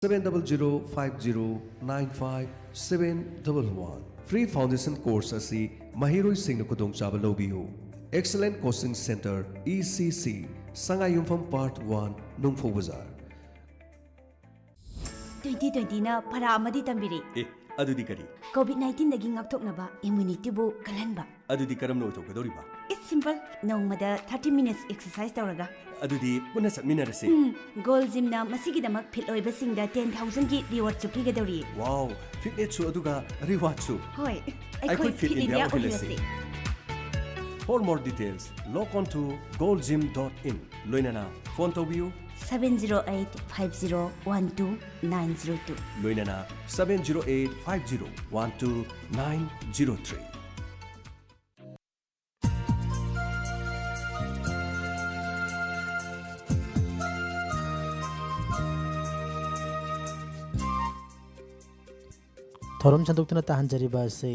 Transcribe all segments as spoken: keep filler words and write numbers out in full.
seven double zero five zero nine five seven double one. Free foundation course ꯑꯁꯤ ꯃꯍꯩꯔꯣꯏꯁꯤꯡꯅ ꯈꯨꯗꯣꯡꯆꯥꯕ ꯂꯧꯕꯤꯌꯨ꯫ Excellent Coaching Center, E C C, ꯁꯉꯥꯏꯌꯨꯝꯐꯝ Part one, ꯅꯨꯡꯐꯧ ꯕꯖꯥꯔ꯫ Twenty ꯇ꯭ꯋꯦꯟꯇꯤꯅ ꯐꯔꯥ ꯑꯃꯗꯤ ꯇꯝꯕꯤꯔꯤ꯫ ꯑꯦ, ꯑꯗꯨꯗꯤ ꯀꯔꯤ? ꯀꯣꯚꯤꯗ ꯅꯥꯏꯟꯇꯤꯟꯗꯒꯤ ꯉꯥꯛꯊꯣꯛꯅꯕ ꯏꯝꯌꯨꯅꯤꯇꯤꯕꯨ ꯀꯜꯍꯟꯕ꯫ ꯑꯗꯨꯗꯤ ꯀꯔꯝꯅ ꯑꯣꯏꯊꯣꯛꯀꯗꯧꯔꯤꯕ? It's simple. ꯅꯣꯡꯃꯗ ꯊꯥꯔꯇꯤ ꯃꯤꯅꯤꯠꯁ ꯑꯦꯛꯁꯔꯁꯥꯏꯁ ꯇꯧꯔꯒ꯫ ꯑꯗꯨꯗꯤ ꯄꯨꯟꯅ ꯆꯠꯃꯤꯟꯅꯔꯁꯤ꯫ ꯒꯣꯜ ꯖꯤꯝꯅ ꯃꯁꯤꯒꯤꯗꯃꯛ ꯐꯤꯠ ꯑꯣꯏꯕꯁꯤꯡꯗ ꯇꯦꯟ ꯊꯥꯎꯖꯟꯒꯤ ꯔꯤꯋꯥꯔꯗꯁꯨ ꯄꯤꯒꯗꯧꯔꯤ꯫ ꯋꯥꯎ, ꯐꯤꯠꯅꯦꯁꯁꯨ ꯑꯗꯨꯒ ꯔꯤꯋꯥꯔꯗꯁꯨ꯫ ꯍꯣꯏ, ꯑꯩꯈꯣꯏ ꯐꯤꯠ ꯏꯟꯗꯤꯌꯥ ꯑꯣꯏꯍꯜꯂꯁꯤ꯫ For more details, log on to goal gym dot in. ꯂꯣꯏꯅꯅ ꯐꯣꯟ ꯇꯧꯕꯤꯌꯨ꯫ seven zero eight five zero one two nine zero two. ꯂꯣꯏꯅꯅ seven zero eight five zero one two nine zero three. ꯊꯧꯔꯝ ꯁꯟꯗꯣꯛꯇꯨꯅ ꯇꯥꯍꯟꯖꯔꯤꯕ ꯑꯁꯤ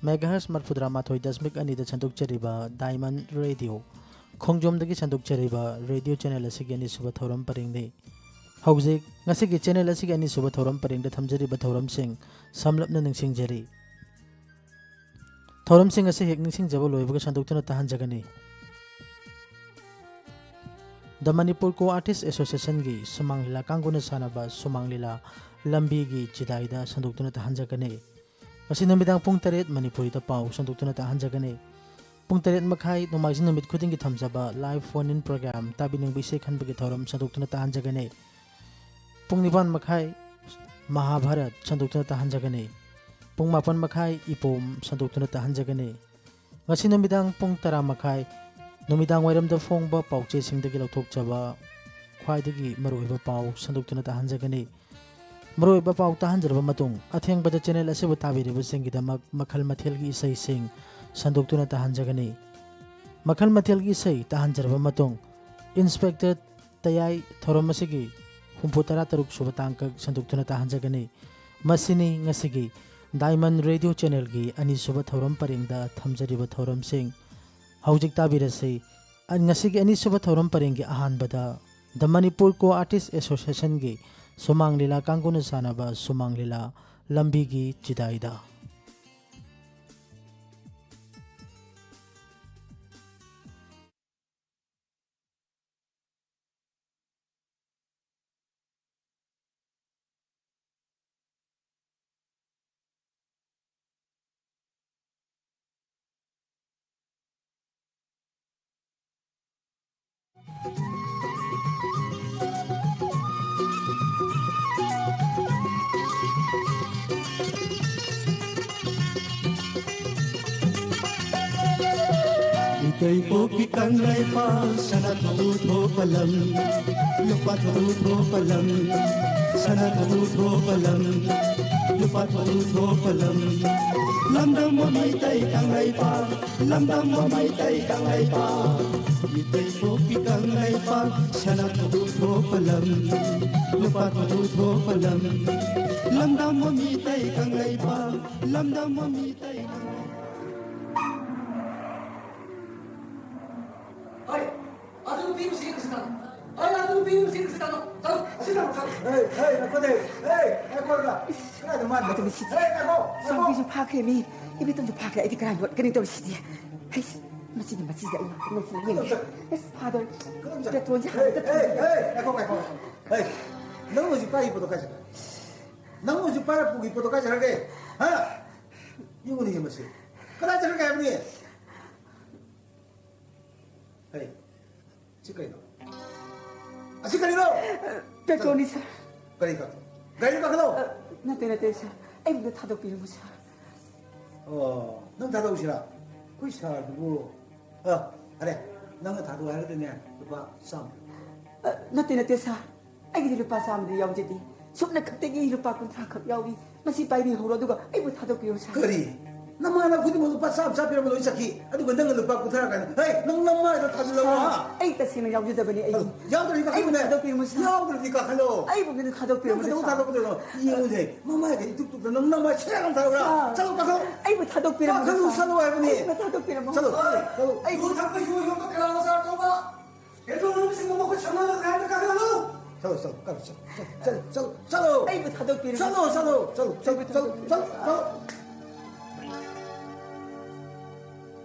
ꯃꯦꯒꯥꯍꯔꯁ ꯃꯔꯐꯨꯇꯔꯥ ꯃꯥꯊꯣꯏ ꯗꯁꯃꯤꯛ ꯑꯅꯤꯗ ꯁꯟꯗꯣꯛꯆꯔꯤꯕ diamond radio ꯈꯣꯡꯖꯣꯝꯗꯒꯤ ꯁꯟꯗꯣꯛꯆꯔꯤꯕ radio channel ꯑꯁꯤꯒꯤ ꯑꯅꯤꯁꯨꯕ ꯊꯧꯔꯝ ꯄꯔꯤꯡꯅꯤ꯫ ꯍꯧꯖꯤꯛ ꯉꯁꯤꯒꯤ ꯆꯦꯅꯦꯜ ꯑꯁꯤꯒꯤ ꯑꯅꯤꯁꯨꯕ ꯊꯧꯔꯝ ꯄꯔꯤꯡꯗ ꯊꯝꯖꯔꯤꯕ ꯊꯧꯔꯝꯁꯤꯡ ꯁꯝꯂꯞꯅ ꯅꯤꯡꯁꯤꯡꯖꯔꯤ꯫ ꯊꯧꯔꯝꯁꯤꯡ ꯑꯁꯤ ꯍꯦꯛ ꯅꯤꯡꯁꯤꯡꯖꯕ ꯂꯣꯏꯕꯒ ꯁꯟꯗꯣꯛꯇꯨꯅ ꯇꯥꯍꯟꯖꯒꯅꯤ꯫ ꯗ ꯃꯅꯤꯄꯨꯔ ꯀꯣ ꯑꯥꯔꯇꯤꯁ ꯑꯦꯁꯣꯁꯤꯌꯦꯁꯟꯒꯤ ꯁꯨꯃꯥꯡ ꯂꯤꯂꯥ ꯀꯥꯡꯕꯨꯅ ꯁꯥꯟꯅꯕ ꯁꯨꯃꯥꯡ ꯂꯤꯂꯥ ꯂꯝꯕꯤꯒꯤ ꯆꯤꯗꯥꯏꯗ ꯁꯟꯗꯣꯛꯇꯨꯅ ꯇꯥꯍꯟꯖꯒꯅꯤ꯫ ꯉꯁꯤ ꯅꯨꯃꯤꯗꯥꯡ ꯄꯨꯡ ꯇꯔꯦꯠ ꯃꯅꯤꯄꯨꯔꯤꯗ ꯄꯥꯎ ꯁꯟꯗꯣꯛꯇꯨꯅ ꯇꯥꯍꯟꯖꯒꯅꯤ꯫ ꯄꯨꯡ ꯇꯔꯦꯠ ꯃꯈꯥꯏ ꯅꯣꯡꯃꯥꯏꯖꯤꯡ ꯅꯨꯃꯤꯠ ꯈꯨꯗꯤꯡꯒꯤ ꯊꯝꯖꯕ ꯂꯥꯏꯚ ꯐꯣꯟ ꯏꯟ ꯄ꯭ꯔꯣꯒ꯭ꯔꯥꯝ ꯇꯥꯕꯤꯅꯤꯡꯕ ꯏꯁꯩ ꯈꯟꯕꯒꯤ ꯊꯧꯔꯝ ꯁꯟꯗꯣꯛꯇꯨꯅ ꯇꯥꯍꯟꯖꯒꯅꯤ꯫ ꯄꯨꯡ ꯅꯤꯄꯥꯟ ꯃꯈꯥꯏ ꯃꯍꯥꯚꯥꯔꯠ ꯁꯟꯗꯣꯛꯇꯨꯅ ꯇꯥꯍꯟꯖꯒꯅꯤ꯫ ꯄꯨꯡ ꯃꯥꯄꯟ ꯃꯈꯥꯏ ꯏꯄꯣꯝ ꯁꯟꯗꯣꯛꯇꯨꯅ ꯇꯥꯍꯟꯖꯒꯅꯤ꯫ ꯉꯁꯤ ꯅꯨꯃꯤꯗꯥꯡ ꯄꯨꯡ ꯇꯔꯥ ꯃꯈꯥꯏ ꯅꯨꯃꯤꯗꯥꯡ ꯋꯥꯏꯔꯝꯗ ꯐꯣꯡꯕ ꯄꯥꯎꯆꯦꯁꯤꯡꯗꯒꯤ ꯂꯧꯊꯣꯛꯆꯕ ꯈ꯭ꯋꯥꯏꯗꯒꯤ ꯃꯔꯨꯑꯣꯏꯕ ꯄꯥꯎ ꯁꯟꯗꯣꯛꯇꯨꯅ ꯇꯥꯍꯟꯖꯒꯅꯤ꯫ ꯃꯔꯨꯑꯣꯏꯕ ꯄꯥꯎ ꯇꯥꯍꯟꯖꯔꯕ ꯃꯇꯨꯡ ꯑꯊꯦꯡꯕꯗ ꯆꯦꯅꯦꯜ ꯑꯁꯤꯕꯨ ꯇꯥꯕꯤꯔꯤꯕꯁꯤꯡꯒꯤꯗꯃꯛ ꯃꯈꯜ ꯃꯊꯦꯜꯒꯤ ꯏꯁꯩꯁꯤꯡ ꯁꯟꯗꯣꯛꯇꯨꯅ ꯇꯥꯍꯟꯖꯒꯅꯤ꯫ ꯃꯈꯜ ꯃꯊꯦꯜꯒꯤ ꯏꯁꯩ ꯇꯥꯍꯟꯖꯔꯕ ꯃꯇꯨꯡ ꯏꯟꯁꯄꯦꯛꯇꯔ ꯇꯌꯥꯏ ꯊꯧꯔꯝ ꯑꯁꯤꯒꯤ ꯍꯨꯝꯐꯨ ꯇꯔꯥ ꯇꯔꯨꯛ ꯁꯨꯕ ꯇꯥꯡꯀꯛ ꯁꯟꯗꯣꯛꯇꯨꯅ ꯇꯥꯍꯟꯖꯒꯅꯤ꯫ ꯃꯁꯤꯅꯤ ꯉꯁꯤꯒꯤ ꯗꯥꯏꯃꯟ ꯔꯦꯗꯤꯑꯣ ꯆꯦꯅꯦꯜꯒꯤ ꯑꯅꯤꯁꯨꯕ ꯊꯧꯔꯝ ꯄꯔꯦꯡꯗ ꯊꯝꯖꯔꯤꯕ ꯊꯧꯔꯝꯁꯤꯡ꯫ ꯍꯧꯖꯤꯛ ꯇꯥꯕꯤꯔꯁꯤ꯫ ꯑ-, ꯉꯁꯤꯒꯤ ꯑꯅꯤꯁꯨꯕ ꯊꯧꯔꯝ ꯄꯔꯦꯡꯒꯤ ꯑꯍꯥꯟꯕꯗ ꯗ ꯃꯅꯤꯄꯨꯔ ꯀꯣ ꯑꯥꯔꯇꯤꯁ ꯑꯦꯁꯣꯁꯤꯌꯦꯁꯟꯒꯤ ꯁꯨꯃꯥꯡ ꯂꯤꯂꯥ ꯀꯥꯡꯕꯨꯅ ꯁꯥꯟꯅꯕ ꯁꯨꯃꯥꯡ ꯂꯤꯂꯥ ꯂꯝꯕꯤꯒꯤ ꯆꯤꯗꯥꯏꯗ꯫ ꯏꯇꯩ ꯄꯣꯛꯄꯤ ꯀꯪꯂꯩꯄꯥꯛ, ꯁꯅꯥ ꯊꯣꯛꯎ ꯊꯣꯛꯄ ꯂꯝ, ꯂꯨꯄꯥ ꯊꯣꯛꯎ ꯊꯣꯛꯄ ꯂꯝ, ꯁꯅꯥ ꯊꯣꯛꯎ ꯊꯣꯛꯄ ꯂꯝ, ꯂꯨꯄꯥ ꯊꯣꯛꯎ ꯊꯣꯛꯄ ꯂꯝ, ꯂꯝꯗꯝ ꯑꯃ ꯏꯇꯩ ꯀꯪꯂꯩꯄꯥꯛ, ꯂꯝꯗꯝ ꯑꯃ ꯏꯇꯩ ꯀꯪꯂꯩꯄꯥꯛ, ꯏꯇꯩ ꯄꯣꯛꯄꯤ ꯀꯪꯂꯩꯄꯥꯛ, ꯁꯅꯥ ꯊꯣꯛꯎ ꯊꯣꯛꯄ ꯂꯝ, ꯂꯨꯄꯥ ꯊꯣꯛꯎ ꯊꯣꯛꯄ ꯂꯝ, ꯂꯝꯗꯝ ꯑꯃ ꯏꯇꯩ ꯀꯪꯂꯩꯄꯥꯛ, ꯂꯝꯗꯝ ꯑꯃ ꯏꯇꯩ ꯀꯪꯂꯩꯄꯥꯛ꯫ ꯍꯣꯏ, ꯑꯗꯨ ꯅꯨꯄꯤ ꯃꯁꯤ ꯀꯩꯁꯨ ꯇꯥꯅꯣ꯫ ꯍꯣꯏ, ꯑꯗꯨ ꯅꯨꯄꯤ ꯃꯁꯤ ꯀꯩꯁꯨ ꯇꯥꯅꯣ꯫ ꯆꯠꯂꯣ, ꯑꯁꯤ ꯇꯥꯅꯣ, ꯆꯠꯂꯣ꯫ ꯍꯦ, ꯍꯦ, ꯉꯥꯏꯈꯣ ꯗꯦ꯫ ꯍꯦ, ꯉꯥꯏꯈꯣ ꯍꯥꯏꯔꯒ꯫ ꯀꯗꯥꯏꯗ ꯃꯥꯅ ꯃꯇꯝ ꯁꯤꯗꯤ꯫ ꯍꯦ, ꯉꯥꯏꯈꯣ, ꯉꯥꯏꯈꯣ꯫ ꯁꯥꯎꯕꯤꯁꯨ ꯐꯥꯈ꯭ꯔꯦ ꯃꯤ꯫ ꯏꯕꯦꯇꯣꯟꯁꯨ ꯐꯥꯈ꯭ꯔꯦ꯫ ꯑꯩꯗꯤ ꯀꯅꯥ ꯌꯣꯠꯀꯅꯤ ꯇꯧꯔꯤꯁꯤꯗꯤ? ꯍꯩꯁ, ꯃꯁꯤꯗꯤ, ꯃꯁꯤꯗꯤ ꯑꯩ ꯉꯥꯛꯇ ꯉꯁꯤ ꯌꯦꯡꯒꯦ꯫ ꯀꯗꯥꯏꯗ ꯆꯠ-, ꯑꯁ, ꯐꯥꯗꯧꯔꯦ꯫ ꯀꯗꯥꯏꯗ ꯆꯠ-, ꯄꯦꯇ꯭ꯔꯣꯜꯁꯦ ꯍꯦ, ꯍꯥꯟꯅ ꯍꯦ, ꯆꯠꯇꯣꯏꯅꯦ꯫ ꯍꯦ, ꯉꯥꯏꯈꯣ, ꯉꯥꯏꯈꯣ, ꯉꯥꯏꯈꯣ꯫ ꯍꯦ, ꯅꯪ ꯍꯧꯖꯤꯛ ꯄꯥꯏꯔꯤ ꯄꯣꯠꯇꯣ ꯀꯥꯏ ꯆꯠꯈ꯭ꯔꯦ? ꯅꯪ ꯍꯧꯖꯤꯛ ꯄꯥꯏꯔ ꯄꯨꯈꯤ ꯄꯣꯠꯇꯣ ꯀꯥꯏ ꯆꯠꯈ꯭ꯔꯒꯦ? ꯍꯥ? ꯌꯦꯡꯉꯨꯅꯦ ꯃꯁꯤ꯫ ꯀꯗꯥꯏ ꯆꯠꯈ꯭ꯔꯒꯦ ꯍꯥꯏꯕꯅꯤ? ꯍꯩ, ꯁꯤ ꯀꯩꯅꯣ? ꯑꯁꯤ ꯀꯔꯤꯅꯣ? ꯄꯦꯇ꯭ꯔꯣꯜꯅꯤ, ꯁꯥꯔ꯫ ꯀꯔꯤ ꯀꯥ-, ꯒꯥꯔꯤꯗ ꯀꯥꯈꯠꯂꯣ꯫ ꯑ, ꯅꯠꯇꯦ, ꯅꯠꯇꯦ, ꯁꯥꯔ꯫ ꯑꯩꯕꯨ ꯑꯝꯇ ꯊꯥꯗꯣꯛꯄꯤꯔꯝꯃꯨ, ꯁꯥꯔ꯫ ꯑꯣ, ꯅꯪ ꯊꯥꯗꯣꯛꯁꯤꯔꯥ? ꯑꯩꯈꯣꯏ ꯁꯥꯔꯗꯨꯕꯨ꯫ ꯑ, ꯐꯔꯦ, ꯅꯪꯅ ꯊꯥꯗꯣꯛ ꯍꯥꯏꯔꯒꯗꯤꯅꯦ, ꯂꯨꯄꯥ ꯆꯥꯝꯃ ꯄꯤꯔꯣ꯫ ꯑ, ꯅꯠꯇꯦ, ꯅꯠꯇꯦ, ꯁꯥꯔ꯫ ꯑꯩꯒꯤꯗꯤ ꯂꯨꯄꯥ ꯆꯥꯝꯃꯗꯤ ꯌꯥꯎꯖꯗꯦ꯫ ꯁꯨꯞꯅ ꯈꯛꯇꯒꯤ ꯂꯨꯄꯥ ꯀꯨꯟꯊ꯭ꯔꯥ ꯈꯛ ꯌꯥꯎꯏ꯫ ꯃꯁꯤ ꯄꯥꯏꯕꯤꯍꯧꯔꯣ, ꯑꯗꯨꯒ ꯑꯩꯕꯨ ꯊꯥꯗꯣꯛꯄꯤꯔꯣ, ꯁꯥꯔ꯫ ꯀꯔꯤ? ꯅꯃꯥꯟꯅꯕ ꯈꯨꯗꯤꯡꯃꯛ ꯂꯨꯄꯥ ꯆꯥꯝꯃ, ꯆꯥꯝꯃ ꯄꯤꯔꯝꯕ ꯂꯣꯏ ꯆꯠꯈꯤ꯫ ꯑꯗꯨꯒ ꯅꯪꯅ ꯂꯨꯄꯥ ꯀꯨꯟꯊ꯭ꯔꯥ ꯀꯥꯏꯅ? ꯍꯩ, ꯅꯪ ꯅꯃꯥꯏꯗꯣ ꯊꯥꯖꯤꯜꯂꯕ, ꯁꯥꯔ, ꯍꯥ? ꯑꯩ ꯇꯁꯦꯡꯅ ꯌꯥꯎꯖꯗꯕꯅꯤ, ꯑꯩ꯫ ꯌꯥꯎꯗ꯭ꯔꯗꯤ ꯑꯩꯕꯨ ꯀꯥꯈꯠꯂꯨꯅꯦ꯫ ꯊꯥꯗꯣꯛꯄꯤꯔꯝꯃꯣ, ꯁꯥꯔ꯫ ꯌꯥꯎꯗ꯭ꯔꯗꯤ ꯀꯥꯈꯠꯂꯣ꯫ ꯑꯩꯕꯨ ꯑꯝꯇ ꯊꯥꯗꯣꯛꯄꯤꯔꯝꯃꯣ, ꯅꯪ ꯀꯩꯗꯧꯕ ꯁꯥꯔ꯫ ꯊꯥꯗꯣꯛꯀꯗꯣꯏꯅꯣ? ꯌꯦꯡꯉꯨꯅꯦ, ꯃꯃꯥꯏꯒ ꯏꯇꯨꯛ ꯇꯨꯛꯇ ꯅꯪ ꯅꯃꯥꯏ ꯁꯦꯔꯥꯟ ꯊꯥꯔꯕ꯭ꯔꯥ? ꯁꯥꯔ, ꯆꯠꯂꯣ, ꯀꯥꯈꯠꯂꯣ꯫ ꯑꯩꯕꯨ ꯊꯥꯗꯣꯛꯄꯤꯔꯝꯃꯣ, ꯀꯥꯈꯠꯂꯨ, ꯁꯥꯔ꯫ ꯆꯠꯂꯣ ꯍꯥꯏꯕꯅꯤ꯫ ꯑꯩꯕꯨ ꯊꯥꯗꯣꯛꯄꯤꯔꯝꯃꯣ꯫ ꯆꯠꯂꯣ, ꯆꯠꯂꯣ, ꯆꯠꯂꯣ꯫ ꯑꯩꯕꯨ ꯌꯨ ꯊꯛꯄ, ꯌꯨ ꯌꯣꯟꯕ ꯀꯅꯥꯅꯣ, ꯁꯥꯔ, ꯇꯧꯕ? ꯄꯦꯇ꯭ꯔꯣꯜ ꯂꯨꯄꯥ ꯂꯤꯁꯤꯡ ꯑꯃ ꯈꯨꯠ ꯁꯝꯅꯔꯒ ꯀꯥꯈꯠꯂꯨ꯫ ꯆꯠꯂꯣ, ꯆꯠꯂꯣ, ꯀꯟꯅ ꯆꯠꯂꯣ, ꯆꯠꯂꯣ, ꯆꯠꯂꯣ, ꯆꯠꯂꯣ꯫ ꯑꯩꯕꯨ ꯊꯥꯗꯣꯛꯄꯤꯔꯣ꯫ ꯆꯠꯂꯣ, ꯆꯠꯂꯣ, ꯆꯠꯂꯣ, ꯆꯠꯂꯣ, ꯆꯠꯂꯣ, ꯆꯠꯂꯣ, ꯆꯠꯂꯣ꯫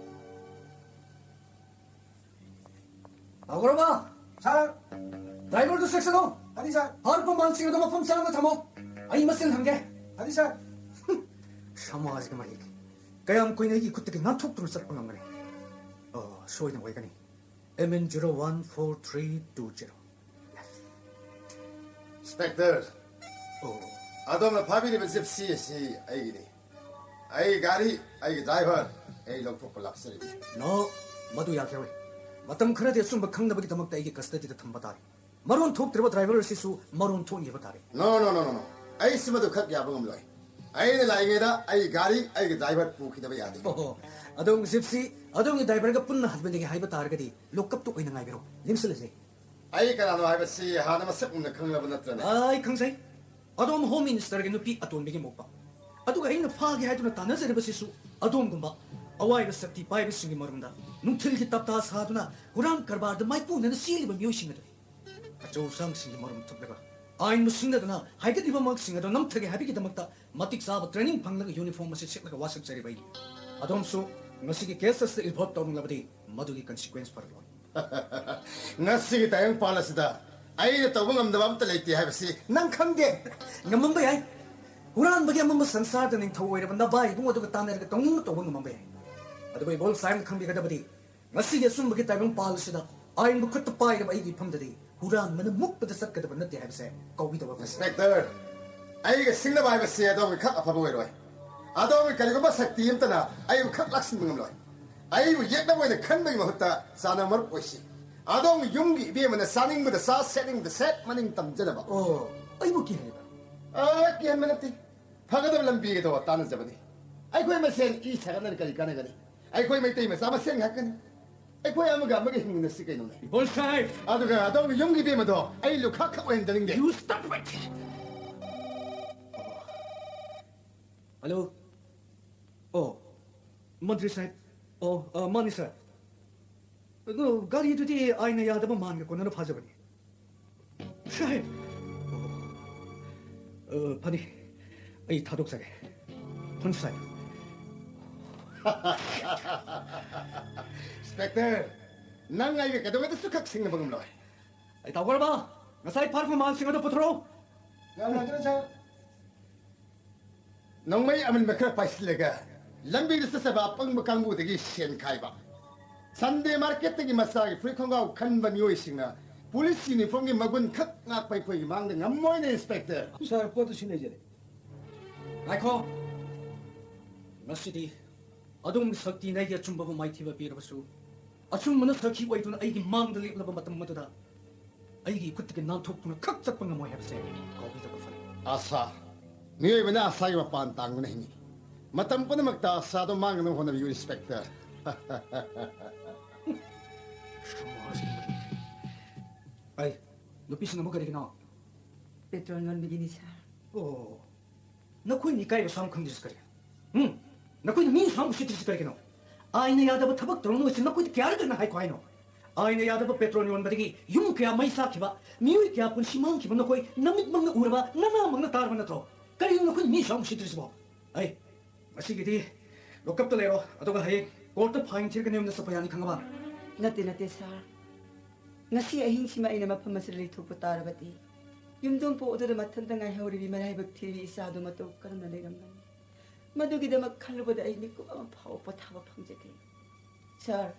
ꯇꯥꯎꯈ꯭ꯔꯕ? ꯁꯥꯔ꯫ ꯗ꯭ꯔꯥꯏꯚꯔꯗꯨ ꯆꯦꯛꯁꯤꯜꯂꯣ꯫ ꯐꯅꯤ, ꯁꯥꯔ꯫ ꯐꯥꯔꯛꯄ ꯃꯥꯜꯁꯤꯡ ꯑꯗꯨ ꯃꯐꯝ ꯆꯥꯅ ꯊꯝꯃꯣ꯫ ꯑꯩ ꯃꯆꯤꯟ ꯍꯟꯒꯦ꯫ ꯐꯅꯤ, ꯁꯥꯔ꯫ ꯁꯃꯥꯖꯒꯤ ꯃꯍꯩ꯫ ꯀꯌꯥꯝ ꯀꯨꯏꯅ ꯑꯩꯒꯤ ꯈꯨꯠꯇꯒꯤ ꯅꯥꯟꯊꯣꯛꯇꯨꯅ ꯆꯠꯄ ꯉꯝꯒꯅꯤ? ꯑꯣ, ꯁꯣꯏꯗꯅ ꯑꯣꯏꯒꯅꯤ꯫ M N zero one four three two zero꯫ Inspector, ꯑꯣ꯫ ꯑꯗꯣꯝꯅ ꯐꯥꯕꯤꯔꯤꯕ ꯖꯤꯞꯁꯤ ꯑꯁꯤ ꯑꯩꯒꯤꯅꯤ꯫ ꯑꯩꯒꯤ ꯒꯥꯔꯤ, ꯑꯩꯒꯤ ꯗ꯭ꯔꯥꯏꯚꯔ, ꯑꯩ ꯂꯧꯊꯣꯛꯄ ꯂꯥꯛꯆꯔꯤꯕꯅꯤ꯫ ꯅꯣ, ꯃꯗꯨ ꯌꯥꯈꯤꯔꯣꯏ꯫ ꯃꯇꯝ ꯈꯔꯗꯤ ꯑꯆꯨꯝꯕ ꯈꯪꯅꯕꯒꯤꯗꯃꯛꯇ ꯑꯩꯒꯤ ꯀꯁꯇꯗꯤꯗ ꯊꯝꯕ ꯇꯥꯔꯦ꯫ ꯃꯔꯣꯟ ꯊꯣꯛꯇ꯭ꯔꯤꯕ ꯗ꯭ꯔꯥꯏꯚꯔ ꯑꯁꯤꯁꯨ ꯃꯔꯣꯟ ꯊꯣꯛꯅꯤꯕ ꯇꯥꯔꯦ꯫ ꯅꯣ, ꯅꯣ, ꯅꯣ, ꯅꯣ, ꯅꯣ꯫ ꯑꯩ ꯁꯤꯃꯗꯨ ꯈꯛ ꯌꯥꯕ ꯉꯝꯂꯣꯏ꯫ ꯑꯩꯅ ꯂꯥꯛꯏꯉꯩꯗ ꯑꯩꯒꯤ ꯒꯥꯔꯤ, ꯑꯩꯒꯤ ꯗ꯭ꯔꯥꯏꯚꯔ ꯄꯨꯈꯤꯗꯕ ꯌꯥꯗꯦ꯫ ꯑꯣꯍꯣ, ꯑꯗꯣꯝ ꯖꯤꯞꯁꯤ, ꯑꯗꯣꯝꯒꯤ ꯗ꯭ꯔꯥꯏꯚꯔꯒ ꯄꯨꯟꯅ ꯍꯟꯃꯤꯟꯅꯒꯦ ꯍꯥꯏꯕ ꯇꯥꯔꯒꯗꯤ ꯂꯣꯛꯀꯞꯇ ꯑꯣꯏꯅ ꯉꯥꯏꯕꯤꯔꯣ꯫ ꯂꯦꯡꯁꯤꯜꯂꯁꯦ꯫ ꯑꯩ ꯀꯅꯥꯅꯣ ꯍꯥꯏꯕꯁꯤ ꯍꯥꯟꯅ ꯃꯁꯛ ꯃꯨꯟꯅ ꯈꯪꯂꯕ ꯅꯠꯇ꯭ꯔꯅꯦ? ꯑꯩ ꯈꯪꯖꯩ꯫ ꯑꯗꯣꯝ ꯍꯣꯝ ꯃꯤꯅꯤꯁꯇꯔꯒꯤ ꯅꯨꯄꯤ ꯑꯇꯣꯟꯕꯤꯒꯤ ꯃꯣꯛꯄ꯫ ꯑꯗꯨꯒ ꯑꯩꯅ ꯐꯥꯒꯦ ꯍꯥꯏꯗꯨꯅ ꯇꯥꯟꯅꯖꯔꯤꯕꯁꯤꯁꯨ ꯑꯗꯣꯝꯒꯨꯝꯕ ꯑꯋꯥꯏꯕ ꯁꯛꯇꯤ ꯄꯥꯏꯕꯁꯤꯡꯒꯤ ꯃꯔꯨꯝꯗ ꯅꯨꯡꯊꯤꯜꯒꯤ ꯇꯞꯇꯥ ꯁꯥꯗꯨꯅ ꯍꯨꯔꯥꯟ ꯀꯔꯕꯥꯔꯗ ꯃꯥꯏꯄꯨꯅꯅ ꯆꯦꯜꯂꯤꯕ ꯃꯤꯑꯣꯏꯁꯤꯡ ꯑꯗꯨꯅꯤ꯫ ꯑꯆꯧ ꯑꯁꯥꯡꯁꯤꯡꯒꯤ ꯃꯔꯨꯝ ꯊꯨꯞꯂꯒ ꯑꯥꯏꯟꯕꯨ ꯁꯤꯡꯅꯗꯨꯅ ꯍꯥꯏꯒꯠꯂꯤꯕ ꯃꯍꯥꯛꯁꯤꯡ ꯑꯗꯨ ꯅꯝꯊꯒꯦ ꯍꯥꯏꯕꯒꯤꯗꯃꯛꯇ ꯃꯇꯤꯛ ꯆꯥꯕ ꯇ꯭ꯔꯦꯅꯤꯡ ꯐꯪꯂꯒ ꯌꯨꯅꯤꯐꯣꯔꯝ ꯑꯁꯤ ꯁꯦꯠꯂꯒ ꯋꯥꯁꯛꯆꯔꯤꯕ ꯑꯩꯅꯤ꯫ ꯑꯗꯣꯝꯁꯨ ꯉꯁꯤꯒꯤ ꯀꯦꯁ ꯑꯁꯤꯗ ꯏꯟꯚꯣꯜꯕ ꯇꯧꯔꯝꯂꯕꯗꯤ ꯃꯗꯨꯒꯤ ꯀꯟꯁꯤꯀ꯭ꯋꯦꯟꯁ ꯐꯔꯛꯂꯣꯏ꯫ ꯉꯁꯤꯒꯤ ꯇꯥꯏꯕꯪꯄꯥꯜ ꯑꯁꯤꯗ ꯑꯩꯅ ꯇꯧꯕ ꯉꯝꯗꯕ ꯑꯝꯇ ꯂꯩꯇꯦ ꯍꯥꯏꯕꯁꯤ ꯅꯪ ꯈꯪꯗꯦ꯫ ꯉꯝꯃꯝꯕ ꯌꯥꯏ꯫ ꯍꯨꯔꯥꯟꯕꯒꯤ ꯑꯃꯝꯕ ꯁꯪꯁꯥꯔꯗ ꯅꯤꯡꯊꯧ ꯑꯣꯏꯔꯕ ꯅꯕꯥꯏ ꯏꯕꯨꯡ ꯑꯗꯨꯒ ꯇꯥꯟꯅꯔꯒ ꯇꯧꯅꯤꯡꯕ ꯇꯧꯕ ꯉꯝꯃꯝꯕ ꯌꯥꯏ꯫ ꯑꯗꯨꯕꯨ ꯏꯕꯣꯜ ꯁꯥꯏꯝꯅ ꯈꯪꯕꯤꯒꯗꯕꯗꯤ ꯉꯁꯤꯒꯤ ꯑꯆꯨꯝꯕꯒꯤ ꯇꯥꯏꯕꯪꯄꯥꯜ ꯑꯁꯤꯗ ꯑꯥꯏꯟꯕꯨ ꯈꯨꯠꯇ ꯄꯥꯏꯔꯕ ꯑꯩꯒꯤ ꯏꯐꯝꯗꯗꯤ ꯍꯨꯔꯥꯟꯕꯅ ꯃꯨꯛꯄꯗ ꯆꯠꯀꯗꯕ ꯅꯠꯇꯦ ꯍꯥꯏꯕꯁꯦ ꯀꯧꯕꯤꯗꯕ ꯐꯖꯩ꯫ ꯏꯟꯁꯄꯦꯛꯇꯔ, ꯑꯩꯒ ꯁꯤꯡꯅꯕ ꯍꯥꯏꯕꯁꯤ ꯑꯗꯣꯝꯒꯤ ꯈꯛ ꯑꯐꯕ ꯑꯣꯏꯔꯣꯏ꯫ ꯑꯗꯣꯝꯒꯤ ꯀꯔꯤꯒꯨꯝꯕ ꯁꯛꯇꯤ ꯑꯃꯠꯇꯅ ꯑꯩꯕꯨ ꯈꯛ ꯂꯥꯛꯁꯤꯟꯕ ꯉꯝꯂꯣꯏ꯫ ꯑꯩꯕꯨ ꯌꯦꯛꯅꯕ ꯑꯣꯏꯅ ꯈꯟꯕꯒꯤ ꯃꯍꯨꯠꯇ ꯆꯥꯟꯅꯕ ꯃꯔꯨꯞ ꯑꯣꯏꯁꯤ꯫ ꯑꯗꯣꯝꯒꯤ ꯌꯨꯝꯒꯤ ꯏꯕꯦꯝꯃꯅ ꯆꯥꯅꯤꯡꯕꯗ ꯆꯥ, ꯁꯦꯠꯅꯤꯡꯕꯗ ꯁꯦꯠ, ꯃꯅꯤꯡ ꯇꯝꯖꯅꯕ꯫ ꯑꯣ, ꯑꯩꯕꯨ ꯀꯤꯍꯜꯂꯤꯕ? ꯑ, ꯀꯤꯍꯟꯕ ꯅꯠꯇꯦ꯫ ꯐꯒꯗꯕ ꯂꯝꯕꯤ ꯑꯗꯣ ꯇꯥꯟꯅꯖꯕꯅꯤ꯫ ꯑꯩꯈꯣꯏ ꯃꯁꯦꯟ ꯏ ꯁꯥꯒꯠꯅꯔ ꯀꯔꯤ ꯀꯥꯟꯅꯒꯅꯤ? ꯑꯩꯈꯣꯏ ꯃꯩꯇꯩ ꯃꯆꯥ ꯃꯁꯦꯟ ꯉꯥꯛꯇꯅꯤ꯫ ꯑꯩꯈꯣꯏ ꯑꯃꯒ ꯑꯃꯒ ꯍꯤꯡꯃꯤꯟꯅꯁꯤ ꯀꯩꯅꯣꯅꯦ꯫ ꯏꯕꯣꯜ ꯁꯥꯍꯦꯕ! ꯑꯗꯨꯒ ꯑꯗꯣꯝꯒꯤ ꯌꯨꯝꯒꯤ ꯏꯕꯦꯝꯃꯗꯣ ꯑꯩ ꯂꯨꯈꯥꯛ ꯈꯛ ꯑꯣꯏꯍꯟꯖꯅꯤꯡꯗꯦ꯫ You stop it! ꯍꯜꯂꯣ꯫ ꯑꯣ, ꯃꯟꯇ꯭ꯔꯤ ꯁꯥꯍꯦꯕ꯫ ꯑꯣ, ꯑ, ꯃꯥꯅꯤ ꯁꯥꯔ꯫ ꯑꯗꯨ ꯒꯥꯔꯤꯗꯨꯗꯤ ꯑꯥꯏꯟꯅ ꯌꯥꯗꯕ ꯃꯥꯟꯒ ꯀꯣꯟꯅꯅ ꯐꯥꯖꯕꯅꯤ꯫ ꯁꯥꯍꯦꯕ! ꯑꯣ, ꯑ, ꯐꯅꯤ꯫ ꯑꯩ ꯊꯥꯗꯣꯛꯆꯒꯦ꯫ ꯐꯣꯟ ꯁꯥꯏ꯫ ꯏꯟꯁꯄꯦꯛꯇꯔ, ꯅꯪ ꯑꯩꯒ ꯀꯩꯗꯧꯉꯩꯗꯁꯨ ꯈꯛ ꯁꯤꯡꯅꯕ ꯉꯝꯂꯣꯏ꯫ ꯑꯩ ꯇꯥꯎꯒꯔꯕ, ꯉꯁꯥꯏ ꯐꯥꯔꯛꯄ ꯃꯥꯜꯁꯤꯡ ꯑꯗꯨ ꯄꯨꯊꯣꯔꯛꯎ꯫ ꯌꯥꯔꯣꯏꯗ꯭ꯔꯣ, ꯁꯥꯔ? ꯅꯣꯡꯃꯩ ꯑꯃꯟꯕ ꯈꯔ ꯄꯥꯏꯁꯤꯜꯂꯒ ꯂꯝꯕꯤꯗ ꯆꯠꯆꯕ ꯑꯄꯪꯕ ꯀꯥꯡꯕꯨꯗꯒꯤ ꯁꯦꯟ ꯈꯥꯏꯕ, ꯁꯟꯗꯦ ꯃꯥꯔꯀꯦꯠꯇꯒꯤ ꯃꯆꯥꯒꯤ ꯐꯨꯔꯤꯠ ꯈꯣꯡꯒ꯭ꯔꯥꯎ ꯈꯟꯕ ꯃꯤꯑꯣꯏꯁꯤꯡꯅ ꯄꯨꯂꯤꯁ ꯌꯨꯅꯤꯐꯣꯔꯝꯒꯤ ꯃꯒꯨꯟ ꯈꯛ ꯉꯥꯛꯄ ꯑꯩꯈꯣꯏꯒꯤ ꯃꯥꯡꯗ ꯉꯝꯃꯣꯏꯅꯦ, ꯏꯟꯁꯄꯦꯛꯇꯔ꯫ ꯁꯥꯔ, ꯄꯣꯠꯇꯨ ꯁꯤ ꯂꯩꯖꯔꯦ꯫ ꯉꯥꯏꯈꯣ꯫ ꯉꯁꯤꯗꯤ ꯑꯗꯣꯝꯒꯤ ꯁꯛꯇꯤꯅ ꯑꯩꯒꯤ ꯑꯆꯨꯝꯕꯕꯨ ꯃꯥꯏꯊꯤꯕ ꯄꯤꯔꯕꯁꯨ, ꯑꯆꯨꯝꯕꯅ ꯁꯥꯈꯤ ꯑꯣꯏꯗꯨꯅ ꯑꯩꯒꯤ ꯃꯥꯡꯗ ꯂꯦꯞꯂꯕ ꯃꯇꯝ ꯑꯗꯨꯗ ꯑꯩꯒꯤ ꯈꯨꯠꯇꯒꯤ ꯅꯥꯟꯊꯣꯛꯇꯨꯅ ꯈꯛ ꯆꯠꯄ ꯉꯝꯃꯣꯏ ꯍꯥꯏꯕꯁꯦ ꯀꯥꯎꯕꯤꯗꯕ ꯐꯔꯦ꯫ ꯑꯥꯁꯥ, ꯃꯤꯑꯣꯏꯕꯅ ꯑꯥꯁꯥꯒꯤ ꯃꯄꯥꯟ ꯇꯥꯡꯗꯨꯅ ꯍꯤꯡꯏ꯫ ꯃꯇꯝ ꯄꯨꯝꯅꯃꯛꯇ ꯑꯥꯁꯥꯗꯣ ꯃꯥꯡꯅꯅꯕ ꯍꯣꯠꯅꯕꯤꯌꯨ, ꯏꯟꯁꯄꯦꯛꯇꯔ꯫ ꯑꯩ, ꯅꯨꯄꯤꯁꯤꯡ ꯑꯃꯨꯛ ꯀꯔꯤꯒꯤꯅꯣ? ꯄꯦꯇ꯭ꯔꯣꯜ ꯌꯣꯟꯕꯒꯤꯅꯤ, ꯁꯥꯔ꯫ ꯑꯣ, ꯅꯈꯣꯏꯅ ꯏꯀꯥꯏꯕ ꯁꯥꯝ ꯈꯪꯗ꯭ꯔꯤꯁꯤ ꯀꯔꯤ? ꯎꯝ? ꯅꯈꯣꯏꯅ ꯃꯤ ꯁꯥꯝ ꯎꯁꯤꯠꯇ꯭ꯔꯤꯁꯤ ꯀꯔꯤꯒꯤꯅꯣ? ꯑꯥꯏꯟꯅ ꯌꯥꯗꯕ ꯊꯕꯛ ꯇꯧꯔꯝꯃꯣꯏꯁꯤ ꯅꯈꯣꯏꯗ ꯀꯌꯥꯔꯛ ꯍꯟꯅ ꯍꯥꯏꯈꯣ ꯍꯥꯏꯅꯣ? ꯑꯥꯏꯟꯅ ꯌꯥꯗꯕ ꯄꯦꯇ꯭ꯔꯣꯜ ꯌꯣꯟꯕꯗꯒꯤ ꯌꯨꯝ ꯀꯌꯥ ꯃꯩ ꯆꯥꯛꯈꯤꯕ, ꯃꯤꯑꯣꯏ ꯀꯌꯥ ꯄꯨꯟꯁꯤ ꯃꯥꯡꯈꯤꯕ ꯅꯈꯣꯏ ꯅꯃꯤꯠꯃꯛꯅ ꯎꯔꯕ, ꯅꯅꯥꯃꯛꯅ ꯇꯥꯔꯕ ꯅꯠꯇ꯭ꯔꯣ? ꯀꯔꯤꯒꯤꯅꯣ ꯅꯈꯣꯏꯅ ꯃꯤ ꯁꯥꯝ ꯎꯁꯤꯠꯇ꯭ꯔꯤꯁꯤꯕꯣ? ꯑꯩ, ꯉꯁꯤꯒꯤꯗꯤ ꯂꯣꯛꯀꯞꯇ ꯂꯩꯔꯣ, ꯑꯗꯨꯒ ꯍꯌꯦꯡ ꯀꯣꯔꯠꯇ ꯐꯥꯏꯟ ꯊꯤꯔꯒ ꯅꯌꯨꯝꯗ ꯆꯠꯄ ꯌꯥꯅꯤ, ꯈꯪꯉꯕ? ꯅꯠꯇꯦ, ꯅꯠꯇꯦ, ꯁꯥꯔ꯫ ꯉꯁꯤ ꯑꯍꯤꯡꯁꯤꯃ ꯑꯩꯅ ꯃꯐꯝ ꯑꯁꯤꯗ ꯂꯩꯊꯣꯛꯄ ꯇꯥꯔꯕꯗꯤ, ꯌꯨꯝꯊꯣꯡ ꯄꯣꯛ ꯑꯗꯨꯗ ꯃꯊꯟꯇ ꯉꯥꯏꯍꯧꯔꯤꯕꯤ ꯃꯔꯥꯏꯕꯛ ꯊꯤꯕꯤ ꯏꯆꯥꯗꯨ ꯃꯇꯧ ꯀꯔꯝꯅ ꯂꯩꯔꯝꯒꯅꯤ? ꯃꯗꯨꯒꯤꯗꯃꯛ ꯈꯜꯂꯨꯕꯗ ꯑꯩ ꯃꯤꯀꯨꯞ ꯑꯃ ꯐꯥꯎꯕ ꯄꯣꯊꯥꯕ ꯐꯪꯖꯗꯦ꯫ ꯁꯥꯔ,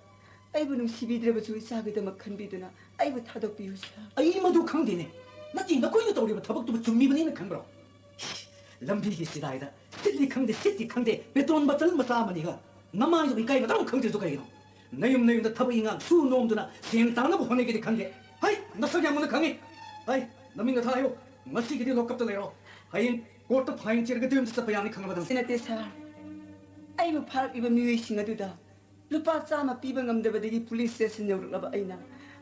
ꯑꯩꯕꯨ ꯅꯨꯡꯁꯤꯕꯤꯗ꯭ꯔꯕꯁꯨ ꯏꯆꯥꯒꯤꯗꯃꯛ ꯈꯟꯕꯤꯗꯨꯅ ꯑꯩꯕꯨ ꯊꯥꯗꯣꯛꯄꯤꯌꯨ, ꯁꯥꯔ꯫ ꯑꯩ ꯃꯗꯨ ꯈꯪꯗꯦꯅꯦ꯫ ꯅꯠꯇꯦ, ꯅꯈꯣꯏꯅ ꯇꯧꯔꯤꯕ ꯊꯕꯛꯇꯨꯕꯨ ꯆꯨꯝꯃꯤꯕꯅꯤꯅ ꯈꯟꯕ꯭ꯔꯣ? ꯂꯝꯕꯤꯒꯤ ꯆꯤꯗꯥꯏꯗ ꯁꯤꯠꯂꯤ ꯈꯪꯗꯦ, ꯁꯤꯠꯇꯤ ꯈꯪꯗꯦ, ꯄꯦꯇ꯭ꯔꯣꯜ ꯕꯇꯜ ꯃꯆꯥ ꯑꯃꯅꯤꯒ ꯅꯃꯥꯏꯗꯨ ꯏꯀꯥꯏꯕꯗ ꯑꯃꯨꯛ ꯈꯪꯗ꯭ꯔꯤꯗꯨ ꯀꯔꯤꯒꯤꯅꯣ? ꯅꯌꯨꯝ ꯅꯌꯨꯝꯗ ꯊꯕꯛ ꯏꯪꯈꯥꯡ ꯁꯨ ꯅꯣꯝꯗꯨꯅ ꯁꯦꯟ ꯇꯥꯅꯕ ꯍꯣꯠꯅꯒꯦꯗꯤ ꯈꯪꯗꯦ꯫ ꯍꯩ, ꯅꯁꯛ ꯌꯥꯝ ꯃꯨꯟꯅ ꯈꯪꯉꯤ꯫ ꯍꯩ, ꯅꯃꯤꯡ ꯅꯊꯥ ꯍꯥꯏꯌꯨ꯫ ꯉꯁꯤꯒꯤꯗꯤ ꯂꯣꯛꯀꯞꯇ ꯂꯩꯔꯣ꯫ ꯍꯌꯦꯡ ꯀꯣꯔꯠꯇ ꯐꯥꯏꯟ ꯊꯤꯔꯒ ꯅꯌꯨꯝꯗ ꯆꯠꯄ ꯌꯥꯅꯤ, ꯈꯪꯉꯕ ꯅꯪ? ꯅꯠꯇꯦ, ꯁꯥꯔ꯫ ꯑꯩꯕꯨ ꯐꯥꯔꯛꯂꯤꯕ ꯃꯤꯑꯣꯏꯁꯤꯡ ꯑꯗꯨꯗ ꯂꯨꯄꯥ ꯆꯥꯝꯃ ꯄꯤꯕ ꯉꯝꯗꯕꯗꯒꯤ ꯄꯨꯂꯤꯁ ꯁ꯭ꯇꯦꯁꯟ ꯌꯧꯔꯛꯂꯕ ꯑꯩꯅ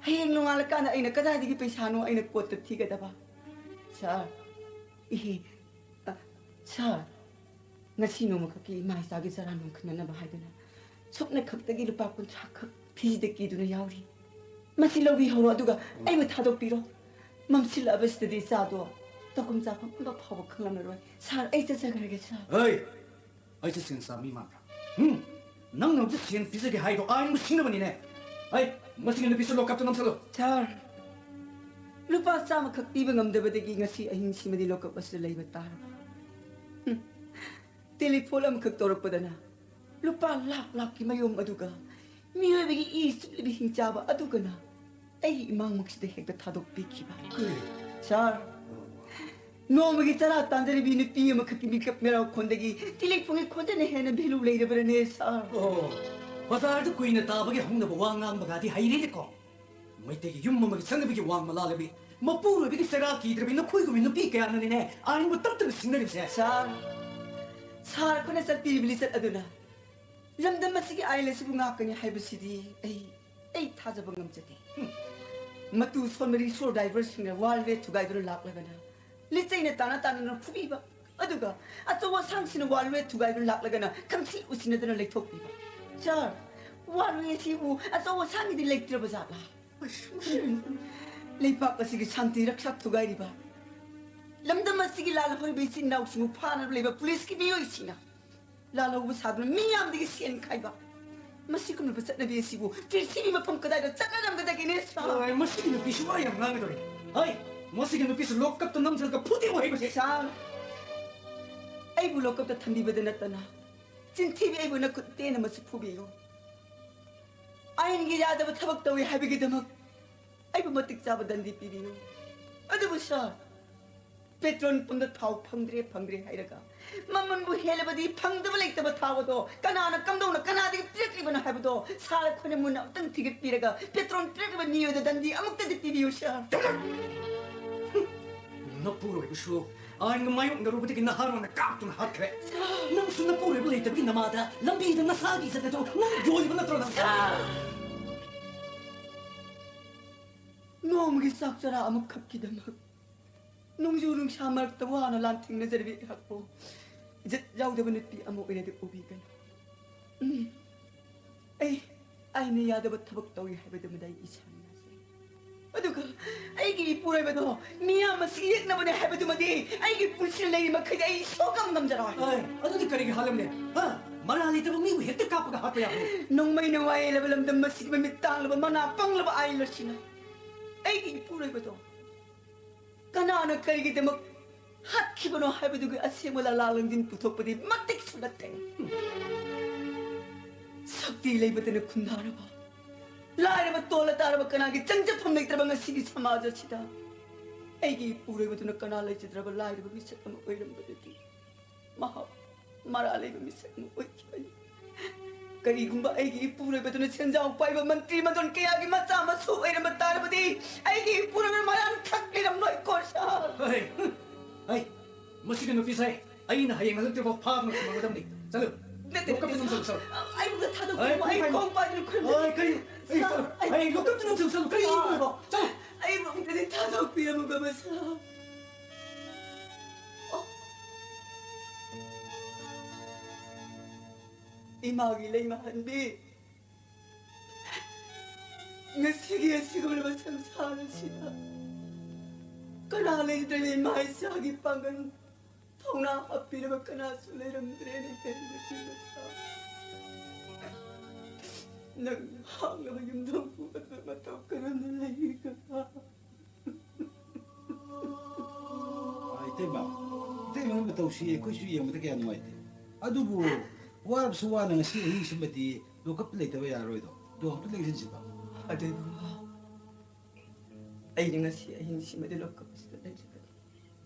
ꯍꯌꯦꯡ ꯅꯣꯡꯉꯥꯜꯂꯀꯥꯟꯗ ꯑꯩꯅ ꯀꯗꯥꯏꯗꯒꯤ ꯄꯩꯁꯥꯅꯣ ꯑꯩꯅ ꯀꯣꯔꯠꯇ ꯊꯤꯒꯗꯕ? ꯁꯥꯔ, ꯏꯍꯦ, ꯑ, ꯁꯥꯔ, ꯉꯁꯤ ꯅꯣꯡꯃꯈꯛꯀꯤ ꯏꯃꯥ ꯏꯆꯥꯒꯤ ꯆꯔꯥ ꯅꯨꯡꯈꯟꯅꯅꯕ ꯍꯥꯏꯗꯨꯅ ꯁꯨꯞꯅ ꯈꯛꯇꯒꯤ ꯂꯨꯄꯥ ꯀꯨꯟꯊ꯭ꯔꯥ ꯈꯛ ꯐꯤꯖꯤꯗ ꯀꯤꯗꯨꯅ ꯌꯥꯎꯔꯤ꯫ ꯃꯁꯤ ꯂꯧꯕꯤꯍꯧꯔꯣ, ꯑꯗꯨꯒ ꯑꯩꯕꯨ ꯊꯥꯗꯣꯛꯄꯤꯔꯣ꯫ ꯃꯝꯁꯤꯜꯂꯛꯑꯕꯁꯤꯗꯗꯤ ꯏꯆꯥꯗꯣ ꯇꯧꯐꯝ ꯆꯥꯐꯝ ꯑꯃ ꯐꯥꯎꯕ ꯈꯪꯂꯝꯂꯔꯣꯏ꯫ ꯁꯥꯔ, ꯑꯩ ꯆꯠꯆꯈ꯭ꯔꯒꯦ, ꯁꯥꯔ꯫ ꯍꯩ! ꯑꯩꯁꯦ ꯁꯦꯟ ꯆꯥꯕ ꯃꯤ ꯃꯥꯟꯕ꯭ꯔꯥ? ꯍꯨꯝ? ꯅꯪꯅ ꯍꯧꯖꯤꯛ ꯁꯦꯟ ꯄꯤꯖꯒꯦ ꯍꯥꯏꯗꯣ ꯑꯥꯏꯟꯕꯨ ꯁꯤꯡꯅꯕꯅꯤꯅꯦ꯫ ꯍꯩ! ꯃꯁꯤꯒꯤ ꯅꯨꯄꯤꯁꯦ ꯂꯣꯀꯞꯇ ꯅꯝꯁꯜꯂꯨ꯫ ꯁꯥꯔ, ꯂꯨꯄꯥ ꯆꯥꯝꯃꯈꯛ ꯄꯤꯕ ꯉꯝꯗꯕꯗꯒꯤ ꯉꯁꯤ ꯑꯍꯤꯡꯁꯤꯃꯗꯤ ꯂꯣꯀꯞ ꯑꯁꯤꯗ ꯂꯩꯕ ꯇꯥꯔꯕ꯫ ꯍꯨꯝ꯫ ꯇꯦꯂꯤꯐꯣꯟ ꯑꯃꯈꯛ ꯇꯧꯔꯛꯄꯗꯅ ꯂꯨꯄꯥ ꯂꯥꯛ ꯂꯥꯛꯀꯤ ꯃꯌꯨꯝ ꯑꯗꯨꯒ ꯃꯤꯑꯣꯏꯕꯒꯤ ꯏ ꯆꯨꯞꯂꯤꯕ ꯍꯤꯡꯆꯥꯕ ꯑꯗꯨꯒꯅ ꯑꯩꯒꯤ ꯏꯃꯥꯡꯃꯛꯁꯤꯗ ꯍꯦꯛꯇ ꯊꯥꯗꯣꯛꯄꯤꯈꯤꯕ꯫ ꯀꯔꯤ? ꯁꯥꯔ, ꯅꯣꯡꯃꯒꯤ ꯆꯔꯥ ꯇꯥꯟꯖꯔꯤꯕꯤ ꯅꯨꯄꯤ ꯑꯃꯈꯛꯀꯤ ꯃꯤꯀꯞ ꯃꯤꯔꯥꯎ ꯈꯣꯟꯗꯒꯤ ꯇꯤꯂꯤꯐꯣꯟꯒꯤ ꯈꯣꯟꯖꯦꯜꯅ ꯍꯦꯟꯅ ꯚꯦꯂꯨ ꯂꯩꯔꯕ꯭ꯔꯅꯦ, ꯁꯥꯔ? ꯑꯣ, ꯕꯖꯥꯔꯗ ꯀꯨꯏꯅ ꯇꯥꯕꯒꯤ ꯍꯧꯅꯕ ꯋꯥ ꯉꯥꯡꯕꯒꯗꯤ ꯍꯩꯔꯦꯅꯦꯀꯣ꯫ ꯃꯩꯇꯩꯒꯤ ꯌꯨꯝ ꯑꯃꯒꯤ ꯆꯠꯅꯕꯤꯒꯤ ꯋꯥꯡꯃ ꯂꯥꯜꯂꯕꯤ, ꯃꯄꯨꯔꯣꯏꯕꯒꯤ ꯆꯩꯔꯥꯛ ꯀꯤꯗ꯭ꯔꯕꯤ ꯅꯈꯣꯏꯒꯨꯝꯕꯤ ꯅꯨꯄꯤ ꯀꯌꯥꯅꯅꯤꯅꯦ ꯑꯥꯏꯟꯕꯨ ꯇꯞꯇꯅ ꯁꯤꯡꯅꯔꯤꯕꯁꯦ꯫ ꯁꯥꯔ, ꯁꯥꯔ ꯑꯩꯈꯣꯏꯅ ꯆꯠꯄꯤꯔꯤꯕ ꯂꯤꯆꯠ ꯑꯗꯨꯅ ꯂꯝꯗꯝ ꯑꯁꯤꯒꯤ ꯑꯥꯏꯟ ꯑꯁꯤꯕꯨ ꯉꯥꯛꯀꯅꯤ ꯍꯥꯏꯕꯁꯤꯗꯤ ꯑꯩ, ꯑꯩ ꯊꯥꯖꯕ ꯉꯝꯖꯗꯦ꯫ ꯍꯨꯝ꯫ ꯃꯇꯨ ꯁꯣꯟꯕ ꯔꯤꯛꯁꯣ ꯗ꯭ꯔꯥꯏꯚꯔꯁꯤꯡꯅ ꯋꯥꯜꯋꯦ ꯊꯨꯒꯥꯏꯗꯨꯅ ꯂꯥꯛꯂꯒꯅ ꯂꯤꯆꯩꯅ ꯇꯥꯅ ꯇꯥꯅꯅ ꯐꯨꯕꯤꯕ, ꯑꯗꯨꯒ ꯑꯆꯧ ꯑꯁꯥꯡꯁꯤꯡꯅ ꯋꯥꯜꯋꯦ ꯊꯨꯒꯥꯏꯗꯨꯅ ꯂꯥꯛꯂꯒꯅ ꯈꯪꯁꯤ ꯎꯁꯤꯟꯅꯗꯅ ꯂꯩꯊꯣꯛꯄꯤꯕ꯫ ꯁꯥꯔ, ꯋꯥꯜꯋꯦ ꯑꯁꯤꯕꯨ ꯑꯆꯧ ꯑꯁꯥꯡꯒꯤꯗꯤ ꯂꯩꯇ꯭ꯔꯕ ꯖꯥꯠꯂꯥ? ꯑꯁ, ꯂꯩꯕꯥꯛ ꯑꯁꯤꯒꯤ ꯁꯥꯟꯇꯤ ꯔꯛꯁꯥ ꯊꯨꯒꯥꯏꯔꯤꯕ, ꯂꯝꯗꯝ ꯑꯁꯤꯒꯤ ꯂꯥꯜꯍꯧꯔꯤꯕ ꯏꯆꯤꯟ ꯏꯅꯥꯎꯁꯤꯡꯕꯨ ꯐꯥꯅꯕ ꯂꯩꯕ ꯄꯨꯂꯤꯁꯀꯤ ꯃꯤꯑꯣꯏꯁꯤꯡꯅ ꯂꯥꯜꯍꯧꯕ ꯁꯥꯗꯨꯅ ꯃꯤ ꯌꯥꯝꯗꯒꯤ ꯁꯦꯟ ꯈꯥꯏꯕ, ꯃꯁꯤꯒꯨꯝꯂꯕ ꯆꯠꯅꯕꯤ ꯑꯁꯤꯕꯨ ꯄ꯭ꯔꯤꯊꯤꯕꯤ ꯃꯐꯝ ꯀꯗꯥꯏꯗ ꯆꯠꯅꯔꯝꯒꯗꯒꯦꯅꯦ, ꯁꯥꯔ? ꯑꯣꯏ, ꯃꯁꯤꯒꯤ ꯅꯨꯄꯤꯁꯤ ꯋꯥ ꯌꯥꯝ ꯉꯥꯡꯒꯗꯧꯔꯤ꯫ ꯍꯩ, ꯃꯁꯤꯒꯤ ꯅꯨꯄꯤꯁꯤ ꯂꯣꯛꯀꯞꯇ ꯅꯝꯁꯤꯜꯂꯒ ꯐꯨꯗꯦꯛꯑꯣ ꯍꯥꯏꯕꯁꯦ꯫ ꯁꯥꯔ, ꯑꯩꯕꯨ ꯂꯣꯛꯀꯞꯇ ꯊꯝꯕꯤꯕꯗ ꯅꯠꯇꯅ ꯆꯤꯟꯊꯤꯕꯤ ꯑꯩꯕꯨ ꯅꯈꯨꯠ ꯇꯦꯟꯅ ꯃꯁꯤ ꯐꯨꯕꯤꯌꯨ꯫ ꯑꯥꯏꯟꯒꯤ ꯌꯥꯗꯕ ꯊꯕꯛ ꯇꯧꯏ ꯍꯥꯏꯕꯒꯤꯗꯃꯛ ꯑꯩꯕꯨ ꯃꯇꯤꯛ ꯆꯥꯕ ꯗꯟꯗꯤ ꯄꯤꯕꯤꯌꯨ꯫ ꯑꯗꯨꯕꯨ ꯁꯥꯔ, ꯄꯦꯇ꯭ꯔꯣꯜ ꯄꯝꯗ ꯊꯥꯎ ꯐꯪꯗ꯭ꯔꯦ, ꯐꯪꯗ꯭ꯔꯦ ꯍꯥꯏꯔꯒ ꯃꯃꯜꯕꯨ ꯍꯦꯜꯂꯕꯗꯤ ꯐꯪꯗꯕ ꯂꯩꯇꯕ ꯊꯥꯎ ꯑꯗꯣ ꯀꯅꯥꯅ, ꯀꯝꯗꯧꯅ, ꯀꯅꯥꯗꯒꯤ ꯄꯤꯔꯛꯂꯤꯕꯅꯣ ꯍꯥꯏꯕꯗꯣ ꯁꯥꯔ ꯑꯩꯈꯣꯏꯅ ꯃꯨꯟꯅ ꯑꯃꯨꯛꯇꯪ ꯊꯤꯒꯠꯄꯤꯔꯒ ꯄꯦꯇ꯭ꯔꯣꯜ ꯄꯤꯔꯛꯂꯤꯕ ꯃꯤꯑꯣꯏꯗ ꯗꯟꯗꯤ ꯑꯃꯨꯛꯇꯗꯤ ꯄꯤꯕꯤꯌꯨ ꯁꯥꯔ꯫ ꯅꯄꯨꯔꯣꯏꯕꯁꯨ ꯑꯥꯏꯟꯒ ꯃꯥꯌꯣꯛꯅꯔꯨꯕꯗꯒꯤ ꯅꯍꯥꯔꯣꯟꯅ ꯀꯥꯞꯇꯨꯅ ꯍꯥꯠꯈ꯭ꯔꯦ꯫ ꯅꯪꯁꯨ ꯅꯄꯨꯔꯣꯏꯕ ꯂꯩꯇꯕꯒꯤ ꯅꯃꯥꯗ ꯂꯝꯕꯤꯗ ꯅꯁꯥꯒꯤ ꯏꯖꯠ ꯑꯗꯨ ꯅꯪ ꯌꯣꯜꯂꯤꯕ ꯅꯠꯇ꯭ꯔꯣ ꯅꯪ? ꯅꯣꯡꯃꯒꯤ ꯆꯥꯛ ꯆꯔꯥ ꯑꯃꯈꯛꯀꯤꯗꯃꯛ ꯅꯣꯡꯖꯨ ꯅꯨꯡꯁꯥ ꯃꯔꯛꯇ ꯋꯥꯅ ꯂꯥꯟꯊꯦꯡꯅꯖꯔꯤꯕ ꯑꯩꯍꯥꯛꯄꯨ ꯏꯖꯠ ꯌꯥꯎꯗꯕ ꯅꯨꯄꯤ ꯑꯃ ꯑꯣꯏꯅꯗꯤ ꯎꯕꯤꯒꯅꯨ꯫ ꯎꯝ꯫ ꯑꯩ ꯑꯥꯏꯟꯅ ꯌꯥꯗꯕ ꯊꯕꯛ ꯇꯧꯏ ꯍꯥꯏꯕꯗꯨꯃꯗꯤ ꯑꯩ ꯏꯁꯥꯅ ꯌꯥꯖꯩ꯫ ꯑꯗꯨꯒ ꯑꯩꯒꯤ ꯏꯄꯨꯔꯣꯏꯕꯗꯣ ꯃꯤꯌꯥꯝ ꯑꯁꯤ ꯌꯦꯛꯅꯕꯅꯦ ꯍꯥꯏꯕꯗꯨꯃꯗꯤ ꯑꯩꯒꯤ ꯄꯨꯟꯁꯤꯗ ꯂꯩꯔꯤ ꯃꯈꯩꯗꯤ ꯑꯩ ꯁꯨꯛꯉꯝ ꯉꯝꯖꯔꯣꯏ꯫ ꯑꯦ, ꯑꯗꯨꯗꯤ ꯀꯔꯤꯒꯤ ꯍꯥꯠꯂꯝꯂꯦ? ꯍꯥ? ꯃꯔꯥꯜ ꯂꯩꯇꯕ ꯃꯤꯕꯨ ꯍꯦꯛꯇ ꯀꯥꯞꯄꯒ ꯍꯥꯠꯄ ꯌꯥꯕ꯭ꯔꯣ? ꯅꯣꯡꯃꯩꯅ ꯋꯥꯌꯦꯜꯂꯕ ꯂꯝꯗꯝ ꯑꯁꯤꯒꯤ ꯃꯃꯤꯠ ꯇꯥꯡꯂꯕ ꯃꯅꯥ ꯄꯪꯂꯕ ꯑꯥꯏꯟ ꯑꯁꯤꯅ ꯑꯩꯒꯤ ꯏꯄꯨꯔꯣꯏꯕꯗꯣ ꯀꯅꯥꯅ ꯀꯔꯤꯒꯤꯗꯃꯛ ꯍꯥꯠꯈꯤꯕꯅꯣ ꯍꯥꯏꯕꯗꯨꯒꯤ ꯑꯁꯦꯡꯕ ꯂꯥꯂꯥ ꯂꯪꯖꯤꯟ ꯄꯨꯊꯣꯛꯄꯗꯤ ꯃꯇꯤꯛꯁꯨ ꯅꯠꯇꯦ꯫ ꯁꯛꯇꯤ ꯂꯩꯕꯇꯅ ꯈꯨꯟꯗꯥꯔꯕ, ꯂꯥꯏꯔꯕ ꯇꯣꯜꯂ ꯇꯥꯔꯕ ꯀꯅꯥꯒꯤ ꯆꯪꯖꯐꯝ ꯂꯩꯇ꯭ꯔꯕ ꯉꯁꯤꯒꯤ ꯁꯃꯥꯖ ꯑꯁꯤꯗ ꯑꯩꯒꯤ ꯏꯄꯨꯔꯣꯏꯕꯗꯨꯅ ꯀꯅꯥ ꯂꯩꯖꯗ꯭ꯔꯕ ꯂꯥꯏꯔꯕ ꯃꯤꯁꯛ ꯑꯃ ꯑꯣꯏꯔꯝꯕꯗꯨꯗꯤ ꯃꯍꯥꯛ ꯃꯔꯥꯜ ꯂꯩꯕ ꯃꯤꯁꯛ ꯑꯃ ꯑꯣꯏꯈꯤꯕꯅꯤ꯫ ꯀꯔꯤꯒꯨꯝꯕ ꯑꯩꯒꯤ ꯏꯄꯨꯔꯣꯏꯕꯗꯨꯅ ꯁꯦꯟꯖꯥꯎ ꯄꯥꯏꯕ ꯃꯟꯇ꯭ꯔꯤ ꯃꯗꯣꯟ ꯀꯌꯥꯒꯤ ꯃꯆꯥ ꯃꯁꯨ ꯑꯣꯏꯔꯝꯕ ꯇꯥꯔꯕꯗꯤ ꯑꯩꯒꯤ ꯏꯄꯨꯔꯣꯏꯕ ꯃꯔꯥꯟ ꯈꯛ ꯂꯩꯔꯝꯂꯣꯏ ꯀꯣꯔꯁꯥ꯫ ꯍꯩ, ꯍꯩ, ꯃꯁꯤꯒꯤ ꯅꯨꯄꯤꯁꯦ ꯑꯩꯅ ꯍꯌꯦꯡ ꯍꯜꯂꯛꯇ꯭ꯔꯤꯐꯥꯎ ꯐꯥꯗꯅ ꯊꯝꯃꯒꯗꯕꯅꯤ꯫ ꯆꯠꯂꯨ꯫ ꯅꯠꯇꯦ, ꯂꯣꯀꯞꯇ ꯅꯠꯇꯦ, ꯅꯝꯁꯤꯜꯂꯨ, ꯆꯠꯂꯨ꯫ ꯑꯩꯕꯨ ꯊꯥꯗꯣꯛꯄꯤꯔꯝꯃꯣ, ꯑꯩ ꯈꯣꯡ ꯄꯥꯏꯗꯨꯅ ꯈꯨꯔꯨꯝꯖꯒꯦ꯫ ꯑꯩ ꯀꯔꯤ? ꯑꯩ ꯆꯠꯂꯨ꯫ ꯑꯩ ꯂꯣꯀꯞꯇ ꯅꯝꯁꯤꯜꯂꯨ, ꯆꯠꯂꯨ꯫ ꯀꯔꯤ ꯁꯥꯔ, ꯏꯕꯨꯡꯉꯣ? ꯆꯠꯂꯨ꯫ ꯑꯩꯕꯨ ꯑꯝꯇꯗꯤ ꯊꯥꯗꯣꯛꯄꯤꯔꯝꯃꯨ, ꯀꯃꯁꯥ꯫ ꯑꯣ꯫ ꯏꯃꯥꯒꯤ ꯂꯩꯃꯍꯟꯕꯤ꯫ ꯉꯁꯤꯒꯤ ꯑꯁꯤꯒꯨꯝꯂꯕ ꯁꯪꯁꯥꯔ ꯑꯁꯤꯗ ꯀꯅꯥ ꯂꯩꯇ꯭ꯔꯦ ꯏꯃꯥ ꯏꯆꯥꯒꯤ ꯄꯥꯡꯒꯜ ꯊꯧꯅꯥ ꯍꯥꯞꯄꯤꯅꯕ ꯀꯅꯥꯁꯨ ꯂꯩꯔꯝꯗ꯭ꯔꯦꯅꯦ ꯍꯦꯟꯕꯁꯤꯡ ꯑꯁꯥ꯫ ꯅꯪ ꯍꯥꯡꯂꯕ ꯌꯨꯝꯊꯣꯡ ꯄꯨꯝꯕꯗ ꯃꯇꯧ ꯀꯔꯝꯅ ꯂꯩꯒꯗ꯭ꯔꯥ? ꯑꯥ, ꯏꯇꯩꯃ, ꯏꯇꯩꯃꯒꯤ ꯃꯇꯧꯁꯤ ꯑꯩꯈꯣꯏꯁꯨ ꯌꯦꯡꯕꯗ ꯀꯌꯥ ꯅꯨꯡꯉꯥꯏꯇꯦ꯫ ꯑꯗꯨꯕꯨ ꯋꯥꯔꯕꯁꯨ ꯋꯥꯅ ꯉꯁꯤ ꯑꯍꯤꯡꯁꯤꯃꯗꯤ ꯂꯣꯀꯞꯇ ꯂꯩꯇꯕ ꯌꯥꯔꯣꯏꯗꯣ꯫ ꯑꯗꯣ ꯑꯝꯇ ꯂꯦꯡꯁꯤꯟꯁꯤꯕ꯫ ꯑꯗꯨꯕꯨ ꯑꯩꯗꯤ ꯉꯁꯤ ꯑꯍꯤꯡꯁꯤꯃꯗꯤ ꯂꯣꯀꯞ ꯑꯁꯤꯗ ꯂꯩꯖꯒꯅꯤ꯫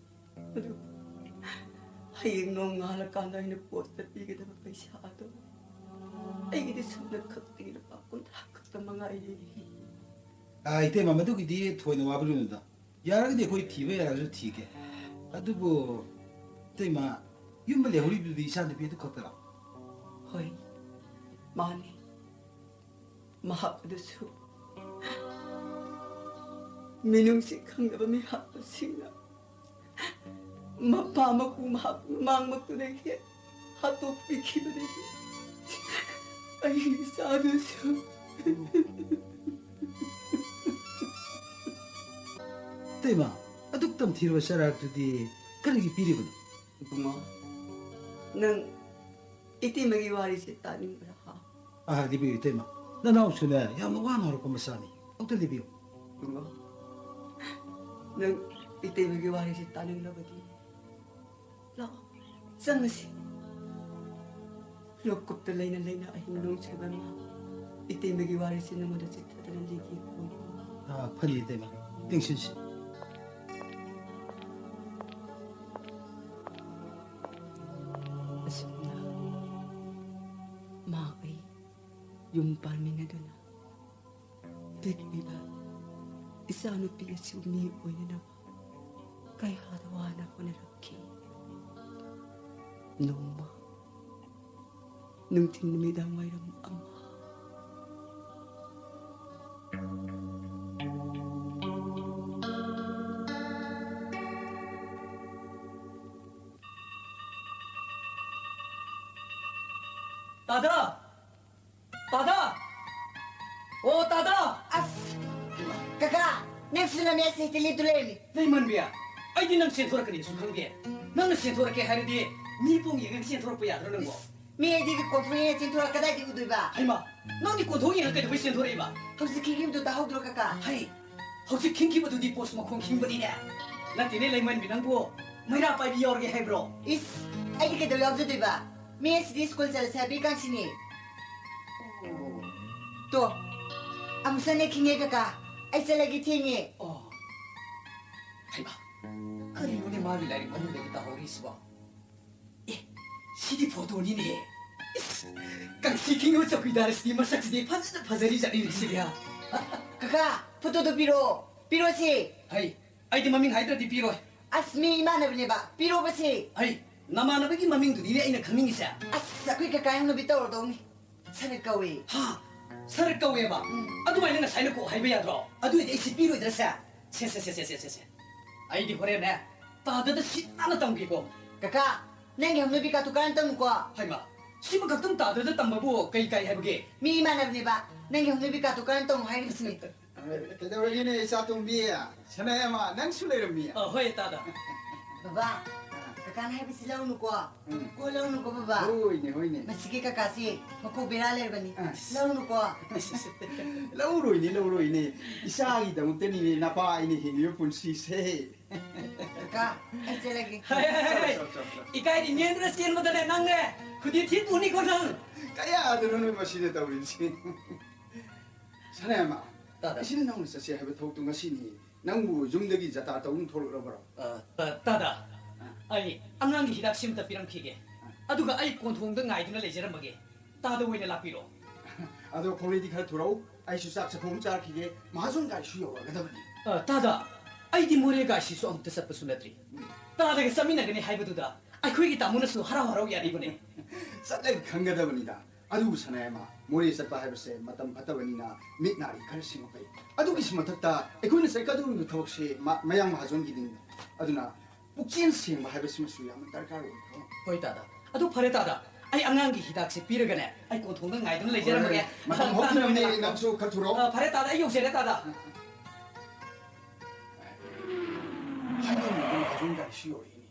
ꯑꯗꯨꯕꯨ ꯍꯌꯦꯡ ꯅꯣꯡꯉꯥꯜꯂꯀꯥꯟꯗ ꯑꯩꯅ ꯄꯣꯁꯇ ꯄꯤꯒꯗꯕ ꯄꯩꯁꯥ ꯑꯗꯣ ꯑꯩꯒꯤꯗꯤ ꯁꯨꯞꯅ ꯈꯛꯇꯒꯤ ꯂꯨꯄꯥ ꯀꯨꯟꯊ꯭ꯔꯥ ꯈꯛꯇ ꯃꯉꯥꯏꯔꯦ꯫ ꯑꯥ, ꯏꯇꯩꯃ, ꯃꯗꯨꯒꯤꯗꯤ ꯊꯣꯏꯅ ꯋꯥꯕꯤꯔꯨꯅꯨꯗ꯫ ꯌꯥꯔꯒꯗꯤ ꯑꯩꯈꯣꯏ ꯊꯤꯕ ꯌꯥꯔꯒꯁꯨ ꯊꯤꯒꯦ꯫ ꯑꯗꯨꯕꯨ ꯏꯇꯩꯃ, ꯌꯨꯝꯗ ꯂꯩꯍꯧꯔꯤꯕꯗꯨꯗꯤ ꯏꯆꯥ ꯅꯨꯄꯤ ꯑꯗꯨ ꯈꯛꯇꯔꯣ? ꯍꯣꯏ, ꯃꯥꯅꯤ꯫ ꯃꯍꯥꯛ ꯑꯗꯨꯁꯨ ꯃꯤꯅꯨꯡꯁꯤ ꯈꯪꯗꯕ ꯃꯤꯍꯥꯠꯄꯁꯤꯡꯅ ꯃꯄꯥ ꯃꯄꯨ ꯃꯍꯥꯛ ꯃꯃꯥꯡꯃꯛꯇꯨꯗꯒꯤ ꯍꯥꯠꯇꯣꯛꯄꯤꯈꯤꯕꯗꯒꯤ ꯑꯩꯒꯤ ꯏꯆꯥꯗꯨꯁꯨ ꯏꯇꯩꯃ, ꯑꯗꯨꯛ ꯇꯝꯊꯤꯔꯕ ꯆꯔꯥꯛꯇꯨꯗꯤ ꯀꯔꯤꯒꯤ ꯄꯤꯔꯤꯕꯅꯣ? ꯏꯕꯨꯡꯉꯣ, ꯅꯪ ꯏꯇꯩꯃꯒꯤ ꯋꯥꯔꯤꯁꯦ ꯇꯥꯅꯤꯡꯕ꯭ꯔꯥ? ꯑꯥ, ꯂꯤꯕꯤꯌꯨ ꯏꯇꯩꯃ꯫ ꯅꯅꯥꯎꯁꯨꯅꯦ, ꯌꯥꯝꯅ ꯋꯥꯅ ꯍꯧꯔꯛꯄ ꯃꯆꯥꯅꯤ꯫ ꯑꯝꯇ ꯂꯤꯕꯤꯌꯨ꯫ ꯏꯕꯨꯡꯉꯣ, ꯅꯪ ꯏꯇꯩꯃꯒꯤ ꯋꯥꯔꯤꯁꯦ ꯇꯥꯅꯤꯡꯂꯕꯗꯤ ꯂꯥꯛꯑꯣ, ꯆꯪꯉꯁꯤ꯫ ꯂꯣꯛꯀꯨꯞꯇ ꯂꯩꯅ ꯂꯩꯅ ꯑꯍꯤꯡ ꯅꯣꯡ ꯁꯣꯏꯕ ꯃꯥ ꯏꯇꯩꯃꯒꯤ ꯋꯥꯔꯤꯁꯤ ꯅꯉꯣꯟꯗ ꯆꯤꯊꯗꯅ ꯂꯤꯒꯦ꯫ ꯑꯥ, ꯐꯅꯤ ꯏꯇꯩꯃ, ꯇꯦꯡꯁꯤꯟꯁꯤ꯫ ꯑꯁꯨꯝꯅ ꯃꯥ ꯑꯩ ꯌꯨꯝ ꯄꯥꯟꯃꯤꯟꯅꯗꯨꯅ ꯄꯤꯛꯂꯤꯕ ꯏꯆꯥꯅꯨꯄꯤ ꯑꯁꯤ ꯃꯤ ꯑꯣꯏꯅꯅꯕ ꯀꯌꯥꯗ ꯋꯥꯅ ꯍꯣꯠꯅꯔꯛꯈꯤ꯫ ꯅꯣꯡꯃ ꯅꯨꯡꯊꯤꯜ ꯅꯨꯃꯤꯗꯥꯡ ꯋꯥꯏꯔꯝ ꯑꯃ꯫ ꯇꯥꯗ! ꯇꯥꯗ! ꯑꯣ, ꯇꯥꯗ! ꯑꯁ! ꯀꯀꯥ, ꯅꯪ ꯁꯤꯅ ꯃꯦꯁ ꯍꯦꯛꯇ ꯂꯦꯞꯇꯨ ꯂꯩꯔꯝꯃꯤ꯫ ꯂꯩꯃꯟꯕꯤ, ꯑꯩꯗꯤ ꯅꯪ ꯆꯦꯟꯊꯣꯔꯛꯀꯅꯤꯁꯨ ꯈꯪꯗꯦ꯫ ꯅꯪꯅ ꯆꯦꯟꯊꯣꯔꯛꯀꯦ ꯍꯥꯏꯔꯗꯤ ꯃꯤ ꯄꯨꯡ ꯌꯦꯡꯉꯒ ꯆꯦꯟꯊꯣꯔꯛꯄ ꯌꯥꯗ꯭ꯔꯣ ꯅꯪꯕꯣ? ꯏꯁ, ꯃꯤ ꯑꯩꯗꯤ ꯀꯣꯟꯊꯣꯛ ꯌꯦꯡꯉ ꯆꯦꯟꯊꯣꯔꯛ ꯀꯗꯥꯏꯗꯒꯤ ꯎꯗꯣꯏꯕ? ꯍꯩꯃꯥ, ꯅꯪꯗꯤ ꯀꯣꯟꯊꯣꯛ ꯌꯦꯡꯉ ꯀꯩꯗꯧꯕꯩ ꯆꯦꯟꯊꯣꯔꯛꯏꯕ? ꯍꯧꯖꯤꯛ ꯈꯤꯡꯈꯤꯕꯗꯨ ꯇꯥꯍꯧꯗ꯭ꯔꯣ ꯀꯀꯥ? ꯍꯩ, ꯍꯧꯖꯤꯛ ꯈꯤꯡꯈꯤꯕꯗꯨꯗꯤ ꯄꯣꯁ ꯃꯈꯣꯡ ꯈꯤꯡꯕꯅꯤꯅꯦ꯫ ꯅꯠꯇꯦꯅꯦ ꯂꯩꯃꯟꯕꯤ ꯅꯪꯕꯨ, ꯃꯩꯔꯥ ꯄꯥꯏꯕꯤ ꯌꯥꯎꯔꯒꯦ ꯍꯥꯏꯕ꯭ꯔꯣ? ꯏꯁ, ꯑꯩꯗꯤ ꯀꯩꯗꯧ ꯌꯥꯎꯖꯗꯣꯏꯕ? ꯃꯤ ꯑꯁꯤꯗꯤ ꯁ꯭ꯀꯨꯜ ꯆꯠꯂꯁꯦ ꯍꯥꯏꯕꯒꯤ ꯀꯥꯡꯁꯤꯅꯤ꯫ ꯑꯣ꯫ ꯇꯣ, ꯑꯃꯨꯛꯁꯨꯅꯦ ꯈꯤꯡꯉꯦ ꯀꯀꯥ꯫ ꯑꯩ ꯆꯠꯂꯒꯦ, ꯊꯦꯡꯉꯦ꯫ ꯑꯣ꯫ ꯍꯩꯃꯥ, ꯀꯔꯤꯅꯣꯅꯦ ꯃꯥꯒꯤ ꯂꯥꯏꯔꯤꯛ ꯃꯅꯨꯡꯗꯒꯤ ꯇꯥꯍꯧꯔꯤꯁꯤꯕꯣ? ꯑꯦ, ꯁꯤꯗꯤ ꯐꯣꯇꯣꯅꯤꯅꯦꯍꯦ꯫ ꯏꯁ, ꯀꯥꯡꯁꯤ ꯈꯤꯡꯉꯤꯕ ꯆꯧꯀꯤꯗꯥꯔ ꯑꯁꯤꯗꯤ ꯃꯁꯛꯁꯤꯗꯤ ꯐꯖꯅ ꯐꯖꯔꯤ ꯖꯥꯠꯅꯤꯅꯦ ꯁꯤꯗꯤ, ꯍꯥ? ꯀꯀꯥ, ꯐꯣꯇꯣꯗꯣ ꯄꯤꯔꯛꯑꯣ꯫ ꯄꯤꯔꯛꯑꯣꯁꯦ꯫ ꯍꯩ, ꯑꯩꯗꯤ ꯃꯃꯤꯡ ꯍꯥꯏꯗ꯭ꯔꯗꯤ ꯄꯤꯔꯣꯏ꯫ ꯑꯁ, ꯃꯤ ꯏꯃꯥꯟꯅꯕꯅꯦꯕ꯫ ꯄꯤꯔꯛꯑꯣꯕꯁꯦ꯫ ꯍꯩ, ꯅꯃꯥꯟꯅꯕꯒꯤ ꯃꯃꯤꯡꯗꯨꯅꯤꯅꯦ ꯑꯩꯅ ꯈꯪꯅꯤꯡꯉꯤꯁꯦ꯫ ꯑꯁ, ꯑꯩꯈꯣꯏ ꯀꯀꯥ ꯍꯧꯅꯕꯤ ꯇꯧꯔꯗꯧꯅꯤ꯫ ꯁꯔꯠ ꯀꯧꯏ꯫ ꯍꯥ? ꯁꯔꯠ ꯀꯧꯋꯦꯕ? ꯎꯝ꯫ ꯑꯗꯨꯃꯥꯏꯅ ꯉꯁꯥꯏꯅ ꯀꯣꯛ ꯍꯥꯏꯕ ꯌꯥꯗ꯭ꯔꯣ? ꯑꯗꯨ ꯑꯣꯏꯗꯤ ꯑꯩ ꯁꯤ ꯄꯤꯔꯣꯏꯗ꯭ꯔꯁꯦ? ꯁꯦ, ꯁꯦ, ꯁꯦ꯫ ꯑꯩꯗꯤ ꯍꯣꯔꯦꯟꯅꯦ ꯇꯥꯗꯗ ꯁꯤꯠ ꯅꯥꯟꯅ ꯇꯝꯒꯦꯀꯣ꯫ ꯀꯀꯥ, ꯅꯪꯒꯤ ꯍꯧꯅꯕꯤ ꯀꯥꯇꯨ ꯀꯔꯟ ꯇꯧꯅꯨꯀꯣ꯫ ꯍꯩꯃꯥ, ꯁꯤꯃ ꯈꯛꯇꯪ ꯇꯥꯗꯗ ꯇꯝꯕꯕꯨ ꯀꯩ ꯀꯥꯏ ꯍꯥꯏꯕꯒꯦ? ꯃꯤ ꯏꯃꯥꯟꯅꯕꯅꯦꯕ, ꯅꯪꯒꯤ ꯍꯧꯅꯕꯤ ꯀꯥꯇꯨ ꯀꯔꯟ ꯇꯧꯅꯨ ꯍꯥꯏꯔꯤꯕꯁꯤꯅꯤ꯫ ꯀꯩꯗꯧꯔꯒꯦꯅꯦ, ꯏꯆꯥ ꯇꯣꯝꯕꯤ? ꯁꯅꯥꯌꯥꯏꯃ, ꯅꯪꯁꯨ ꯂꯩꯔꯝꯃꯤ? ꯑ, ꯍꯣꯏ, ꯇꯥꯗ꯫ ꯕꯕꯥ, ꯑ꯫ ꯀꯀꯥꯅ ꯍꯥꯏꯕꯁꯤ ꯂꯧꯅꯨꯀꯣ꯫ ꯎꯝ꯫ ꯀꯣ ꯂꯧꯅꯨꯀꯣ, ꯕꯕꯥ꯫ ꯍꯣꯏꯅꯦ, ꯍꯣꯏꯅꯦ꯫ ꯃꯁꯤꯒꯤ ꯀꯀꯥꯁꯤ ꯃꯀꯣꯛ ꯕꯦꯔꯥ ꯂꯩꯔꯕꯅꯤ꯫ ꯑꯁ꯫ ꯂꯧꯅꯨꯀꯣ꯫ ꯂꯧꯔꯣꯏꯅꯦ, ꯂꯧꯔꯣꯏꯅꯦ꯫ ꯏꯆꯥꯒꯤꯗꯃꯛꯇꯅꯤꯅꯦ ꯅꯄꯥ ꯑꯩꯅ ꯍꯤꯡꯉꯤꯕ ꯄꯨꯟꯁꯤꯁꯦ꯫ ꯀꯀꯥ, ꯑꯩ ꯆꯠꯂꯒꯦ꯫ ꯍꯩ, ꯍꯩ, ꯍꯩ, ꯍꯩ꯫ ꯆꯣ, ꯆꯣ, ꯆꯣ, ꯆꯣ꯫ ꯏꯀꯥꯏꯗꯤ ꯅꯦꯝꯗꯨꯅ ꯆꯦꯟꯕꯗꯅꯦ ꯅꯪꯅꯦ ꯈꯨꯗꯤ ꯊꯤ ꯄꯨꯅꯤꯀꯣ ꯅꯪ꯫ ꯀꯌꯥꯗꯅꯣ ꯅꯣꯏ ꯃꯁꯤꯅ ꯇꯧꯔꯤꯁꯤ? ꯁꯅꯥꯌꯥꯏꯃ, ꯇꯥꯗ꯫ ꯏꯆꯤꯟ ꯏꯅꯥꯎꯅ ꯆꯠꯁꯦ ꯍꯥꯏꯕ ꯊꯕꯛꯇꯣ ꯉꯁꯤꯅꯤ꯫ ꯅꯪꯕꯨ ꯌꯨꯝꯗꯒꯤ ꯖꯇꯥ ꯇꯧꯗꯨꯅ ꯊꯣꯛꯂꯛꯂꯕ꯭ꯔꯣ? ꯑ, ꯇ-, ꯇꯥꯗ, ꯑ꯫ ꯑꯩ ꯑꯉꯥꯡꯒꯤ ꯍꯤꯗꯥꯛ ꯁꯤꯝꯇ ꯄꯤꯔꯝꯈꯤꯒꯦ꯫ ꯑ꯫ ꯑꯗꯨꯒ ꯑꯩ ꯀꯣꯟꯊꯣꯡꯗ ꯉꯥꯏꯗꯨꯅ ꯂꯩꯖꯔꯝꯃꯒꯦ꯫ ꯇꯥꯗ ꯑꯣꯏꯅ ꯂꯥꯛꯄꯤꯔꯣ꯫ ꯑꯗꯣ ꯈꯣꯡꯂꯩꯗꯤ ꯈꯔ ꯊꯨꯔꯛꯎ꯫ ꯑꯩꯁꯨ ꯆꯥꯛ ꯆꯥꯛꯈꯣꯝ ꯆꯥꯈꯤꯒꯦ꯫ ꯃꯍꯥꯖꯣꯟ ꯒꯥꯏꯁꯨ ꯌꯧꯔꯛꯑꯒꯗꯕꯅꯤ꯫ ꯑ, ꯇꯥꯗ, ꯑꯩꯗꯤ ꯃꯣꯔꯦ ꯒꯥꯏꯁꯤꯁꯨ ꯑꯃꯨꯛꯇ ꯆꯠꯄꯁꯨ ꯅꯠꯇ꯭ꯔꯤ꯫ ꯎꯝ꯫ ꯇꯥꯗꯒ ꯆꯠꯃꯤꯟꯅꯒꯅꯤ ꯍꯥꯏꯕꯗꯨꯗ ꯑꯩꯈꯣꯏꯒꯤ ꯇꯥꯃꯣꯅꯁꯨ ꯍꯔꯥꯎ ꯍꯔꯥꯎ ꯌꯥꯔꯤꯕꯅꯦ꯫ ꯆꯠꯂꯒ ꯈꯪꯒꯗꯕꯅꯤꯗ꯫ ꯑꯗꯨꯕꯨ ꯁꯅꯥꯌꯥꯏꯃ, ꯃꯣꯔꯦ ꯆꯠꯄ ꯍꯥꯏꯕꯁꯦ ꯃꯇꯝ ꯐꯠꯇꯕꯅꯤꯅ ꯃꯤꯠ ꯅꯥꯔꯤ ꯈꯔ ꯁꯤꯡꯉꯛꯄ ꯐꯩ꯫ ꯑꯗꯨꯒꯤꯁꯨ ꯃꯊꯛꯇ ꯑꯩꯈꯣꯏꯅ ꯆꯠꯀꯗꯧꯔꯤꯕ ꯊꯕꯛꯁꯦ ꯃ-, ꯃꯌꯥꯡ ꯃꯍꯥꯖꯣꯟꯒꯤꯅꯤꯅ꯫ ꯑꯗꯨꯅ ꯄꯨꯛꯆꯦꯜ ꯁꯦꯡꯕ ꯍꯥꯏꯕꯁꯤꯃꯁꯨ ꯌꯥꯝꯅ ꯗꯔꯀꯥꯔ ꯑꯣꯏꯀꯣ꯫ ꯍꯣꯏ ꯇꯥꯗ꯫ ꯑꯗꯨ ꯐꯔꯦ ꯇꯥꯗ, ꯑꯩ ꯑꯉꯥꯡꯒꯤ ꯍꯤꯗꯥꯛꯁꯦ ꯄꯤꯔꯒꯅꯦ ꯑꯩ ꯀꯣꯟꯊꯣꯡꯗ ꯉꯥꯏꯗꯨꯅ ꯂꯩꯖꯔꯝꯃꯒꯦ꯫ ꯍꯣꯏ, ꯃꯇꯝ ꯇꯥꯗ ꯍꯧꯈꯤꯕꯅꯤ, ꯑꯣꯏꯅ ꯂꯥꯛꯄꯤꯔꯣ꯫ ꯅꯪꯁꯨ ꯈꯔ ꯊꯨꯔꯣ꯫ ꯑ, ꯐꯔꯦ ꯇꯥꯗ, ꯑꯩ ꯌꯧꯖꯔꯦ ꯇꯥꯗ꯫ ꯍꯥꯏꯗꯤ ꯃꯍꯥꯖꯣꯟ ꯒꯥꯔꯤꯁꯨ ꯌꯧꯔꯛꯏꯅꯦ꯫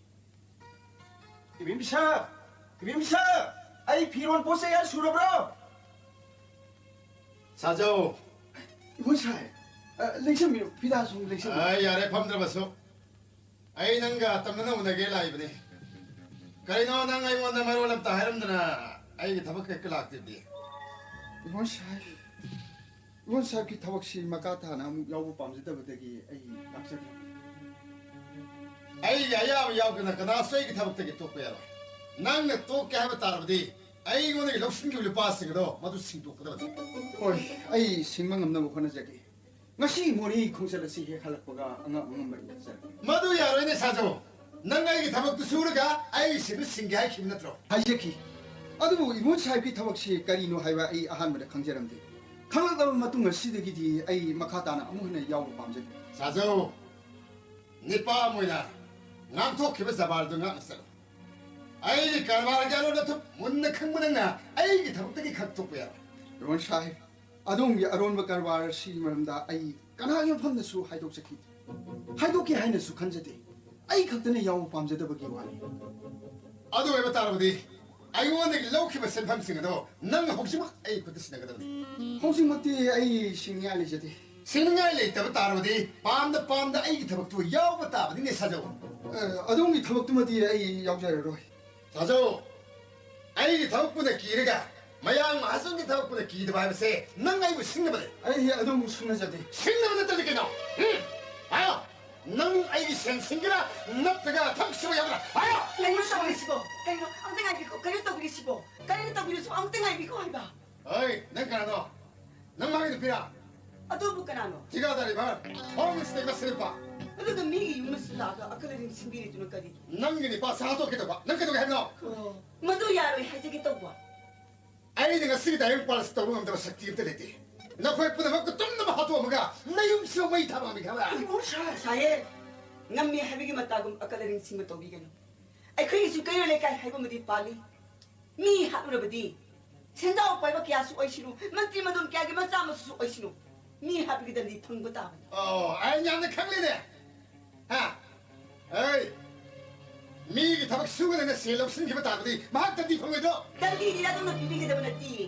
ꯏꯕꯦꯝ ꯕꯤꯁꯥ! ꯏꯕꯦꯝ ꯕꯤꯁꯥ! ꯑꯩ ꯐꯤꯔꯣꯟ ꯄꯣꯠ ꯆꯩ ꯁꯨꯔꯕ꯭ꯔꯣ? ꯁꯥꯖꯧ! ꯏꯕꯣꯟ ꯁꯥꯏ! ꯑ, ꯂꯦꯡꯁꯟꯕꯤꯔꯣ, ꯐꯤꯗꯥ ꯁꯨꯝ ꯂꯦꯡꯁꯟꯕꯤꯔꯣ꯫ ꯑ, ꯌꯥꯔꯦ, ꯐꯝꯗ꯭ꯔꯕꯁꯨ꯫ ꯑꯩ ꯅꯪꯒ ꯇꯝꯅꯅ ꯎꯅꯒꯦ ꯂꯥꯛꯏꯕꯅꯤ꯫ ꯀꯔꯤꯅꯣ ꯅꯪ ꯑꯩꯉꯣꯟꯗ ꯃꯔꯣꯜ ꯑꯝꯇ ꯍꯥꯏꯔꯝꯗꯅ ꯑꯩꯒꯤ ꯊꯕꯛ ꯍꯦꯛꯇ ꯂꯥꯛꯇ꯭ꯔꯤꯕꯗꯤ? ꯏꯕꯣꯟ ꯁꯥꯏ, ꯏꯕꯣꯟ ꯁꯥꯍꯦꯕꯀꯤ ꯊꯕꯛꯁꯤ ꯃꯈꯥ ꯇꯥꯅ ꯑꯃꯨꯛ ꯌꯥꯎꯕ ꯄꯥꯝꯖꯗꯕꯗꯒꯤ ꯑꯩ ꯂꯥꯛꯆꯗ꯭ꯔꯦ꯫ ꯑꯩꯒꯤ ꯑꯌꯥꯕ ꯌꯥꯎꯗꯅ ꯀꯅꯥꯁꯨ ꯑꯩꯒꯤ ꯊꯕꯛꯇꯒꯤ ꯇꯣꯛꯄ ꯌꯥꯔꯣꯏ꯫ ꯅꯪꯅ ꯇꯣꯛꯀꯦ ꯍꯥꯏꯕ ꯇꯥꯔꯕꯗꯤ ꯑꯩꯉꯣꯟꯗꯒꯤ ꯂꯧꯁꯤꯟꯈꯤꯕ ꯂꯨꯄꯥꯁꯤꯡ ꯑꯗꯣ ꯃꯗꯨ ꯁꯤꯡꯗꯣꯛꯀꯗꯕꯅꯤ꯫ ꯍꯣꯏ, ꯑꯩ ꯁꯤꯡꯕ ꯉꯝꯅꯕ ꯍꯣꯠꯅꯖꯒꯦ꯫ ꯉꯁꯤ ꯃꯣꯔꯦ ꯈꯣꯡꯆꯠ ꯑꯁꯤ ꯍꯦꯛ ꯍꯜꯂꯛꯄꯒ ꯑꯉꯝ ꯑꯉꯝꯕ ꯑꯩ ꯆꯠꯆꯔꯒꯦ꯫ ꯃꯗꯨ ꯌꯥꯔꯣꯏꯅꯦ ꯁꯥꯖꯧ꯫ ꯅꯪ ꯑꯩꯒꯤ ꯊꯕꯛꯇꯨ ꯁꯨꯔꯒ ꯑꯩꯒꯤ ꯁꯤꯡꯗꯨ ꯁꯤꯡꯒꯦ ꯍꯥꯏꯈꯤꯕ ꯅꯠꯇ꯭ꯔꯣ? ꯍꯥꯏꯖꯈꯤ꯫ ꯑꯗꯨꯕꯨ ꯏꯕꯣꯟ ꯁꯥꯍꯦꯕꯀꯤ ꯊꯕꯛꯁꯤ ꯀꯔꯤꯅꯣ ꯍꯥꯏꯕ ꯑꯩ ꯑꯍꯥꯟꯕꯗ ꯈꯪꯖꯔꯝꯗꯦ꯫ ꯈꯪꯂꯛꯂꯕ ꯃꯇꯨꯡ ꯑꯁꯤꯗꯒꯤꯗꯤ ꯑꯩ ꯃꯈꯥ ꯇꯥꯅ ꯑꯃꯨꯛ ꯍꯟꯅ ꯌꯥꯎꯕ ꯄꯥꯝꯖꯗꯦ꯫ ꯁꯥꯖꯧ, ꯅꯤꯄꯥ ꯑꯃ ꯑꯣꯏꯅ ꯉꯥꯡꯊꯣꯛꯈꯤꯕ ꯖꯕꯥꯟꯗꯨ ꯉꯥꯛꯅ ꯆꯠꯂꯨ꯫ ꯑꯩꯒꯤ ꯀꯔꯕꯥꯔꯒꯤ ꯑꯔꯣꯟ ꯑꯊꯨꯞ ꯃꯨꯟꯅ ꯈꯪꯕ ꯅꯪꯅ ꯑꯩꯒꯤ ꯊꯕꯛꯇꯒꯤ ꯈꯛ ꯇꯣꯛꯄ ꯌꯥꯔꯣꯏ꯫ ꯏꯕꯣꯟ ꯁꯥꯍꯦꯕ, ꯑꯗꯣꯝꯒꯤ ꯑꯔꯣꯟꯕ ꯀꯔꯕꯥꯔ ꯑꯁꯤꯒꯤ ꯃꯔꯝꯗ ꯑꯩ ꯀꯅꯥꯒꯤ ꯃꯐꯝꯗꯁꯨ ꯍꯥꯏꯗꯣꯛꯆꯈꯤꯗꯦ꯫ ꯍꯥꯏꯗꯣꯛꯀꯦ ꯍꯥꯏꯅꯁꯨ ꯈꯟꯖꯗꯦ꯫ ꯑꯩ ꯈꯛꯇꯅ ꯌꯥꯎꯕ ꯄꯥꯝꯖꯗꯕꯒꯤ ꯋꯥꯅꯤ꯫ ꯑꯗꯨ ꯑꯣꯏꯕ ꯇꯥꯔꯕꯗꯤ ꯑꯩꯉꯣꯟꯗꯒꯤ ꯂꯧꯈꯤꯕ ꯁꯦꯟꯐꯝꯁꯤꯡ ꯑꯗꯣ ꯅꯪ ꯍꯧꯖꯤꯛꯃꯛ ꯑꯩ ꯈꯨꯠꯇ ꯁꯤꯟꯅꯒꯗꯕꯅꯤ꯫ ꯍꯧꯖꯤꯛꯃꯛꯇꯤ ꯑꯩ ꯁꯤꯡꯅꯤꯡꯉꯥꯏ ꯂꯩꯖꯗꯦ꯫ ꯁꯤꯡꯅꯤꯡꯉꯥꯏ ꯂꯩꯇꯕ ꯇꯥꯔꯕꯗꯤ ꯄꯥꯝꯗ ꯄꯥꯝꯗ ꯑꯩꯒꯤ ꯊꯕꯛꯇꯨ ꯌꯥꯎꯕ ꯇꯥꯕꯅꯤꯅꯦ ꯁꯥꯖꯧ꯫ ꯑ, ꯑꯗꯣꯝꯒꯤ ꯊꯕꯛꯇꯨꯃꯗꯤ ꯑꯩ ꯌꯥꯎꯖꯔꯔꯣꯏ꯫ ꯁꯥꯖꯧ, ꯑꯩꯒꯤ ꯊꯕꯛꯄꯨꯅ ꯀꯤꯔꯒ ꯃꯌꯥꯡ ꯃꯍꯥꯖꯣꯟꯒꯤ ꯊꯕꯛꯄꯨꯅ ꯀꯤꯗꯕ ꯍꯥꯏꯕꯁꯦ ꯅꯪ ꯑꯩꯕꯨ ꯁꯤꯡꯅꯕꯅꯦ꯫ ꯑꯩ ꯑꯗꯣꯝꯕꯨ ꯁꯤꯡꯅꯖꯗꯦ꯫ ꯁꯤꯡꯅꯕ ꯅꯠꯇ꯭ꯔꯗꯤ ꯀꯩꯅꯣ? ꯎꯝ? ꯍꯥꯏꯌꯣ꯫ ꯅꯪ ꯑꯩꯒꯤ ꯁꯦꯟ ꯁꯤꯡꯒꯦꯔꯥ ꯅꯠꯇ꯭ꯔꯒ ꯊꯕꯛ ꯁꯨꯕ ꯌꯥꯎꯒꯦꯔꯥ? ꯍꯥꯏꯌꯣ꯫ ꯀꯩꯅꯣ ꯇꯧꯔꯤꯁꯤꯕꯣ? ꯀꯩꯅꯣ? ꯑꯝꯇ ꯉꯥꯏꯕꯤꯈꯣ꯫ ꯀꯩꯅꯣ ꯇꯧꯕꯤꯔꯤꯁꯤꯕꯣ? ꯀꯔꯤꯅꯣ ꯇꯧꯕꯤꯔꯤꯁꯤꯕꯣ? ꯑꯝꯇ ꯉꯥꯏꯕꯤꯈꯣ ꯍꯥꯏꯕ꯫ ꯍꯣꯏ, ꯅꯪ ꯀꯅꯥꯅꯣ? ꯅꯪ ꯃꯥꯒꯤ ꯅꯨꯄꯤꯔꯥ? ꯑꯗꯨꯕꯨ ꯀꯅꯥꯅꯣ? ꯊꯤꯀꯥꯗꯥꯔ ꯏꯚꯥꯟ, ꯍꯣꯝ ꯃꯤꯅꯤꯁꯇꯔꯒꯤ ꯃꯆꯥꯅꯨꯄꯥ꯫ ꯑꯗꯨꯒ ꯃꯤꯒꯤ ꯌꯨꯝ ꯑꯁꯤꯗ ꯂꯥꯛꯑꯒ ꯑꯀꯜ ꯑꯔꯤꯡ ꯁꯤꯟꯕꯤꯔꯤꯗꯨꯅ ꯀꯔꯤ? ꯅꯪꯒꯤ ꯅꯨꯄꯥ ꯁꯥ ꯍꯥꯠꯇꯣꯛꯀꯦ ꯇꯧꯕ꯫ ꯅꯪ ꯀꯩꯗꯧꯒꯦ ꯍꯥꯏꯕꯅꯣ? ꯑꯣ, ꯃꯗꯨ ꯌꯥꯔꯣꯏ ꯍꯥꯏꯖꯒꯦ ꯇꯧꯕ꯫ ꯑꯩꯅ ꯉꯁꯤꯒꯤ ꯗꯥꯏꯔꯦꯛ ꯄꯥꯂꯁ ꯇꯧꯕ ꯉꯝꯗꯕ ꯁꯛꯇꯤ ꯑꯝꯇ ꯂꯩꯇꯦ꯫ ꯅꯈꯣꯏ ꯄꯨꯝꯅꯃꯛ ꯇꯨꯝꯅꯕ ꯍꯥꯠꯇꯣꯛꯑꯝꯃꯒ ꯅꯌꯨꯝꯁꯤꯕꯨ ꯃꯩ ꯊꯥꯕ ꯉꯝꯃꯤ ꯈꯪꯕ꯭ꯔꯥ? ꯏꯕꯣ ꯁꯥ-, ꯁꯥꯍꯦꯕ, ꯉꯝꯃꯤ ꯍꯥꯏꯕꯒꯤ ꯃꯇꯥꯒꯨꯝ ꯑꯀꯜ ꯑꯔꯤꯡꯁꯤꯡꯕ ꯇꯧꯕꯤꯒꯅꯨ꯫ ꯑꯩꯈꯣꯏꯒꯤꯁꯨ ꯀꯩꯔꯣꯜ ꯂꯩꯀꯥꯏ ꯍꯥꯏꯕ ꯑꯃꯗꯤ ꯄꯥꯜꯂꯤ꯫ ꯃꯤ ꯍꯥꯠꯂꯨꯔꯕꯗꯤ ꯁꯦꯟꯖꯥꯎ ꯄꯥꯏꯕ ꯀꯌꯥꯁꯨ ꯑꯣꯏꯁꯅꯨ, ꯃꯟꯇ꯭ꯔꯤ ꯃꯗꯣꯟ ꯀꯌꯥꯒꯤ ꯃꯆꯥ ꯃꯁꯨꯁꯨ ꯑꯣꯏꯁꯅꯨ, ꯃꯤ ꯍꯥꯠꯄꯒꯤ ꯗꯟꯗꯤ ꯐꯪꯕ ꯇꯥꯕꯅꯤ꯫ ꯑꯣ, ꯑꯩ ꯌꯥꯝꯅ ꯈꯪꯂꯦꯅꯦ꯫ ꯍꯥ? ꯑꯩ, ꯃꯤꯒꯤ ꯊꯕꯛ ꯁꯨꯒꯗꯅ ꯁꯦꯜ ꯂꯧꯁꯤꯟꯈꯤꯕ ꯇꯥꯔꯕꯗꯤ ꯃꯍꯥꯛ ꯗꯟꯗꯤ ꯐꯪꯂꯣꯏꯗ꯭ꯔꯣ? ꯗꯟꯗꯤꯗꯤ ꯑꯗꯣꯝꯅ ꯄꯤꯕꯤꯒꯗꯕ ꯅꯠꯇꯤꯌꯦ꯫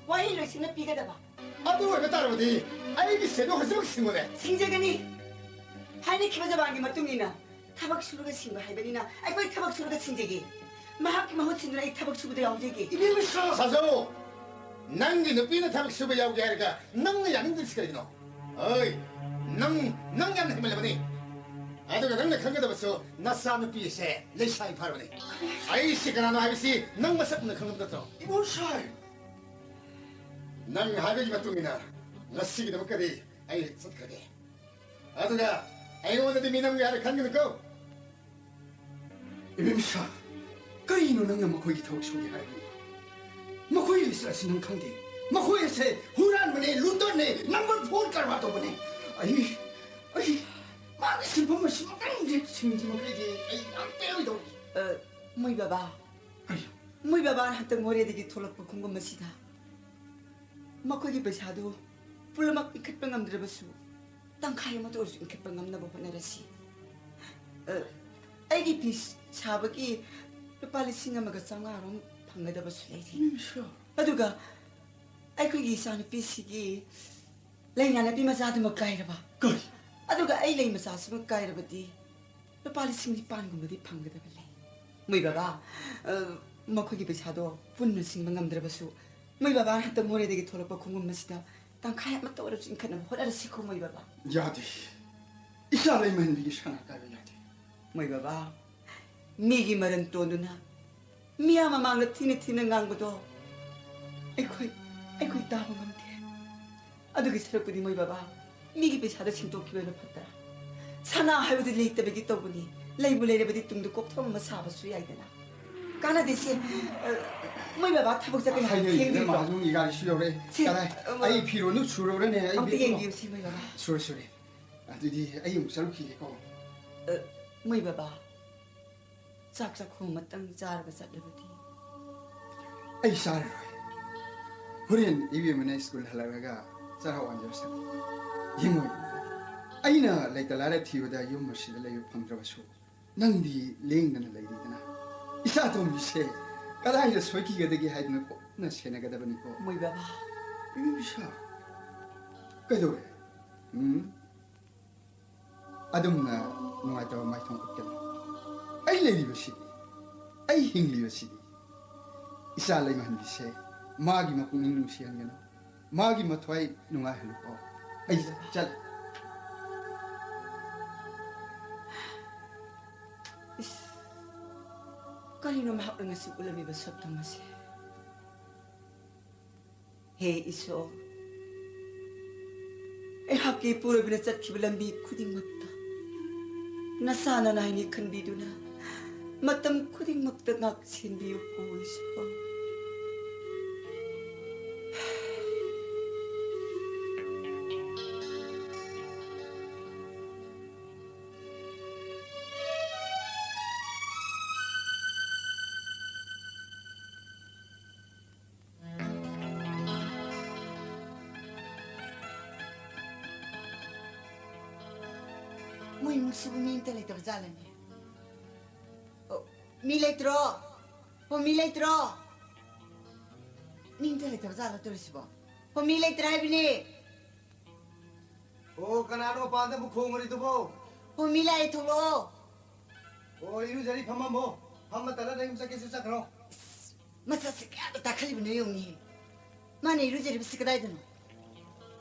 ꯋꯥꯍꯩ ꯂꯣꯏꯁꯤꯡꯅ ꯄꯤꯒꯗꯕ꯫ ꯑꯗꯨ ꯑꯣꯏꯕ ꯇꯥꯔꯕꯗꯤ ꯑꯩꯒꯤ ꯁꯦꯜꯗꯨ ꯍꯧꯖꯤꯛꯃꯛ ꯁꯤꯡꯉꯨꯅꯦ꯫ ꯁꯤꯡꯖꯒꯅꯤ꯫ ꯍꯥꯏꯅꯈꯤꯕ ꯖꯕꯥꯟꯒꯤ ꯃꯇꯨꯡ ꯏꯟꯅ ꯊꯕꯛ ꯁꯨꯔꯒ ꯁꯤꯡꯕ ꯍꯥꯏꯕꯅꯤꯅ ꯑꯩꯈꯣꯏ ꯊꯕꯛ ꯁꯨꯔꯒ ꯁꯤꯡꯖꯒꯦ꯫ ꯃꯍꯥꯛꯀꯤ ꯃꯍꯨꯠ ꯁꯤꯟꯗꯨꯅ ꯑꯩ ꯊꯕꯛ ꯁꯨꯕꯗ ꯌꯥꯎꯖꯒꯦ꯫ ꯏꯕꯦꯝꯃ ꯁꯥ-, ꯁꯥꯖꯧ! ꯅꯪꯒꯤ ꯅꯨꯄꯤꯅ ꯊꯕꯛ ꯁꯨꯕ ꯌꯥꯎꯒꯦ ꯍꯥꯏꯔꯒ ꯅꯪꯅ ꯌꯥꯅꯤꯡꯗ꯭ꯔꯤꯁꯤ ꯀꯔꯤꯒꯤꯅꯣ? ꯑꯣꯏ, ꯅꯪ, ꯅꯪ ꯌꯥꯝꯅ ꯍꯦꯟꯃꯜꯂꯕꯅꯤ꯫ ꯑꯗꯨꯒ ꯅꯪꯅ ꯈꯪꯒꯗꯕꯁꯨ ꯅꯆꯥꯅꯨꯄꯤ ꯑꯁꯦ ꯂꯩꯁꯥꯕꯤ ꯐꯥꯔꯕꯅꯤ꯫ ꯑꯩꯁꯤ ꯀꯅꯥꯅꯣ ꯍꯥꯏꯕꯁꯤ ꯅꯪ ꯃꯁꯛ ꯃꯨꯟꯅ ꯈꯪꯂꯕ ꯅꯠꯇ꯭ꯔꯣ? ꯏꯕꯣ ꯁꯥꯍꯦꯕ! ꯅꯪ ꯍꯥꯏꯕꯒꯤ ꯃꯇꯨꯡ ꯏꯟꯅ ꯉꯁꯤꯒꯤꯗꯃꯛꯀꯗꯤ ꯑꯩ ꯆꯠꯈ꯭ꯔꯒꯦ꯫ ꯑꯗꯨꯒ ꯑꯩꯉꯣꯟꯗꯗꯤ ꯃꯤꯅꯝꯒꯦ ꯍꯥꯏꯅ ꯈꯟꯒꯅꯨꯀꯣ꯫ ꯏꯕꯦꯝꯁꯥ, ꯀꯔꯤꯅꯣ ꯅꯪꯅ ꯃꯈꯣꯏꯒꯤ ꯊꯕꯛ ꯁꯨꯒꯦ ꯍꯥꯏꯔꯤꯕ? ꯃꯈꯣꯏ ꯂꯤꯁ ꯑꯁꯤ ꯅꯪ ꯈꯪꯗꯦ? ꯃꯈꯣꯏ ꯑꯁꯦ ꯍꯨꯔꯥꯟꯕꯅꯦ, ꯂꯨꯇꯔꯅꯦ, ꯅꯝꯕꯔ ꯐꯣꯔ ꯀꯔꯕꯥꯔ ꯇꯧꯕꯅꯦ꯫ ꯑꯩ, ꯑꯩ, ꯃꯥꯒꯤ ꯁꯤꯟꯐꯝ ꯑꯁꯤ ꯃꯇꯥꯡꯁꯦ ꯁꯤꯡꯗꯤ ꯃꯈꯩꯗꯤ ꯑꯩ ꯌꯥꯝ ꯄꯦꯜꯂꯣꯏꯗꯧꯔꯤ꯫ ꯑ, ꯃꯣꯏ ꯕꯕꯥ꯫ ꯑꯩ, ꯃꯣꯏ ꯕꯕꯥꯅ ꯍꯟꯇꯛ ꯃꯣꯔꯦꯗꯒꯤ ꯊꯣꯛꯂꯛꯄ ꯈꯣꯡꯒꯨꯝ ꯑꯁꯤꯗ ꯃꯈꯣꯏꯒꯤ ꯄꯩꯁꯥꯗꯨ ꯄꯨꯝꯅꯃꯛ ꯏꯟꯈꯠꯄ ꯉꯝꯗ꯭ꯔꯕꯁꯨ, ꯇꯪꯈꯥꯏ ꯑꯃꯇ ꯑꯣꯏꯔꯁꯨ ꯏꯟꯈꯠꯄ ꯉꯝꯅꯕ ꯍꯣꯠꯅꯔꯁꯤ꯫ ꯑ, ꯑꯩꯒꯤ ꯐꯤ ꯁꯥꯕꯒꯤ ꯂꯨꯄꯥ ꯂꯤꯁꯤꯡ ꯑꯃꯒ ꯆꯥꯝꯃꯉꯥ ꯔꯣꯝ ꯐꯪꯒꯗꯕꯁꯨ ꯂꯩꯔꯤ꯫ ꯏꯃꯥ ꯏꯁꯣꯔ! ꯑꯗꯨꯒ ꯑꯩꯈꯣꯏꯒꯤ ꯏꯆꯥꯅꯨꯄꯤꯁꯤꯒꯤ ꯂꯩꯅꯥ ꯅꯥꯄꯤ ꯃꯆꯥꯗꯨꯃꯛ ꯀꯥꯏꯔꯕ꯫ ꯀꯔꯤ? ꯑꯗꯨꯒ ꯑꯩ ꯂꯩ ꯃꯆꯥꯁꯤꯃꯛ ꯀꯥꯏꯔꯕꯗꯤ ꯂꯨꯄꯥ ꯂꯤꯁꯤꯡ ꯅꯤꯄꯥꯟꯒꯨꯝꯕꯗꯤ ꯐꯪꯒꯗꯕ ꯂꯩ꯫ ꯃꯣꯏ ꯕꯕꯥ, ꯑ, ꯃꯈꯣꯏꯒꯤ ꯄꯩꯁꯥꯗꯣ ꯄꯨꯟꯅ ꯁꯤꯡꯕ ꯉꯝꯗ꯭ꯔꯕꯁꯨ, ꯃꯣꯏ ꯕꯕꯥꯅ ꯍꯟꯗꯛ ꯃꯣꯔꯦꯗꯒꯤ ꯊꯣꯛꯂꯛꯄ ꯈꯣꯡꯎꯞ ꯑꯁꯤꯗ ꯇꯪꯈꯥꯏ ꯑꯃꯠꯇ ꯑꯣꯏꯔꯁꯨ ꯏꯟꯈꯠꯅꯕ ꯍꯣꯠꯅꯔꯁꯤꯀꯣ, ꯃꯣꯏ ꯕꯕꯥ꯫ ꯌꯥꯗꯦ꯫ ꯏꯆꯥ ꯂꯩꯃꯍꯟꯕꯤꯒꯤ ꯁꯅꯥ ꯀꯥꯏꯕ ꯌꯥꯗꯦ꯫ ꯃꯣꯏ ꯕꯕꯥ, ꯃꯤꯒꯤ ꯃꯔꯟ ꯇꯣꯟꯗꯨꯅ ꯃꯤꯌꯥꯝ ꯃꯃꯥꯡꯗ ꯊꯤꯅ ꯊꯤꯅ ꯉꯥꯡꯕꯗꯣ ꯑꯩꯈꯣꯏ, ꯑꯩꯈꯣꯏ ꯇꯥꯕ ꯉꯝꯗꯦ꯫ ꯑꯗꯨꯒꯤ ꯁꯔꯨꯛꯄꯨꯗꯤ ꯃꯣꯏ ꯕꯕꯥ, ꯃꯤꯒꯤ ꯄꯩꯁꯥꯗ ꯁꯤꯡꯇꯣꯛꯈꯤꯕꯅ ꯐꯠꯇ꯭ꯔꯥ? ꯁꯅꯥ ꯍꯥꯏꯕꯗꯤ ꯂꯩꯇꯕꯒꯤ ꯇꯧꯕꯅꯤ, ꯂꯩꯕꯨ ꯂꯩꯔꯕꯗꯤ ꯇꯨꯡꯗ ꯀꯣꯛꯊꯣꯡ ꯑꯃ ꯁꯥꯕꯁꯨ ꯌꯥꯏꯗꯅ꯫ ꯀꯥꯟꯅꯗꯦ ꯁꯦ꯫ ꯑ, ꯃꯣꯏ ꯕꯕꯥ ꯊꯕꯛ ꯆꯠꯀꯅꯤ ꯍꯥꯏꯕ ꯍꯥꯏꯅꯔꯤꯅꯦ, ꯊꯦꯡꯗ꯭ꯔꯤꯕꯣ? ꯃꯍꯥꯖꯣꯟꯒꯤ ꯒꯥꯔꯤꯁꯨ ꯌꯧꯔꯛꯑꯦ꯫ ꯁꯦ, ꯀꯗꯥꯏ? ꯑ, ꯑꯩ ꯐꯤꯔꯣꯜꯗꯨ ꯁꯨꯔꯕ꯭ꯔꯅꯦ? ꯑꯩ ꯑꯝꯇ ꯕꯦꯒꯇꯨ ꯌꯦꯡꯕꯤꯌꯨ ꯁꯦ, ꯃꯣꯏ ꯕꯕꯥ꯫ ꯁꯨꯔꯦ, ꯁꯨꯔꯦ꯫ ꯑꯗꯨꯗꯤ ꯑꯩ ꯑꯃꯨꯛ ꯆꯠꯂꯨꯈꯤꯒꯦꯀꯣ꯫ ꯑ, ꯃꯣꯏ ꯕꯕꯥ, ꯆꯥꯛ ꯆꯥꯛꯈꯣꯝ ꯑꯃꯇꯪ ꯆꯥꯔꯒ ꯆꯠꯂꯕꯗꯤ? ꯑꯩ ꯆꯥꯔꯔꯣꯏ꯫ ꯍꯣꯔꯦꯟ ꯏꯕꯦꯝꯃꯅ ꯁ꯭ꯀꯨꯜ ꯍꯜꯂꯛꯂꯒ ꯆꯔꯥ ꯋꯥꯟꯖꯔꯁꯅꯨ꯫ ꯌꯦꯡꯉꯣ, ꯑꯩꯅ ꯂꯩꯇ ꯂꯥꯏꯔ ꯊꯤꯕꯗ ꯌꯨꯝ ꯑꯁꯤꯗ ꯂꯩꯕ ꯐꯪꯗ꯭ꯔꯕꯁꯨ, ꯅꯪꯗꯤ ꯂꯦꯡꯗꯅ ꯂꯩꯔꯤꯗꯅ꯫ ꯏꯆꯥ ꯑꯇꯣꯝꯕꯤꯁꯦ ꯀꯗꯥꯏꯗ ꯁꯣꯏꯈꯤꯒꯗꯒꯦ ꯍꯥꯏꯗꯨꯅ ꯀꯨꯞꯅ ꯁꯦꯟꯅꯒꯗꯕꯅꯤꯀꯣ꯫ ꯃꯣꯏ ꯕꯕꯥ꯫ ꯏꯕꯦꯝ ꯏꯆꯥ, ꯀꯩꯗꯧꯔꯦ? ꯎꯝ? ꯑꯗꯨꯝꯅ ꯅꯨꯡꯉꯥꯏꯇꯕ ꯃꯥꯏꯊꯣꯡ ꯎꯠꯀꯅꯨ꯫ ꯑꯩ ꯂꯩꯔꯤꯕꯁꯤꯗꯤ, ꯑꯩ ꯍꯤꯡꯂꯤꯕꯁꯤꯗꯤ, ꯏꯆꯥ ꯂꯩꯃꯍꯟꯕꯤꯁꯦ ꯃꯥꯒꯤ ꯃꯄꯨꯛꯅꯤꯡ ꯅꯨꯡꯁꯤꯍꯟꯒꯅꯨ, ꯃꯥꯒꯤ ꯃꯊ꯭ꯋꯥꯏ ꯅꯨꯡꯉꯥꯏꯍꯜꯂꯨꯀꯣ꯫ ꯑꯩ ꯆꯠꯂꯦ꯫ ꯏꯁ, ꯀꯔꯤꯅꯣ ꯃꯍꯥꯛꯅ ꯉꯁꯤ ꯎꯠꯂꯝꯃꯤꯕ ꯁꯛꯇꯝ ꯑꯁꯤ? ꯍꯦ ꯏꯁꯣꯔ, ꯑꯩꯍꯥꯛꯀꯤ ꯏꯄꯨꯔꯣꯏꯕꯅ ꯆꯠꯈꯤꯕ ꯂꯝꯕꯤ ꯈꯨꯗꯤꯡꯃꯛꯇ ꯅꯆꯥꯅ ꯅꯥꯏꯅ ꯈꯟꯕꯤꯗꯨꯅ ꯃꯇꯝ ꯈꯨꯗꯤꯡꯃꯛꯇ ꯉꯥꯛ ꯁꯦꯟꯕꯤꯌꯨꯀꯣ ꯏꯁꯣꯔ꯫ ꯏꯃꯨꯡꯁꯤꯕꯨ ꯃꯤ ꯑꯝꯇ ꯂꯩꯇꯕ ꯖꯥꯠꯂꯅꯦ? ꯑꯣ, ꯃꯤ ꯂꯩꯇ꯭ꯔꯣ? ꯑꯣ, ꯃꯤ ꯂꯩꯇ꯭ꯔꯣ? ꯃꯤ ꯑꯝꯇ ꯂꯩꯇꯕ ꯖꯥꯠꯂꯣ ꯇꯧꯔꯤꯁꯤꯕꯣ? ꯑꯣ, ꯃꯤ ꯂꯩꯇ꯭ꯔꯦ ꯍꯥꯏꯕꯅꯦ꯫ ꯑꯣ, ꯀꯅꯥꯅꯣ ꯃꯄꯥꯟꯗ ꯑꯃꯨꯛ ꯈꯣꯡꯉꯨꯔꯤꯗꯨꯕꯣ? ꯑꯣ, ꯃꯤ ꯂꯥꯛꯑꯦ, ꯊꯣꯛꯂꯛꯑꯣ꯫ ꯑꯣ, ꯏꯔꯨꯖꯔꯤ, ꯐꯝꯃꯝꯃꯣ꯫ ꯐꯝꯃ ꯇꯜꯂ ꯅꯌꯨꯝ ꯆꯠꯀꯦꯁꯨ ꯆꯠꯈ꯭ꯔꯣ꯫ ꯃꯁꯛꯁꯦ ꯀꯌꯥꯗ ꯇꯥꯈꯠꯂꯤꯕꯅꯣ ꯌꯦꯡꯉꯨꯅꯦ꯫ ꯃꯥꯅ ꯏꯔꯨꯖꯔꯤꯕꯁꯤ ꯀꯗꯥꯏꯗꯅꯣ?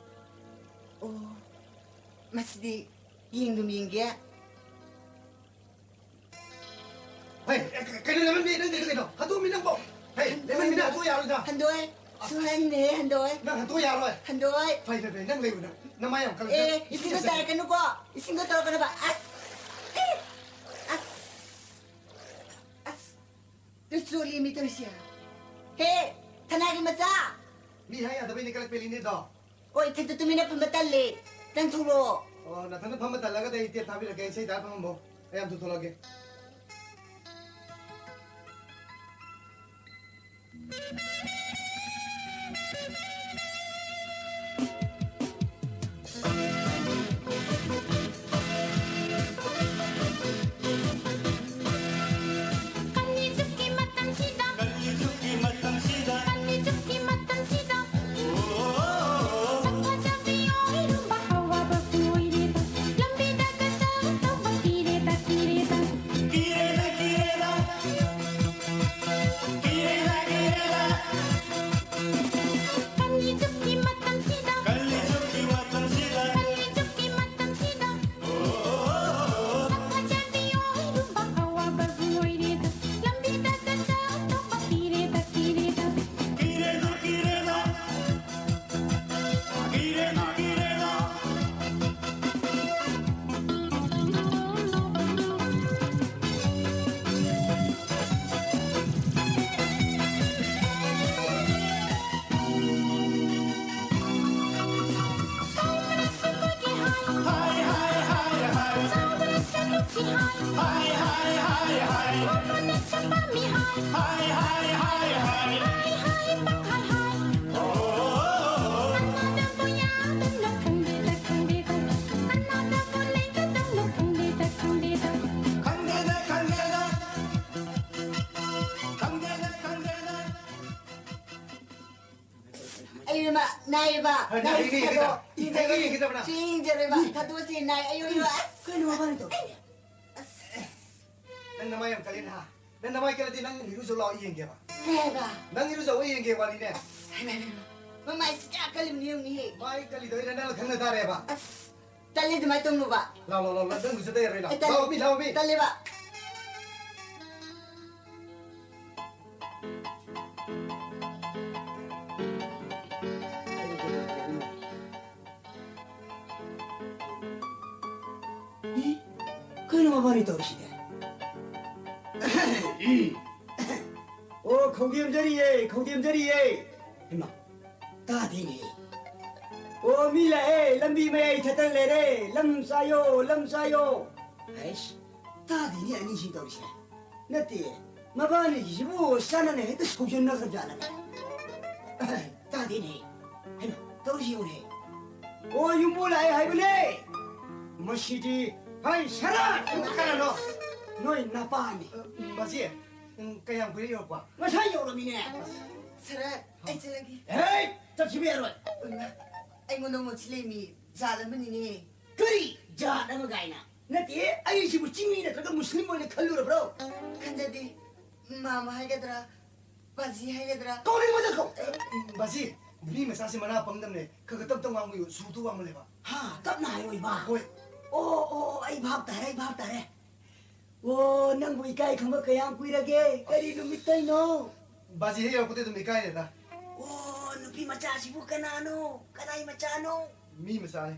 ꯑꯣ, ꯃꯁꯤꯗꯤ ꯌꯦꯡꯗꯨꯝ ꯌꯦꯡꯒꯦ꯫ ꯍꯩ, ꯀꯩꯅꯣ ꯂꯦꯃꯟꯕꯤ, ꯅꯪ ꯀꯩꯅꯣ? ꯍꯟꯗꯣꯛꯑꯝꯃꯤ ꯅꯪꯕꯣ? ꯍꯩ, ꯂꯦꯃꯟꯕꯤ, ꯅꯪ ꯍꯟꯗꯣꯛ ꯌꯥꯔꯣꯏꯗ꯫ ꯍꯟꯗꯣꯛꯑꯦ꯫ ꯑꯁ, ꯁꯨꯡꯍꯟꯗꯦ, ꯍꯟꯗꯣꯛꯑꯦ꯫ ꯅꯪ ꯍꯟꯗꯣꯛ ꯌꯥꯔꯣꯏ꯫ ꯍꯟꯗꯣꯛꯑꯣꯏ꯫ ꯐꯩ, ꯐꯩ, ꯐꯩ, ꯅꯪ ꯂꯩꯌꯨ ꯅꯪ꯫ ꯅꯃꯥꯏ ꯌꯥꯝ ꯀꯜꯂꯦ꯫ ꯑꯦ, ꯅꯪ ꯏꯁꯤꯡꯗꯣ ꯏꯁꯤꯡ ꯇꯥꯔꯛꯀꯅꯨꯀꯣ꯫ ꯏꯁꯤꯡꯗꯣ ꯇꯧꯔꯛꯀꯅꯨꯕ꯫ ꯑꯁ! ꯑꯦ! ꯑꯁ! ꯑꯁ! ꯇꯨ ꯆꯣꯠꯂꯤ ꯃꯤ ꯇꯧꯔꯤꯁꯦ꯫ ꯍꯦ, ꯊꯅꯥꯒꯤ ꯃꯆꯥ! ꯃꯤ ꯍꯥꯏ ꯌꯥꯗꯕꯩꯅꯦ ꯀꯂꯛ ꯄꯦꯂꯤꯅꯦꯗꯣ꯫ ꯑꯣ, ꯏꯊꯟꯇ ꯇꯨꯃꯤꯟꯅ ꯐꯝꯕ ꯇꯜꯂꯦ꯫ ꯅꯪ ꯊꯣꯛꯂꯛꯑꯣ꯫ ꯑꯣ, ꯅꯊꯟꯇ ꯐꯝꯕ ꯇꯜꯂꯒꯗꯤ ꯑꯩ ꯇꯦꯞ ꯊꯥꯕꯤꯔꯛꯀꯦ, ꯏꯁꯩ ꯇꯥꯔ ꯐꯝꯃꯝꯃꯣ꯫ ꯑꯩ ꯑꯝꯇ ꯊꯣꯛꯂꯛꯑꯒꯦ꯫ ꯀꯜꯂꯤꯖꯨꯛꯀꯤ ꯃꯇꯝꯁꯤꯗ, ꯀꯜꯂꯤꯖꯨꯛꯀꯤ ꯃꯇꯝꯁꯤꯗ, ꯀꯜꯂꯤꯖꯨꯛꯀꯤ ꯃꯇꯝꯁꯤꯗ, ꯑꯣ, ꯁꯛ ꯐꯖꯕꯤ ꯑꯣꯏꯔꯨꯕ ꯑꯋꯥꯕꯕꯨ ꯑꯣꯏꯔꯦꯗ, ꯂꯝꯕꯤꯗ ꯀꯆꯥ ꯇꯧꯕ ꯀꯤꯔꯦꯗ, ꯀꯤꯔꯦꯗ, ꯀꯤꯔꯦꯗ, ꯀꯤꯔꯦꯗ, ꯀꯤꯔꯦꯗ, ꯀꯤꯔꯦꯗ꯫ ꯀꯜꯂꯤꯖꯨꯛꯀꯤ ꯃꯇꯝꯁꯤꯗ, ꯀꯜꯂꯤꯖꯨꯛꯀꯤ ꯃꯇꯝꯁꯤꯗ, ꯀꯜꯂꯤꯖꯨꯛꯀꯤ ꯃꯇꯝꯁꯤꯗ, ꯁꯛ ꯐꯖꯕꯤ ꯑꯣꯏꯔꯨꯕ ꯑꯋꯥꯕꯕꯨ ꯑꯣꯏꯔꯦꯗ, ꯂꯝꯕꯤꯗ ꯀꯆꯥ ꯇꯧꯕ ꯀꯤꯔꯦꯗ, ꯀꯤꯔꯦꯗ꯫ ꯀꯤꯔꯦꯗ, ꯀꯤꯔꯦꯗ꯫ ꯀꯤꯔꯦꯗ, ꯀꯤꯔꯦꯗ꯫ ꯏꯕꯦꯝꯃ, ꯅꯥꯏꯌꯦꯕ꯫ ꯍꯣꯏ, ꯅꯥꯏ, ꯅꯥꯏ, ꯅꯥꯏ, ꯊꯥꯗꯣꯛꯑꯣ꯫ ꯅꯥꯏ, ꯌꯦꯡꯖꯔꯣꯏ꯫ ꯅꯥꯏ, ꯌꯦꯡꯖꯔꯣꯏꯕ꯫ ꯎꯝ꯫ ꯊꯥꯗꯣꯛꯑꯁꯤ, ꯅꯥꯏ꯫ ꯑꯌꯣ, ꯑꯌꯣ, ꯑꯁ꯫ ꯀꯩꯅꯣ ꯃꯕꯥꯅꯤ ꯇꯧꯔꯤꯁꯦ? ꯑꯁ꯫ ꯅꯪ ꯅꯃꯥꯏ ꯌꯥꯝ ꯀꯜꯂꯤꯅ, ꯍꯥ? ꯅꯪ ꯅꯃꯥꯏ ꯀꯜꯂꯗꯤ ꯅꯪ ꯏꯔꯨꯖꯧ ꯂꯥꯛꯑꯣ, ꯌꯦꯡꯒꯦꯕ꯫ ꯀꯩ ꯍꯥꯏꯕ? ꯅꯪ ꯏꯔꯨꯖꯧ, ꯑꯩ ꯌꯦꯡꯒꯦ ꯋꯥꯅꯤꯅꯦ꯫ ꯑꯁ, ꯍꯩꯃꯥ, ꯍꯩꯃꯥ, ꯍꯩꯃꯥ꯫ ꯃꯃꯥꯏꯁꯤ ꯀꯌꯥ ꯀꯜꯂꯤꯕꯅꯣ ꯌꯦꯡꯉꯨꯅꯦꯍꯦ꯫ ꯃꯥꯏ ꯀꯜꯂꯤꯗꯣ ꯑꯩꯅ ꯅꯪꯅ ꯈꯪꯅ ꯇꯥꯔꯦꯕ꯫ ꯑꯁ, ꯇꯜꯂꯤ ꯑꯗꯨꯃꯥꯏꯅ ꯇꯧꯅꯨꯕ꯫ ꯂꯥꯎ, ꯂꯥꯎ, ꯂꯥꯎ, ꯂꯥꯎ, ꯅꯪ ꯂꯨꯖꯗ ꯌꯥꯔꯣꯏ, ꯂꯥꯎ꯫ ꯑꯩ ꯇꯜꯂꯤ꯫ ꯂꯥꯎ, ꯃꯤ, ꯂꯥꯎ, ꯃꯤ꯫ ꯇꯜꯂꯦꯕ꯫ ꯏ? ꯀꯩꯅꯣ ꯃꯕꯥꯅꯤ ꯇꯧꯔꯤꯁꯤꯗꯤ? ꯑꯣ, ꯈꯧꯗꯦꯝꯖꯔꯤꯌꯦ, ꯈꯧꯗꯦꯝꯖꯔꯤꯌꯦ꯫ ꯍꯩꯃꯥ, ꯇꯥꯗꯦꯅꯦ꯫ ꯑꯣ, ꯃꯤ ꯂꯥꯛꯑꯦ, ꯂꯝꯕꯤ ꯃꯌꯥꯏ ꯊꯠꯇꯅ ꯂꯩꯔꯦ꯫ ꯂꯝ ꯆꯥꯏꯌꯣ, ꯂꯝ ꯆꯥꯏꯌꯣ꯫ ꯑꯩꯁ, ꯇꯥꯗꯦꯅꯦ ꯑꯅꯤꯁꯤ ꯇꯧꯔꯤꯁꯦ꯫ ꯅꯠꯇꯦ, ꯃꯕꯥꯅꯤꯒꯤꯁꯤꯕꯨ ꯆꯥꯟꯅꯅ ꯍꯦꯛꯇ ꯁꯧꯖꯟꯅꯈ꯭ꯔꯖꯥꯠꯂꯅꯦ? ꯇꯥꯗꯦꯅꯦ꯫ ꯍꯩꯃꯥ, ꯇꯧꯔꯤꯁꯤ ꯌꯦꯡꯉꯨꯅꯦ꯫ ꯑꯣ, ꯌꯨꯝꯕꯨ ꯂꯥꯛꯑꯦ ꯍꯥꯏꯕꯅꯦ꯫ ꯃꯁꯤꯗꯤ, ꯍꯩ, ꯁꯔꯠ! ꯀꯅꯥꯅꯣ? ꯅꯣꯏ ꯅꯄꯥꯅꯤ꯫ ꯑ, ꯕꯥꯖꯤ, ꯎꯝ, ꯀꯌꯥꯝ ꯀꯨꯏꯔꯦ ꯌꯧꯔꯛꯄ? ꯉꯁꯥꯏ ꯌꯧꯔꯝꯃꯤꯅꯦ꯫ ꯁꯔꯠ, ꯑꯩ ꯆꯠꯂꯒꯦ꯫ ꯍꯦ! ꯆꯠꯈꯤꯕ ꯌꯥꯔꯣꯏ꯫ ꯑꯣꯏꯃꯥ, ꯑꯩꯉꯣꯟꯗ ꯃꯣꯠꯁꯤꯜꯂꯛꯏꯃꯤ, ꯖꯥꯠ ꯑꯃꯅꯤꯅꯦ꯫ ꯀꯔꯤ ꯖꯥꯠ ꯑꯃ ꯀꯥꯏꯅ? ꯅꯠꯇꯦ, ꯑꯩꯁꯤꯕꯨ ꯆꯤꯡꯃꯤ ꯅꯠꯇ꯭ꯔꯒ ꯃꯨꯁꯂꯤꯝ ꯑꯣꯏꯅ ꯈꯜꯂꯨꯔꯕ꯭ꯔꯣ? ꯈꯟꯖꯗꯦ, ꯃꯥꯝꯃ ꯍꯥꯏꯒꯗ꯭ꯔꯥ, ꯕꯥꯖꯤ ꯍꯥꯏꯒꯗ꯭ꯔꯥ? ꯀꯧꯅꯤꯡꯕꯗ ꯀꯧ꯫ ꯕꯥꯖꯤ, ꯃꯤ ꯃꯆꯥꯁꯤ ꯃꯅꯥ ꯄꯪꯗꯝꯅꯦ, ꯈꯔ ꯈꯔ ꯇꯞ ꯇꯞ ꯉꯥꯡꯕꯤꯌꯨ, ꯁꯨꯔꯗꯨ ꯋꯥꯡꯃꯜꯂꯦꯕ꯫ ꯍꯥ, ꯇꯞꯅ ꯍꯥꯏꯌꯣ ꯏꯕꯥ꯫ ꯍꯣꯏ꯫ ꯑꯣ, ꯑꯣ, ꯑꯣ, ꯑꯩ ꯚꯥꯞ ꯇꯥꯔꯦ, ꯑꯩ ꯚꯥꯞ ꯇꯥꯔꯦ꯫ ꯑꯣ, ꯅꯪꯕꯨ ꯏꯀꯥꯏ ꯈꯪꯕ ꯀꯌꯥꯝ ꯀꯨꯏꯔꯒꯦ? ꯀꯔꯤ ꯅꯨꯃꯤꯠꯇꯩꯅꯣ? ꯕꯥꯖꯤ ꯍꯦꯛ ꯌꯧꯔꯛꯄꯗꯩ ꯑꯗꯨꯝ ꯏꯀꯥꯏꯔꯦꯗ꯫ ꯑꯣ, ꯅꯨꯄꯤ ꯃꯆꯥꯁꯤꯕꯨ ꯀꯅꯥꯅꯣ? ꯀꯅꯥꯏ ꯃꯆꯥꯅꯣ? ꯃꯤ ꯃꯆꯥꯅꯦ꯫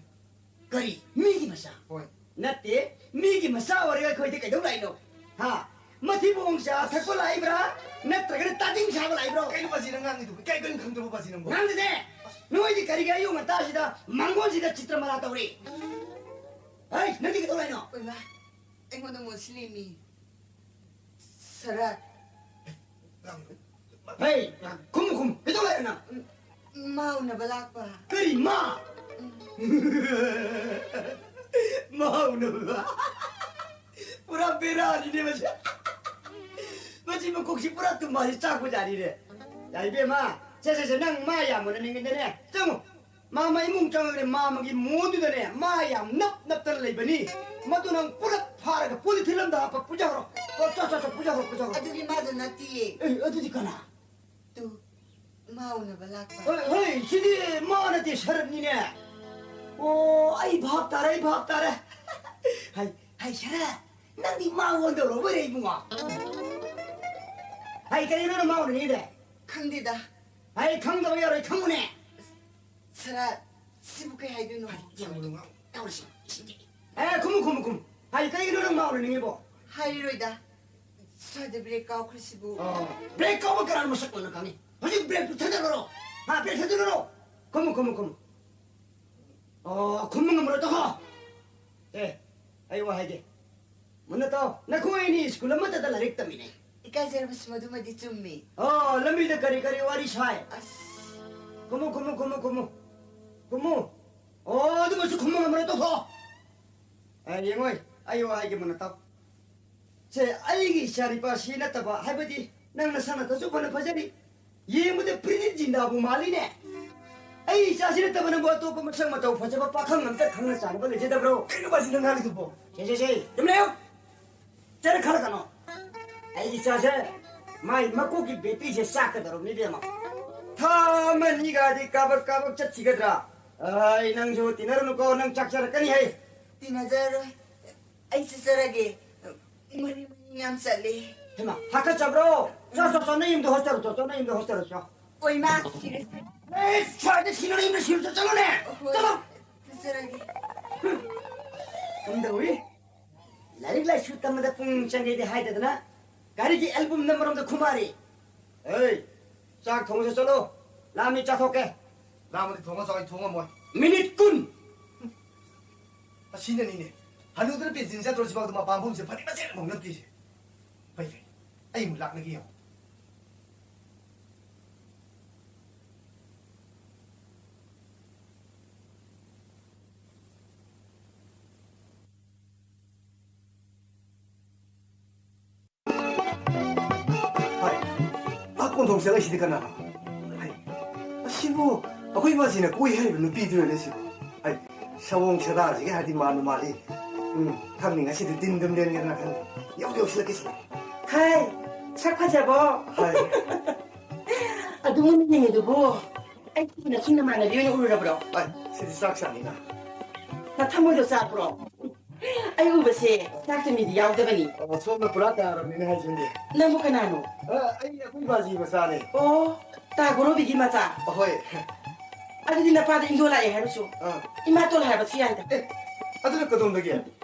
ꯀꯔꯤ? ꯃꯤꯒꯤ ꯃꯆꯥ? ꯍꯣꯏ꯫ ꯅꯠꯇꯦ, ꯃꯤꯒꯤ ꯃꯆꯥ ꯑꯣꯏꯔꯒ ꯑꯩꯈꯣꯏꯗ ꯀꯩꯗꯧ ꯂꯥꯛꯏꯅꯣ? ꯍꯥ? ꯃꯊꯤꯕꯣꯡ ꯆꯥ ꯊꯛꯄ ꯂꯥꯛꯏꯕ꯭ꯔꯥ? ꯅꯠꯇ꯭ꯔꯒꯅ ꯇꯥꯗꯤꯡ ꯁꯥꯕ ꯂꯥꯛꯏꯕ꯭ꯔꯣ? ꯀꯩꯅꯣ ꯕꯥꯖꯤ ꯅꯪ ꯉꯥꯡꯉꯤꯗꯨꯕꯨ? ꯏꯀꯥꯏ ꯀꯔꯤꯝ ꯈꯪꯗ꯭ꯔꯕꯣ ꯕꯥꯖꯤ ꯅꯪꯕꯨ? ꯉꯥꯡꯗꯦꯅꯦ! ꯅꯣꯏꯗꯤ ꯀꯔꯤꯒꯤ ꯑꯌꯨꯛ ꯉꯟꯇꯥꯁꯤꯗ ꯃꯥꯡꯒꯣꯟꯁꯤꯗ ꯆꯤꯇ꯭ꯔꯃꯂꯥ ꯇꯧꯔꯤ? ꯍꯩ, ꯅꯪꯗꯤ ꯀꯩꯗꯧ ꯂꯥꯛꯏꯅꯣ? ꯑꯣꯏꯃꯥ, ꯑꯩꯉꯣꯟꯗ ꯃꯣꯠꯁꯤꯜꯂꯤꯃꯤ꯫ ꯁꯔꯠ꯫ ꯍꯩ, ꯈꯨꯝꯃꯨ, ꯈꯨꯝꯃꯨ꯫ ꯀꯩꯗꯧ ꯂꯥꯛꯏꯅꯣ ꯅꯪ? ꯎꯝ, ꯃꯥ ꯎꯅꯕ ꯂꯥꯛꯄ꯫ ꯀꯔꯤ ꯃꯥ? ꯎꯝ꯫ ꯃꯥ ꯎꯅꯕ? ꯄꯨꯔꯥ ꯕꯦꯔꯥꯅꯤꯅꯦ ꯃꯁꯤ꯫ ꯃꯁꯤ ꯃꯀꯣꯛꯁꯤ ꯄꯨꯔꯥ ꯇꯨꯝꯕꯥꯁꯤ ꯆꯥꯛꯄ ꯖꯥꯠꯅꯤꯅꯦ꯫ ꯌꯥ, ꯏꯕꯦꯝꯃ, ꯁꯦ, ꯁꯦ, ꯁꯦ, ꯅꯪ ꯃꯥ ꯌꯥꯝ ꯎꯅꯅꯤꯡꯉꯤꯗꯅꯦ? ꯆꯪꯉꯨ꯫ ꯃꯥꯃ ꯏꯃꯨꯡ ꯆꯪꯉꯒꯅꯦ, ꯃꯥꯃꯒꯤ ꯃꯣꯟꯗꯨꯗꯅꯦ, ꯃꯥ ꯌꯥꯝ ꯅꯞ ꯅꯞꯇꯅ ꯂꯩꯕꯅꯤ꯫ ꯃꯗꯨ ꯅꯪ ꯄꯨꯂꯞ ꯐꯥꯔꯒ ꯄꯣꯂꯤꯊꯤꯟ ꯑꯝꯗ ꯍꯥꯞꯄ ꯄꯨꯖꯈ꯭ꯔꯣ꯫ ꯑꯣ, ꯆꯣ, ꯆꯣ, ꯆꯣ, ꯄꯨꯖꯈ꯭ꯔꯣ, ꯄꯨꯖꯈ꯭ꯔꯣ꯫ ꯑꯗꯨꯗꯤ ꯃꯥꯗꯣ ꯅꯠꯇꯤꯌꯦ꯫ ꯑꯦ, ꯑꯗꯨꯗꯤ ꯀꯅꯥ? ꯇꯨ, ꯃꯥ ꯎꯅꯕ ꯂꯥꯛꯄ꯫ ꯍꯣꯏ, ꯍꯣꯏ, ꯁꯤꯗꯤ ꯃꯥ ꯅꯠꯇꯦ, ꯁꯔꯞꯅꯤꯅꯦ꯫ ꯑꯣ, ꯑꯩ ꯚꯥꯞ ꯇꯥꯔꯦ, ꯑꯩ ꯚꯥꯞ ꯇꯥꯔꯦ꯫ ꯍꯥꯏ, ꯍꯥꯏ, ꯁꯔꯞ, ꯅꯪꯗꯤ ꯃꯥ ꯑꯣꯟꯗꯧꯔꯕꯣꯏꯔꯦ, ꯏꯕꯨꯡꯉꯣ꯫ ꯍꯥꯏ, ꯀꯔꯤꯅꯣ ꯅꯪ ꯃꯥ ꯎꯅꯅꯤꯡꯉꯤꯗꯤ? ꯈꯪꯗꯦꯗ꯫ ꯍꯥꯏ, ꯈꯪꯗꯕ ꯌꯥꯔꯣꯏ, ꯈꯪꯉꯨꯅꯦ꯫ ꯁꯔꯞ, ꯁꯤꯕꯨ ꯀꯩ ꯍꯥꯏꯗꯣꯏꯅꯣ? ꯍꯥꯏ, ꯌꯥꯝ ꯅꯨꯡꯉꯥꯏ, ꯇꯧꯔꯤꯁꯤ, ꯁꯤꯗꯤ꯫ ꯑꯦ, ꯈꯨꯝꯃꯨ, ꯈꯨꯝꯃꯨ, ꯈꯨꯝꯃꯨ꯫ ꯍꯥꯏ, ꯀꯩꯒꯤꯅꯣ ꯅꯪ ꯃꯥ ꯎꯅꯅꯤꯡꯉꯤꯕꯣ? ꯍꯥꯏꯔꯔꯣꯏꯗ꯫ ꯁ꯭ꯋꯥꯏꯗ ꯕ꯭ꯔꯦꯛ ꯀꯥꯎꯈ꯭ꯔꯤꯁꯤꯕꯨ꯫ ꯑꯣ, ꯕ꯭ꯔꯦꯛ ꯀꯥꯎꯕ ꯀꯅꯥꯅ ꯃꯁꯛ ꯃꯨꯟꯅ ꯈꯪꯉꯤ? ꯍꯧꯖꯤꯛ ꯕ꯭ꯔꯦꯛꯇꯨ ꯊꯥꯗꯠꯂꯨꯔꯣ꯫ ꯍꯥ, ꯕ꯭ꯔꯦꯛ ꯊꯥꯗꯠꯂꯨꯔꯣ꯫ ꯈꯨꯝꯃꯨ, ꯈꯨꯝꯃꯨ, ꯈꯨꯝꯃꯨ꯫ ꯑꯣ, ꯈꯨꯝꯕ ꯉꯝꯃꯔꯣꯏ, ꯇꯣꯛꯈꯣ꯫ ꯑꯦ, ꯑꯩ ꯋꯥ ꯍꯥꯏꯒꯦ꯫ ꯃꯨꯟꯅ ꯇꯥꯎ, ꯅꯈꯣꯏ ꯑꯅꯤ ꯁ꯭ꯀꯨꯜ ꯑꯃꯠꯇꯗ ꯂꯥꯏꯔꯤꯛ ꯇꯝꯃꯤꯟꯅꯩ꯫ ꯏꯀꯥꯏꯖꯔꯕꯁꯨ ꯃꯗꯨꯃꯗꯤ ꯆꯨꯝꯃꯤ꯫ ꯑꯣ, ꯂꯝꯕꯤꯗ ꯀꯔꯤ ꯀꯔꯤ ꯋꯥꯔꯤ ꯁꯥꯏ? ꯑꯁ꯫ ꯈꯨꯝꯃꯨ, ꯈꯨꯝꯃꯨ, ꯈꯨꯝꯃꯨ, ꯈꯨꯝꯃꯨ꯫ ꯈꯨꯝꯃꯨ꯫ ꯑꯣ, ꯑꯗꯨꯃꯁꯨ ꯈꯨꯝꯕ ꯉꯝꯃꯔꯣꯏ, ꯇꯣꯛꯊꯣꯛꯑꯣ꯫ ꯑꯦ, ꯌꯦꯡꯉꯣꯏ, ꯑꯩ ꯋꯥ ꯍꯥꯏꯒꯦ, ꯃꯨꯟꯅ ꯇꯥꯎ꯫ ꯁꯦ, ꯑꯩꯒꯤ ꯏꯆꯥꯅꯤꯄꯥꯁꯤ ꯅꯠꯇꯕ, ꯍꯥꯏꯕꯗꯤ ꯅꯪ ꯅꯁꯥ ꯅꯊꯟꯁꯨ ꯐꯅ ꯐꯖꯔꯤ, ꯌꯦꯡꯕꯗ ꯄ꯭ꯔꯤꯇꯤ ꯖꯤꯟꯗꯥꯕꯨ ꯃꯥꯜꯂꯤꯅꯦ꯫ ꯑꯩ ꯏꯆꯥꯁꯤ ꯅꯠꯇꯕ ꯅꯪꯕꯨ ꯑꯇꯣꯞꯄ ꯃꯁꯛ ꯃꯇꯧ ꯐꯖꯕ ꯄꯥꯈꯪ ꯑꯝꯇ ꯈꯪꯅ ꯆꯥꯟꯅꯕ ꯂꯩꯖꯗꯕ꯭ꯔꯣ? ꯀꯩꯅꯣ ꯃꯥꯁꯤ ꯅꯪ ꯉꯥꯡꯉꯤꯗꯨꯕꯣ? ꯁꯦ, ꯁꯦ, ꯁꯦ, ꯇꯨꯃꯤꯟ ꯂꯩꯌꯨ꯫ ꯆꯠꯂ ꯈꯜꯂꯛꯀꯅꯣ꯫ ꯑꯩꯒꯤ ꯏꯆꯥꯁꯦ, ꯃꯥꯏ ꯃꯀꯣꯛꯀꯤ ꯕꯦꯇ꯭ꯔꯤꯁꯦ ꯆꯥꯛꯀꯗꯧꯔꯕꯅꯤ, ꯏꯕꯦꯝꯃ꯫ ꯊꯥ ꯑꯃ ꯑꯅꯤꯒꯗꯤ ꯀꯥꯕꯛ ꯀꯥꯕꯛ ꯆꯠꯈꯤꯒꯗ꯭ꯔꯥ? ꯑꯩ, ꯅꯪꯁꯨ ꯇꯤꯟꯅꯔꯨꯅꯨꯀꯣ, ꯅꯪ ꯆꯥꯛ ꯆꯔꯛꯀꯅꯤ ꯍꯩ꯫ ꯇꯤꯟꯅꯖꯔꯣꯏ꯫ ꯑꯩ ꯆꯠꯆꯔꯒꯦ꯫ ꯃꯔꯤ ꯃꯔꯤ ꯌꯥꯝ ꯆꯠꯂꯦ꯫ ꯍꯩꯃꯥ, ꯍꯥꯀꯠꯆꯕ꯭ꯔꯣ? ꯆꯣ, ꯆꯣ, ꯆꯣ, ꯅꯌꯨꯝꯗ ꯍꯣꯁꯇꯦꯜ ꯆꯣ, ꯆꯣ, ꯅꯌꯨꯝꯗ ꯍꯣꯁꯇꯦꯜ ꯆꯣ꯫ ꯑꯣꯏꯃꯥ, ꯁꯤꯔꯦ꯫ ꯑꯦ, ꯁ꯭ꯋꯥꯏꯗ ꯁꯤꯅ ꯅꯌꯨꯝꯗ ꯁꯤꯔꯨ ꯆꯣ, ꯆꯠꯂꯣꯅꯦ꯫ ꯍꯣꯏ, ꯆꯠꯂꯣ꯫ ꯆꯠꯆꯔꯒꯦ꯫ ꯀꯝꯗꯧꯏ? ꯂꯥꯏꯔꯤꯛ ꯂꯥꯏꯁꯨ ꯇꯝꯕꯗ ꯄꯨꯛꯅꯤꯡ ꯆꯪꯒꯦꯗꯤ ꯍꯥꯏꯗꯗꯅ ꯒꯥꯔꯤꯒꯤ ꯑꯦꯜꯕꯝ ꯅꯝꯕꯔꯣꯝꯗ ꯈꯨꯃꯥꯔꯤ꯫ ꯑꯦ, ꯆꯥꯛ ꯊꯣꯡꯉꯁꯦ ꯆꯠꯂꯣ꯫ ꯂꯥꯝꯃꯤ, ꯆꯥꯊꯣꯛꯀꯦ꯫ ꯂꯥꯝꯃꯗꯤ ꯊꯣꯡꯉ ꯆꯥꯎ, ꯑꯩ ꯊꯣꯡꯉꯝꯃꯣꯏ꯫ ꯃꯤꯅꯤꯠ ꯀꯨꯟ꯫ ꯑꯁꯤꯅꯅꯤꯅꯦ꯫ ꯍꯅꯨꯗꯅ ꯄꯦꯟꯁꯤꯟ ꯆꯠꯇ꯭ꯔꯣ ꯁꯤꯐꯥꯎꯗ ꯃꯄꯥꯟ ꯄꯨꯝꯁꯦ ꯐꯗꯤ ꯃꯆꯦꯠ ꯑꯃꯐꯥꯎ ꯅꯠꯇ꯭ꯔꯤꯁꯦ꯫ ꯐꯩ, ꯐꯩ꯫ ꯑꯩ ꯑꯃꯨꯛ ꯂꯥꯛꯅꯒꯦ ꯌꯦꯡꯉꯣ꯫ ꯍꯥꯏ, ꯑꯥ ꯀꯣꯟꯊꯣꯡ ꯆꯠꯂꯛꯏꯁꯤꯗꯤ ꯀꯅꯥꯅꯣ? ꯍꯥꯏ, ꯁꯤꯕꯨ ꯑꯩꯈꯣꯏ ꯕꯥꯖꯤꯅ ꯀꯣꯏ ꯍꯥꯏꯔꯤꯕ ꯅꯨꯄꯤꯗꯨꯔꯅꯦ ꯁꯤꯕꯨ? ꯑꯩ ꯁꯑꯣꯡ ꯁꯥꯗꯥꯁꯤꯒ ꯍꯥꯏꯔꯗꯤ ꯃꯥꯟꯕꯨ ꯃꯥꯜꯂꯤ꯫ ꯎꯝ, ꯈꯪꯅꯤ, ꯉꯁꯤꯗꯤ ꯇꯤꯟ ꯑꯗꯨꯝ ꯂꯦꯟꯒꯗ꯭ꯔꯥ ꯈꯪꯗꯦ꯫ ꯌꯧ ꯌꯧꯁꯤꯜꯂꯛꯀꯦ ꯁꯤꯗ꯫ ꯍꯥꯏ, ꯁꯛ ꯐꯖꯕꯣ? ꯍꯥꯏ꯫ ꯑꯗꯨꯕꯨ ꯅꯤꯡꯉꯤꯗꯨꯕꯨ ꯑꯩ ꯅꯁꯨ ꯅꯃꯥꯟꯅꯕꯤ ꯑꯣꯏꯅ ꯎꯔꯨꯔꯕ꯭ꯔꯣ? ꯑꯩ, ꯁꯤꯗꯤ ꯆꯥꯛ ꯆꯥꯅꯤꯅ꯫ ꯅꯊꯃꯣꯏꯗꯣ ꯆꯥꯛꯄ꯭ꯔꯣ? ꯑꯩ ꯎꯕꯁꯦ ꯆꯥꯛ ꯇꯨꯝꯃꯤꯗꯤ ꯌꯥꯎꯗꯕꯅꯤ꯫ ꯑꯣ, ꯁꯣꯝꯅ ꯄꯨꯔꯥ ꯇꯥꯔꯕꯅꯤꯅꯦ ꯍꯥꯏꯁꯤꯅꯦ꯫ ꯅꯪꯕꯨ ꯀꯅꯥꯅꯣ? ꯑ, ꯑꯩ ꯑꯩꯈꯣꯏ ꯕꯥꯖꯤ ꯃꯆꯥꯅꯦ꯫ ꯑꯣ, ꯇꯥ ꯒꯣꯔꯣꯕꯤꯒꯤ ꯃꯆꯥ? ꯑꯍꯣꯏ꯫ ꯑꯗꯨꯗꯤ ꯅꯄꯥꯗ ꯏꯟꯗꯣ ꯂꯥꯛꯑꯦ ꯍꯥꯏꯔꯨꯆꯣ꯫ ꯑꯥ꯫ ꯏꯃꯥꯇꯣꯟ ꯍꯥꯏꯕꯁꯨ ꯌꯥꯏꯗ꯫ ꯑꯦ, ꯑꯗꯨꯅ ꯀꯗꯣꯝꯗꯒꯤ?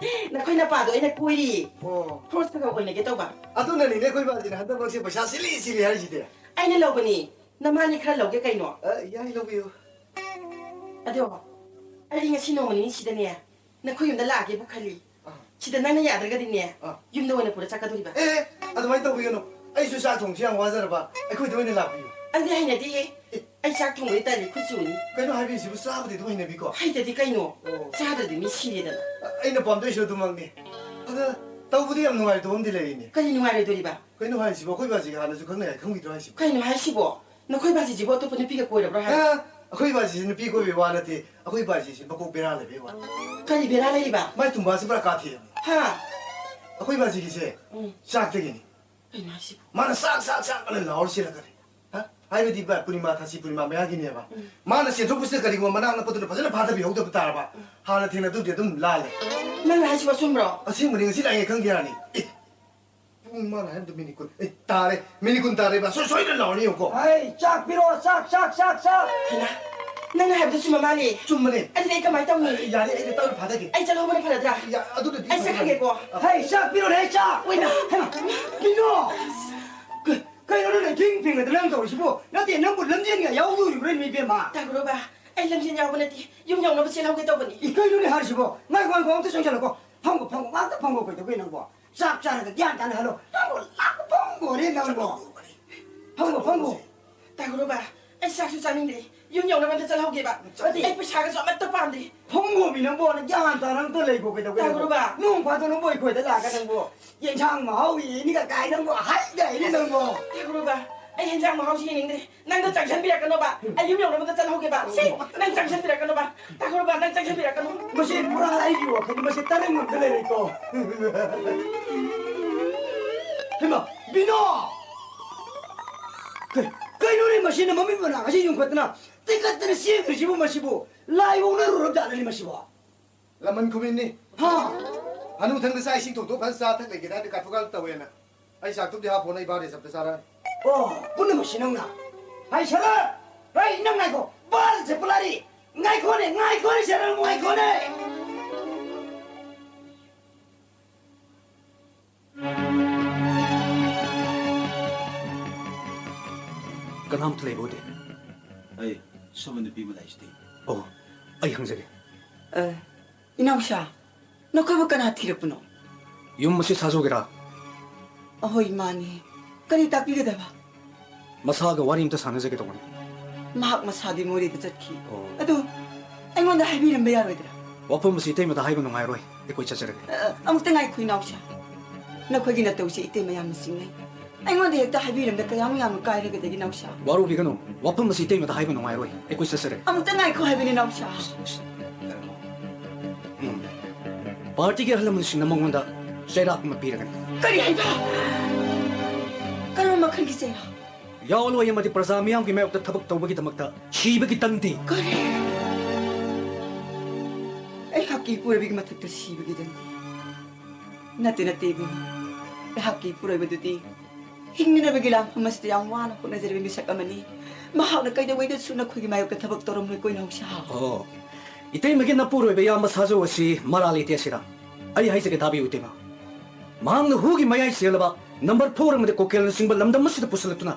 ꯅꯈꯣꯏ ꯅꯄꯥꯗꯣ ꯑꯩꯅ ꯀꯣꯏꯔꯤꯌꯦ꯫ ꯑꯣ꯫ ꯐ꯭ꯔꯣꯁꯇꯒ ꯑꯣꯏꯅꯒꯦ ꯇꯧꯕ꯫ ꯑꯗꯨꯅꯅꯤꯅꯦ ꯑꯩꯈꯣꯏ ꯕꯥꯖꯤꯅ ꯍꯟꯗꯛ ꯃꯔꯛꯁꯦ ꯄꯩꯁꯥ ꯁꯤꯜꯂꯤ ꯁꯤꯜꯂꯤ ꯍꯥꯏꯔꯤꯁꯤꯗꯤ꯫ ꯑꯩꯅ ꯂꯧꯕꯅꯤ꯫ ꯅꯃꯥꯅꯤ ꯈꯔ ꯂꯧꯒꯦ ꯀꯩꯅꯣ? ꯑ, ꯌꯥꯏ, ꯂꯧꯕꯤꯌꯨ꯫ ꯑꯗꯣ, ꯑꯩꯗꯤ ꯉꯁꯤ ꯅꯣꯡꯃ ꯅꯤꯅꯤ ꯁꯤꯗꯅꯦ ꯅꯈꯣꯏ ꯌꯨꯝꯗ ꯂꯥꯛꯑꯒꯦꯕꯨ ꯈꯜꯂꯤ꯫ ꯑꯥ꯫ ꯁꯤꯗ ꯅꯪꯅ ꯌꯥꯗ꯭ꯔꯒꯗꯤꯅꯦ, ꯑꯥ꯫ ꯌꯨꯝꯗ ꯑꯣꯏꯅ ꯄꯨꯔ ꯆꯠꯀꯗꯣꯔꯤꯕ꯫ ꯑꯦ, ꯑꯦ, ꯑꯗꯨꯃꯥꯏꯅ ꯇꯧꯕꯤꯒꯅꯨ꯫ ꯑꯩꯁꯨ ꯆꯥꯛ ꯊꯣꯡꯕꯁꯤ ꯌꯥꯝ ꯋꯥꯖꯔꯕ꯫ ꯑꯩꯈꯣꯏꯗ ꯑꯣꯏꯅ ꯂꯥꯛꯄꯤꯌꯨ꯫ ꯑꯗꯨꯗꯤ ꯍꯩꯅꯗꯤꯌꯦ꯫ ꯑꯦ꯫ ꯑꯩ ꯆꯥꯛ ꯊꯣꯡꯕꯗꯤ ꯇꯜꯂꯤ, ꯈꯨꯠ ꯆꯨꯅꯤ꯫ ꯀꯩꯅꯣ ꯍꯥꯏꯕꯤꯔꯤꯁꯤꯕꯨ, ꯆꯥꯕꯗꯤ ꯑꯗꯨꯝ ꯍꯩꯅꯕꯤꯀꯣ? ꯍꯩꯇꯗꯤ ꯀꯩꯅꯣ? ꯑꯣ꯫ ꯆꯥꯗ꯭ꯔꯗꯤ ꯃꯤ ꯁꯤꯔꯦꯗꯅ꯫ ꯑ-, ꯑꯩꯅ ꯄꯥꯝꯗꯣꯏꯁꯨ ꯑꯗꯨꯃꯛꯅꯤ꯫ ꯑꯗ ꯇꯧꯕꯗꯤ ꯌꯥꯝ ꯅꯨꯡꯉꯥꯏꯇꯕ ꯑꯃꯗꯤ ꯂꯩꯔꯤꯅꯦ꯫ ꯀꯔꯤ ꯅꯨꯡꯉꯥꯏꯔꯣꯏꯗꯣꯔꯤꯕ? ꯀꯩꯅꯣ ꯍꯥꯏꯁꯤꯕꯣ? ꯑꯩꯈꯣꯏ ꯕꯥꯖꯤꯒ ꯍꯥꯟꯅꯁꯨ ꯈꯪꯅ ꯌꯥꯏ, ꯈꯪꯕꯤꯗ꯭ꯔꯣ ꯍꯥꯏꯁꯤꯕꯣ? ꯀꯩꯅꯣ ꯍꯥꯏꯁꯤꯕꯣ? ꯅꯈꯣꯏ ꯕꯥꯖꯤꯁꯤꯕꯨ ꯑꯇꯣꯞꯄ ꯅꯨꯄꯤꯒ ꯀꯣꯏꯔꯕ꯭ꯔꯥ ꯍꯥꯏꯕ? ꯑ, ꯑꯩꯈꯣꯏ ꯕꯥꯖꯤꯁꯤ ꯅꯨꯄꯤ ꯀꯣꯏꯕꯩ ꯋꯥ ꯅꯠꯇꯦ, ꯑꯩꯈꯣꯏ ꯕꯥꯖꯤꯁꯤ ꯃꯀꯣꯛ ꯕꯦꯔꯥ ꯂꯩꯕꯩ ꯋꯥꯅꯤ꯫ ꯀꯔꯤ ꯕꯦꯔꯥ ꯂꯩꯔꯤꯕ? ꯃꯥꯏ ꯇꯨꯝꯕꯥꯁꯤ ꯄꯨꯔꯥ ꯀꯥꯊꯦꯛꯑꯕꯅꯤ꯫ ꯍꯥ? ꯑꯩꯈꯣꯏ ꯕꯥꯖꯤꯒꯤꯁꯦ ꯎꯝ꯫ ꯆꯥꯛꯇꯒꯤꯅꯤ꯫ ꯀꯩꯅꯣ ꯍꯥꯏꯁꯤꯕꯣ? ꯃꯥꯅ ꯆꯥꯛ, ꯆꯥꯛ, ꯆꯥꯛ ꯑꯅ ꯂꯥꯎꯔ ꯆꯦꯜꯂꯛꯀꯅꯤ꯫ ꯍꯥ? ꯍꯥꯏꯕꯗꯤ ꯕꯥꯏ, ꯄꯨꯔꯅꯤꯃꯥ, ꯊꯥꯁꯤ ꯄꯨꯔꯅꯤꯃꯥ ꯃꯌꯥꯒꯤꯅꯦꯕ꯫ ꯎꯝ꯫ ꯃꯥꯅ ꯆꯦꯟꯊꯣꯛꯄꯁꯤꯗ ꯀꯔꯤꯒꯨꯝꯕ ꯃꯅꯥꯛ ꯅꯛꯄꯗꯨꯅ ꯐꯖꯅ ꯐꯥꯊꯕꯤꯍꯧꯗꯕ ꯇꯥꯔꯕ, ꯎꯝ꯫ ꯍꯥꯟꯅ ꯊꯦꯡꯅꯗꯨꯗꯤ ꯑꯗꯨꯝ ꯂꯥꯜꯂꯦ꯫ ꯅꯪꯅ ꯍꯥꯏꯁꯤꯕꯣ ꯑꯆꯨꯝꯕ꯭ꯔꯣ? ꯑꯁꯦꯡꯕꯅꯤ, ꯉꯁꯤ ꯂꯥꯛꯑꯦ ꯈꯪꯒꯦ ꯌꯥꯅꯤ꯫ ꯑꯦ, ꯄꯨꯡ ꯃꯥꯅ ꯍꯥꯏꯕꯗ ꯃꯤꯅꯤꯠ ꯀꯨꯟ꯫ ꯑꯦ, ꯇꯥꯔꯦ꯫ ꯃꯤꯅꯤꯠ ꯀꯨꯟ ꯇꯥꯔꯦꯕ꯫ ꯁꯣꯏ-, ꯁꯣꯏꯗꯅ ꯂꯥꯎꯔꯅꯤ ꯌꯦꯡꯉꯨꯀꯣ꯫ ꯍꯩ, ꯆꯥꯛ ꯄꯤꯔꯛꯑꯣ, ꯆꯥꯛ, ꯆꯥꯛ, ꯆꯥꯛ, ꯆꯥꯛ꯫ ꯍꯩꯃꯥ, ꯅꯪꯅ ꯍꯥꯏꯕꯗꯨ ꯆꯨꯝꯕ ꯃꯥꯜꯂꯦ꯫ ꯆꯨꯝꯕꯅꯦ꯫ ꯑꯗꯨꯗꯤ ꯑꯩ ꯀꯃꯥꯏꯅ ꯇꯧꯅꯤ? ꯑꯦ, ꯌꯥꯔꯦ, ꯑꯩ ꯇꯞꯅ ꯐꯥꯊꯒꯦ꯫ ꯑꯩ ꯆꯠꯍꯧꯕꯅ ꯐꯔꯗ꯭ꯔꯥ? ꯌꯥ-, ꯑꯗꯨꯅꯗꯤ ꯑꯩ ꯐꯒꯗꯕꯅꯤ꯫ ꯆꯠꯈ꯭ꯔꯒꯦꯀꯣ꯫ ꯑ-, ꯍꯩ, ꯆꯥꯛ ꯄꯤꯔꯛꯑꯣꯅꯦ, ꯆꯥꯛ꯫ ꯑꯣꯏꯃꯥ꯫ ꯍꯩꯃꯥ, ꯀꯩꯅꯣ? ꯀ-, ꯀꯩꯅꯣ ꯅꯪꯅ ꯊꯤꯡ ꯊꯤꯡꯒꯗ ꯅꯪ ꯇꯧꯔꯤꯁꯤꯕꯣ? ꯅꯠꯇꯦ, ꯅꯪꯕꯨ ꯂꯝꯖꯦꯟꯒ ꯌꯥꯎꯗꯣꯔꯤꯕ꯭ꯔꯥ, ꯏꯕꯦꯝꯃ? ꯇꯥꯒꯨꯔꯣꯕ, ꯑꯩ ꯂꯝꯖꯦꯟ ꯌꯥꯎꯕ ꯅꯠꯇꯦ, ꯌꯨꯝ ꯌꯧꯅꯕ ꯆꯦꯜꯍꯧꯒꯦ ꯇꯧꯕꯅꯤ꯫ ꯏ, ꯀꯩꯅꯣꯅꯦ ꯍꯥꯏꯔꯤꯁꯤꯕꯣ? ꯉꯥꯏꯈꯣ, ꯉꯥꯏꯈꯣ, ꯑꯝꯇ ꯆꯪꯁꯤꯜꯂꯛꯀꯣ꯫ ꯐꯝꯈꯣ, ꯐꯝꯈꯣ, ꯉꯥꯛꯇ ꯐꯝꯈꯣ, ꯀꯩꯗꯧꯒꯦ ꯅꯪꯕꯣ? ꯆꯥꯛ ꯆꯥꯔꯒ ꯒ꯭ꯌꯥꯟ ꯇꯥꯅ ꯍꯜꯂꯣ꯫ ꯅꯪꯕꯨ ꯂꯥꯛꯄ ꯐꯪꯒꯣꯔꯦ ꯅꯪꯕꯣ꯫ ꯐꯪꯒꯣ, ꯐꯪꯒꯣ꯫ ꯇꯥꯒꯨꯔꯣꯕ, ꯑꯩ ꯆꯥꯛꯁꯨ ꯆꯥꯅꯤꯡꯗ꯭ꯔꯦ꯫ ꯌꯨꯝ ꯌꯧꯅꯕ ꯑꯝꯇ ꯆꯠꯍꯧꯒꯦꯕ꯫ ꯆꯠꯂꯤ꯫ ꯑꯩ ꯄꯩꯁꯥꯒꯁꯨ ꯑꯃꯠꯇ ꯄꯥꯝꯗꯦ꯫ ꯐꯪꯒꯣꯃꯤ ꯅꯪꯕꯣ, ꯅꯪ ꯒ꯭ꯌꯥꯟ ꯇꯥꯅ ꯑꯝꯇ ꯂꯩꯈꯣ, ꯀꯩꯗꯧꯒꯦ ꯅꯪꯕꯣ? ꯇꯥꯒꯨꯔꯣꯕ꯫ ꯅꯣꯡ ꯐꯥꯗꯣꯛ ꯅꯪꯕꯨ ꯑꯩꯈꯣꯏꯗ ꯂꯥꯛꯑꯒ ꯅꯪꯕꯨ ꯌꯦꯟꯁꯥꯡ ꯃꯍꯥꯎ ꯌꯦꯡꯅꯤꯒ ꯀꯥꯏ ꯅꯪꯕꯨ ꯍꯥꯏꯗꯥꯏꯅꯦ ꯅꯪꯕꯣ꯫ ꯇꯥꯒꯨꯔꯣꯕ, ꯑꯩ ꯍꯦꯟꯖꯥꯡ ꯃꯍꯥꯎꯁꯤ ꯌꯦꯡꯅꯤꯡꯗ꯭ꯔꯦ꯫ ꯅꯪꯗꯣ ꯆꯪꯁꯤꯟꯕꯤꯔꯛꯀꯅꯣꯕ꯫ ꯑꯩ ꯌꯨꯝ ꯌꯧꯅꯕꯗ ꯆꯠꯍꯧꯒꯦꯕ꯫ ꯁꯤ, ꯅꯪ ꯆꯪꯁꯤꯟꯕꯤꯔꯛꯀꯅꯣꯕ꯫ ꯇꯥꯈ꯭ꯔꯣꯕ, ꯅꯪ ꯆꯪꯁꯤꯟꯕꯤꯔꯛꯀꯅꯣ꯫ ꯃꯁꯤ ꯄꯨꯔꯥ ꯑꯩꯒꯤ ꯋꯥꯈꯜꯗꯤ ꯃꯁꯤ ꯇꯔꯪ ꯑꯝꯇ ꯂꯩꯔꯦꯀꯣ꯫ ꯍꯩꯃꯥ, ꯕꯤꯅꯣ! ꯀꯩ-, ꯀꯩꯅꯣꯅꯦ ꯃꯁꯤꯅ ꯃꯃꯤꯠ ꯃꯅꯥ ꯑꯁꯤ ꯌꯨꯡꯈꯠꯇꯅ ꯇꯤꯡꯈꯠꯇꯅ ꯆꯦꯟꯈ꯭ꯔꯤꯁꯤꯕꯨ ꯃꯁꯤꯕꯨ? ꯂꯥꯏ ꯑꯣꯛꯅꯔꯨꯔꯕ ꯖꯥꯠꯂꯅꯦ ꯃꯁꯤꯕꯣ? ꯂꯃꯟ ꯈꯨꯃꯤꯟꯅꯤ꯫ ꯍꯥ? ꯍꯅꯨꯊꯪꯗ ꯆꯥꯛ ꯏꯁꯤꯡ ꯊꯣꯡꯗꯣꯛ ꯐꯖꯅ ꯆꯥ ꯊꯛ ꯂꯩꯒꯦꯗ ꯍꯥꯏꯗꯤ ꯀꯥꯊꯣꯛ ꯀꯥꯊꯣꯛ ꯇꯧꯋꯦꯅ꯫ ꯑꯩ ꯆꯥꯛꯇꯨꯕꯨꯗꯤ ꯍꯥꯞꯄꯣꯅ ꯑꯩ ꯚꯥꯔꯦ ꯆꯞꯇ ꯆꯥꯔꯛꯑꯅꯤ꯫ ꯑꯣ, ꯄꯨꯝꯅꯃꯛꯁꯤ ꯅꯪꯅ? ꯍꯥꯏ ꯁꯔ! ꯍꯩ, ꯅꯪ ꯉꯥꯏꯈꯣ! ꯚꯥꯔꯦ ꯆꯞꯄ ꯂꯥꯔꯤ! ꯉꯥꯏꯈꯣꯅꯦ, ꯉꯥꯏꯈꯣꯅꯦ ꯁꯔ, ꯉꯥꯏꯈꯣꯅꯦ! ꯀꯅꯥꯝꯇ ꯂꯩꯕ ꯎꯗꯦ꯫ ꯑꯩ ꯁꯣꯝꯕ ꯅꯨꯄꯤ ꯑꯃ ꯂꯥꯛꯏꯁꯤꯗꯤ꯫ ꯑꯣ, ꯑꯩ ꯍꯪꯖꯒꯦ꯫ ꯑ, ꯏꯅꯥꯎꯁꯥ, ꯅꯈꯣꯏꯕꯨ ꯀꯅꯥ ꯊꯤꯔꯛꯄꯅꯣ? ꯌꯨꯝ ꯑꯁꯤ ꯁꯥꯖꯧꯒꯦꯔꯥ? ꯑꯍꯣꯏ, ꯃꯥꯅꯤ꯫ ꯀꯔꯤ ꯇꯥꯛꯄꯤꯒꯗꯕ? ꯃꯁꯥꯒ ꯋꯥꯔꯤ ꯑꯝꯇ ꯁꯥꯟꯅꯖꯒꯦ ꯇꯧꯕꯅꯤ꯫ ꯃꯍꯥꯛ ꯃꯁꯥꯗꯤ ꯃꯣꯔꯦꯗ ꯆꯠꯈꯤ꯫ ꯑꯣ꯫ ꯑꯗꯨ ꯑꯩꯉꯣꯟꯗ ꯍꯥꯏꯕꯤꯔꯝꯕ ꯌꯥꯔꯣꯏꯗ꯭ꯔꯥ? ꯋꯥꯐꯝ ꯑꯁꯤ ꯏꯇꯩꯃꯗ ꯍꯥꯏꯕ ꯅꯨꯡꯉꯥꯏꯔꯣꯏ꯫ ꯑꯩꯈꯣꯏ ꯆꯠꯆꯔꯒꯦ꯫ ꯑ, ꯑꯃꯨꯛꯇ ꯉꯥꯏꯈꯣ, ꯏꯅꯥꯎꯁꯥ꯫ ꯅꯈꯣꯏꯒꯤ ꯅꯇꯧꯁꯦ ꯏꯇꯩꯃ ꯌꯥꯝꯅ ꯆꯤꯡꯅꯩ꯫ ꯑꯩꯉꯣꯟꯗ ꯍꯦꯛꯇ ꯍꯥꯏꯕꯤꯔꯝꯗ ꯀꯌꯥꯃꯨꯛ ꯌꯥꯝꯅ ꯀꯥꯏꯔꯒꯗꯒꯦ, ꯏꯅꯥꯎꯁꯥ? ꯋꯥꯔꯧꯕꯤꯒꯅꯨ꯫ ꯋꯥꯐꯝ ꯑꯁꯤ ꯏꯇꯩꯃꯗ ꯍꯥꯏꯕ ꯅꯨꯡꯉꯥꯏꯔꯣꯏ꯫ ꯑꯩꯈꯣꯏ ꯆꯠꯆꯔꯦ꯫ ꯑꯃꯨꯛꯇ ꯉꯥꯏꯈꯣ ꯍꯥꯏꯕꯅꯤ, ꯏꯅꯥꯎꯁꯥ꯫ ꯎꯝ꯫ ꯄꯥꯔꯇꯤꯒꯤ ꯑꯍꯜ ꯂꯃꯟꯁꯤꯡꯅ ꯃꯉꯣꯟꯗ ꯆꯩꯔꯥꯛ ꯑꯃ ꯄꯤꯔꯒꯅꯤ꯫ ꯀꯔꯤ ꯍꯥꯏꯕ? ꯀꯔꯝꯕ ꯃꯈꯜꯒꯤ ꯆꯩꯔꯥꯛ? ꯌꯥꯑꯣꯟꯂꯣꯏ ꯑꯃꯗꯤ ꯄ꯭ꯔꯖꯥ ꯃꯤꯌꯥꯝꯒꯤ ꯃꯥꯌꯣꯛꯇ ꯊꯕꯛ ꯇꯧꯕꯒꯤꯗꯃꯛꯇ ꯁꯤꯕꯒꯤ ꯇꯟꯗꯤ꯫ ꯀꯔꯤ? ꯑꯩꯍꯥꯛꯀꯤ ꯏꯄꯨꯔꯣꯏꯕꯒꯤ ꯃꯊꯛꯇ ꯁꯤꯕꯒꯤ ꯇꯟꯗꯤ? ꯅꯠꯇꯦ, ꯅꯠꯇꯦ, ꯏꯕꯨꯡꯉꯣ꯫ ꯑꯩꯍꯥꯛꯀꯤ ꯏꯄꯨꯔꯣꯏꯕꯗꯨꯗꯤ ꯍꯤꯡꯅꯅꯕꯒꯤ ꯂꯥꯟꯐꯝ ꯑꯁꯤꯗ ꯌꯥꯝ ꯋꯥꯅ ꯍꯣꯠꯅꯖꯔꯤꯕ ꯃꯤꯁꯛ ꯑꯃꯅꯤ꯫ ꯃꯍꯥꯛꯅ ꯀꯩꯗꯧꯉꯩꯗꯁꯨ ꯅꯈꯣꯏꯒꯤ ꯃꯥꯌꯣꯛꯇ ꯊꯕꯛ ꯇꯧꯔꯝꯂꯣꯏꯀꯣ, ꯏꯅꯥꯎꯁꯥ꯫ ꯑꯣ, ꯏꯇꯩꯃꯒꯤ ꯅꯄꯨꯔꯣꯏꯕ ꯏꯌꯥꯝꯕ ꯁꯥꯖꯧ ꯑꯁꯤ ꯃꯔꯥ ꯂꯩꯇꯦ ꯑꯁꯤꯔꯥ? ꯑꯩ ꯍꯥꯏꯖꯒꯦ, ꯇꯥꯕꯤꯌꯨ, ꯏꯇꯩꯃ꯫ ꯃꯍꯥꯛꯅ ꯍꯨꯒꯤ ꯃꯌꯥꯏ ꯆꯦꯜꯂꯕ ꯅꯝꯕꯔ ꯐꯣꯔ ꯑꯃꯗꯤ ꯀꯣꯀꯦꯜꯅꯆꯤꯡꯕ ꯂꯝꯗꯝ ꯑꯁꯤꯗ ꯄꯨꯁꯤꯜꯂꯛꯇꯨꯅ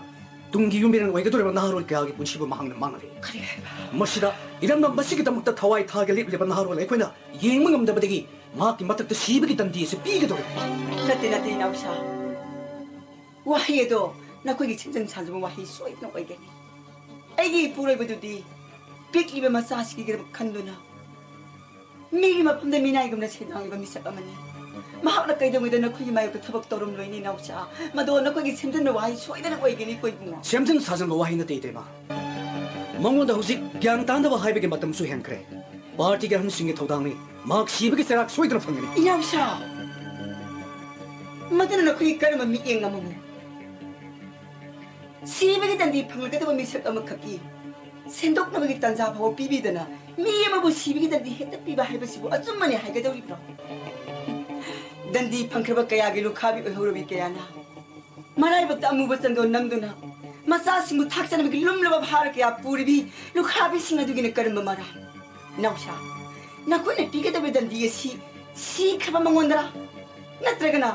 ꯇꯨꯡꯒꯤ ꯌꯨꯝꯕꯤꯔꯦꯟ ꯑꯣꯏꯒꯗꯧꯔꯤꯕ ꯅꯍꯥꯔꯣꯜ ꯀꯌꯥꯒꯤ ꯄꯨꯟꯁꯤꯕꯨ ꯃꯍꯥꯛꯅ ꯃꯥꯡꯍꯜꯂꯤ꯫ ꯀꯔꯤ ꯍꯥꯏꯕ? ꯃꯁꯤꯗ ꯏꯔꯝꯗꯝ ꯑꯁꯤꯒꯤꯗꯃꯛꯇ ꯊꯋꯥꯏ ꯊꯥꯒ ꯂꯦꯞꯂꯤꯕ ꯅꯍꯥꯔꯣꯜ ꯑꯩꯈꯣꯏꯅ ꯌꯦꯡꯕ ꯉꯝꯗꯕꯗꯒꯤ ꯃꯍꯥꯛꯀꯤ ꯃꯊꯛꯇ ꯁꯤꯕꯒꯤ ꯇꯟꯗꯤ ꯑꯁꯤ ꯄꯤꯒꯗꯧꯔꯤꯕꯅꯤ꯫ ꯅꯠꯇꯦ, ꯅꯠꯇꯦ, ꯏꯅꯥꯎꯁꯥ꯫ ꯋꯥꯍꯩ ꯑꯗꯣ ꯅꯈꯣꯏꯒꯤ ꯁꯦꯝꯖꯤꯟ ꯁꯥꯖꯕ ꯋꯥꯍꯩ ꯁꯣꯏꯗꯅ ꯑꯣꯏꯒꯅꯤ꯫ ꯑꯩꯒꯤ ꯏꯄꯨꯔꯣꯏꯕꯗꯨꯗꯤ ꯄꯤꯛꯂꯤꯕ ꯃꯆꯥꯁꯤꯒꯤꯗꯃꯛ ꯈꯟꯗꯨꯅ ꯃꯤꯒꯤ ꯃꯐꯝꯗ ꯃꯤꯅꯥꯏꯒꯨꯝꯅ ꯁꯦꯟꯗꯥꯡꯂꯤꯕ ꯃꯤꯁꯛ ꯑꯃꯅꯤ꯫ ꯃꯍꯥꯛꯅ ꯀꯩꯗꯧꯉꯩꯗ ꯅꯈꯣꯏꯒꯤ ꯃꯥꯌꯣꯛꯇ ꯊꯕꯛ ꯇꯧꯔꯝꯂꯣꯏꯅꯤ, ꯏꯅꯥꯎꯆꯥ꯫ ꯃꯗꯣ ꯅꯈꯣꯏꯒꯤ ꯁꯦꯝꯖꯤꯟꯕ ꯋꯥꯍꯩ ꯁꯣꯏꯗꯅ ꯑꯣꯏꯒꯅꯤꯀꯣ, ꯏꯕꯨꯡꯉꯣ꯫ ꯁꯦꯝꯖꯤꯟ ꯁꯥꯖꯤꯟꯕ ꯋꯥꯍꯩ ꯅꯠꯇꯦ, ꯏꯇꯩꯃ꯫ ꯃꯉꯣꯟꯗ ꯍꯧꯖꯤꯛ ꯒ꯭ꯌꯥꯟ ꯇꯥꯅꯕ ꯍꯥꯏꯕꯒꯤ ꯃꯇꯝꯁꯨ ꯍꯦꯟꯈ꯭ꯔꯦ꯫ ꯄꯥꯔꯇꯤꯒꯤ ꯑꯍꯟꯁꯤꯡꯒꯤ ꯊꯧꯗꯥꯡꯅꯤ꯫ ꯃꯍꯥꯛ ꯁꯤꯕꯒꯤ ꯆꯩꯔꯥꯛ ꯁꯣꯏꯗꯅ ꯐꯪꯒꯅꯤ꯫ ꯏꯅꯥꯎꯆꯥ, ꯃꯗꯨꯅ ꯅꯈꯣꯏꯒꯤ ꯀꯔꯝꯕ ꯃꯤꯠꯌꯦꯡ ꯑꯃꯃꯨꯛ? ꯁꯤꯕꯒꯤ ꯗꯟꯗꯤ ꯐꯪꯂꯒꯗꯕ ꯃꯤꯁꯛ ꯑꯃꯈꯛꯀꯤ ꯁꯦꯟꯗꯣꯛꯅꯕꯒꯤ ꯇꯥꯟꯖꯥ ꯐꯥꯎꯕ ꯄꯤꯕꯤꯗꯅ, ꯃꯤ ꯑꯃꯕꯨ ꯁꯤꯕꯒꯤ ꯗꯟꯗꯤ ꯍꯦꯛꯇ ꯄꯤꯕ ꯍꯥꯏꯕꯁꯤꯕꯨ ꯑꯆꯨꯝꯕꯅꯤ ꯍꯥꯏꯒꯗꯧꯔꯤꯕ꯭ꯔꯣ? ꯗꯟꯗꯤ ꯐꯪꯈ꯭ꯔꯕ ꯀꯌꯥꯒꯤ ꯂꯨꯈꯥꯕꯤ ꯑꯣꯏꯍꯧꯔꯕꯤ ꯀꯌꯥꯅ ꯃꯔꯥꯏꯕꯛꯇ ꯑꯃꯨꯕ ꯆꯟꯗꯣꯟ ꯅꯝꯗꯨꯅ, ꯃꯆꯥꯁꯤꯡꯕꯨ ꯊꯥꯛꯆꯅꯕꯒꯤ ꯂꯨꯝꯂꯕ ꯚꯥꯔ ꯀꯌꯥ ꯄꯨꯔꯤꯕꯤ ꯂꯨꯈꯥꯕꯤꯁꯤꯡ ꯑꯗꯨꯒꯤꯅ ꯀꯔꯝꯕ ꯃꯔꯥꯜ? ꯅꯥꯎꯁꯥ, ꯅꯈꯣꯏꯅ ꯄꯤꯒꯗꯕ ꯗꯟꯗꯤ ꯑꯁꯤ ꯁꯤꯈ꯭ꯔꯕ ꯃꯉꯣꯟꯗꯔꯥ? ꯅꯠꯇ꯭ꯔꯒꯅ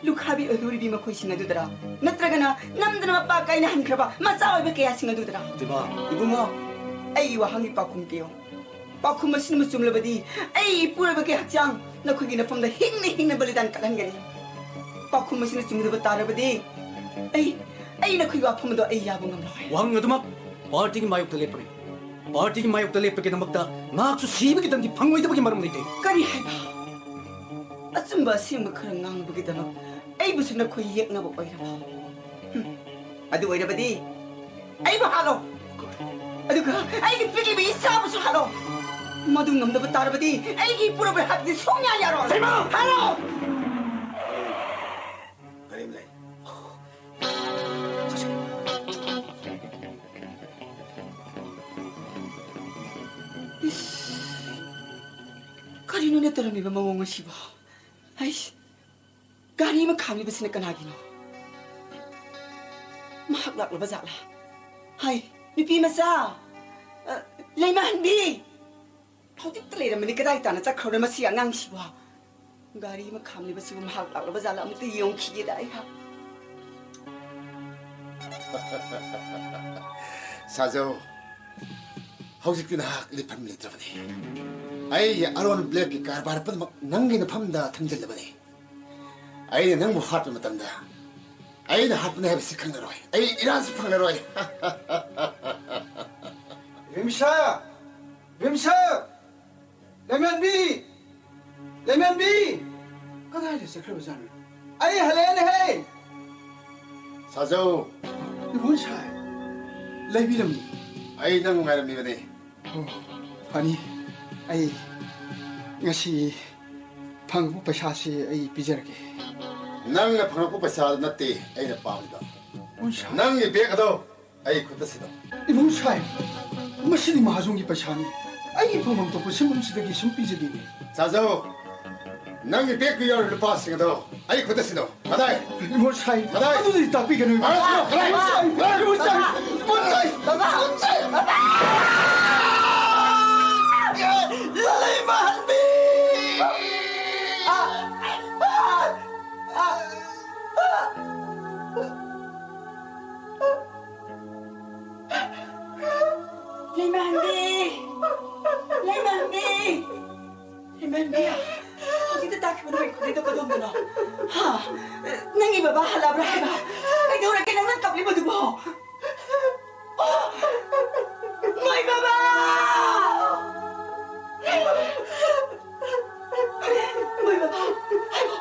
ꯂꯨꯈꯥꯕꯤ ꯑꯣꯏꯍꯧꯔꯤꯕꯤ ꯃꯈꯣꯏꯁꯤꯡ ꯑꯗꯨꯗꯔꯥ? ꯅꯠꯇ꯭ꯔꯒꯅ ꯅꯝꯗꯅ ꯃꯄꯥ ꯀꯥꯏꯅꯍꯟꯈ꯭ꯔꯕ ꯃꯆꯥ ꯑꯣꯏꯕ ꯀꯌꯥꯁꯤꯡ ꯑꯗꯨꯗꯔꯥ? ꯏꯃꯥ! ꯏꯕꯨꯡꯉꯣ, ꯑꯩꯒꯤ ꯋꯥꯍꯪꯒꯤ ꯄꯥꯎꯈꯨꯝ ꯄꯤꯌꯨ꯫ ꯄꯥꯎꯈꯨꯝ ꯑꯁꯤꯅ ꯆꯨꯝꯂꯕꯗꯤ, ꯑꯩ ꯏꯄꯨꯔꯣꯏꯕꯒꯤ ꯍꯛꯆꯥꯡ ꯅꯈꯣꯏꯒꯤ ꯅꯐꯝꯗ ꯍꯤꯡꯅ ꯍꯤꯡꯅ ꯕꯂꯤꯗꯥꯟ ꯀꯠꯍꯟꯒꯅꯤ꯫ ꯄꯥꯎꯈꯨꯝ ꯑꯁꯤꯅ ꯆꯨꯝꯗꯕ ꯇꯥꯔꯕꯗꯤ, ꯑꯩ, ꯑꯩ ꯅꯈꯣꯏꯒꯤ ꯋꯥꯐꯝ ꯑꯗꯣ ꯑꯩ ꯌꯥꯕ ꯉꯝꯂꯣꯏ꯫ ꯋꯥꯍꯪ ꯑꯗꯨꯃꯛ ꯄꯥꯔꯇꯤꯒꯤ ꯃꯥꯌꯣꯛꯇ ꯂꯦꯞꯄꯅꯤ꯫ ꯄꯥꯔꯇꯤꯒꯤ ꯃꯥꯌꯣꯛꯇ ꯂꯦꯞꯄꯒꯤꯗꯃꯛꯇ ꯃꯍꯥꯛꯁꯨ ꯁꯤꯕꯒꯤ ꯗꯟꯗꯤ ꯐꯪꯂꯣꯏꯗꯕꯒꯤ ꯃꯔꯝ ꯂꯩꯇꯦ꯫ ꯀꯔꯤ ꯍꯥꯏꯕ? ꯑꯆꯨꯝꯕ ꯑꯁꯦꯡꯕ ꯈꯔ ꯉꯥꯡꯅꯕꯒꯤꯗꯃꯛ ꯑꯩꯕꯨꯁꯨ ꯅꯈꯣꯏ ꯌꯦꯛꯅꯕ ꯑꯣꯏꯔꯕ? ꯍꯨꯝ꯫ ꯑꯗꯨ ꯑꯣꯏꯔꯕꯗꯤ ꯑꯩꯕꯨ ꯍꯥꯠꯂꯣ꯫ ꯑꯗꯨꯒ ꯑꯩꯒꯤ ꯄꯤꯛꯂꯤꯕ ꯏꯆꯥꯕꯨꯁꯨ ꯍꯥꯠꯂꯣ꯫ ꯃꯗꯨ ꯉꯝꯗꯕ ꯇꯥꯔꯕꯗꯤ ꯑꯩꯒꯤ ꯏꯄꯨꯔꯣꯏꯕ ꯍꯥꯠꯄꯗꯤ ꯁꯨꯡꯌꯥ ꯌꯥꯔꯣꯏ꯫ ꯏꯃꯥ! ꯍꯥꯠꯂꯣ! ꯀꯔꯤꯝ ꯂꯩ꯫ ꯏꯁ, ꯀꯔꯤꯅꯣꯅꯦ ꯇꯧꯔꯝꯃꯤꯕ ꯃꯑꯣꯡ ꯑꯁꯤꯕꯣ? ꯍꯩꯁ, ꯒꯥꯔꯤ ꯑꯃ ꯈꯥꯝꯂꯤꯕꯁꯤꯅ ꯀꯅꯥꯒꯤꯅꯣ? ꯃꯍꯥꯛ ꯂꯥꯛꯂꯕ ꯖꯥꯠꯂꯥ? ꯍꯥꯏ, ꯅꯨꯄꯤ ꯃꯆꯥ, ꯑ, ꯂꯩꯃꯍꯟꯕꯤ! ꯍꯧꯖꯤꯛꯇ ꯂꯩꯔꯝꯕꯅꯤ, ꯀꯗꯥꯏ ꯇꯥꯅ ꯆꯠꯈ꯭ꯔꯕꯅꯣ ꯃꯁꯤ ꯑꯉꯥꯡꯁꯤꯕꯣ? ꯒꯥꯔꯤ ꯑꯃ ꯈꯥꯝꯂꯤꯕꯁꯤꯕꯨ ꯃꯍꯥꯛ ꯂꯥꯛꯂꯕ ꯖꯥꯠꯂ? ꯑꯃꯨꯛꯇ ꯌꯦꯡꯈꯤꯒꯦꯗ ꯑꯩꯍꯥꯛ꯫ ꯁꯥꯖꯧ, ꯍꯧꯖꯤꯛꯇꯤ ꯅꯍꯥꯛ ꯂꯤꯠꯐꯝ ꯂꯩꯇ꯭ꯔꯕꯅꯤ꯫ ꯑꯩꯒꯤ ꯑꯔꯣꯟ ꯕ꯭ꯂꯦꯛꯀꯤ ꯀꯔꯕꯥꯔ ꯄꯨꯝꯅꯃꯛ ꯅꯪꯒꯤ ꯅꯐꯝꯗ ꯊꯝꯖꯤꯜꯂꯕꯅꯤ꯫ ꯑꯩꯅ ꯅꯪꯕꯨ ꯍꯥꯠꯄ ꯃꯇꯝꯗ ꯑꯩꯅ ꯍꯥꯠꯄꯅꯤ ꯍꯥꯏꯕꯁꯤ ꯈꯪꯂꯔꯣꯏ꯫ ꯑꯩ ꯏꯔꯥꯟꯁꯨ ꯐꯪꯂꯔꯣꯏ꯫ ꯔꯤꯝꯁꯥ! ꯔꯤꯝꯁꯥ! ꯂꯩꯃꯦꯟꯕꯤ! ꯂꯩꯃꯦꯟꯕꯤ! ꯀꯗꯥꯏꯗ ꯆꯠꯈ꯭ꯔꯕꯖꯥꯠꯅꯣ? ꯑꯩ ꯍꯜꯂꯛꯑꯦꯅꯦꯍꯦ! ꯁꯥꯖꯧ! ꯏꯕꯨꯡ ꯁꯥꯏ, ꯂꯩꯕꯤꯔꯝꯃꯤ꯫ ꯑꯩ ꯅꯪ ꯉꯥꯏꯔꯝꯃꯤꯕꯅꯤ꯫ ꯑꯣ, ꯐꯅꯤ꯫ ꯑꯩ ꯉꯁꯤ ꯐꯪꯕ ꯄꯩꯁꯥꯁꯤ ꯑꯩ ꯄꯤꯖꯔꯒꯦ꯫ ꯅꯪꯅ ꯐꯪꯂꯛꯄ ꯄꯩꯁꯥ ꯅꯠꯇꯦ ꯑꯩꯅ ꯄꯥꯝꯃꯤꯕ꯫ ꯏꯕꯨꯡ ꯁꯥꯏ꯫ ꯅꯪꯒꯤ ꯕꯦꯒ ꯑꯗꯣ ꯑꯩ ꯈꯨꯠꯇ ꯁꯤꯜꯂꯣ꯫ ꯏꯕꯨꯡ ꯁꯥꯏ, ꯃꯁꯤꯗꯤ ꯃꯍꯥꯖꯣꯟꯒꯤ ꯄꯩꯁꯥꯅꯤ꯫ ꯑꯩꯒꯤ ꯐꯪꯐꯝ ꯊꯣꯛꯄ ꯁꯤꯟꯐꯝꯁꯤꯗꯒꯤ ꯁꯨꯝ ꯄꯤꯖꯒꯦꯅꯦ꯫ ꯁꯥꯖꯧ, ꯅꯪꯒꯤ ꯕꯦꯒꯇ ꯌꯥꯎꯔꯤꯕ ꯂꯨꯄꯥꯁꯤꯡ ꯑꯗꯣ ꯑꯩ ꯈꯨꯠꯇ ꯁꯤꯜꯂꯣ꯫ ꯀꯗꯥꯏ? ꯏꯕꯨꯡ ꯁꯥꯏ, ꯀꯗꯥꯏ? ꯑꯗꯨꯗꯤ ꯇꯥꯛꯄꯤꯒꯅꯨ, ꯏꯕꯨꯡ ꯁꯥꯏ꯫ ꯏꯕꯨꯡ ꯁꯥꯏ, ꯏꯕꯨꯡ ꯁꯥꯏ, ꯏꯕꯨꯡ ꯁꯥꯏ, ꯏꯕꯨꯡ ꯁꯥꯏ꯫ ꯂꯩꯃꯍꯟꯕꯤ! ꯂꯩꯃꯍꯟꯕꯤ! ꯂꯩꯃꯍꯟꯕꯤ! ꯂꯩꯃꯍꯟꯕꯤ! ꯍꯧꯖꯤꯛꯇ ꯇꯥꯈꯤꯕ ꯅꯣꯏ ꯈꯨꯟꯗꯩꯗꯣ ꯀꯗꯣꯝꯗꯅꯣ? ꯍꯥ? ꯅꯪꯒꯤ ꯕꯕꯥ ꯍꯜꯂꯛꯑꯕ꯭ꯔꯥ ꯍꯥꯏꯕ? ꯀꯩꯗꯧꯔꯒꯦ ꯅꯪꯅ ꯀꯞꯂꯤꯕꯗꯨꯕꯣ? ꯑꯣ! ꯃꯣꯏ ꯕꯕꯥ! ꯃꯣꯏ ꯕꯕꯥ! ꯍꯥꯏꯌꯣ!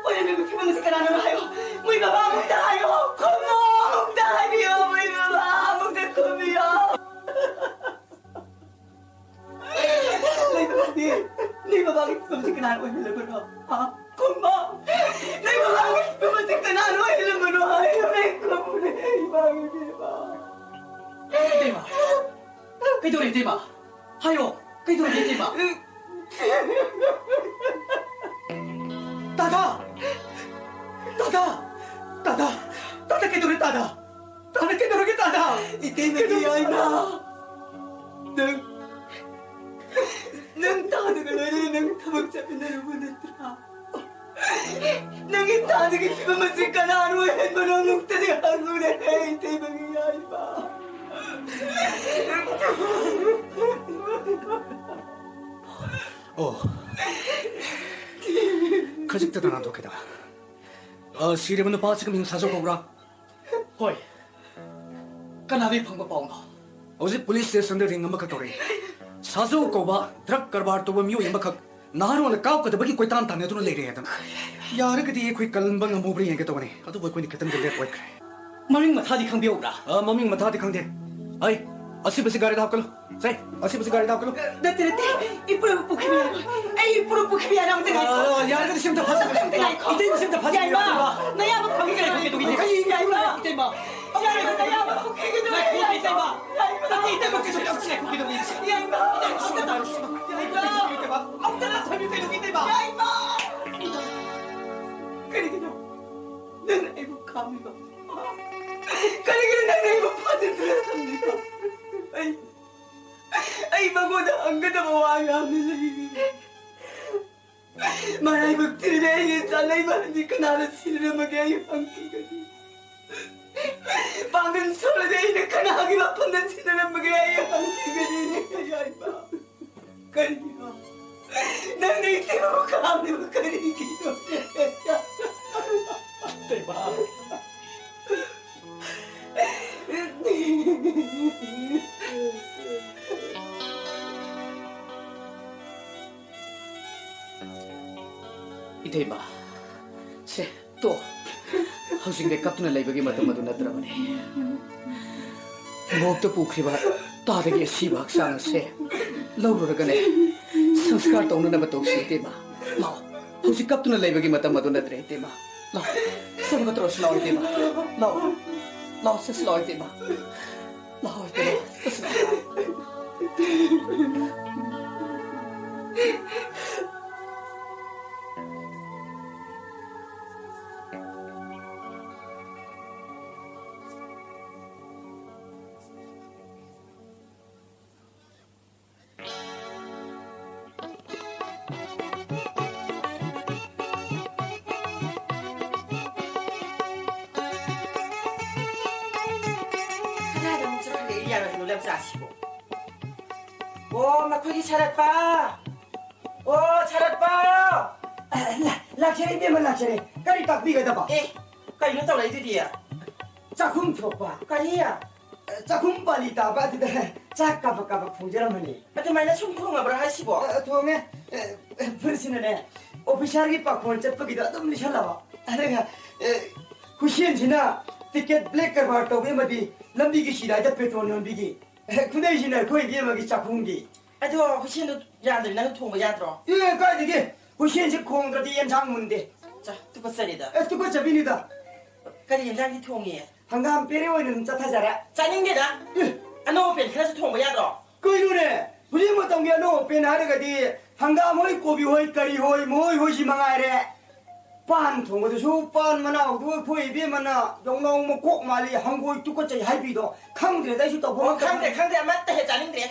ꯑꯣꯏꯔꯝꯃꯤꯕ ꯐꯤꯕꯝ ꯑꯁꯤ ꯀꯅꯥꯅꯣ ꯍꯥꯏꯌꯣ! ꯃꯣꯏ ꯕꯕꯥ ꯑꯃꯨꯛꯇ ꯍꯥꯏꯌꯣ! ꯈꯨꯝꯃꯣ! ꯑꯃꯨꯛꯇ ꯍꯥꯏꯕꯤꯌꯣ! ꯃꯣꯏ ꯕꯕꯥ! ꯑꯃꯨꯛꯇ ꯈꯨꯝꯕꯤꯌꯣ! ꯂꯩꯕꯥꯛꯇꯤ ꯅꯣꯏ ꯕꯕꯥꯒꯤ ꯐꯤꯕꯝꯁꯤ ꯀꯅꯥꯅ ꯑꯣꯏꯍꯜꯂꯕꯅꯣ? ꯍꯥ? ꯈꯨꯝꯃꯣ! ꯅꯣꯏ ꯕꯕꯥꯒꯤ ꯐꯤꯕꯝꯁꯤ ꯀꯅꯥꯅ ꯑꯣꯏꯍꯜꯂꯕꯅꯣ? ꯍꯥꯏꯌꯨꯅꯦ, ꯈꯨꯝꯃꯨꯅꯦ, ꯏꯃꯥꯒꯤ ꯏꯕꯦꯝꯃ꯫ ꯏꯇꯩꯃ! ꯀꯩꯗꯧꯔꯦ, ꯏꯇꯩꯃ? ꯍꯥꯏꯌꯣ, ꯀꯩꯗꯧꯔꯦ, ꯏꯇꯩꯃ? ꯇꯥꯗꯥ! ꯇꯥꯗꯥ! ꯇꯥꯗꯥ! ꯇꯥꯗꯥ, ꯀꯩꯗꯧꯔꯦ, ꯇꯥꯗꯥ? ꯇꯥꯗꯥ, ꯀꯩꯗꯧꯔꯒꯦ, ꯇꯥꯗꯥ? ꯏꯇꯩꯃꯒꯤ ꯀꯩꯗꯧꯔꯒꯦ? ꯌꯥꯏꯃ! ꯅꯪ, ꯅꯪ ꯇꯥꯗꯒ ꯂꯣꯏꯅꯅ ꯅꯪ ꯊꯕꯛ ꯆꯠꯃꯤꯟꯅꯔꯨꯕ ꯅꯠꯇ꯭ꯔꯥ? ꯅꯪꯒꯤ ꯇꯥꯗꯒꯤ ꯐꯤꯕꯝ ꯑꯁꯤ ꯀꯅꯥꯅ ꯑꯣꯏꯍꯟꯕꯅꯣ? ꯑꯃꯨꯛꯇꯗꯤ ꯍꯪꯉꯨꯅꯦ, ꯏꯇꯩꯃꯒꯤ ꯌꯥꯏꯃ꯫ ꯑꯣ, ꯈꯖꯤꯛꯇꯗ ꯅꯥꯟꯊꯣꯛꯀꯦꯗ꯫ ꯑ, ꯁꯤꯔꯕ ꯅꯨꯄꯥꯁꯤꯒꯤ ꯃꯤꯡ ꯁꯥꯖꯧ ꯀꯧꯕ꯭ꯔꯥ? ꯍꯣꯏ꯫ ꯀꯅꯥꯗꯒꯤ ꯐꯪꯕ ꯄꯥꯎꯅꯣ? ꯍꯧꯖꯤꯛ ꯄꯨꯂꯤꯁ ꯁ꯭ꯇꯦꯁꯟꯗ ꯔꯤꯡ ꯑꯃꯈꯛ ꯇꯧꯔꯛꯏ꯫ ꯁꯥꯖꯧ ꯀꯧꯕ ꯗ꯭ꯔꯒ ꯀꯔꯕꯥꯔ ꯇꯧꯕ ꯃꯤꯑꯣꯏ ꯑꯃꯈꯛ ꯅꯍꯥꯔꯣꯜꯅ ꯀꯥꯞꯀꯗꯕꯒꯤ ꯀꯣꯏꯇꯥꯟ ꯇꯥꯟꯅꯗꯨꯅ ꯂꯩꯔꯦ ꯑꯗꯨꯝ꯫ ꯌꯥꯔꯒꯗꯤ ꯑꯩꯈꯣꯏ ꯀꯜꯂꯝꯕ ꯉꯝꯍꯧꯕ꯭ꯔꯥ ꯌꯦꯡꯒꯦ ꯇꯧꯕꯅꯤ, ꯑꯗꯨꯕꯨ ꯑꯩꯈꯣꯏꯅ ꯈꯤꯇꯪꯗꯤ ꯂꯦꯞ ꯑꯣꯏꯈ꯭ꯔꯦ꯫ ꯃꯃꯤꯡ ꯃꯊꯥꯗꯤ ꯈꯪꯕꯤꯍꯧꯕ꯭ꯔꯥ? ꯑ, ꯃꯃꯤꯡ ꯃꯊꯥꯗꯤ ꯈꯪꯗꯦ꯫ ꯑꯩ, ꯑꯁꯤꯕꯁꯤ ꯒꯥꯔꯤꯗ ꯍꯥꯞꯀꯠꯂꯨ꯫ ꯁꯦ, ꯑꯁꯤꯕꯁꯤ ꯒꯥꯔꯤꯗ ꯍꯥꯞꯀꯠꯂꯨ꯫ ꯅꯠꯇꯦ, ꯅꯠꯇꯦ꯫ ꯏꯄꯨꯔꯣꯏꯕ ꯄꯨꯈ꯭ꯔꯤ ꯃꯌꯥꯏꯗ꯫ ꯑꯩ ꯏꯄꯨꯔꯣꯏꯕ ꯄꯨꯈ꯭ꯔꯤ ꯃꯌꯥꯏꯗ ꯑꯝꯇ ꯉꯥꯏꯈꯣ꯫ ꯑ, ꯌꯥꯔꯒꯗꯤ ꯁꯤ ꯑꯝꯇ ꯐꯥꯖꯤꯜꯂꯨ꯫ ꯑꯝꯇ ꯉꯥꯏꯈꯣ꯫ ꯏꯇꯩꯃ, ꯁꯤ ꯑꯝꯇ ꯐꯥꯖꯤꯜꯂꯨ꯫ ꯌꯥꯏꯃ, ꯅꯌꯥꯝꯕ ꯄꯨꯈ꯭ꯔꯤ ꯀꯩꯗꯧꯒꯦ? ꯌꯥꯏꯃ꯫ ꯏꯇꯩꯃ꯫ ꯌꯥꯏꯃ, ꯅꯌꯥꯝꯕ ꯄꯨꯈ꯭ꯔꯤ ꯀꯩꯗꯧꯒꯦ? ꯉꯥꯏꯈꯣ, ꯏꯇꯩꯃ꯫ ꯌꯥꯏꯃ꯫ ꯏꯇꯩꯃ, ꯀꯩꯁꯨ ꯇꯧꯁꯤ, ꯉꯥꯏꯈꯣ, ꯀꯩꯗꯧꯒꯦ? ꯌꯥꯏꯃ꯫ ꯁꯨꯝ ꯇꯥꯔꯣ, ꯁꯨꯝ꯫ ꯌꯥꯏꯃ꯫ ꯑꯝꯇ ꯅꯥꯊꯣꯏꯕꯤꯌꯨ, ꯀꯩꯗꯧꯒꯦ, ꯏꯇꯩꯃ? ꯌꯥꯏꯃ꯫ ꯀꯔꯤꯒꯤꯅꯣ ꯅꯪꯅ ꯑꯩꯕꯨ ꯈꯥꯝꯂꯤꯕ? ꯀꯔꯤꯒꯤꯅꯣ ꯅꯪꯅ ꯑꯩꯕꯨ ꯐꯥꯖꯤꯟꯗꯨꯅ ꯊꯝꯂꯤꯕ? ꯑꯩ, ꯑꯩ ꯃꯉꯣꯟꯗ ꯍꯪꯒꯗꯕ ꯋꯥ ꯌꯥꯝꯅ ꯂꯩꯔꯤ꯫ ꯃꯔꯥꯏꯕꯛ ꯊꯤꯔꯦ, ꯑꯩꯒꯤ ꯏꯆꯥ ꯂꯩꯃꯔꯝꯗꯤ ꯀꯅꯥꯅ ꯁꯤꯔꯝꯃꯒꯦ ꯑꯩ ꯍꯪꯈꯤꯒꯅꯤ꯫ ꯄꯥꯡꯒꯜ ꯁꯣꯜꯂꯗꯤ ꯑꯩꯅ ꯀꯅꯥꯒꯤ ꯃꯐꯝꯗ ꯁꯤꯟꯅꯔꯝꯃꯒꯦ ꯑꯩ ꯍꯪꯈꯤꯒꯅꯤ꯫ ꯌꯥꯏꯃ, ꯀꯔꯤꯒꯤꯅꯣ ꯅꯪꯅ ꯏꯇꯩꯕꯨ ꯈꯥꯝꯂꯤꯕ ꯀꯔꯤꯒꯤꯅꯣ? ꯏꯇꯩꯃ꯫ ꯏꯇꯩꯃ, ꯁꯦ, ꯇꯣ, ꯍꯧꯖꯤꯛꯇꯤ ꯀꯞꯇꯨꯅ ꯂꯩꯕꯒꯤ ꯃꯇꯝ ꯑꯗꯨ ꯅꯠꯇ꯭ꯔꯕꯅꯤ꯫ ꯃꯣꯛꯇ ꯄꯨꯈ꯭ꯔꯤꯕ ꯇꯥꯗꯒꯤ ꯑꯁꯤꯕ ꯍꯛꯆꯥꯡ ꯑꯁꯦ ꯂꯧꯔꯨꯔꯒꯅꯦ, ꯁꯪꯁꯀꯥꯔ ꯇꯧꯅꯅꯕ ꯇꯧꯁꯤ, ꯏꯇꯩꯃ꯫ ꯂꯥꯛꯑꯣ, ꯍꯧꯖꯤꯛ ꯀꯞꯇꯨꯅ ꯂꯩꯕꯒꯤ ꯃꯇꯝ ꯑꯗꯨ ꯅꯠꯇ꯭ꯔꯦ, ꯏꯇꯩꯃ꯫ ꯂꯥꯛꯑꯣ, ꯁꯪꯒ ꯇꯧꯔꯁꯤ, ꯂꯥꯛꯑꯣ, ꯏꯇꯩꯃ꯫ ꯂꯥꯛꯑꯣ, ꯂꯥꯛꯑꯣ, ꯆꯠꯁꯤ, ꯂꯥꯛꯑꯣ, ꯏꯇꯩꯃ꯫ ꯂꯥꯛꯑꯣ, ꯏꯇꯩꯃ, ꯆꯠꯁꯤ, ꯂꯥꯛꯑꯣ꯫ ꯀꯗꯥꯏꯗ ꯑꯃꯨꯛ ꯆꯠꯈ꯭ꯔꯒꯦ ꯏꯂꯤꯌꯥꯅ ꯍꯅꯨ ꯂꯝꯆꯥꯁꯤꯕꯣ? ꯑꯣ, ꯃꯈꯣꯏꯒꯤ ꯁꯔꯠꯄ! ꯑꯣ, ꯁꯔꯠꯄ! ꯑ, ꯂꯥ-, ꯂꯥꯛꯆꯔꯦ, ꯏꯕꯦꯝꯃ, ꯂꯥꯛꯆꯔꯦ꯫ ꯀꯔꯤ ꯇꯥꯛꯄꯤꯒꯗꯕ? ꯑꯦ, ꯀꯩꯅꯣ ꯇꯧꯔꯛꯏꯗꯨꯗꯤ? ꯆꯥꯛꯈꯨꯝ ꯊꯣꯛꯄ꯫ ꯀꯔꯤ? ꯆꯥꯛꯈꯨꯝ ꯄꯥꯂꯤ ꯇꯥꯕ ꯑꯗꯨꯗ ꯆꯥꯛ ꯀꯥꯕꯛ ꯀꯥꯕꯛ ꯊꯣꯡꯖꯔꯝꯕꯅꯤ꯫ ꯑꯗꯨꯃꯥꯏꯅ ꯁꯨꯝ ꯊꯣꯡꯉꯕ꯭ꯔꯥ ꯍꯥꯏꯁꯤꯕꯣ? ꯑ, ꯊꯣꯡꯉꯦ꯫ ꯑ, ꯑ, ꯐꯨꯔꯤꯠꯁꯤꯅꯅꯦ, ꯑꯣꯐꯤꯁꯥꯔꯒꯤ ꯄꯥꯈꯣꯟ ꯆꯠꯄꯒꯤꯗꯣ ꯑꯗꯨꯝ ꯂꯤꯁꯜꯂꯕ꯫ ꯑꯗꯨꯒ, ꯑ, ꯍꯨꯁꯦꯟꯁꯤꯅ ꯇꯤꯀꯦꯠ ꯕ꯭ꯂꯦꯛ ꯀꯔꯕꯥꯔ ꯇꯧꯕꯤ ꯑꯃꯗꯤ ꯂꯝꯕꯤꯒꯤ ꯁꯤꯔꯥꯏꯗ ꯄꯦꯇ꯭ꯔꯣꯜ ꯌꯣꯟꯕꯤꯒꯤ꯫ ꯑꯦ, ꯈꯨꯗꯩꯁꯤꯅ ꯑꯩꯈꯣꯏ ꯏꯕꯦꯝꯃꯒꯤ ꯆꯥꯛꯈꯨꯝꯒꯤ꯫ ꯑꯗꯣ ꯍꯨꯁꯦꯟꯗꯣ ꯌꯥꯗ꯭ꯔꯗꯤ ꯅꯪ ꯊꯣꯡꯕ ꯌꯥꯗ꯭ꯔꯣ? ꯑꯦ, ꯀꯥꯏꯗꯒꯤ? ꯍꯨꯁꯦꯟꯁꯦ ꯈꯣꯡꯗ꯭ꯔꯗꯤ ꯌꯦꯟꯁꯥꯡ ꯃꯨꯟꯗꯦ꯫ ꯆꯥ, ꯇꯨꯀꯠꯆꯔꯦꯗ꯫ ꯑꯦ, ꯇꯨꯀꯠꯆꯕꯤꯅꯤꯗ꯫ ꯀꯔꯤ ꯌꯦꯟꯁꯥꯡꯗꯤ ꯊꯣꯡꯉꯤ? ꯍꯪꯒꯥꯝ ꯄꯦꯔꯦ ꯑꯣꯏꯅ ꯑꯗꯨꯝ ꯆꯠꯊꯖꯔꯦ꯫ ꯆꯥꯅꯤꯡꯗꯦꯗ꯫ ꯑꯦ꯫ ꯑꯅꯧ ꯑꯄꯦꯟ ꯈꯔꯁꯨ ꯊꯣꯡꯕ ꯌꯥꯗ꯭ꯔꯣ? ꯀꯩꯅꯣꯅꯦ? ꯍꯧꯖꯤꯛ ꯃꯇꯝꯒꯤ ꯑꯅꯧ ꯑꯄꯦꯟ ꯍꯥꯏꯔꯒꯗꯤ ꯍꯪꯒꯥꯝ ꯍꯣꯏ, ꯀꯣꯕꯤ ꯍꯣꯏ, ꯀꯔꯤ ꯍꯣꯏ, ꯃꯣꯏ ꯍꯣꯏꯁꯤ ꯃꯉꯥꯏꯔꯦ꯫ ꯄꯥꯟ ꯊꯣꯡꯕꯗꯨꯁꯨ ꯄꯥꯟ ꯃꯅꯥꯎꯗꯨ ꯑꯩꯈꯣꯏ ꯏꯕꯦꯝꯃꯅ ꯌꯣꯡꯅꯥꯎ ꯃꯀꯣꯛ ꯃꯥꯜꯂꯤ, ꯍꯪꯒꯣꯏ ꯇꯨꯀꯠꯆꯩ ꯍꯥꯏꯕꯤꯗꯣ꯫ ꯈꯪꯗ꯭ꯔꯦꯗ ꯑꯩꯁꯨ ꯇꯧꯐꯝ ꯑꯣ, ꯈꯪꯗꯦ, ꯈꯪꯗꯦ, ꯑꯃꯠꯇ ꯍꯦꯛ ꯆꯥꯅꯤꯡꯗ꯭ꯔꯦ꯫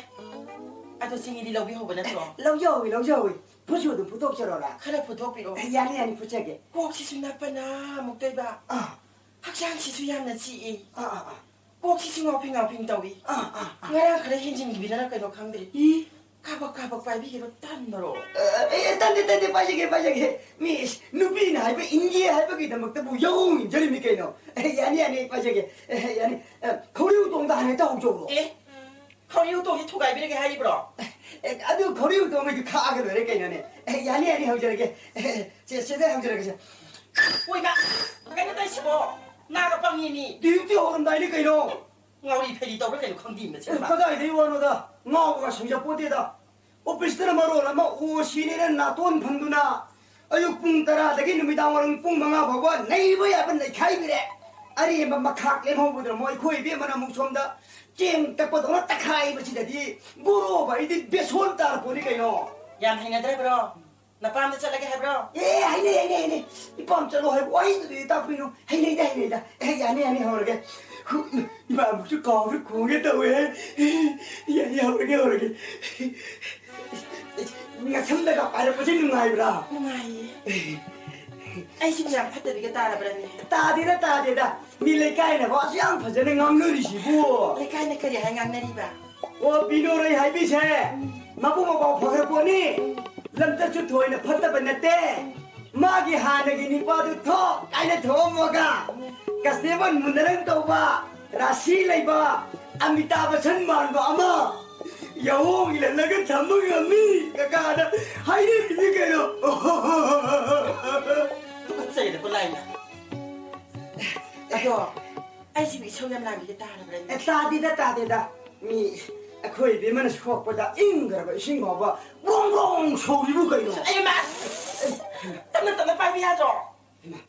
ꯑꯗꯣ ꯆꯤꯅꯤꯗꯤ ꯂꯧꯕꯤꯍꯧꯕ ꯅꯠꯇ꯭ꯔꯣ? ꯂꯧꯖꯍꯧꯋꯤ, ꯂꯧꯖꯍꯧꯋꯤ꯫ ꯐꯨꯠꯁꯨ ꯑꯗꯨꯝ ꯐꯨꯠꯇꯣꯛꯆꯔꯣꯔꯥ? ꯈꯔ ꯐꯨꯠꯇꯣꯛꯄꯤꯔꯛꯑꯣ꯫ ꯑꯦ, ꯌꯥꯅꯤ, ꯌꯥꯅꯤ, ꯐꯨꯠꯆꯒꯦ꯫ ꯀꯣꯛꯁꯤꯁꯨ ꯅꯞꯄꯅ ꯑꯃꯨꯛꯇꯣꯏꯕ꯫ ꯑꯥ꯫ ꯍꯛꯆꯥꯡꯁꯤꯁꯨ ꯌꯥꯝꯅ ꯆꯤꯛꯏ꯫ ꯑꯥ, ꯑꯥ, ꯑꯥ꯫ ꯀꯣꯛꯁꯤꯁꯨ ꯉꯥꯎꯐꯤꯡ ꯉꯥꯎꯐꯤꯡ ꯇꯧꯏ꯫ ꯑꯥ, ꯑꯥ, ꯑꯥ꯫ ꯉꯔꯥꯡ ꯈꯔ ꯍꯦꯟꯖꯤꯟꯈꯤꯕꯗꯅ ꯀꯩꯅꯣ ꯈꯪꯗꯦ꯫ ꯏ꯫ ꯀꯥꯕꯛ ꯀꯥꯕꯛ ꯄꯥꯏꯕꯤꯒꯦꯔꯣ ꯇꯟꯕꯔꯣ? ꯑ, ꯑꯦ, ꯇꯟꯗꯦ, ꯇꯟꯗꯦ, ꯄꯥꯏꯖꯒꯦ, ꯄꯥꯏꯖꯒꯦ꯫ ꯃꯤ, ꯏꯁ, ꯅꯨꯄꯤꯅ ꯍꯥꯏꯕ ꯏꯟꯒꯦ ꯍꯥꯏꯕꯒꯤꯗꯃꯛꯇꯕꯨ ꯌꯧ ꯏꯟꯖꯔꯤꯃꯤ ꯀꯩꯅꯣ꯫ ꯑꯦ, ꯌꯥꯅꯤ, ꯌꯥꯅꯤ, ꯄꯥꯏꯖꯒꯦ꯫ ꯑꯦ, ꯌꯥꯅꯤ꯫ ꯑ, ꯈꯧꯔꯤ ꯎꯇꯣꯡꯗ ꯍꯥꯟꯅ ꯍꯦꯛꯇ ꯍꯧꯖꯧꯔꯣ꯫ ꯑꯦ? ꯈꯧꯔꯤ ꯎꯇꯣꯡꯁꯤ ꯊꯨꯒꯥꯏꯕꯤꯔꯒꯦ ꯍꯥꯏꯔꯤꯕ꯭ꯔꯣ? ꯑꯦ, ꯑꯗꯨ ꯈꯧꯔꯤ ꯎꯇꯣꯡ ꯑꯣꯏꯁꯨ ꯈꯥꯛꯑꯒ ꯂꯣꯏꯔꯦ ꯀꯩꯅꯣꯅꯦ꯫ ꯑꯦ, ꯌꯥꯅꯤ, ꯌꯥꯅꯤ, ꯍꯧꯖꯔꯒꯦ꯫ ꯑꯦ, ꯁꯦ, ꯁꯦ, ꯁꯦ, ꯍꯧꯖꯔꯒꯦ, ꯁꯦ꯫ ꯑꯣꯏꯃ! ꯀꯩꯅꯣ ꯇꯧꯏꯁꯤꯕꯣ? ꯅꯥꯒ ꯄꯪꯉꯤꯅꯤ꯫ ꯗ꯭ꯌꯨꯇꯤ ꯍꯧꯔꯝꯗꯥꯏꯅꯤ ꯀꯩꯅꯣ꯫ ꯉꯥꯎꯔꯤ ꯐꯩꯔꯤ ꯇꯧꯕ꯭ꯔꯥ ꯀꯩꯅꯣ ꯈꯪꯗꯦ ꯃꯁꯤ꯫ ꯑꯦ, ꯀꯗꯥꯏꯗꯒꯤ ꯋꯥꯅꯣꯗ? ꯉꯥꯎꯕꯒ ꯁꯪꯖꯄꯣꯠꯇꯦꯗ꯫ ꯑꯣꯐꯤꯁꯇꯅ ꯃꯔꯣꯜ ꯑꯃ ꯑꯣ ꯁꯤꯅꯦꯅ ꯅꯥꯇꯣꯟ ꯐꯟꯗꯨꯅ ꯑꯌꯨꯛ ꯄꯨꯡ ꯇꯔꯥꯗꯒꯤ ꯅꯨꯃꯤꯗꯥꯡ ꯋꯥꯏꯔꯝ ꯄꯨꯡ ꯃꯉꯥ ꯐꯥꯎꯕ ꯅꯩꯕ ꯌꯥꯕ ꯅꯩꯈꯥꯏꯕꯤꯔꯦ꯫ ꯑꯔꯦꯝꯕ ꯃꯈꯥꯛ ꯂꯦꯝꯍꯧꯕꯗꯨꯅ ꯑꯃꯨꯛ ꯑꯩꯈꯣꯏ ꯏꯕꯦꯝꯃꯅ ꯑꯃꯨꯛ ꯁꯣꯝꯗ ꯆꯦꯡ ꯇꯛꯄꯗꯧꯅ ꯇꯛꯈꯥꯏꯕꯁꯤꯗꯗꯤ ꯒꯣꯔꯣꯕ ꯑꯩꯗꯤ ꯕꯦꯁꯣꯟ ꯇꯥꯔꯄꯣꯠꯅꯤ ꯀꯩꯅꯣ꯫ ꯌꯥꯝ ꯍꯩꯅꯗ꯭ꯔꯕ꯭ꯔꯣ? ꯅꯄꯥꯝꯗ ꯆꯠꯂꯒꯦ ꯍꯥꯏꯕ꯭ꯔꯣ? ꯑꯦ, ꯍꯩꯅꯩ, ꯍꯩꯅꯩ, ꯍꯩꯅꯩ꯫ ꯏꯄꯥꯝ ꯆꯠꯂꯣ ꯍꯥꯏꯕ ꯋꯥꯍꯩꯗꯨꯗꯤ ꯇꯥꯛꯄꯤꯅꯨ꯫ ꯍꯩꯅꯩꯗ, ꯍꯩꯅꯩꯗ꯫ ꯑꯦ, ꯌꯥꯅꯤ, ꯌꯥꯅꯤ, ꯍꯧꯔꯒꯦ꯫ ꯍꯨ, ꯏꯃꯥ ꯑꯃꯨꯛꯁꯨ ꯀꯥꯎꯔꯦ, ꯈꯣꯡꯒꯦ ꯇꯧꯋꯦ꯫ ꯌꯥꯅꯤ, ꯍꯧꯔꯒꯦ, ꯍꯧꯔꯒꯦ꯫ ꯉꯛꯁꯝꯗꯒ ꯄꯥꯏꯔꯛꯄꯁꯦ ꯅꯨꯡꯉꯥꯏꯕ꯭ꯔꯥ? ꯅꯨꯡꯉꯥꯏꯌꯦ꯫ ꯑꯩꯁꯤꯕꯨ ꯌꯥꯝ ꯐꯠꯇꯕꯤꯒ ꯇꯥꯔꯕ꯭ꯔꯅꯦ? ꯇꯥꯗꯦꯗ, ꯇꯥꯗꯦꯗ꯫ ꯃꯤ ꯂꯩꯀꯥꯏꯅ ꯋꯥꯁꯨ ꯌꯥꯝ ꯐꯖꯅ ꯉꯥꯡꯅꯔꯤꯁꯤꯕꯨ꯫ ꯂꯩꯀꯥꯏꯅ ꯀꯔꯤ ꯍꯥꯏ ꯉꯥꯡꯅꯔꯤꯕ? ꯑꯣ, ꯕꯤꯅꯣꯔꯩ ꯍꯥꯏꯕꯤꯁꯦ ꯃꯕꯨꯛ ꯃꯄꯥꯎ ꯐꯈ꯭ꯔ ꯄꯣꯠꯅꯤ꯫ ꯂꯝꯆꯠꯁꯨ ꯊꯣꯏꯅ ꯐꯠꯇꯕ ꯅꯠꯇꯦ꯫ ꯃꯥꯒꯤ ꯍꯥꯟꯅꯒꯤ ꯅꯤꯄꯥꯗꯨ ꯊꯣꯛ ꯀꯥꯏꯅ ꯊꯣꯛꯑꯝꯃꯒ ꯀꯟꯁꯇꯦꯕꯜ ꯃꯨꯟꯅꯔꯪ ꯇꯧꯕ, ꯔꯥꯁꯤ ꯂꯩꯕ, ꯑꯃꯤꯇꯥꯕ ꯕꯆꯟ ꯃꯥꯟꯕ ꯑꯃ ꯌꯥꯑꯣꯡ ꯏꯜꯍꯜꯂꯒ ꯊꯝꯕ ꯉꯝꯃꯤ ꯀꯀꯥꯗ ꯍꯥꯏꯔꯤꯕꯅꯤ ꯀꯩꯅꯣ꯫ ꯇꯨꯀꯠꯆꯩꯗꯀꯣ ꯂꯥꯏꯅ꯫ ꯑꯗꯣ ꯑꯩꯁꯤꯕꯨ ꯏꯁꯧ ꯌꯥꯝ ꯂꯥꯡꯕꯤꯒꯦ ꯇꯥꯔꯕ꯭ꯔꯅꯦ? ꯑꯦ, ꯇꯥꯗꯦꯗ, ꯇꯥꯗꯦꯗ꯫ ꯃꯤ ꯑꯩꯈꯣꯏ ꯏꯕꯦꯝꯃꯅ ꯁꯣꯛꯄꯗ ꯏꯪꯈ꯭ꯔꯕ ꯏꯁꯤꯡ ꯐꯥꯎꯕ ꯕ꯭ꯔꯣꯡ ꯕ꯭ꯔꯣꯡ ꯁꯧꯔꯤꯕꯨ ꯀꯩꯅꯣ? ꯑꯩ ꯃꯥ! ꯇꯞꯅ ꯇꯞꯅ ꯄꯥꯏꯕ ꯌꯥꯗ꯭ꯔꯣ? ꯍꯩꯃꯥ,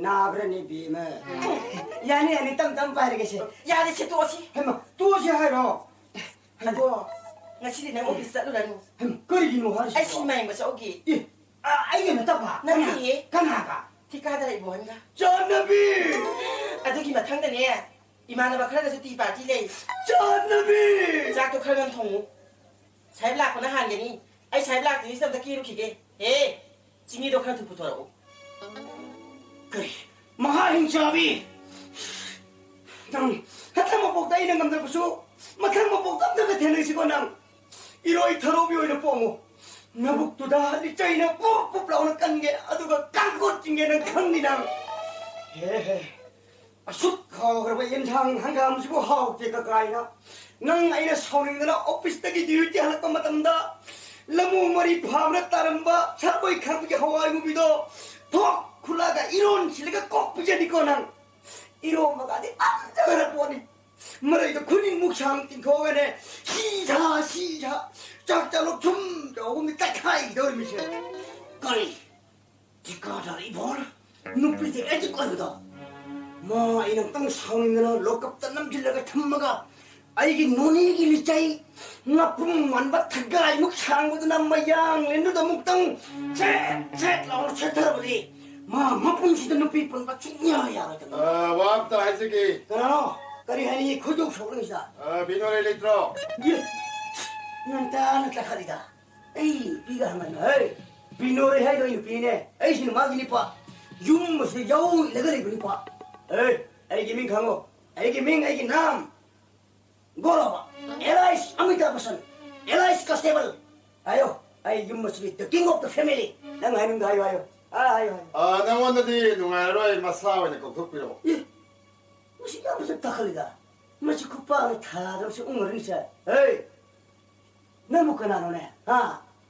ꯅꯥꯕ꯭ꯔꯅꯦ ꯏꯕꯦꯝꯃ? ꯌꯥꯅꯤ, ꯌꯥꯅꯤ, ꯇꯞ ꯇꯞ ꯄꯥꯏꯔꯒꯦꯁꯦ꯫ ꯌꯥꯔꯦ, ꯁꯤ ꯇꯣꯛꯑꯁꯤ꯫ ꯍꯩꯃꯥ, ꯇꯣꯛꯑꯁꯤ ꯍꯥꯏꯔꯣ? ꯑꯗꯣ ꯉꯁꯤꯗꯤ ꯅꯪ ꯑꯣꯐꯤꯁ ꯆꯠꯂꯨꯔꯅꯨ꯫ ꯍꯩꯃꯥ, ꯀꯔꯤꯒꯤꯅꯣ ꯍꯥꯏꯁꯤꯕꯣ? ꯑꯩ ꯁꯤꯅꯦꯃꯥ ꯌꯦꯡꯕ ꯆꯠꯂꯨꯒꯦ꯫ ꯑꯦ, ꯑ, ꯑꯩꯒ ꯅꯠꯇꯕ? ꯅꯠꯇꯤꯌꯦ꯫ ꯀꯅꯥ-, ꯀꯅꯥꯒ? ꯊꯤꯀꯥꯗꯥꯔ ꯏꯕꯣꯍꯟꯒ꯫ ꯆꯥꯟꯅꯕꯤ! ꯑꯗꯨꯒꯤ ꯃꯊꯪꯗꯅꯦ, ꯏꯃꯥꯟꯅꯕ ꯈꯔꯒꯁꯨ ꯇꯤ ꯄꯥꯔꯇꯤ ꯂꯩ꯫ ꯆꯥꯟꯅꯕꯤ! ꯆꯥꯛꯇꯣ ꯈꯔ ꯉꯟꯅ ꯊꯣꯡꯉꯨ꯫ ꯁꯥꯍꯦꯕ ꯂꯥꯛꯄꯅ ꯍꯥꯟꯒꯅꯤ꯫ ꯑꯩ ꯁꯥꯍꯦꯕ ꯂꯥꯛꯇ꯭ꯔꯤꯉꯩꯁꯤꯗ ꯑꯝꯇ ꯀꯦꯔꯨꯈꯤꯒꯦ꯫ ꯍꯦ! ꯆꯤꯅꯤꯗꯣ ꯈꯔ ꯊꯨꯅ ꯄꯨꯊꯣꯔꯛꯎ꯫ ꯀꯔꯤ? ꯃꯍꯥ ꯍꯤꯡꯆꯥꯕꯤ! ꯅꯪ ꯍꯟꯗꯛ ꯃꯄꯣꯛꯇ ꯑꯩꯅ ꯉꯝꯗ꯭ꯔꯕꯁꯨ, ꯃꯊꯪ ꯃꯄꯣꯛꯇ ꯑꯝꯇꯒ ꯊꯦꯡꯅꯁꯤꯀꯣ ꯅꯪ꯫ ꯏꯔꯣꯏ ꯊꯔꯣꯕꯤ ꯑꯣꯏꯅ ꯄꯣꯛꯑꯝꯃꯨ꯫ ꯅꯕꯨꯛꯇꯨꯗ ꯂꯤꯆꯩꯅ ꯄꯨꯞ ꯄꯨꯞ ꯂꯥꯎꯅ ꯀꯟꯒꯦ, ꯑꯗꯨꯒ ꯀꯥꯡꯈꯣꯠ ꯆꯤꯡꯒꯦ, ꯅꯪ ꯈꯪꯅꯤ ꯅꯪ꯫ ꯍꯦ ꯍꯦ꯫ ꯑꯁꯨꯛ ꯍꯥꯎꯈ꯭ꯔꯕ ꯌꯦꯟꯁꯥꯡ ꯍꯪꯒꯥꯝꯁꯤꯕꯨ ꯍꯥꯎꯇꯦ ꯀꯀꯥꯏꯅ꯫ ꯅꯪ ꯑꯩꯅ ꯁꯥꯎꯅꯤꯡꯗꯅ ꯑꯣꯐꯤꯁꯇꯒꯤ ꯗ꯭ꯌꯨꯇꯤ ꯍꯜꯂꯛꯄ ꯃꯇꯝꯗ ꯂꯃꯨ ꯃꯔꯤ ꯐꯥꯕꯅ ꯇꯥꯔꯝꯕ ꯁꯥꯄꯣꯏ ꯈꯥꯡꯕꯒꯤ ꯍꯋꯥꯏ ꯃꯨꯕꯤꯗꯣ ꯊꯣꯛ ꯈꯨꯜꯂꯒ ꯏꯔꯣꯟ ꯁꯤꯜꯂꯒ ꯀꯣꯛ ꯄꯤꯖꯅꯤꯀꯣ ꯅꯪ꯫ ꯏꯔꯣꯟꯕꯒꯗꯤ ꯄꯥꯝꯖꯈ꯭ꯔ ꯄꯣꯠꯅꯤ꯫ ꯃꯔꯩꯗ ꯈꯨꯅꯤꯡꯃꯨꯛ ꯁꯥꯡ ꯇꯤꯡꯊꯣꯛꯑꯒꯅꯦ, ꯁꯤ ꯁꯥ, ꯁꯤ ꯁꯥ, ꯆꯥꯛ ꯆꯥꯂꯣꯛ ꯁꯨꯝ ꯇꯧꯕꯒꯨꯝꯗꯤ ꯇꯛꯈꯥꯏꯈꯤꯗꯧꯔꯤꯃꯤꯁꯦ꯫ ꯀꯔꯤ? ꯊꯤꯀꯥꯗꯥꯔ ꯏꯕꯣꯟ, ꯅꯨꯄꯤꯁꯦ ꯑꯦꯗꯤꯛ ꯑꯣꯏꯕꯗꯣ꯫ ꯃꯥ ꯑꯩꯅ ꯑꯃꯨꯛꯇꯪ ꯁꯥꯎꯅꯤꯡꯗꯅ ꯂꯣꯀꯞꯇ ꯅꯝꯁꯤꯜꯂꯒ ꯊꯝꯃꯒ, ꯑꯩꯒꯤ ꯅꯣꯅꯤꯒꯤ ꯂꯤꯆꯩ, ꯉꯥꯄ꯭ꯔꯨꯝ ꯃꯥꯟꯕ ꯊꯒꯥꯏꯃꯨꯛ ꯁꯥꯡꯕꯗꯨꯅ ꯃꯌꯥꯡꯂꯦꯟꯗꯨꯗ ꯑꯃꯨꯛꯇꯪ ꯁꯦꯠ ꯁꯦꯠ ꯂꯥꯎꯅ ꯁꯦꯠꯊꯔꯕꯗꯤ, ꯃꯥ ꯃꯄꯨꯟꯁꯤꯗ ꯅꯨꯄꯤ ꯄꯨꯟꯕ ꯁꯨꯡꯌꯥ ꯌꯥꯔꯣꯏꯗꯕꯅꯤ꯫ ꯑ, ꯋꯥ ꯑꯝꯇ ꯍꯥꯏꯖꯒꯦ꯫ ꯀꯅꯥꯅꯣ? ꯀꯔꯤ ꯍꯥꯏꯅꯤꯡꯉꯤ? ꯈꯣꯏꯗꯧ ꯁꯥꯎꯒꯠꯂꯤꯉꯩꯁꯤꯗ꯫ ꯑ, ꯕꯤꯅꯣꯂꯦ ꯂꯩꯇ꯭ꯔꯣ? ꯏ! ꯉꯟꯇꯥꯅ ꯆꯠꯈ꯭ꯔꯤꯗ꯫ ꯑꯩ ꯅꯨꯄꯤꯒ ꯍꯪꯉꯅꯨ꯫ ꯍꯦ! ꯕꯤꯅꯣꯂꯦ ꯍꯥꯏꯗꯣ ꯑꯩ ꯅꯨꯄꯤꯅꯦ꯫ ꯑꯩꯁꯤꯅ ꯃꯥꯒꯤ ꯅꯨꯄꯥ꯫ ꯌꯨꯝ ꯑꯁꯤꯗ ꯌꯥꯎ ꯏꯜꯂꯒ ꯂꯩꯕ ꯅꯨꯄꯥ꯫ ꯍꯦ! ꯑꯩꯒꯤ ꯃꯤꯡ ꯈꯪꯉꯣ꯫ ꯑꯩꯒꯤ ꯃꯤꯡ, ꯑꯩꯒꯤ ꯅꯥꯝ꯫ ꯒꯣꯔꯣꯕ, ꯑꯦꯂꯥꯏꯁ ꯑꯃꯤꯇꯥꯕ ꯕꯆꯟ, ꯑꯦꯂꯥꯏꯁ ꯀꯟꯁꯇꯦꯕꯜ꯫ ꯍꯥꯏꯌꯣ, ꯑꯩ ꯌꯨꯝ ꯑꯁꯤꯒꯤ the king of the family꯫ ꯅꯪ ꯍꯥꯏꯅꯤꯡꯕ ꯍꯥꯏꯌꯣ, ꯍꯥꯏꯌꯣ꯫ ꯑꯥ, ꯍꯥꯏꯌꯣ, ꯍꯥꯏꯌꯣ꯫ ꯑꯥ, ꯅꯉꯣꯟꯗꯗꯤ ꯅꯨꯡꯉꯥꯏꯔꯔꯣꯏ, ꯃꯁꯥ ꯑꯣꯏꯅ ꯀꯧꯊꯣꯛꯄꯤꯔꯛꯑꯣ꯫ ꯑꯦ, ꯃꯁꯤ ꯌꯥꯝ ꯐꯖꯅ ꯇꯥꯈꯠꯂꯤꯗ꯫ ꯃꯁꯤ ꯈꯨꯄꯥꯛꯅ ꯊꯥꯗꯕꯁꯤ ꯎꯃꯔꯅꯤ ꯁꯥꯔ꯫ ꯍꯦ! ꯅꯪꯕꯨ ꯀꯅꯥꯅꯣꯅꯦ? ꯍꯥ?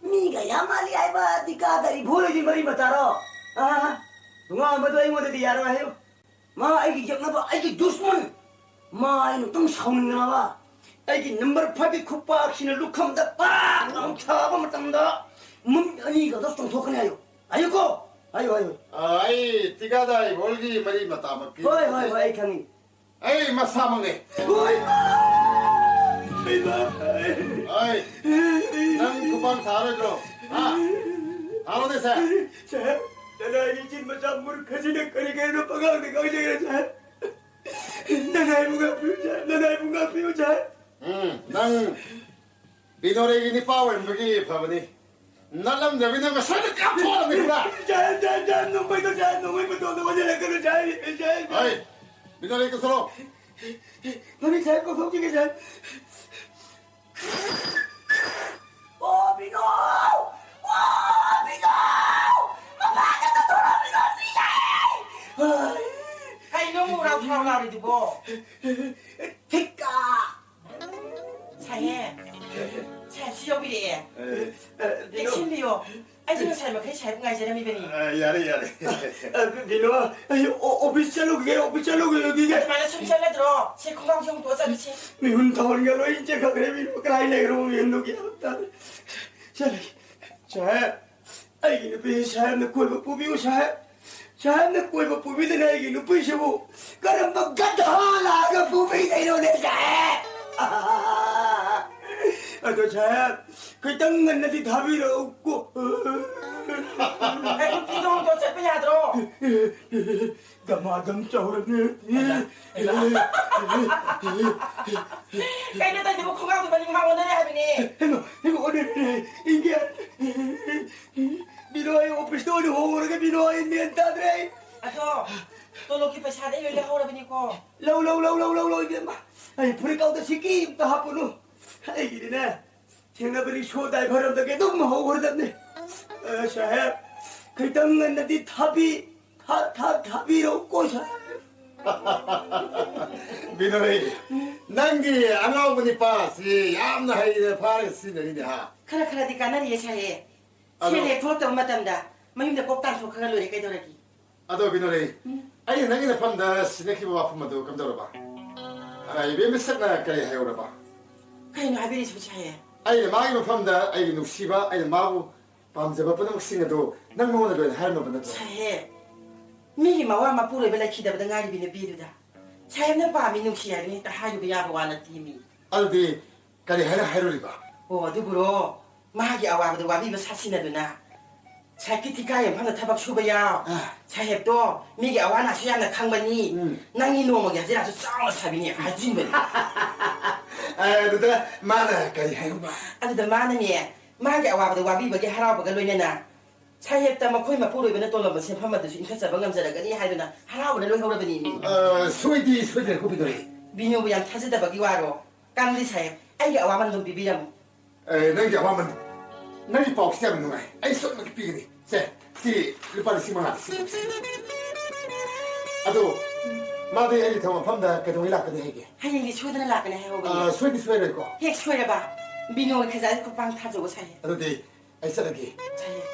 ꯃꯤꯒ ꯌꯥꯝ ꯃꯥꯜꯂꯤ ꯍꯥꯏꯕ ꯇꯤꯀꯥꯗꯥꯔꯤ ꯚꯣꯂꯣꯏꯒꯤ ꯃꯔꯤ ꯃꯇꯥꯔꯣ? ꯍꯥ? ꯇꯣꯉꯥꯟꯕꯗꯣ ꯑꯩꯉꯣꯟꯗꯗꯤ ꯌꯥꯔꯣꯏ ꯍꯥꯏꯌꯨ꯫ ꯃꯥ ꯑꯩꯒꯤ ꯌꯦꯛꯅꯕ, ꯑꯩꯒꯤ ꯗꯨꯁꯃꯟ꯫ ꯃꯥ ꯑꯩ ꯑꯃꯨꯛꯇꯪ ꯁꯥꯎꯅꯤꯡꯗꯅꯕ ꯑꯩꯒꯤ ꯅꯝꯕꯔ ꯐꯥꯏꯚꯀꯤ ꯈꯨꯄꯥꯛꯁꯤꯅ ꯂꯨꯈꯝꯗ ꯄꯥꯛ ꯂꯥꯎ ꯊꯥꯕ ꯃꯇꯝꯗ ꯃꯃꯤꯠ ꯑꯅꯤꯒꯗꯣ ꯆꯣꯡꯊꯣꯛꯀꯅꯤ ꯍꯥꯏꯌꯨ꯫ ꯍꯥꯏꯌꯨꯀꯣ? ꯍꯥꯏꯌꯨ, ꯍꯥꯏꯌꯨ꯫ ꯑ, ꯑꯩ ꯇꯤꯀꯥꯗꯥꯔꯤ ꯚꯣꯂꯣꯏꯒꯤ ꯃꯔꯤ ꯃꯇꯥꯃꯛꯀꯤ ꯍꯣꯏ, ꯍꯣꯏ, ꯍꯣꯏ, ꯑꯩ ꯈꯪꯉꯤ꯫ ꯑꯩ ꯃꯁꯥꯃꯛꯅꯦ꯫ ꯍꯣꯏ, ꯏꯃꯥ! ꯏꯃꯥ! ꯑꯩ, ꯅꯪ ꯈꯨꯄꯥꯛ ꯊꯥꯔꯣꯏꯗ꯭ꯔꯣ? ꯍꯥ? ꯊꯥꯔꯣꯅꯦ, ꯁꯦ꯫ ꯁꯦ, ꯅꯅꯥꯏꯒꯤ ꯏꯆꯤꯟ ꯃꯆꯥ ꯃꯨꯔꯈꯁꯤꯅ ꯀꯔꯤ ꯀꯔꯤꯅꯣ ꯄꯉꯥꯡꯗ ꯉꯥꯡꯖꯩꯔꯦ, ꯁꯦ꯫ ꯅꯅꯥꯏꯕꯨ ꯉꯥꯛꯄꯤꯌꯨ, ꯁꯦ꯫ ꯅꯅꯥꯏꯕꯨ ꯉꯥꯛꯄꯤꯌꯨ, ꯁꯦ꯫ ꯎꯝ, ꯅꯪ ꯕꯤꯅꯣꯔꯦꯒꯤ ꯅꯤꯄꯥ ꯑꯣꯏꯔꯝꯕꯒꯤ ꯐꯕꯅꯤ꯫ ꯅꯠꯂꯝꯗ꯭ꯔꯕꯗꯤ ꯅꯪ ꯉꯁꯥꯏꯅ ꯀꯥꯞꯊꯣꯛꯑꯝꯃꯅꯤꯗ꯫ ꯁꯥꯍꯦꯕ, ꯁꯥꯍꯦꯕ, ꯁꯥꯍꯦꯕ, ꯅꯣꯡꯃꯩꯗꯣ, ꯁꯥꯍꯦꯕ, ꯅꯣꯡꯃꯩ ꯃꯇꯣꯟꯗꯣ ꯑꯣꯟꯁꯤꯜꯂꯛꯀꯅꯨ, ꯁꯥꯍꯦꯕ, ꯁꯥꯍꯦꯕ꯫ ꯍꯣꯏ, ꯕꯤꯅꯣꯔꯦ ꯀꯧꯊꯣꯔꯛꯑꯣ꯫ ꯃꯃꯤꯡ ꯁꯥꯍꯦꯕ ꯀꯧꯊꯣꯛꯈꯤꯒꯦ, ꯁꯥꯍꯦꯕ꯫ ꯑꯣ, ꯕꯤꯅꯣ! ꯑꯣ, ꯕꯤꯅꯣ! ꯃꯄꯥꯟꯗ ꯀꯧꯊꯣꯔꯛꯑꯣ, ꯕꯤꯅꯣ, ꯁꯤꯔꯦ! ꯀꯩꯅꯣ ꯃꯨꯔꯥꯎ ꯊꯥꯎ ꯂꯥꯎꯔꯤꯗꯨꯕꯣ? ꯊꯤꯀꯥ! ꯁꯥꯍꯦꯕ, ꯁꯥꯍꯦꯕ, ꯁꯤ ꯌꯧꯕꯤꯔꯛꯑꯦ꯫ ꯑꯦ, ꯑꯦ, ꯕꯤꯅꯣ꯫ ꯆꯦꯛꯁꯤꯟꯕꯤꯌꯣ꯫ ꯑꯩꯁꯨ ꯉꯁꯥꯏ ꯃꯈꯩ ꯁꯥꯍꯦꯕ ꯉꯥꯏꯖꯔꯝꯃꯤꯕꯅꯤ꯫ ꯑ, ꯌꯥꯔꯦ, ꯌꯥꯔꯦ꯫ ꯑ, ꯕꯤꯅꯣ, ꯑꯩ ꯑꯣ-, ꯑꯣꯐꯤꯁ ꯆꯠꯂꯨꯈꯤꯒꯦ, ꯑꯣꯐꯤꯁ ꯆꯠꯂꯨꯈꯤꯒꯦ꯫ ꯑꯗꯨꯃꯥꯏꯅ ꯁꯨꯝ ꯆꯠꯂꯗ꯭ꯔꯣ? ꯁꯤ ꯈꯣꯡꯒ꯭ꯔꯥꯎꯁꯦ ꯍꯣꯡꯗꯣꯛꯑ ꯆꯠꯂꯁꯤ꯫ ꯃꯤꯍꯨꯟ ꯊꯥꯍꯨꯟꯒ ꯂꯣꯏ ꯆꯦꯟꯈꯠꯈ꯭ꯔꯦ, ꯕꯤꯅꯣ꯫ ꯀꯗꯥꯏ ꯂꯩꯈ꯭ꯔꯕ ꯃꯤꯍꯨꯟꯗꯣ ꯒ꯭ꯌꯥꯟ ꯇꯥꯗꯦ꯫ ꯆꯠꯂꯒꯦ꯫ ꯁꯥꯍꯦꯕ, ꯑꯩꯒꯤ ꯅꯨꯄꯤ ꯁꯥꯍꯦꯕꯅ ꯀꯣꯏꯕ ꯄꯨꯕꯤꯌꯨ, ꯁꯥꯍꯦꯕ꯫ ꯁꯥꯍꯦꯕꯅ ꯀꯣꯏꯕ ꯄꯨꯕꯤꯗꯅ ꯑꯩꯒꯤ ꯅꯨꯄꯤꯁꯤꯕꯨ ꯀꯔꯝꯕ ꯒꯙꯥ ꯂꯥꯛꯑꯒ ꯄꯨꯕꯤꯗꯣꯏꯅꯣꯅꯦ, ꯁꯥꯍꯦꯕ? ꯑꯗꯣ, ꯁꯥꯍꯦꯕ, ꯈꯤꯇꯪ ꯉꯟꯅꯗꯤ ꯊꯥꯕꯤꯔꯛꯎꯀꯣ꯫ ꯑꯩ ꯅꯨꯄꯤꯗꯣ ꯍꯣꯡꯗꯣꯛ ꯆꯠꯄ ꯌꯥꯗ꯭ꯔꯣ? ꯗꯃꯥꯗꯝ ꯆꯥꯎꯔꯕꯅꯦ꯫ ꯀꯩꯅꯣ ꯇꯧꯔꯤꯗꯨꯕꯨ? ꯈꯣꯡꯒ꯭ꯔꯥꯎꯗꯨ ꯃꯅꯤꯡ ꯃꯃꯥꯡ ꯑꯣꯟꯅꯔꯦ ꯍꯥꯏꯕꯅꯦ꯫ ꯍꯩꯃꯥ, ꯍꯩꯃꯥ, ꯑꯣꯟꯅꯔꯦ꯫ ꯏꯟꯗꯤꯌꯥ꯫ ꯕꯤꯅꯣ, ꯑꯩ ꯑꯣꯐꯤꯁꯇ ꯑꯣꯏꯅ ꯍꯣꯡꯉꯨꯔꯒꯦ, ꯕꯤꯅꯣ, ꯑꯩ ꯃꯦꯟ ꯇꯥꯗ꯭ꯔꯦ ꯑꯩ꯫ ꯑꯗꯣ, ꯇꯣꯂꯣꯞꯀꯤ ꯄꯩꯁꯥꯗꯤ ꯑꯩ ꯂꯣꯏ ꯂꯧꯍꯧꯔꯕꯅꯤꯀꯣ꯫ ꯂꯧ, ꯂꯧ, ꯂꯧ, ꯏꯕꯦꯝꯃ꯫ ꯑꯩ ꯐꯨꯔꯤꯠ ꯀꯥꯎꯗ ꯁꯤꯀꯤ ꯑꯝꯇ ꯍꯥꯞꯄꯨꯅꯨ꯫ ꯑꯩꯒꯤꯗꯤꯅꯦ, ꯊꯦꯡꯅꯕ ꯔꯤꯛꯁꯣ ꯗ꯭ꯔꯥꯏꯚꯔ ꯑꯝꯗꯒꯤ ꯑꯗꯨꯝ ꯍꯧꯒ꯭ꯔꯗꯕꯅꯤ꯫ ꯑ, ꯁꯥꯍꯦꯕ, ꯈꯤꯇꯪ ꯉꯟꯅꯗꯤ ꯊꯥꯕꯤ-, ꯊꯥ-, ꯊꯥ-, ꯊꯥꯕꯤꯔꯛꯎꯀꯣ, ꯁꯥꯍꯦꯕ꯫ ꯕꯤꯅꯣꯏ, ꯅꯪꯒꯤ ꯑꯉꯥꯎꯕ ꯅꯤꯄꯥꯁꯤ ꯌꯥꯝꯅ ꯍꯩꯅ ꯐꯥꯔꯒ ꯁꯤꯖꯤꯟꯅꯔꯤꯅꯦ, ꯍꯥ? ꯈꯔ ꯈꯔꯗꯤ ꯀꯥꯟꯅꯔꯤꯌꯦ ꯁꯥꯍꯦ꯫ ꯑꯗꯣ ꯁꯦꯜ ꯍꯦꯛ ꯊꯣꯛꯂꯛꯇꯕ ꯃꯇꯝꯗ ꯃꯌꯨꯝꯗ ꯀꯣꯛ ꯇꯥꯟꯊꯣꯛꯈ꯭ꯔꯒ ꯂꯣꯏꯔꯦ, ꯀꯩꯗꯧꯔꯒꯦ? ꯑꯗꯣ ꯕꯤꯅꯣꯂꯤ, ꯎꯝ꯫ ꯑꯩꯅ ꯅꯪꯒꯤ ꯅꯐꯝꯗ ꯁꯤꯟꯅꯈꯤꯕ ꯋꯥꯐꯝ ꯑꯗꯨ ꯀꯝꯗꯧꯔꯕ? ꯑ, ꯏꯕꯦꯝ ꯃꯤꯁꯛꯅ ꯀꯔꯤ ꯍꯥꯏꯍꯧꯔꯕ? ꯀꯩꯅꯣ ꯍꯥꯏꯕꯤꯔꯤꯁꯤꯕꯨ ꯁꯥꯍꯦ? ꯑꯩꯅ ꯃꯥꯒꯤ ꯃꯐꯝꯗ ꯑꯩꯒꯤ ꯅꯨꯡꯁꯤꯕ, ꯑꯩꯅ ꯃꯥꯕꯨ ꯄꯥꯝꯖꯕ ꯄꯨꯝꯅꯃꯛꯁꯤꯡ ꯑꯗꯨ ꯅꯪ ꯃꯉꯣꯟꯗ ꯂꯣꯏꯅ ꯍꯥꯏꯔꯝꯃꯕ ꯅꯠꯇ꯭ꯔꯣ? ꯁꯥꯍꯦ, ꯃꯤꯒꯤ ꯃꯋꯥ ꯃꯄꯨꯔꯣꯏꯕ ꯂꯩꯈꯤꯗꯕꯗ ꯉꯥꯏꯔꯤꯕꯤ ꯅꯨꯄꯤꯗꯨꯗ ꯁꯥꯍꯦꯕꯅ ꯄꯥꯝꯃꯤ, ꯅꯨꯡꯁꯤ ꯍꯥꯏꯗꯨꯅ ꯍꯦꯛꯇ ꯍꯥꯏꯔꯨꯕ ꯌꯥꯕ ꯋꯥ ꯅꯠꯇꯦ ꯃꯤ꯫ ꯑꯗꯨꯗꯤ ꯀꯔꯤ ꯍꯥꯏꯅ ꯍꯥꯏꯔꯨꯔꯤꯕ? ꯑꯣ, ꯑꯗꯨꯕꯨꯔꯣ, ꯃꯥꯒꯤ ꯑꯋꯥꯕꯗ ꯋꯥꯕꯤꯕ ꯁꯥꯁꯤꯟꯅꯗꯨꯅ ꯁꯥꯍꯦꯕꯀꯤ ꯊꯤꯀꯥꯒꯤ ꯃꯐꯝꯗ ꯊꯕꯛ ꯁꯨꯕ ꯌꯥꯎ꯫ ꯑꯥ꯫ ꯁꯥꯍꯦꯕꯇꯣ ꯃꯤꯒꯤ ꯑꯋꯥ ꯑꯅꯥꯁꯨ ꯌꯥꯝꯅ ꯈꯪꯕꯅꯤ꯫ ꯎꯝ꯫ ꯅꯪꯒꯤ ꯅꯣꯡꯃꯒꯤ ꯍꯖꯤꯔꯥꯁꯨ ꯆꯥꯎꯅ ꯁꯥꯕꯤꯅꯤ ꯍꯥꯏꯖꯤꯟꯕꯅꯤ꯫ ꯑꯗꯨꯗ ꯃꯥꯅ ꯀꯔꯤ ꯍꯥꯏꯔꯨꯕ? ꯑꯗꯨꯗ ꯃꯥꯅꯅꯦ, ꯃꯥꯒꯤ ꯑꯋꯥꯕꯗ ꯋꯥꯕꯤꯕꯒꯤ ꯍꯔꯥꯎꯕꯒ ꯂꯣꯏꯅꯅ ꯁꯥꯍꯦꯕꯇ ꯃꯈꯣꯏ ꯃꯄꯨꯔꯣꯏꯕꯅ ꯇꯣꯜꯂꯝꯕ ꯁꯦꯟꯐꯝ ꯑꯗꯨꯁꯨ ꯏꯟꯈꯠꯆꯕ ꯉꯝꯖꯔꯒꯅꯤ ꯍꯥꯏꯗꯨꯅ ꯍꯔꯥꯎꯕꯅ ꯂꯣꯏꯍꯧꯔꯕꯅꯤ꯫ ꯑ, ꯁꯣꯏꯗꯤ ꯁꯣꯏꯗ꯭ꯔꯦ ꯀꯣ ꯕꯤꯅꯣꯂꯤ꯫ ꯕꯤꯅꯨꯕꯨ ꯌꯥꯝ ꯊꯥꯖꯗꯕꯒꯤ ꯋꯥꯔꯣ? ꯀꯥꯟꯅꯗꯦ ꯁꯥꯍꯦꯕ, ꯑꯩꯒꯤ ꯑꯋꯥꯃꯟ ꯑꯗꯨꯝ ꯄꯤꯕꯤꯔꯝꯃꯨ꯫ ꯑꯦ, ꯅꯪꯒꯤ ꯑꯋꯥꯃꯟ, ꯅꯪꯒꯤ ꯄꯥꯎꯁꯤ ꯌꯥꯝ ꯅꯨꯡꯉꯥꯏ꯫ ꯑꯩ ꯁꯣꯏꯗꯅꯃꯛꯀꯤ ꯄꯤꯒꯅꯤ꯫ ꯁꯦ, ꯁꯤ ꯂꯨꯄꯥ ꯂꯤꯁꯤꯡ ꯃꯉꯥ ꯁꯤ꯫ ꯑꯗꯣ, ꯃꯥꯗꯤ ꯑꯩꯒꯤ ꯊꯕꯛ ꯃꯐꯝꯗ ꯀꯩꯗꯧꯉꯩ ꯂꯥꯛꯀꯅꯤ ꯍꯥꯏꯒꯦ? ꯍꯌꯦꯡꯗꯤ ꯁꯣꯏꯗꯅ ꯂꯥꯛꯀꯅꯤ ꯍꯥꯏꯍꯧꯕꯅꯤ꯫ ꯑ, ꯁꯣꯏꯗꯤ ꯁꯣꯏꯔꯣꯏꯀꯣ? ꯍꯦꯛ ꯁꯣꯏꯔꯕ, ꯕꯤꯅꯣꯒꯤ ꯈꯖꯥꯏꯗ ꯈꯨꯄꯥꯡ ꯊꯥꯖꯧꯕ ꯁꯥꯍꯦꯕ꯫ ꯑꯗꯨꯗꯤ ꯑꯩ ꯆꯠꯂꯒꯦ꯫ ꯁꯥꯍꯦꯕ꯫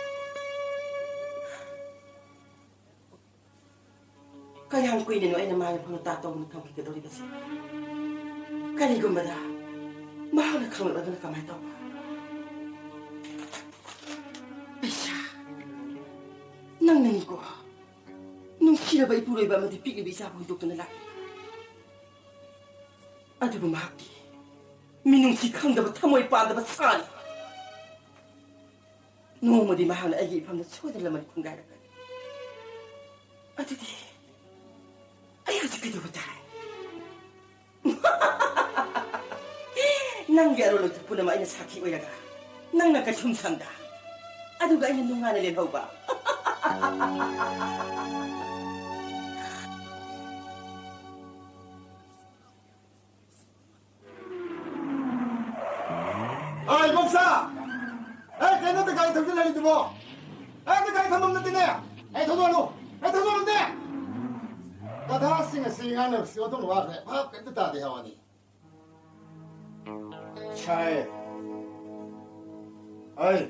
ꯀꯌꯥꯝ ꯀꯨꯏꯅꯅꯣ ꯑꯩꯅ ꯃꯥꯒꯤ ꯃꯐꯝꯗ ꯇꯥ ꯇꯧꯗꯨꯅ ꯊꯝꯈꯤꯒꯗꯧꯔꯤꯕꯁꯦ? ꯀꯔꯤꯒꯨꯝꯕꯗ ꯃꯍꯥꯛꯅ ꯈꯪꯂꯛꯂꯒꯅ ꯀꯃꯥꯏꯅ ꯇꯧꯕ? ꯄꯩꯁꯥ, ꯅꯪꯅꯅꯤꯀꯣ ꯅꯨꯡꯁꯤꯔꯕ ꯏꯄꯨꯔꯣꯏꯕ ꯑꯃꯗꯤ ꯄꯤꯛꯂꯤꯕ ꯏꯆꯥꯕꯨ ꯍꯨꯟꯗꯣꯛꯇꯨꯅ ꯂꯥꯛꯂꯤꯕ꯫ ꯑꯗꯨꯕꯨ ꯃꯍꯥꯛꯇꯤ ꯃꯤꯅꯨꯡꯁꯤ ꯈꯪꯗꯕ, ꯊꯃꯣꯏ ꯄꯥꯟꯗꯕ ꯁꯥꯅꯤ꯫ ꯅꯣꯡꯃꯗꯤ ꯃꯍꯥꯛꯅ ꯑꯩꯒꯤ ꯏꯐꯝꯗ ꯁꯣꯏꯗꯅ ꯂꯃꯟ ꯈꯨꯝꯒꯥꯏꯔꯛꯀꯅꯤ꯫ ꯑꯗꯨꯗꯤ ꯑꯩ ꯍꯧꯖꯤꯛ ꯀꯩꯗꯧꯕ ꯇꯥꯏ? ꯅꯪꯒꯤ ꯑꯔꯣꯟ ꯑꯊꯨꯞ ꯄꯨꯝꯅꯃꯛ ꯑꯩꯅ ꯁꯥꯈꯤ ꯑꯣꯏꯔꯒ, ꯅꯪꯅ ꯀꯩꯁꯨꯝ ꯁꯪꯗ, ꯑꯗꯨꯒ ꯑꯩꯅ ꯅꯨꯡꯉꯥꯏꯅ ꯂꯦꯜꯍꯧꯕ꯫ ꯑꯥ, ꯏꯕꯣꯝꯆꯥ! ꯑꯦ, ꯀꯩꯅꯣ ꯅꯪ ꯒꯥꯔꯤ ꯊꯧꯖꯤꯜꯍꯜꯂꯤꯗꯨꯕꯣ? ꯑꯦ, ꯅꯪ ꯒꯥꯔꯤ ꯊꯝꯐꯝ ꯅꯠꯇꯦꯅꯦ! ꯑꯩ ꯊꯧꯗꯣꯛꯍꯜꯂꯨ! ꯑꯩ ꯊꯧꯗꯣꯛꯍꯜꯂꯨꯅꯦ! ꯒꯙꯥꯁꯤꯡ ꯑꯁꯤ ꯉꯥꯡꯅꯕꯁꯤ ꯑꯣꯟꯊꯣꯛꯅ ꯋꯥꯈ꯭ꯔꯦ꯫ ꯚꯥꯞ ꯀꯩꯝꯇ ꯇꯥꯗꯦ ꯍꯥꯏ ꯋꯥꯅꯤ꯫ ꯁꯥꯏ꯫ ꯑꯩ,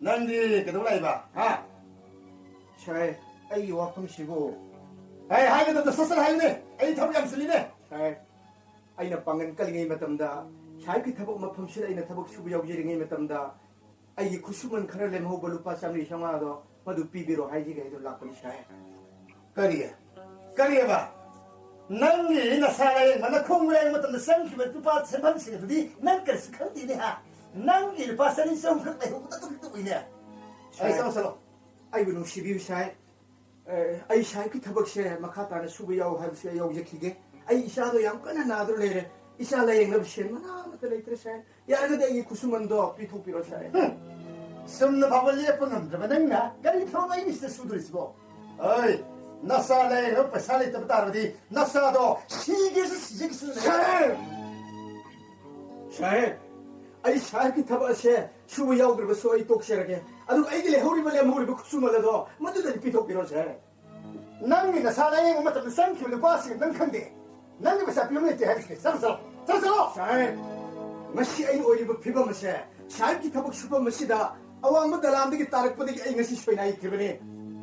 ꯅꯪꯗꯤ ꯀꯩꯗꯧ ꯂꯥꯛꯏꯕ? ꯍꯥ? ꯁꯥꯏ, ꯑꯩꯒꯤ ꯋꯥꯐꯝꯁꯤꯕꯨ꯫ ꯑꯩ ꯍꯥꯏꯒꯗꯕꯗꯣ ꯁꯠ ꯁꯠ ꯍꯥꯏꯌꯨꯅꯦ꯫ ꯑꯩ ꯊꯕꯛ ꯌꯥꯝ ꯆꯤꯜꯂꯤꯅꯦ꯫ ꯁꯥꯏ, ꯑꯩꯅ ꯄꯥꯡꯒꯜ ꯀꯜꯂꯤꯉꯩ ꯃꯇꯝꯗ, ꯁꯥꯍꯦꯕꯀꯤ ꯊꯕꯛ ꯃꯐꯝꯁꯤꯗ ꯑꯩꯅ ꯊꯕꯛ ꯁꯨꯕ ꯌꯥꯎꯖꯔꯤꯉꯩ ꯃꯇꯝꯗ, ꯑꯩꯒꯤ ꯈꯨꯠꯁꯨꯃꯟ ꯈꯔ ꯂꯦꯝꯍꯧꯕ ꯂꯨꯄꯥ ꯆꯥꯝꯃꯔꯤ ꯆꯥꯝꯃꯉꯥꯗꯣ ꯃꯗꯨ ꯄꯤꯕꯤꯔꯣ ꯍꯥꯏꯖꯒꯦ ꯍꯥꯏꯗꯨꯅ ꯂꯥꯛꯄꯅꯤ, ꯁꯥꯍꯦꯕ꯫ ꯀꯔꯤ? ꯀꯔꯤꯑꯕ? ꯅꯪꯒꯤ ꯅꯁꯥ ꯂꯥꯌꯦꯡꯕ, ꯅꯈꯣꯡ ꯂꯥꯌꯦꯡꯕ ꯃꯇꯝꯗ ꯆꯪꯈꯤꯕ ꯂꯨꯄꯥ ꯁꯦꯟꯐꯝꯁꯤꯡ ꯑꯗꯨꯗꯤ ꯅꯪ ꯀꯔꯤꯁꯨ ꯈꯪꯗꯦꯅꯦ, ꯍꯥ? ꯅꯪꯒꯤ ꯂꯨꯄꯥ ꯆꯅꯤ ꯆꯍꯨꯝ ꯈꯛ ꯂꯩꯍꯧꯕꯗ ꯑꯗꯨꯝ ꯇꯣꯛꯏꯅꯦ꯫ ꯑꯩ ꯁꯥꯍꯦꯕ, ꯆꯪꯉꯣ, ꯆꯠꯂꯣ꯫ ꯑꯩꯕꯨ ꯅꯨꯡꯁꯤꯕꯤꯌꯨ, ꯁꯥꯍꯦꯕ꯫ ꯑꯦ, ꯑꯩ ꯁꯥꯍꯦꯕꯀꯤ ꯊꯕꯛꯁꯦ ꯃꯈꯥ ꯇꯥꯅ ꯁꯨꯕ ꯌꯥꯎ ꯍꯥꯏꯕꯁꯦ ꯑꯩ ꯌꯥꯎꯖꯈꯤꯒꯦ꯫ ꯑꯩ ꯏꯆꯥꯗꯣ ꯌꯥꯝ ꯀꯟꯅ ꯅꯥꯗꯨꯅ ꯂꯩꯔꯦ꯫ ꯏꯆꯥ ꯂꯥꯌꯦꯡꯅꯕ ꯁꯦꯟ ꯃꯅꯥ ꯑꯃꯠꯇ ꯂꯩꯇ꯭ꯔꯦ, ꯁꯥꯍꯦꯕ꯫ ꯌꯥꯔꯒꯗꯤ ꯑꯩꯒꯤ ꯈꯨꯠꯁꯨꯃꯟꯗꯣ ꯄꯤꯊꯣꯛꯄꯤꯔꯣ, ꯁꯥꯍꯦꯕ꯫ ꯍꯨꯝ꯫ ꯆꯨꯝꯅ ꯐꯥꯎꯕ ꯂꯦꯞꯄ ꯉꯝꯗ꯭ꯔꯕ ꯅꯪꯅ ꯀꯔꯤ ꯊꯕꯛ ꯑꯩꯒꯤ ꯁꯤꯗ ꯁꯨꯗꯣꯔꯤꯁꯤꯕꯣ? ꯑꯩ, ꯅꯆꯥ ꯂꯥꯌꯦꯡꯅꯕ ꯄꯩꯁꯥ ꯂꯩꯇꯕ ꯇꯥꯔꯕꯗꯤ ꯅꯆꯥꯗꯣ ꯁꯤꯒꯦꯁꯨ ꯁꯤꯖꯒꯦꯁꯨ ꯂꯩ꯫ ꯁꯥꯍꯦꯕ! ꯁꯥꯍꯦꯕ, ꯑꯩ ꯁꯥꯍꯦꯕꯀꯤ ꯊꯕꯛ ꯑꯁꯦ ꯁꯨꯕ ꯌꯥꯎꯗ꯭ꯔꯕꯁꯨ ꯑꯩ ꯇꯣꯛꯆꯔꯒꯦ꯫ ꯑꯗꯨꯒ ꯑꯩꯒꯤ ꯂꯩꯍꯧꯔꯤꯕ ꯂꯦꯝꯍꯧꯔꯤꯕ ꯈꯨꯠꯁꯨꯃꯜ ꯑꯗꯣ ꯃꯗꯨꯗꯗꯤ ꯄꯤꯊꯣꯛꯄꯤꯔꯣ, ꯁꯥꯍꯦꯕ꯫ ꯅꯪꯒꯤ ꯅꯁꯥ ꯂꯥꯌꯦꯡꯕ ꯃꯇꯝꯗ ꯆꯪꯈꯤꯕ ꯂꯨꯄꯥꯁꯤꯡ ꯅꯪ ꯈꯪꯗꯦ꯫ ꯅꯪꯒꯤ ꯄꯩꯁꯥ ꯄꯤꯐꯝ ꯂꯩꯇꯦ ꯍꯥꯏꯔꯤꯁꯤꯅꯦ꯫ ꯆꯠꯂꯣ, ꯆꯠꯂꯣ, ꯆꯠꯂꯣ, ꯆꯠꯂꯣ꯫ ꯁꯥꯍꯦꯕ, ꯉꯁꯤ ꯑꯩꯅ ꯑꯣꯏꯔꯤꯕ ꯐꯤꯕꯝ ꯑꯁꯦ ꯁꯥꯍꯦꯕꯀꯤ ꯊꯕꯛ ꯁꯨꯐꯝ ꯑꯁꯤꯗ ꯑꯋꯥꯡꯕ ꯗꯂꯥꯟꯗꯒꯤ ꯇꯥꯔꯛꯄꯗꯒꯤ ꯑꯩ ꯉꯁꯤ ꯁꯣꯏꯅꯥꯏꯈꯤꯕꯅꯤ꯫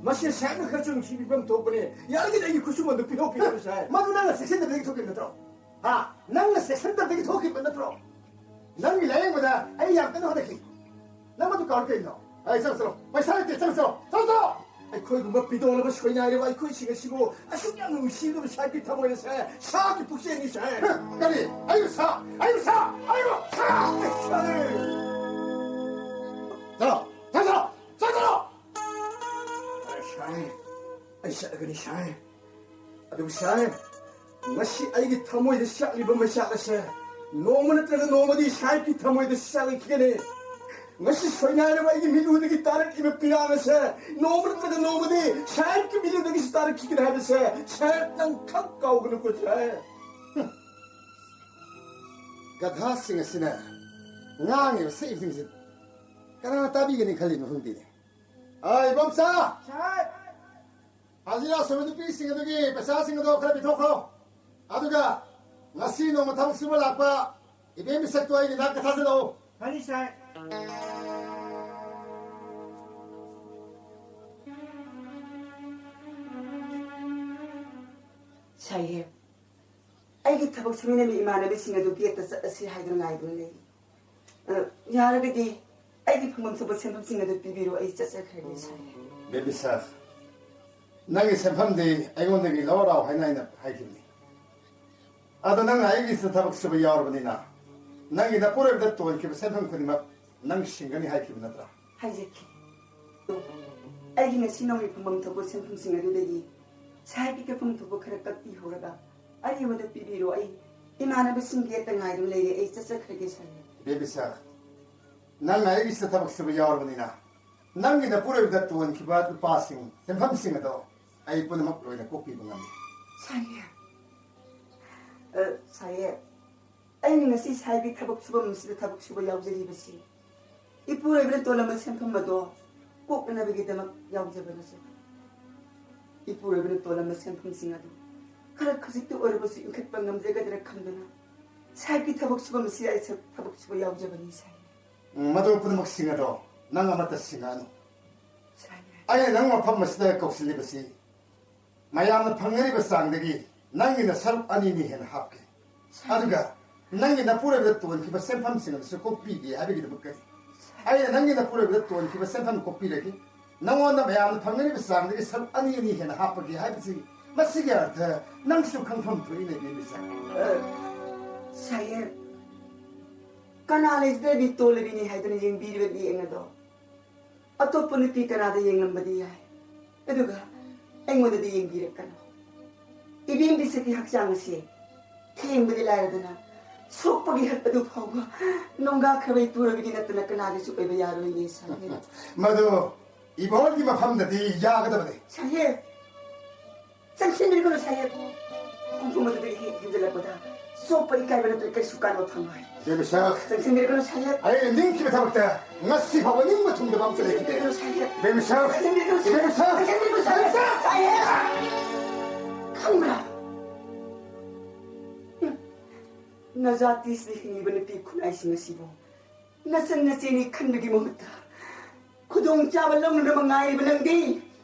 ꯃꯁꯤ ꯁꯥꯍꯦꯕꯅ ꯈꯔꯁꯨ ꯅꯨꯡꯁꯤꯕꯤꯐꯝ ꯊꯣꯛꯄꯅꯤ꯫ ꯌꯥꯔꯒꯗꯤ ꯑꯩꯒꯤ ꯈꯨꯠꯁꯨꯃꯟꯗꯨ ꯄꯤꯊꯣꯛꯄꯤꯔꯣ, ꯁꯥꯍꯦꯕ꯫ ꯃꯗꯨ ꯅꯪꯅ ꯆꯦꯛꯁꯤꯟꯗꯕꯗꯒꯤ ꯊꯣꯛꯈꯤꯕ ꯅꯠꯇ꯭ꯔꯣ? ꯍꯥ? ꯅꯪꯅ ꯆꯦꯛꯁꯤꯟꯗꯕꯗꯒꯤ ꯊꯣꯛꯈꯤꯕ ꯅꯠꯇ꯭ꯔꯣ? ꯅꯪꯒꯤ ꯂꯥꯌꯦꯡꯕꯗ ꯑꯩ ꯌꯥꯝ ꯀꯟꯅ ꯍꯣꯠꯅꯈꯤ꯫ ꯅꯪ ꯃꯗꯨ ꯀꯥꯎꯔꯦ ꯀꯩꯅꯣ? ꯑꯩ ꯆꯠꯂꯣ, ꯆꯠꯂꯣ꯫ ꯄꯩꯁꯥ ꯂꯩꯇꯦ, ꯆꯠꯂꯣ, ꯆꯠꯂꯣ꯫ ꯆꯠꯂꯣ, ꯆꯠꯂꯣ꯫ ꯑꯩꯈꯣꯏꯒꯨꯝꯕ ꯄꯤꯗꯣꯜꯂꯕ ꯁꯣꯏꯅꯥꯏꯔꯕ ꯑꯩꯈꯣꯏꯁꯤꯡ ꯑꯁꯤꯕꯨ ꯑꯁꯨꯛ ꯌꯥꯝꯅ ꯅꯨꯡꯁꯤꯕꯤꯕ ꯁꯥꯍꯦꯕꯀꯤ ꯊꯃꯣꯏꯅ ꯁꯥꯍꯦꯕ, ꯁꯥꯒꯤ ꯄꯨꯛꯆꯦꯜꯅꯤ ꯁꯥꯍꯦꯕ꯫ ꯍ, ꯀꯔꯤ? ꯑꯩꯕꯨ ꯁꯥ? ꯑꯩꯕꯨ ꯁꯥ? ꯑꯩꯕꯨ ꯁꯥ? ꯆꯠꯂꯣ, ꯆꯠꯂꯣ, ꯆꯠꯂꯣ꯫ ꯁꯥꯍꯦꯕ, ꯑꯩ ꯆꯠꯂꯒꯅꯤ ꯁꯥꯍꯦꯕ꯫ ꯑꯗꯨꯕꯨ ꯁꯥꯍꯦꯕ, ꯉꯁꯤ ꯑꯩꯒꯤ ꯊꯃꯣꯏꯗ ꯆꯥꯛꯂꯤꯕ ꯃꯩꯆꯥꯛ ꯑꯁꯦ ꯅꯣꯡꯃ ꯅꯠꯇ꯭ꯔꯒ ꯅꯣꯡꯃꯗꯤ ꯁꯥꯍꯦꯕꯀꯤ ꯊꯃꯣꯏꯗ ꯆꯥꯛꯂꯛꯈꯤꯒꯅꯤ꯫ ꯉꯁꯤ ꯁꯣꯏꯅꯥꯏꯔꯕ ꯑꯩꯒꯤ ꯃꯤꯠꯂꯨꯗꯒꯤ ꯇꯥꯔꯛꯂꯤꯕ ꯄꯤꯔꯥꯡ ꯑꯁꯦ ꯅꯣꯡꯃ ꯅꯠꯇ꯭ꯔꯒ ꯅꯣꯡꯃꯗꯤ ꯁꯥꯍꯦꯕꯀꯤ ꯃꯤꯠꯂꯨꯗꯒꯤꯁꯨ ꯇꯥꯔꯛꯈꯤꯒꯅꯤ ꯍꯥꯏꯕꯁꯦ ꯁꯥꯍꯦꯕ ꯅꯪ ꯈꯪ ꯀꯥꯎꯒꯅꯨꯀꯣ ꯁꯥꯍꯦꯕ꯫ ꯒꯙꯥꯁꯤꯡ ꯑꯁꯤꯅ ꯉꯥꯡꯉꯤꯕ ꯁꯛꯏꯕꯁꯤꯡꯁꯤ ꯀꯅꯥꯅ ꯇꯥꯕꯤꯒꯅꯤ ꯈꯜꯂꯤꯅꯣ ꯈꯪꯗꯦꯅꯦ꯫ ꯑꯩ ꯏꯕꯣꯝꯆꯥ! ꯁꯥꯍꯦꯕ! ꯍꯖꯤꯔꯥ ꯁꯨꯕ ꯅꯨꯄꯤꯁꯤꯡ ꯑꯗꯨꯒꯤ ꯄꯩꯁꯥꯁꯤꯡ ꯑꯗꯣ ꯈꯔ ꯄꯤꯊꯣꯛꯈ꯭ꯔꯣ꯫ ꯑꯗꯨꯒ ꯉꯁꯤ ꯅꯣꯡꯃ ꯊꯕꯛ ꯁꯨꯕ ꯂꯥꯛꯄ ꯏꯕꯦꯝ ꯃꯤꯁꯛꯇꯣ ꯑꯩꯒꯤ ꯅꯥꯛꯇ ꯊꯥꯖꯤꯜꯂꯛꯑꯣ꯫ ꯐꯅꯤ ꯁꯥꯔ꯫ ꯁꯥꯍꯦꯕ, ꯑꯩꯒꯤ ꯊꯕꯛ ꯁꯨꯃꯤꯟꯅꯕ ꯏꯃꯥꯟꯅꯕꯤꯁꯤꯡ ꯑꯗꯨ ꯒꯦꯠꯇ ꯆꯠꯂꯁꯤ ꯍꯥꯏꯗꯨꯅ ꯉꯥꯏꯗꯨꯅ ꯂꯩꯔꯤ꯫ ꯑ, ꯌꯥꯔꯒꯗꯤ ꯑꯩꯒꯤ ꯐꯪꯐꯝ ꯊꯣꯛꯄ ꯁꯦꯟꯐꯝꯁꯤꯡ ꯑꯗꯨ ꯄꯤꯕꯤꯔꯣ, ꯑꯩ ꯆꯠꯆꯈ꯭ꯔꯒꯦ ꯁꯥꯍꯦꯕ꯫ ꯕꯦꯕꯤ ꯁꯥꯍꯦꯕ, ꯅꯪꯒꯤ ꯁꯦꯟꯐꯝꯗꯤ ꯑꯩꯉꯣꯟꯗꯒꯤ ꯂꯧꯔꯥꯎ ꯍꯥꯏꯅ ꯑꯩꯅ ꯍꯥꯏꯈꯤꯕꯅꯤ꯫ ꯑꯗꯣ ꯅꯪꯅ ꯑꯩꯒꯤꯁꯤꯗ ꯊꯕꯛ ꯁꯨꯕ ꯌꯥꯎꯔꯕꯅꯤꯅ ꯅꯪꯒꯤ ꯅꯄꯨꯔꯣꯏꯕꯗ ꯇꯣꯟꯈꯤꯕ ꯁꯦꯟꯐꯝ ꯈꯨꯗꯤꯡꯃꯛ ꯅꯪ ꯁꯤꯡꯒꯅꯤ ꯍꯥꯏꯈꯤꯕ ꯅꯠꯇ꯭ꯔꯥ? ꯍꯥꯏꯖꯈꯤ꯫ ꯑꯩꯒꯤ ꯉꯁꯤ ꯅꯣꯡꯃꯒꯤ ꯐꯪꯐꯝ ꯊꯣꯛꯄ ꯁꯦꯟꯐꯝꯁꯤꯡ ꯑꯗꯨꯗꯒꯤ ꯁꯥꯍꯦꯕꯀꯤ ꯐꯪꯐꯝ ꯊꯣꯛꯄ ꯈꯔ ꯀꯛꯄꯤꯍꯧꯔꯒ ꯑꯔꯦꯝꯕꯗ ꯄꯤꯕꯤꯔꯣ꯫ ꯑꯩ ꯏꯃꯥꯟꯅꯕꯁꯤꯡꯒꯤ ꯌꯦꯠꯇ ꯉꯥꯏꯗꯨꯅ ꯂꯩꯔꯦ꯫ ꯑꯩ ꯆꯠꯆꯈ꯭ꯔꯒꯦ ꯁꯥꯍꯦꯕ꯫ ꯕꯦꯕꯤ ꯁꯥꯍꯦꯕ, ꯅꯪ ꯑꯩꯒꯤꯁꯤꯗ ꯊꯕꯛ ꯁꯨꯕ ꯌꯥꯎꯔꯕꯅꯤꯅ ꯅꯪꯒꯤ ꯅꯄꯨꯔꯣꯏꯕꯗ ꯇꯣꯟꯈꯤꯕ ꯂꯨꯄꯥꯁꯤꯡ, ꯁꯦꯟꯐꯝꯁꯤꯡ ꯑꯗꯣ ꯑꯩ ꯄꯨꯝꯅꯃꯛ ꯂꯣꯏꯅ ꯀꯣꯛꯄꯤꯕ ꯉꯝꯃꯤ꯫ ꯁꯥꯍꯦꯕ, ꯑ, ꯁꯥꯍꯦꯕ, ꯑꯩꯅ ꯉꯁꯤ ꯁꯥꯍꯦꯕꯀꯤ ꯊꯕꯛ ꯁꯨꯐꯝ ꯑꯁꯤꯗ ꯊꯕꯛ ꯁꯨꯕ ꯌꯥꯎꯖꯔꯤꯕꯁꯤ ꯏꯄꯨꯔꯣꯏꯕꯅ ꯇꯣꯜꯂꯝꯕ ꯁꯦꯟꯐꯝ ꯑꯗꯣ ꯀꯣꯛꯅꯅꯕꯒꯤꯗꯃꯛ ꯌꯥꯎꯖꯕ ꯅꯠꯆꯗꯦ꯫ ꯏꯄꯨꯔꯣꯏꯕꯅ ꯇꯣꯜꯂꯝꯕ ꯁꯦꯟꯐꯝꯁꯤꯡ ꯑꯗꯨ ꯈꯔ ꯈꯖꯤꯛꯇ ꯑꯣꯏꯔꯕꯁꯨ ꯏꯟꯈꯠꯄ ꯉꯝꯖꯒꯗ꯭ꯔꯥ ꯈꯟꯗꯨꯅ ꯁꯥꯍꯦꯕꯀꯤ ꯊꯕꯛ ꯁꯨꯐꯝ ꯑꯁꯤꯗ ꯑꯩ ꯊꯕꯛ ꯁꯨꯕ ꯌꯥꯎꯖꯕꯅꯤ ꯁꯥꯍꯦꯕ꯫ ꯎꯝ, ꯃꯗꯨ ꯄꯨꯝꯅꯃꯛꯁꯤꯡ ꯑꯗꯣ ꯅꯪ ꯑꯃꯠꯇ ꯁꯤꯡꯉꯛꯑꯅꯨ꯫ ꯁꯥꯍꯦꯕ꯫ ꯑꯩꯅ ꯅꯪ ꯃꯐꯝ ꯑꯁꯤꯗ ꯀꯧꯁꯤꯜꯂꯤꯕꯁꯤ ꯃꯌꯥꯝꯅ ꯐꯪꯅꯔꯤꯕ ꯆꯥꯡꯗꯒꯤ ꯅꯪꯒꯤꯅ ꯁꯔꯨꯛ ꯑꯅꯤꯅꯤ ꯍꯦꯟꯅ ꯍꯥꯞꯀꯦ꯫ ꯑꯗꯨꯒ ꯅꯪꯒꯤ ꯅꯄꯨꯔꯣꯏꯕꯗ ꯇꯣꯟꯈꯤꯕ ꯁꯦꯟꯐꯝꯁꯤꯡ ꯑꯗꯨꯁꯨ ꯀꯣꯛꯄꯤꯒꯦ ꯍꯥꯏꯕꯒꯤꯗꯃꯛꯇꯅꯤ꯫ ꯑꯩꯅ ꯅꯪꯒꯤ ꯅꯄꯨꯔꯣꯏꯕꯗ ꯇꯣꯟꯈꯤꯕ ꯁꯦꯟꯐꯝ ꯀꯣꯛꯄꯤꯔꯒꯦ꯫ ꯅꯉꯣꯟꯗ ꯃꯌꯥꯝꯅ ꯐꯪꯅꯔꯤꯕ ꯆꯥꯡꯗꯒꯤ ꯁꯔꯨꯛ ꯑꯅꯤ ꯑꯅꯤ ꯍꯦꯟꯅ ꯍꯥꯞꯄꯒꯦ ꯍꯥꯏꯕꯁꯤ, ꯃꯁꯤꯒꯤ ꯑꯔꯊ ꯅꯪꯁꯨ ꯈꯪꯐꯝ ꯊꯣꯛꯏꯅꯦ, ꯕꯦꯝꯕꯤꯁꯥ꯫ ꯑ, ꯁꯥꯍꯦꯕ, ꯀꯅꯥ ꯂꯩꯖꯗꯕꯤ ꯇꯣꯜꯂꯕꯤꯅꯤ ꯍꯥꯏꯗꯨꯅ ꯌꯦꯡꯕꯤꯔꯤꯕ ꯃꯤꯠꯌꯦꯡ ꯑꯗꯣ ꯑꯇꯣꯞꯄ ꯅꯨꯄꯤ ꯀꯅꯥꯗ ꯌꯦꯡꯂꯝꯕꯗꯤ ꯌꯥꯏ, ꯑꯗꯨꯒ ꯑꯩꯉꯣꯟꯗꯗꯤ ꯌꯦꯡꯕꯤꯔꯛꯀꯅꯨ꯫ ꯏꯕꯦꯝ ꯕꯤꯁꯛꯀꯤ ꯍꯛꯆꯥꯡ ꯑꯁꯤ ꯊꯦꯡꯕꯗꯤ ꯂꯥꯏꯔꯗꯅ ꯁꯣꯛꯄꯒꯤ ꯍꯛꯄꯗꯨ ꯐꯥꯎꯕ ꯅꯣꯡꯒꯥꯈ꯭ꯔꯕ ꯏꯄꯨꯔꯣꯏꯕꯒꯤ ꯅꯠꯇꯅ ꯀꯅꯥꯒꯤꯁꯨ ꯑꯣꯏꯕ ꯌꯥꯔꯣꯏꯅꯦ ꯁꯥꯍꯦꯕ꯫ ꯃꯗꯨ ꯏꯕꯣꯜꯒꯤ ꯃꯐꯝꯗꯗꯤ ꯌꯥꯒꯗꯕꯅꯤ꯫ ꯁꯥꯍꯦꯕ, ꯆꯪꯁꯤꯟꯕꯤꯔꯒꯅꯨ ꯁꯥꯍꯦꯕ꯫ ꯄꯨꯡ ꯄꯨꯝꯕꯗꯨꯗꯒꯤ ꯍꯦꯛ ꯍꯦꯟꯖꯜꯂꯛꯄꯗ ꯆꯣꯞꯄ ꯏꯀꯥꯏꯕ ꯅꯠꯇ꯭ꯔꯒ ꯀꯔꯤꯁꯨ ꯀꯥꯟꯅꯕ ꯐꯪꯂꯣꯏ꯫ ꯕꯦꯝꯕꯤꯁꯥ, ꯆꯪꯁꯤꯟꯕꯤꯔꯒꯅꯨ ꯁꯥꯍꯦꯕ꯫ ꯑꯩꯅ ꯅꯤꯡꯈꯤꯕ ꯊꯕꯛꯇ ꯉꯁꯤ ꯐꯥꯎꯕ ꯅꯤꯡꯕ ꯊꯨꯡꯗꯕ ꯑꯃꯠꯇ ꯂꯩꯈꯤꯗꯦ꯫ ꯆꯪꯁꯤꯟꯕꯤꯔꯒꯅꯨ ꯁꯥꯍꯦꯕ꯫ ꯕꯦꯝꯕꯤꯁꯥ, ꯆꯪꯁꯤꯟꯕꯤꯔꯒꯅꯨ ꯁꯥꯍꯦꯕ꯫ ꯕꯦꯝꯕꯤꯁꯥ, ꯆꯪꯁꯤꯟꯕꯤꯔꯒꯅꯨ ꯁꯥꯍꯦꯕ꯫ ꯕꯦꯝꯕꯤꯁꯥ! ꯁꯥꯍꯦꯕ! ꯈꯪꯕ꯭ꯔꯥ? ꯅꯖꯥꯇꯤꯁꯤꯗ ꯍꯤꯡꯂꯤꯕ ꯅꯨꯄꯤ ꯈꯨꯟꯅꯥꯏꯁꯤꯡ ꯑꯁꯤꯕꯨ ꯅꯆꯟ ꯅꯆꯦꯅꯤ ꯈꯟꯕꯒꯤ ꯃꯍꯨꯠꯇ ꯈꯨꯗꯣꯡꯆꯥꯕ ꯂꯧꯅꯅꯕ ꯉꯥꯏꯔꯤꯕ ꯅꯪꯗꯤ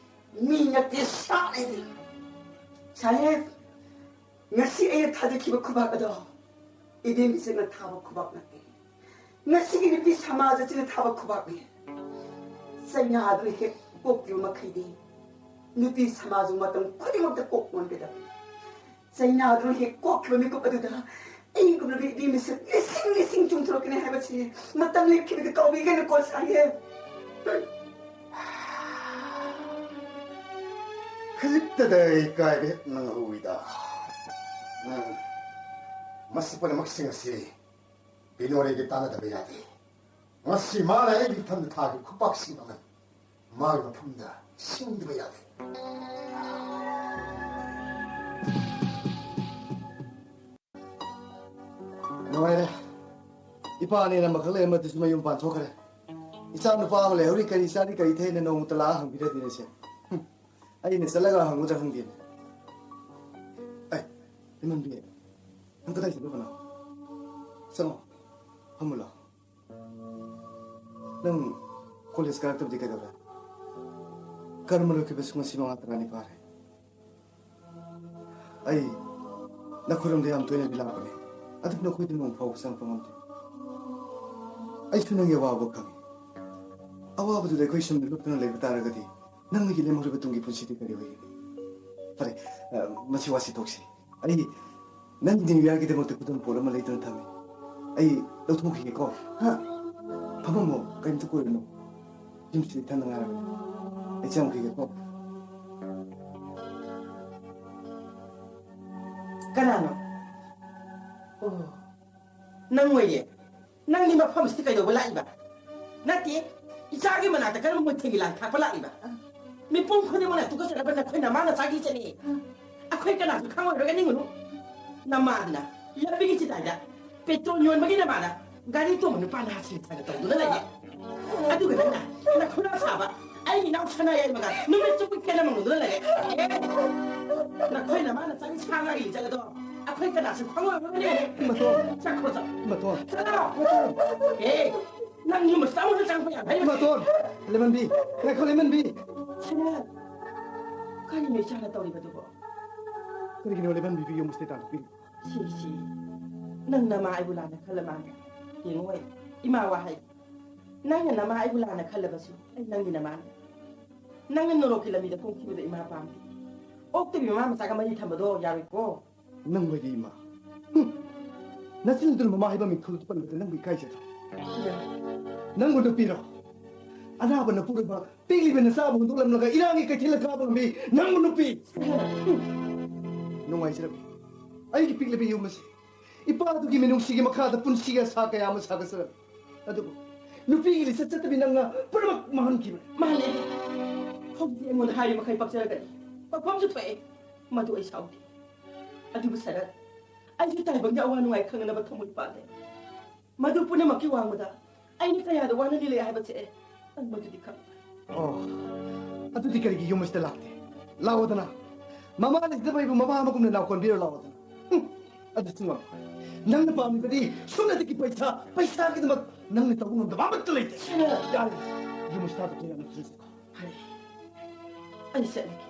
ꯃꯤ ꯅꯠꯇꯦ, ꯁꯥꯅꯤ꯫ ꯁꯥꯍꯦꯕ, ꯉꯁꯤ ꯑꯩꯅ ꯊꯥꯖꯈꯤꯕ ꯈꯨꯕꯥꯛ ꯑꯗꯣ ꯏꯕꯦꯝ ꯏꯆꯟꯅ ꯊꯥꯕ ꯈꯨꯕꯥꯛ ꯅꯠꯇꯦ꯫ ꯉꯁꯤꯒꯤ ꯅꯨꯄꯤ ꯁꯃꯥꯖ ꯑꯁꯤꯅ ꯊꯥꯕ ꯈꯨꯕꯥꯛꯅꯤ꯫ ꯆꯩꯅꯥꯗꯨꯅ ꯍꯦꯛ ꯄꯣꯛꯈꯤꯕ ꯃꯈꯩꯗꯤ ꯅꯨꯄꯤ ꯁꯃꯥꯖ ꯃꯇꯝ ꯈꯨꯗꯤꯡꯃꯛꯇ ꯀꯣꯛ ꯑꯣꯟꯒꯗꯕꯅꯤ꯫ ꯆꯩꯅꯥꯗꯨꯅ ꯍꯦꯛ ꯀꯣꯛꯈꯤꯕ ꯃꯤꯀꯨꯞ ꯑꯗꯨꯗ ꯑꯩꯒꯨꯝꯂꯕ ꯏꯕꯤ ꯃꯤꯁꯛ ꯂꯤꯁꯤꯡ ꯂꯤꯁꯤꯡ ꯆꯣꯡꯊꯣꯔꯛꯀꯅꯤ ꯍꯥꯏꯕꯁꯤ ꯃꯇꯝ ꯂꯦꯞꯈꯤꯕꯗ ꯀꯥꯎꯕꯤꯒꯅꯨꯀꯣ ꯁꯥꯍꯦꯕ꯫ ꯈꯖꯤꯛꯇꯗ ꯏꯀꯥꯏꯕ ꯍꯦꯛ ꯅꯪꯍꯧꯏꯗ꯫ ꯎꯝ꯫ ꯃꯁꯤ ꯄꯨꯝꯅꯃꯛꯁꯤꯡ ꯑꯁꯤ ꯕꯤꯅꯣꯔꯦꯒꯤ ꯇꯥꯟꯅꯗꯕ ꯌꯥꯗꯦ꯫ ꯉꯁꯤ ꯃꯥꯅ ꯑꯩꯒꯤ ꯃꯐꯝꯗ ꯊꯥꯈꯤꯕ ꯈꯨꯄꯥꯛꯁꯤꯡ ꯑꯃ ꯃꯥꯒꯤ ꯃꯐꯝꯗ ꯁꯤꯡꯗꯕ ꯌꯥꯗꯦ꯫ ꯅꯨꯡꯉꯥꯏꯔꯦ꯫ ꯏꯄꯥꯅꯦꯅ ꯑꯃꯈꯛ ꯂꯩꯔꯝꯕꯗꯨꯁꯨ ꯃꯌꯨꯝ ꯄꯥꯟꯊꯣꯛꯈ꯭ꯔꯦ꯫ ꯏꯆꯥ ꯅꯨꯄꯥ ꯑꯃ ꯂꯩꯍꯧꯔꯤ, ꯀꯔꯤ ꯆꯥꯔꯤ ꯀꯔꯤ ꯊꯛꯏꯅ ꯅꯣꯡꯃꯇ ꯂꯥꯛꯑ ꯍꯪꯕꯤꯔꯗꯤꯅꯦ ꯁꯦ꯫ ꯍꯨꯝ꯫ ꯑꯩꯅ ꯆꯠꯂꯒ ꯍꯪꯉꯨꯗ꯭ꯔꯥ ꯈꯪꯗꯦꯅꯦ꯫ ꯑꯩ, ꯏꯃꯟꯕꯤ, ꯅꯪ ꯀꯗꯥꯏ ꯆꯠꯂꯨꯕꯅꯣ? ꯆꯪꯉꯣ, ꯐꯝꯃꯨ ꯂꯥꯎ꯫ ꯅꯪ ꯀꯣꯂꯦꯖ ꯀꯥꯔꯛꯇꯕꯗꯤ ꯀꯩꯗꯧꯔꯦ? ꯀꯔꯝꯕ ꯂꯣꯏꯈꯤꯕꯁꯨ ꯉꯁꯤ ꯃꯉꯥ ꯇꯔꯥꯅꯤ ꯐꯥꯔꯦ꯫ ꯑꯩ ꯅꯈꯣꯏꯔꯣꯝꯗ ꯌꯥꯝ ꯇꯣꯏꯅꯗꯤ ꯂꯥꯛꯄꯅꯦ, ꯑꯗꯨꯕꯨ ꯅꯈꯣꯏꯗ ꯅꯣꯡ ꯐꯥꯎꯕ ꯆꯪꯉꯛꯄ ꯉꯝꯗꯦ꯫ ꯑꯩꯁꯨ ꯅꯪꯒꯤ ꯑꯋꯥꯕ ꯈꯪꯉꯤ꯫ ꯑꯋꯥꯕꯗꯨꯗ ꯑꯩꯈꯣꯏ ꯁꯨꯝꯅ ꯂꯨꯞꯇꯨꯅ ꯂꯩꯕ ꯇꯥꯔꯒꯗꯤ ꯅꯪ ꯑꯩꯒꯤ ꯂꯦꯝꯍꯧꯔꯤꯕ ꯇꯨꯡꯒꯤ ꯄꯨꯟꯁꯤꯗꯤ ꯀꯔꯤ ꯑꯣꯏꯒꯅꯤ? ꯐꯔꯦ, ꯑ, ꯃꯁꯤ ꯋꯥꯁꯤ ꯇꯣꯛꯁꯤ꯫ ꯑꯩ ꯅꯪ ꯅ꯭ꯌꯨ ꯏꯌꯥꯔꯒꯤꯗꯃꯛꯇ ꯈꯨꯗꯣꯜ ꯄꯣꯠ ꯑꯃ ꯂꯩꯗꯨꯅ ꯊꯝꯃꯤ꯫ ꯑꯩ ꯂꯧꯊꯣꯛꯈꯤꯒꯦꯀꯣ꯫ ꯍꯥ? ꯐꯝꯃꯝꯃꯣ, ꯀꯔꯤꯝꯇ ꯀꯣꯏꯔꯨꯅꯨ꯫ ꯌꯨꯝꯁꯤꯗ ꯏꯊꯟꯗ ꯉꯥꯏꯔꯕꯅꯤ꯫ ꯑꯩ ꯆꯪꯉꯨꯈꯤꯒꯦꯀꯣ꯫ ꯀꯅꯥꯅꯣ? ꯑꯣ, ꯅꯪ ꯑꯣꯏꯔꯦ꯫ ꯅꯪꯗꯤ ꯃꯐꯝꯁꯤꯗ ꯀꯩꯗꯧꯕ ꯂꯥꯛꯏꯕ? ꯅꯠꯇꯦ, ꯏꯆꯥꯒꯤ ꯃꯅꯥꯛꯇ ꯀꯔꯝꯕ ꯃꯣꯏꯊꯦꯡꯒꯤ ꯂꯥꯡ ꯊꯥꯛꯄ ꯂꯥꯛꯂꯤꯕ? ꯃꯤꯄꯨꯝ ꯈꯨꯗꯤꯡꯃꯛꯅ ꯇꯨꯀꯠꯆꯔꯕ ꯅꯈꯣꯏ ꯅꯃꯥ ꯅꯆꯥꯒꯤ ꯏꯆꯠꯅꯤ꯫ ꯑꯩꯈꯣꯏ ꯀꯅꯥꯁꯨ ꯈꯪꯉꯣꯏꯔꯣꯏ, ꯅꯤꯡꯉꯨꯅꯨ꯫ ꯅꯃꯥꯗꯨꯅ ꯂꯝꯕꯤꯒꯤ ꯆꯤꯗꯥꯏꯗ ꯄꯦꯇ꯭ꯔꯣꯜ ꯌꯣꯟꯕꯒꯤ ꯅꯃꯥꯗ ꯒꯥꯔꯤ ꯇꯣꯡꯕ ꯅꯨꯄꯥ ꯅꯍꯥꯁꯤꯡ ꯁꯥꯒ ꯇꯧꯗꯨꯅ ꯂꯩꯌꯦ꯫ ꯑꯗꯨꯒ ꯅꯪꯅ ꯅꯈꯨꯔꯥ ꯁꯥꯕ ꯑꯩꯒꯤ ꯏꯅꯥꯎ ꯁꯅꯥ ꯌꯥꯏꯃꯒ ꯅꯨꯃꯤꯠ ꯆꯨꯞꯄ ꯈꯦꯠꯅ ꯃꯪꯗꯨꯅ ꯂꯩꯔꯦ꯫ ꯑꯦ, ꯅꯈꯣꯏ ꯅꯃꯥ ꯅꯆꯥꯒꯤ ꯁꯥ ꯉꯥꯒꯤ ꯏꯖꯠ ꯑꯗꯣ ꯑꯩꯈꯣꯏ ꯀꯅꯥꯁꯨ ꯈꯪꯉꯣꯏꯕꯅꯦ꯫ ꯏꯃꯥꯇꯣꯟ꯫ ꯆꯠꯈ꯭ꯔꯣ, ꯆꯠ꯫ ꯏꯃꯥꯇꯣꯟ꯫ ꯆꯠꯂꯣ꯫ ꯑꯦ, ꯅꯪ ꯌꯨꯝ ꯑꯁꯤꯗ ꯑꯃꯨꯛ ꯆꯪꯕ ꯌꯥꯝ ꯍꯩꯕꯅꯦ꯫ ꯏꯃꯥꯇꯣꯟ꯫ ꯂꯩꯃꯟꯕꯤ꯫ ꯉꯥꯏꯈꯣ, ꯂꯩꯃꯟꯕꯤ꯫ ꯁꯤꯅ ꯀꯔꯤꯅꯣ ꯏꯆꯥꯅ ꯇꯧꯔꯤꯕꯗꯨꯕꯣ? ꯀꯔꯤꯒꯤꯅꯣ ꯂꯩꯃꯟꯕꯤꯕꯨ ꯌꯨꯝ ꯑꯁꯤꯗ ꯇꯥꯟꯊꯣꯛꯄꯤꯔꯤꯕ? ꯁꯤꯁꯤ, ꯅꯪ ꯅꯃꯥ ꯑꯩꯕꯨ ꯂꯥꯟꯅ ꯈꯜꯂ ꯃꯥꯜꯂꯦ꯫ ꯌꯦꯡꯉꯣꯏ, ꯏꯃꯥ ꯋꯥꯍꯩ꯫ ꯅꯪꯅ ꯅꯃꯥ ꯑꯩꯕꯨ ꯂꯥꯟꯅ ꯈꯜꯂꯕꯁꯨ ꯑꯩ ꯅꯪꯒꯤ ꯅꯃꯥꯅꯤ꯫ ꯅꯪꯅ ꯅꯣꯔꯣꯛꯀꯤ ꯂꯝꯕꯤꯗ ꯈꯣꯡꯊꯤꯕꯗꯣ ꯏꯃꯥ ꯄꯥꯝꯗꯦ꯫ ꯑꯣꯛꯇꯕꯤ ꯃꯃꯥ ꯃꯆꯥꯒ ꯃꯔꯤ ꯊꯝꯕꯗꯣ ꯌꯥꯔꯣꯏꯀꯣ꯫ ꯅꯪꯕꯨꯗꯤ ꯏꯃꯥ꯫ ꯍꯨꯝ! ꯅꯆꯤꯟꯗꯨꯅ ꯃꯃꯥ ꯍꯥꯏꯕ ꯃꯤꯡꯊꯣꯜꯗꯨ ꯄꯟꯕꯗ ꯅꯪꯕꯨ ꯏꯀꯥꯏꯖꯗ꯭ꯔꯣ? ꯅꯪꯕꯨ ꯅꯨꯄꯤꯔꯣ? ꯑꯅꯥꯕ ꯅꯄꯨꯔꯣꯏꯕ, ꯄꯤꯛꯂꯤꯕ ꯅꯆꯥꯕꯨ ꯍꯨꯟꯗꯣꯛꯂꯝꯂꯒ ꯏꯔꯥꯡꯒꯤ ꯀꯩꯊꯦꯜꯗ ꯀꯥꯕ ꯉꯝꯕꯤ ꯅꯪꯕꯨ ꯅꯨꯄꯤ! ꯅꯨꯡꯉꯥꯏꯖꯔꯝꯃꯤ꯫ ꯑꯩꯒꯤ ꯄꯤꯛꯂꯤꯕ ꯌꯨꯝ ꯑꯁꯤ ꯏꯄꯥꯗꯨꯒꯤ ꯃꯤꯅꯨꯡꯁꯤꯒꯤ ꯃꯈꯥꯗ ꯄꯨꯟꯁꯤꯒꯤ ꯑꯁꯥ ꯀꯌꯥ ꯑꯃ ꯁꯥꯒꯠꯆꯔꯝꯃꯤ꯫ ꯑꯗꯨꯕꯨ ꯅꯨꯄꯤꯒꯤ ꯂꯤꯆꯠ ꯆꯠꯇꯕꯤ ꯅꯪꯅ ꯄꯨꯝꯅꯃꯛ ꯃꯥꯡꯍꯟꯈꯤꯕꯅꯤ꯫ ꯃꯥꯅꯦ꯫ ꯍꯧꯖꯤꯛꯇꯤ ꯑꯩꯉꯣꯟꯗ ꯍꯥꯏꯔꯤꯕ ꯃꯈꯩ ꯄꯛꯆꯔꯒꯅꯤ꯫ ꯄꯛꯐꯝꯁꯨ ꯊꯣꯛꯑꯦ꯫ ꯃꯗꯨ ꯑꯩ ꯁꯥꯎꯗꯦ꯫ ꯑꯗꯨꯕꯨ ꯁꯔꯠ, ꯑꯩꯁꯨ ꯇꯥꯏꯕꯪꯒꯤ ꯑꯋꯥ ꯅꯨꯡꯉꯥꯏ ꯈꯪꯅꯅꯕ ꯊꯃꯣꯏ ꯄꯥꯜꯂꯦ꯫ ꯃꯗꯨ ꯄꯨꯝꯅꯃꯛꯀꯤ ꯋꯥꯡꯃꯗ ꯑꯩꯅ ꯀꯌꯥꯗ ꯋꯥꯅ ꯂꯤꯂꯦ ꯍꯥꯏꯕꯁꯦ ꯅꯪ ꯃꯗꯨꯗꯤ ꯈꯪꯕ꯭ꯔꯥ? ꯑꯣ, ꯑꯗꯨꯗꯤ ꯀꯔꯤꯒꯤ ꯌꯨꯝ ꯑꯁꯤꯗ ꯂꯥꯛꯇꯦ? ꯂꯥꯛꯑꯣꯗꯅ꯫ ꯃꯃꯥ ꯂꯩꯖꯗꯕ ꯑꯩꯕꯨ ꯃꯃꯥ ꯑꯃꯒꯨꯝꯅ ꯂꯥꯎ ꯀꯣꯟꯕꯤꯔꯣ, ꯂꯥꯛꯑꯣꯗꯅ꯫ ꯍꯨꯝ, ꯑꯗꯨꯁꯨ ꯉꯝꯃꯣꯏ꯫ ꯅꯪꯅ ꯄꯥꯝꯃꯤꯕꯗꯤ ꯁꯨꯞꯅꯇꯒꯤ ꯄꯩꯁꯥ, ꯄꯩꯁꯥꯒꯤꯗꯃꯛ ꯅꯪꯅ ꯇꯧꯕ ꯉꯝꯗꯕ ꯑꯃꯠꯇ ꯂꯩꯇꯦ꯫ ꯌꯥꯔꯦ, ꯌꯨꯝ ꯑꯁꯤꯗ ꯇꯥꯗꯕ ꯌꯥꯝꯅ ꯊꯨꯖꯤꯜꯂꯨ꯫ ꯐꯔꯦ, ꯑꯩ ꯆꯠꯂꯒꯦ꯫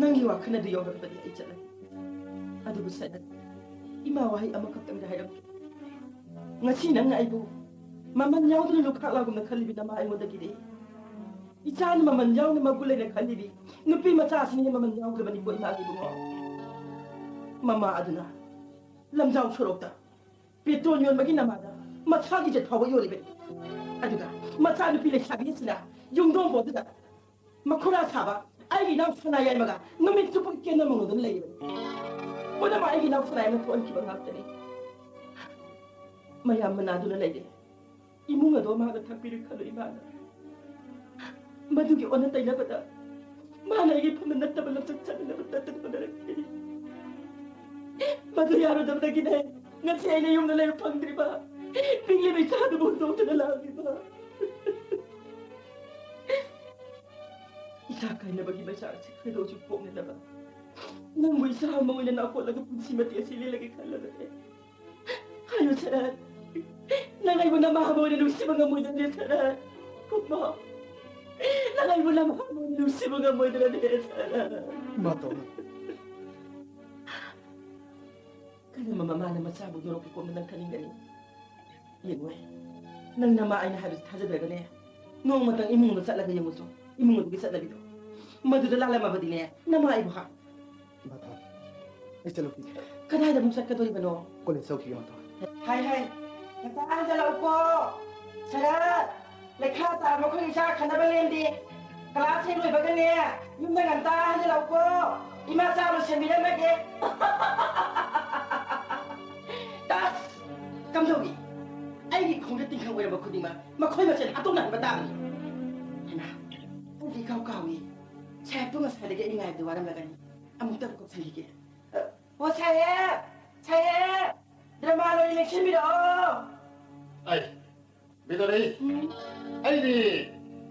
ꯅꯪꯒꯤ ꯋꯥꯈꯜ ꯑꯗꯨ ꯌꯧꯔꯛꯄꯗꯤ ꯑꯩ ꯆꯠꯂꯒꯦ꯫ ꯑꯗꯨꯕꯨ ꯁꯔꯠ, ꯏꯃꯥ ꯋꯥꯍꯩ ꯑꯃꯈꯛꯇꯪꯗꯤ ꯍꯥꯏꯔꯝꯒꯦ꯫ ꯉꯁꯤ ꯅꯪꯅ ꯑꯩꯕꯨ ꯃꯃꯜ ꯌꯥꯎꯗꯅ ꯂꯨꯈꯥꯛ ꯂꯥꯒꯨꯝꯅ ꯈꯜꯂꯤꯕꯤ ꯅꯃꯥ ꯑꯩꯉꯣꯟꯗꯒꯤꯗꯤ ꯏꯆꯥꯅ ꯃꯃꯜ ꯌꯥꯎꯅ ꯃꯒꯨꯟ ꯂꯩꯅ ꯈꯜꯂꯤꯕꯤ ꯅꯨꯄꯤ ꯃꯆꯥꯁꯤꯅ ꯍꯦꯟꯅ ꯃꯃꯜ ꯌꯥꯎꯗ꯭ꯔꯕꯅꯤꯀꯣ ꯏꯃꯥꯒꯤ ꯏꯕꯨꯡꯉꯣ꯫ ꯃꯃꯥ ꯑꯗꯨꯅ ꯂꯝꯖꯥꯎ ꯁꯣꯔꯣꯛꯇ ꯄꯦꯇ꯭ꯔꯣꯜ ꯌꯣꯟꯕꯒꯤ ꯅꯃꯥꯗ ꯃꯁꯥꯒꯤ ꯖꯦꯠ ꯐꯥꯎꯕ ꯌꯣꯜꯂꯤꯕꯅꯤ꯫ ꯑꯗꯨꯒ ꯃꯆꯥꯅꯨꯄꯤ ꯂꯩꯁꯥꯕꯤ ꯑꯁꯤꯅ ꯌꯨꯝꯗꯣꯡꯕ ꯑꯗꯨꯗ ꯃꯈꯨꯔꯥ ꯁꯥꯕ ꯑꯩꯒꯤ ꯏꯅꯥꯎ ꯁꯅꯥ ꯌꯥꯏꯃꯒ ꯅꯨꯃꯤꯠ ꯆꯨꯞꯄꯒꯤ ꯀꯦꯟꯅ ꯃꯉꯣꯟꯗꯨꯅ ꯂꯩꯔꯤꯕꯅꯤ꯫ ꯄꯨꯝꯅꯃꯛ ꯑꯩꯒꯤ ꯏꯅꯥꯎ ꯁꯅꯥ ꯌꯥꯏꯃꯅ ꯊꯣꯛꯍꯟꯈꯤꯕ ꯉꯥꯛꯇꯅꯤ꯫ ꯃꯌꯥꯝ ꯃꯅꯥꯗꯨꯅ ꯂꯩꯔꯦ꯫ ꯏꯃꯨꯡ ꯑꯗꯣ ꯃꯥꯅ ꯊꯥꯛꯄꯤꯔꯦ ꯈꯜꯂꯨ ꯏꯃꯥꯅ꯫ ꯃꯗꯨꯒꯤ ꯑꯣꯟꯅ ꯇꯩꯅꯕꯗ ꯃꯥꯅ ꯑꯩꯒꯤ ꯐꯝꯗ ꯅꯠꯇꯕ ꯂꯝꯆꯠ ꯁꯥꯖꯅꯕ ꯇꯠꯇꯅ ꯍꯣꯠꯅꯔꯛꯈꯤ꯫ ꯃꯗꯨ ꯌꯥꯔꯨꯗꯕꯗꯒꯤꯅꯦ ꯉꯁꯤ ꯑꯩꯅ ꯌꯨꯝꯗ ꯂꯩꯕ ꯐꯪꯗ꯭ꯔꯤꯕ꯫ ꯄꯤꯛꯂꯤꯕ ꯏꯆꯥꯗꯨꯕꯨ ꯍꯨꯟꯗꯣꯛꯇꯨꯅ ꯂꯥꯛꯂꯤꯕ꯫ ꯏꯆꯥ ꯀꯥꯏꯅꯕꯒꯤ ꯃꯩꯁꯥ ꯑꯁꯤ ꯈꯣꯏꯗꯧꯁꯨ ꯄꯣꯛꯅꯗꯕ꯫ ꯅꯪꯕꯨ ꯏꯆꯥ ꯑꯃ ꯑꯣꯏꯅ ꯅꯥꯀꯣꯠꯂꯒ ꯄꯨꯟꯁꯤ ꯃꯇꯦꯛ ꯑꯁꯤ ꯂꯦꯜꯂꯒꯦ ꯈꯜꯂꯕꯅꯦ꯫ ꯍꯥꯏꯌꯨ ꯁꯔꯠ, ꯅꯪ ꯑꯩꯕꯨ ꯅꯃꯥ ꯑꯃ ꯑꯣꯏꯅ ꯅꯨꯡꯁꯤꯕ ꯉꯝꯃꯣꯏꯗ꯭ꯔꯅꯦ ꯁꯔꯠ? ꯈꯨꯝꯃꯣ꯫ ꯅꯪ ꯑꯩꯕꯨ ꯅꯃꯥ ꯑꯃ ꯑꯣꯏꯅ ꯅꯨꯡꯁꯤꯕ ꯉꯝꯃꯣꯏꯗ꯭ꯔꯅꯦ ꯁꯔꯠ? ꯏꯃꯥꯇꯣꯟ꯫ ꯀꯔꯝꯕ ꯃꯃꯥꯅ ꯃꯆꯥꯕꯨ ꯌꯣꯛꯂꯛꯄ ꯀꯣꯝꯅ ꯅꯪ ꯈꯟꯅꯤꯡꯒꯅꯤ? ꯌꯦꯡꯉꯨꯍꯦ, ꯅꯪ ꯅꯃꯥ ꯑꯩꯅ ꯍꯥꯏꯕꯁꯤ ꯊꯥꯖꯗ꯭ꯔꯒꯅꯦ, ꯅꯣꯡꯃꯇꯪ ꯏꯃꯨꯡꯗ ꯆꯠꯂꯒ ꯌꯦꯡꯉꯨꯆꯣ꯫ ꯏꯃꯨꯡ ꯑꯗꯨꯒꯤ ꯆꯠꯅꯕꯤꯗꯣ꯫ ꯃꯗꯨꯗ ꯂꯥꯜꯂꯝꯃꯕꯗꯤꯅꯦ, ꯅꯃꯥ ꯑꯩꯕꯨ ꯍꯥ? ꯏꯃꯥꯇꯣꯟ, ꯑꯩ ꯆꯠꯂꯨꯈꯤꯒꯦ꯫ ꯀꯗꯥꯏꯗ ꯑꯃꯨꯛ ꯆꯠꯀꯗꯣꯔꯤꯕꯅꯣ? ꯀꯣꯂꯦꯖ ꯆꯠꯂꯨꯈꯤꯒꯦ, ꯏꯃꯥꯇꯣꯟ꯫ ꯍꯥꯏ, ꯍꯥꯏ, ꯉꯟꯇꯥ ꯍꯟꯖꯜꯂꯛꯎꯀꯣ꯫ ꯁꯔꯠ, ꯂꯩꯈꯥ ꯇꯥꯕ ꯑꯩꯈꯣꯏ ꯏꯆꯥ ꯈꯟꯅꯕ ꯂꯦꯝꯗꯦ꯫ ꯀ꯭ꯂꯥꯁ ꯍꯦꯛ ꯂꯣꯏꯕꯒꯅꯦ, ꯌꯨꯝꯗ ꯉꯟꯇꯥ ꯍꯟꯖꯜꯂꯛꯎꯀꯣ꯫ ꯏꯃꯥ ꯆꯥ ꯂꯣꯏꯁꯟꯕꯤꯔꯝꯃꯒꯦ꯫ ꯇꯁ! ꯀꯝꯗꯧꯏ? ꯑꯩꯒꯤ ꯈꯣꯡꯗ ꯇꯤꯡꯈꯪ ꯑꯣꯏꯔꯝꯕ ꯈꯨꯗꯤꯡꯃꯛ ꯃꯈꯣꯏ ꯃꯁꯦꯟ ꯍꯥꯠꯇꯣꯛꯅꯍꯟꯕ ꯇꯥꯕꯅꯤ꯫ ꯍꯩꯃꯥ, ꯑꯩꯗꯤ ꯏꯀꯥꯎ ꯀꯥꯎꯏ꯫ ꯁꯥꯍꯦꯕꯇꯨ ꯉꯁꯥꯏꯗꯒꯤ ꯑꯩ ꯉꯥꯏꯕꯗ ꯋꯥꯔꯝꯂꯒꯅꯤ꯫ ꯑꯃꯨꯛꯇ ꯑꯃꯨꯛ ꯀꯧꯁꯟꯈꯤꯒꯦ꯫ ꯑ, ꯑꯣ, ꯁꯥꯍꯦꯕ! ꯁꯥꯍꯦꯕ! ꯗ꯭ꯔꯃꯥ ꯂꯣꯏꯔꯦ, ꯂꯦꯡꯁꯤꯟꯕꯤꯔꯛꯑꯣ! ꯑꯩ, ꯕꯤꯗꯣꯔꯤ, ꯎꯝ? ꯑꯩꯗꯤ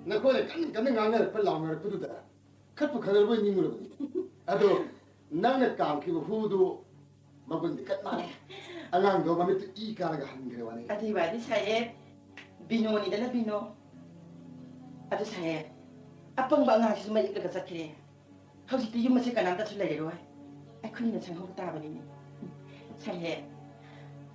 ꯅꯈꯣꯏꯅ ꯀꯟꯅ ꯀꯟꯅ ꯉꯥꯡꯅꯔꯛꯄ, ꯂꯥꯎꯅꯔꯛꯄꯗꯨꯗ ꯈꯠꯄꯨ ꯈꯠꯅꯔꯕꯣꯏ ꯅꯤꯡꯉꯨꯔꯕꯅꯤ꯫ ꯑꯗꯣ ꯅꯪꯅ ꯀꯥꯝꯈꯤꯕ ꯍꯨꯗꯨ ꯃꯒꯨꯟꯗꯤ ꯀꯟ ꯃꯥꯜꯂꯦ꯫ ꯑꯉꯥꯡꯗꯣ ꯃꯃꯤꯠꯇꯨ ꯏ ꯀꯥꯔꯒ ꯍꯟꯈ꯭ꯔꯦ ꯋꯥꯅꯤ꯫ ꯑꯗꯨꯏ ꯋꯥꯗꯤ ꯁꯥꯍꯦꯕ, ꯕꯤꯅꯣꯅꯤꯗꯅ ꯕꯤꯅꯣ꯫ ꯑꯗꯨ ꯁꯥꯍꯦꯕ, ꯑꯄꯪꯕ ꯑꯉꯥꯡꯁꯤꯁꯨ ꯃꯩ ꯏꯛꯂꯒ ꯆꯠꯈ꯭ꯔꯦ꯫ ꯍꯧꯖꯤꯛꯇꯤ ꯌꯨꯝ ꯑꯁꯤ ꯀꯅꯥꯝꯇꯁꯨ ꯂꯩꯔꯔꯣꯏ꯫ ꯑꯩꯈꯣꯏꯅ ꯁꯪꯍꯧꯕ ꯇꯥꯕꯅꯤꯅꯦ꯫ ꯁꯥꯍꯦꯕ,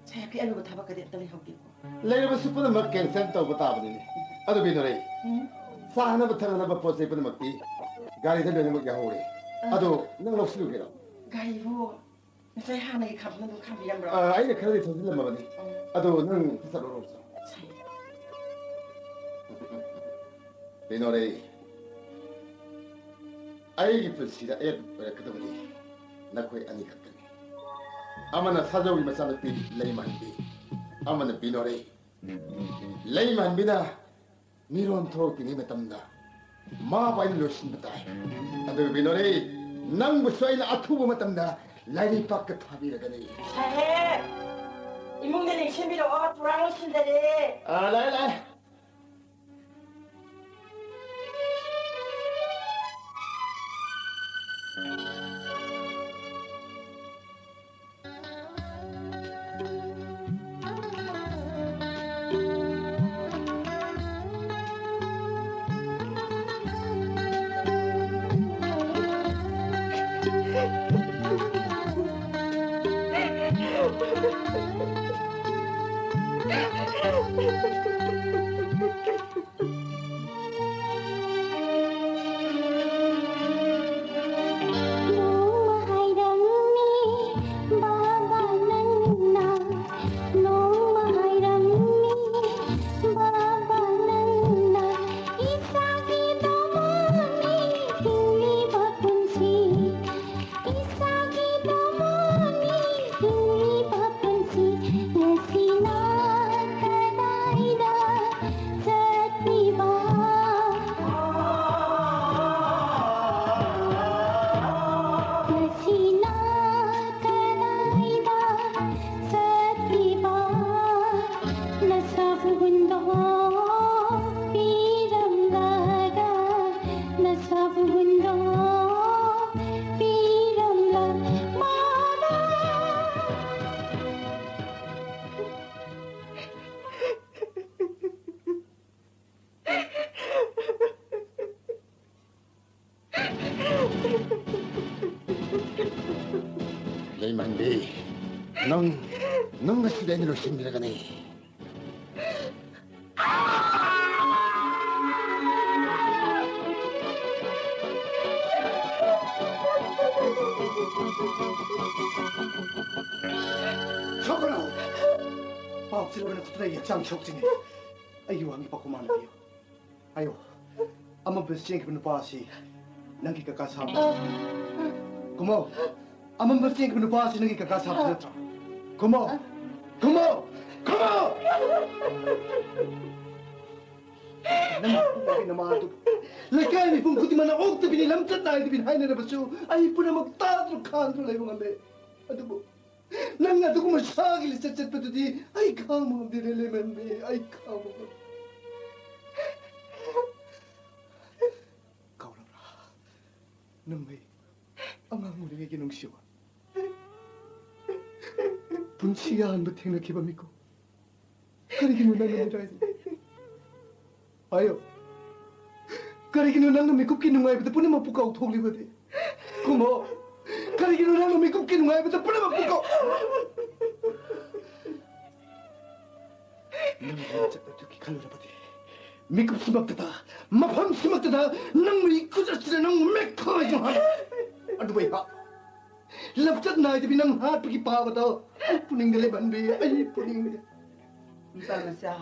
ꯁꯥꯍꯦꯕꯀꯤ ꯑꯔꯨꯕ ꯊꯕꯛꯀꯗꯤ ꯑꯝꯇ ꯂꯩꯍꯧꯗꯦꯀꯣ꯫ ꯂꯩꯔꯕꯁꯨ ꯄꯨꯝꯅꯃꯛ cancel ꯇꯧꯕ ꯇꯥꯕꯅꯤꯅꯦ꯫ ꯑꯗꯨ ꯕꯤꯅꯣꯔꯦ, ꯎꯝ? ꯆꯥꯅꯕ ꯊꯛꯅꯕ ꯄꯣꯠ ꯆꯩ ꯄꯨꯝꯅꯃꯛꯇꯤ ꯒꯥꯔꯤꯗ ꯂꯣꯏꯅꯃꯛ ꯌꯥꯍꯧꯔꯦ꯫ ꯑꯥ꯫ ꯑꯗꯣ ꯅꯪ ꯂꯧꯁꯤꯜꯂꯨꯒꯦꯔꯣ? ꯒꯥꯔꯤꯕꯨ ꯉꯁꯥꯏ ꯍꯥꯟꯅꯒꯤ ꯈꯥꯝꯗꯨꯅ ꯑꯗꯨꯝ ꯈꯥꯝꯕꯤꯔꯝꯕ꯭ꯔꯣ? ꯑꯥ, ꯑꯩꯅ ꯈꯔꯗꯤ ꯊꯧꯖꯤꯜꯂꯝꯃꯕꯅꯤ꯫ ꯎꯝ꯫ ꯑꯗꯣ ꯅꯪ ꯆꯠꯂꯨꯔꯣ꯫ ꯁꯥꯍꯦꯕ꯫ ꯕꯤꯅꯣꯔꯦ, ꯑꯩꯒꯤ ꯄꯨꯟꯁꯤꯗ ꯑꯌꯦꯠꯄ ꯑꯣꯏꯔꯛꯀꯗꯕꯗꯤ ꯅꯈꯣꯏ ꯑꯅꯤ ꯈꯛꯇꯅꯤ꯫ ꯑꯃꯅ ꯁꯥꯖꯧꯒꯤ ꯃꯆꯥꯅꯨꯄꯤ ꯂꯩꯃꯍꯟꯕꯤ, ꯑꯃꯅ ꯕꯤꯅꯣꯔꯦ꯫ ꯂꯩꯃꯍꯟꯕꯤꯅ ꯃꯤꯔꯣꯟ ꯊꯣꯛꯂꯛꯇ꯭ꯔꯤꯉꯩ ꯃꯇꯝꯗ ꯃꯥꯕꯨ ꯑꯩꯅ ꯂꯣꯏꯁꯤꯟꯕ ꯇꯥꯏ꯫ ꯑꯗꯨꯒ ꯕꯤꯅꯣꯔꯦ, ꯅꯪꯕꯨꯁꯨ ꯑꯩꯅ ꯑꯊꯨꯕ ꯃꯇꯝꯗ ꯂꯥꯏꯔꯩꯄꯥꯛꯇ ꯊꯥꯕꯤꯔꯒꯅꯤ꯫ ꯁꯥꯍꯦꯕ! ꯏꯃꯨꯡꯗ ꯂꯦꯡꯁꯤꯟꯕꯤꯔꯛꯑꯣ, ꯄꯨꯔꯥ ꯂꯣꯏꯁꯤꯟꯖꯔꯦ꯫ ꯑꯥ, ꯂꯥꯛꯑꯦ, ꯂꯥꯛꯑꯦ꯫ ꯅꯣꯡꯃ ꯍꯥꯏꯔꯝꯃꯤ ꯕꯥꯕꯥ ꯅꯪꯅ, ꯅꯣꯡꯃ ꯍꯥꯏꯔꯝꯃꯤ ꯕꯥꯕꯥ ꯅꯪꯅ, ꯏꯆꯥꯒꯤꯗꯃꯛꯅꯤ ꯍꯤꯡꯂꯤꯕ ꯄꯨꯟꯁꯤ, ꯏꯆꯥꯒꯤꯗꯃꯛꯅꯤ ꯍꯤꯡꯂꯤꯕ ꯄꯨꯟꯁꯤ, ꯉꯁꯤꯅ ꯀꯗꯥꯏꯗ ꯆꯠꯂꯤꯕ? ꯉꯁꯤꯅ ꯀꯗꯥꯏꯗ ꯆꯠꯂꯤꯕ? ꯅꯁꯥꯕꯨ ꯍꯨꯟꯗꯣꯛꯄꯤꯔꯝꯂꯒ, ꯅꯁꯥꯕꯨ ꯍꯨꯟꯗꯣꯛꯄꯤꯔꯝꯂꯒ꯫ ꯂꯩꯃꯟꯕꯤ, ꯅꯪ, ꯅꯪ ꯉꯁꯤꯗꯤ ꯑꯩꯅ ꯂꯣꯏꯁꯤꯟꯕꯤꯔꯒꯅꯤ꯫ ꯁꯣꯛꯀꯅꯨ! ꯄꯥꯎ ꯆꯦꯜꯂꯕ ꯅꯈꯨꯠꯇꯨꯗ ꯑꯩꯒꯤ ꯍꯛꯆꯥꯡ ꯁꯣꯛꯆꯅꯤ꯫ ꯑꯩꯒꯤ ꯋꯥꯍꯪꯒꯤ ꯄꯥꯎꯈꯨꯝ ꯍꯥꯟꯅ ꯄꯤꯌꯨ꯫ ꯍꯥꯏꯌꯣ, ꯑꯃꯝꯕꯗ ꯆꯦꯟꯈꯤꯕ ꯅꯨꯄꯥ ꯑꯁꯤ ꯅꯪꯒꯤ ꯀꯀꯥ ꯁꯥꯕ ꯅꯠꯇ꯭ꯔꯣ? ꯈꯨꯝꯃꯣ, ꯑꯃꯝꯕꯗ ꯆꯦꯟꯈꯤꯕ ꯅꯨꯄꯥ ꯑꯁꯤ ꯅꯪꯒꯤ ꯀꯀꯥ ꯁꯥꯕ ꯅꯠꯇ꯭ꯔꯣ? ꯈꯨꯝꯃꯣ, ꯈꯨꯝꯃꯣ, ꯈꯨꯝꯃꯣ! ꯅꯪꯒꯤ ꯄꯨꯛꯅꯒꯤ ꯅꯃꯥ ꯑꯗꯨ ꯂꯩꯀꯥꯏ ꯃꯤꯄꯨꯝ ꯈꯨꯗꯤꯡꯃꯛꯅ ꯑꯣꯛꯇꯕꯤꯅꯤ, ꯂꯝꯆꯠ ꯅꯥꯏꯗꯕꯤꯅꯤ ꯍꯥꯏꯅꯔꯕꯁꯨ ꯑꯩ ꯄꯨꯝꯅꯃꯛ ꯇꯥꯗꯨꯅ ꯈꯥꯡꯗꯨꯅ ꯂꯩꯕ ꯉꯝꯂꯦ꯫ ꯑꯗꯨꯕꯨ ꯅꯪ ꯑꯗꯨꯒꯨꯝꯕ ꯁꯥꯒꯤ ꯂꯤꯆꯠ ꯆꯠꯄꯗꯨꯗꯤ ꯑꯩ ꯈꯥꯡꯕ ꯉꯝꯗꯦꯅꯦ, ꯂꯦꯃꯟꯕꯤ, ꯑꯩ ꯈꯥꯡꯕ ꯉꯝꯗꯦ꯫ ꯀꯥꯎꯔꯕ꯭ꯔꯥ? ꯅꯨꯡꯃꯩ ꯑꯉꯥꯡ ꯑꯣꯏꯔꯤꯉꯩꯒꯤ ꯅꯨꯡꯁꯤꯕ, ꯄꯨꯟꯁꯤꯒꯤ ꯑꯍꯥꯟꯕ ꯊꯦꯡꯅꯈꯤꯕ ꯃꯤꯀꯨꯞ꯫ ꯀꯔꯤꯒꯤꯅꯣ ꯅꯪꯅ ꯃꯤꯔꯥꯏꯔꯤ? ꯍꯥꯏꯌꯣ, ꯀꯔꯤꯒꯤꯅꯣ ꯅꯪꯅ ꯃꯤꯀꯨꯞꯀꯤ ꯅꯨꯡꯉꯥꯏꯕꯗ ꯄꯨꯝꯅꯃꯛꯄꯨ ꯀꯥꯎꯊꯣꯛꯂꯤꯕꯗꯤ? ꯈꯨꯝꯃꯣ꯫ ꯀꯔꯤꯒꯤꯅꯣ ꯅꯪꯅ ꯃꯤꯀꯨꯞꯀꯤ ꯅꯨꯡꯉꯥꯏꯕꯗ ꯄꯨꯝꯅꯃꯛ ꯄꯨꯀꯣ? ꯅꯪꯒꯤ ꯃꯤꯡꯆꯠ ꯑꯗꯨꯒꯤ ꯈꯜꯂꯨꯔꯕꯗꯤ ꯃꯤꯀꯨꯞꯁꯤꯃꯛꯇꯗ, ꯃꯐꯝꯁꯤꯃꯛꯇꯗ ꯅꯪ ꯃꯤ ꯈꯨꯆꯠꯁꯤꯗ ꯅꯪ ꯃꯦꯛꯈꯥꯏ ꯍꯥꯏ꯫ ꯑꯗꯨꯕꯨ ꯑꯩꯍꯥꯛ ꯂꯝꯆꯠ ꯅꯥꯏꯗꯕꯤ ꯅꯪ ꯍꯥꯠꯄꯒꯤ ꯄꯥꯕꯗꯣ ꯑꯩ ꯄꯨꯛꯅꯤꯡꯗ ꯂꯦꯞꯍꯟꯕꯤ, ꯑꯩ ꯄꯨꯛꯅꯤꯡꯗ꯫ ꯅꯨꯄꯥ ꯃꯆꯥ,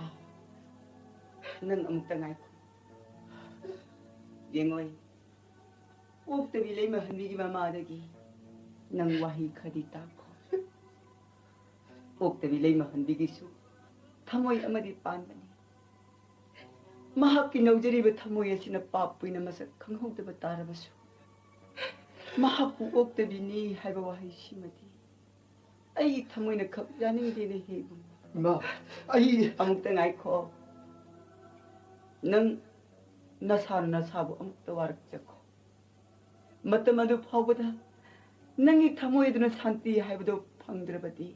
ꯅꯪ ꯑꯃꯨꯛꯇ ꯉꯥꯏꯈꯣ꯫ ꯌꯦꯡꯉꯣꯏ, ꯑꯣꯛꯇꯕꯤ ꯂꯩꯃꯍꯟꯕꯤꯒꯤ ꯃꯃꯥꯗꯒꯤ ꯅꯪ ꯋꯥꯍꯩ ꯈꯔꯗꯤ ꯇꯥꯈꯣ꯫ ꯑꯣꯛꯇꯕꯤ ꯂꯩꯃꯍꯟꯕꯤꯒꯤꯁꯨ ꯊꯃꯣꯏ ꯑꯃꯗꯤ ꯄꯥꯟꯕꯅꯤ꯫ ꯃꯍꯥꯛꯀꯤ ꯅꯧꯖꯔꯤꯕ ꯊꯃꯣꯏ ꯑꯁꯤꯅ ꯄꯥꯞ ꯄꯨꯏꯅ ꯃꯁꯛ ꯈꯪꯍꯧꯗꯕ ꯇꯥꯔꯕꯁꯨ, ꯃꯍꯥꯛꯄꯨ ꯑꯣꯛꯇꯕꯤꯅꯤ ꯍꯥꯏꯕ ꯋꯥꯍꯩꯁꯤꯃꯗꯤ ꯑꯩꯒꯤ ꯊꯃꯣꯏꯅ ꯈꯛ ꯌꯥꯅꯤꯡꯗꯦꯅꯦ ꯍꯦ ꯏꯕꯨꯡꯉꯣ꯫ ꯏꯃꯥ, ꯑꯩ ꯑꯃꯨꯛꯇ ꯉꯥꯏꯈꯣ꯫ ꯅꯪ ꯅꯁꯥꯅ ꯅꯁꯥꯕꯨ ꯑꯃꯨꯛꯇ ꯋꯥꯔꯛꯆꯈꯣ꯫ ꯃꯇꯝ ꯑꯗꯨ ꯐꯥꯎꯕꯗ ꯅꯪꯒꯤ ꯊꯃꯣꯏ ꯑꯗꯨꯅ ꯁꯥꯟꯇꯤ ꯍꯥꯏꯕꯗꯨ ꯐꯪꯗ꯭ꯔꯕꯗꯤ,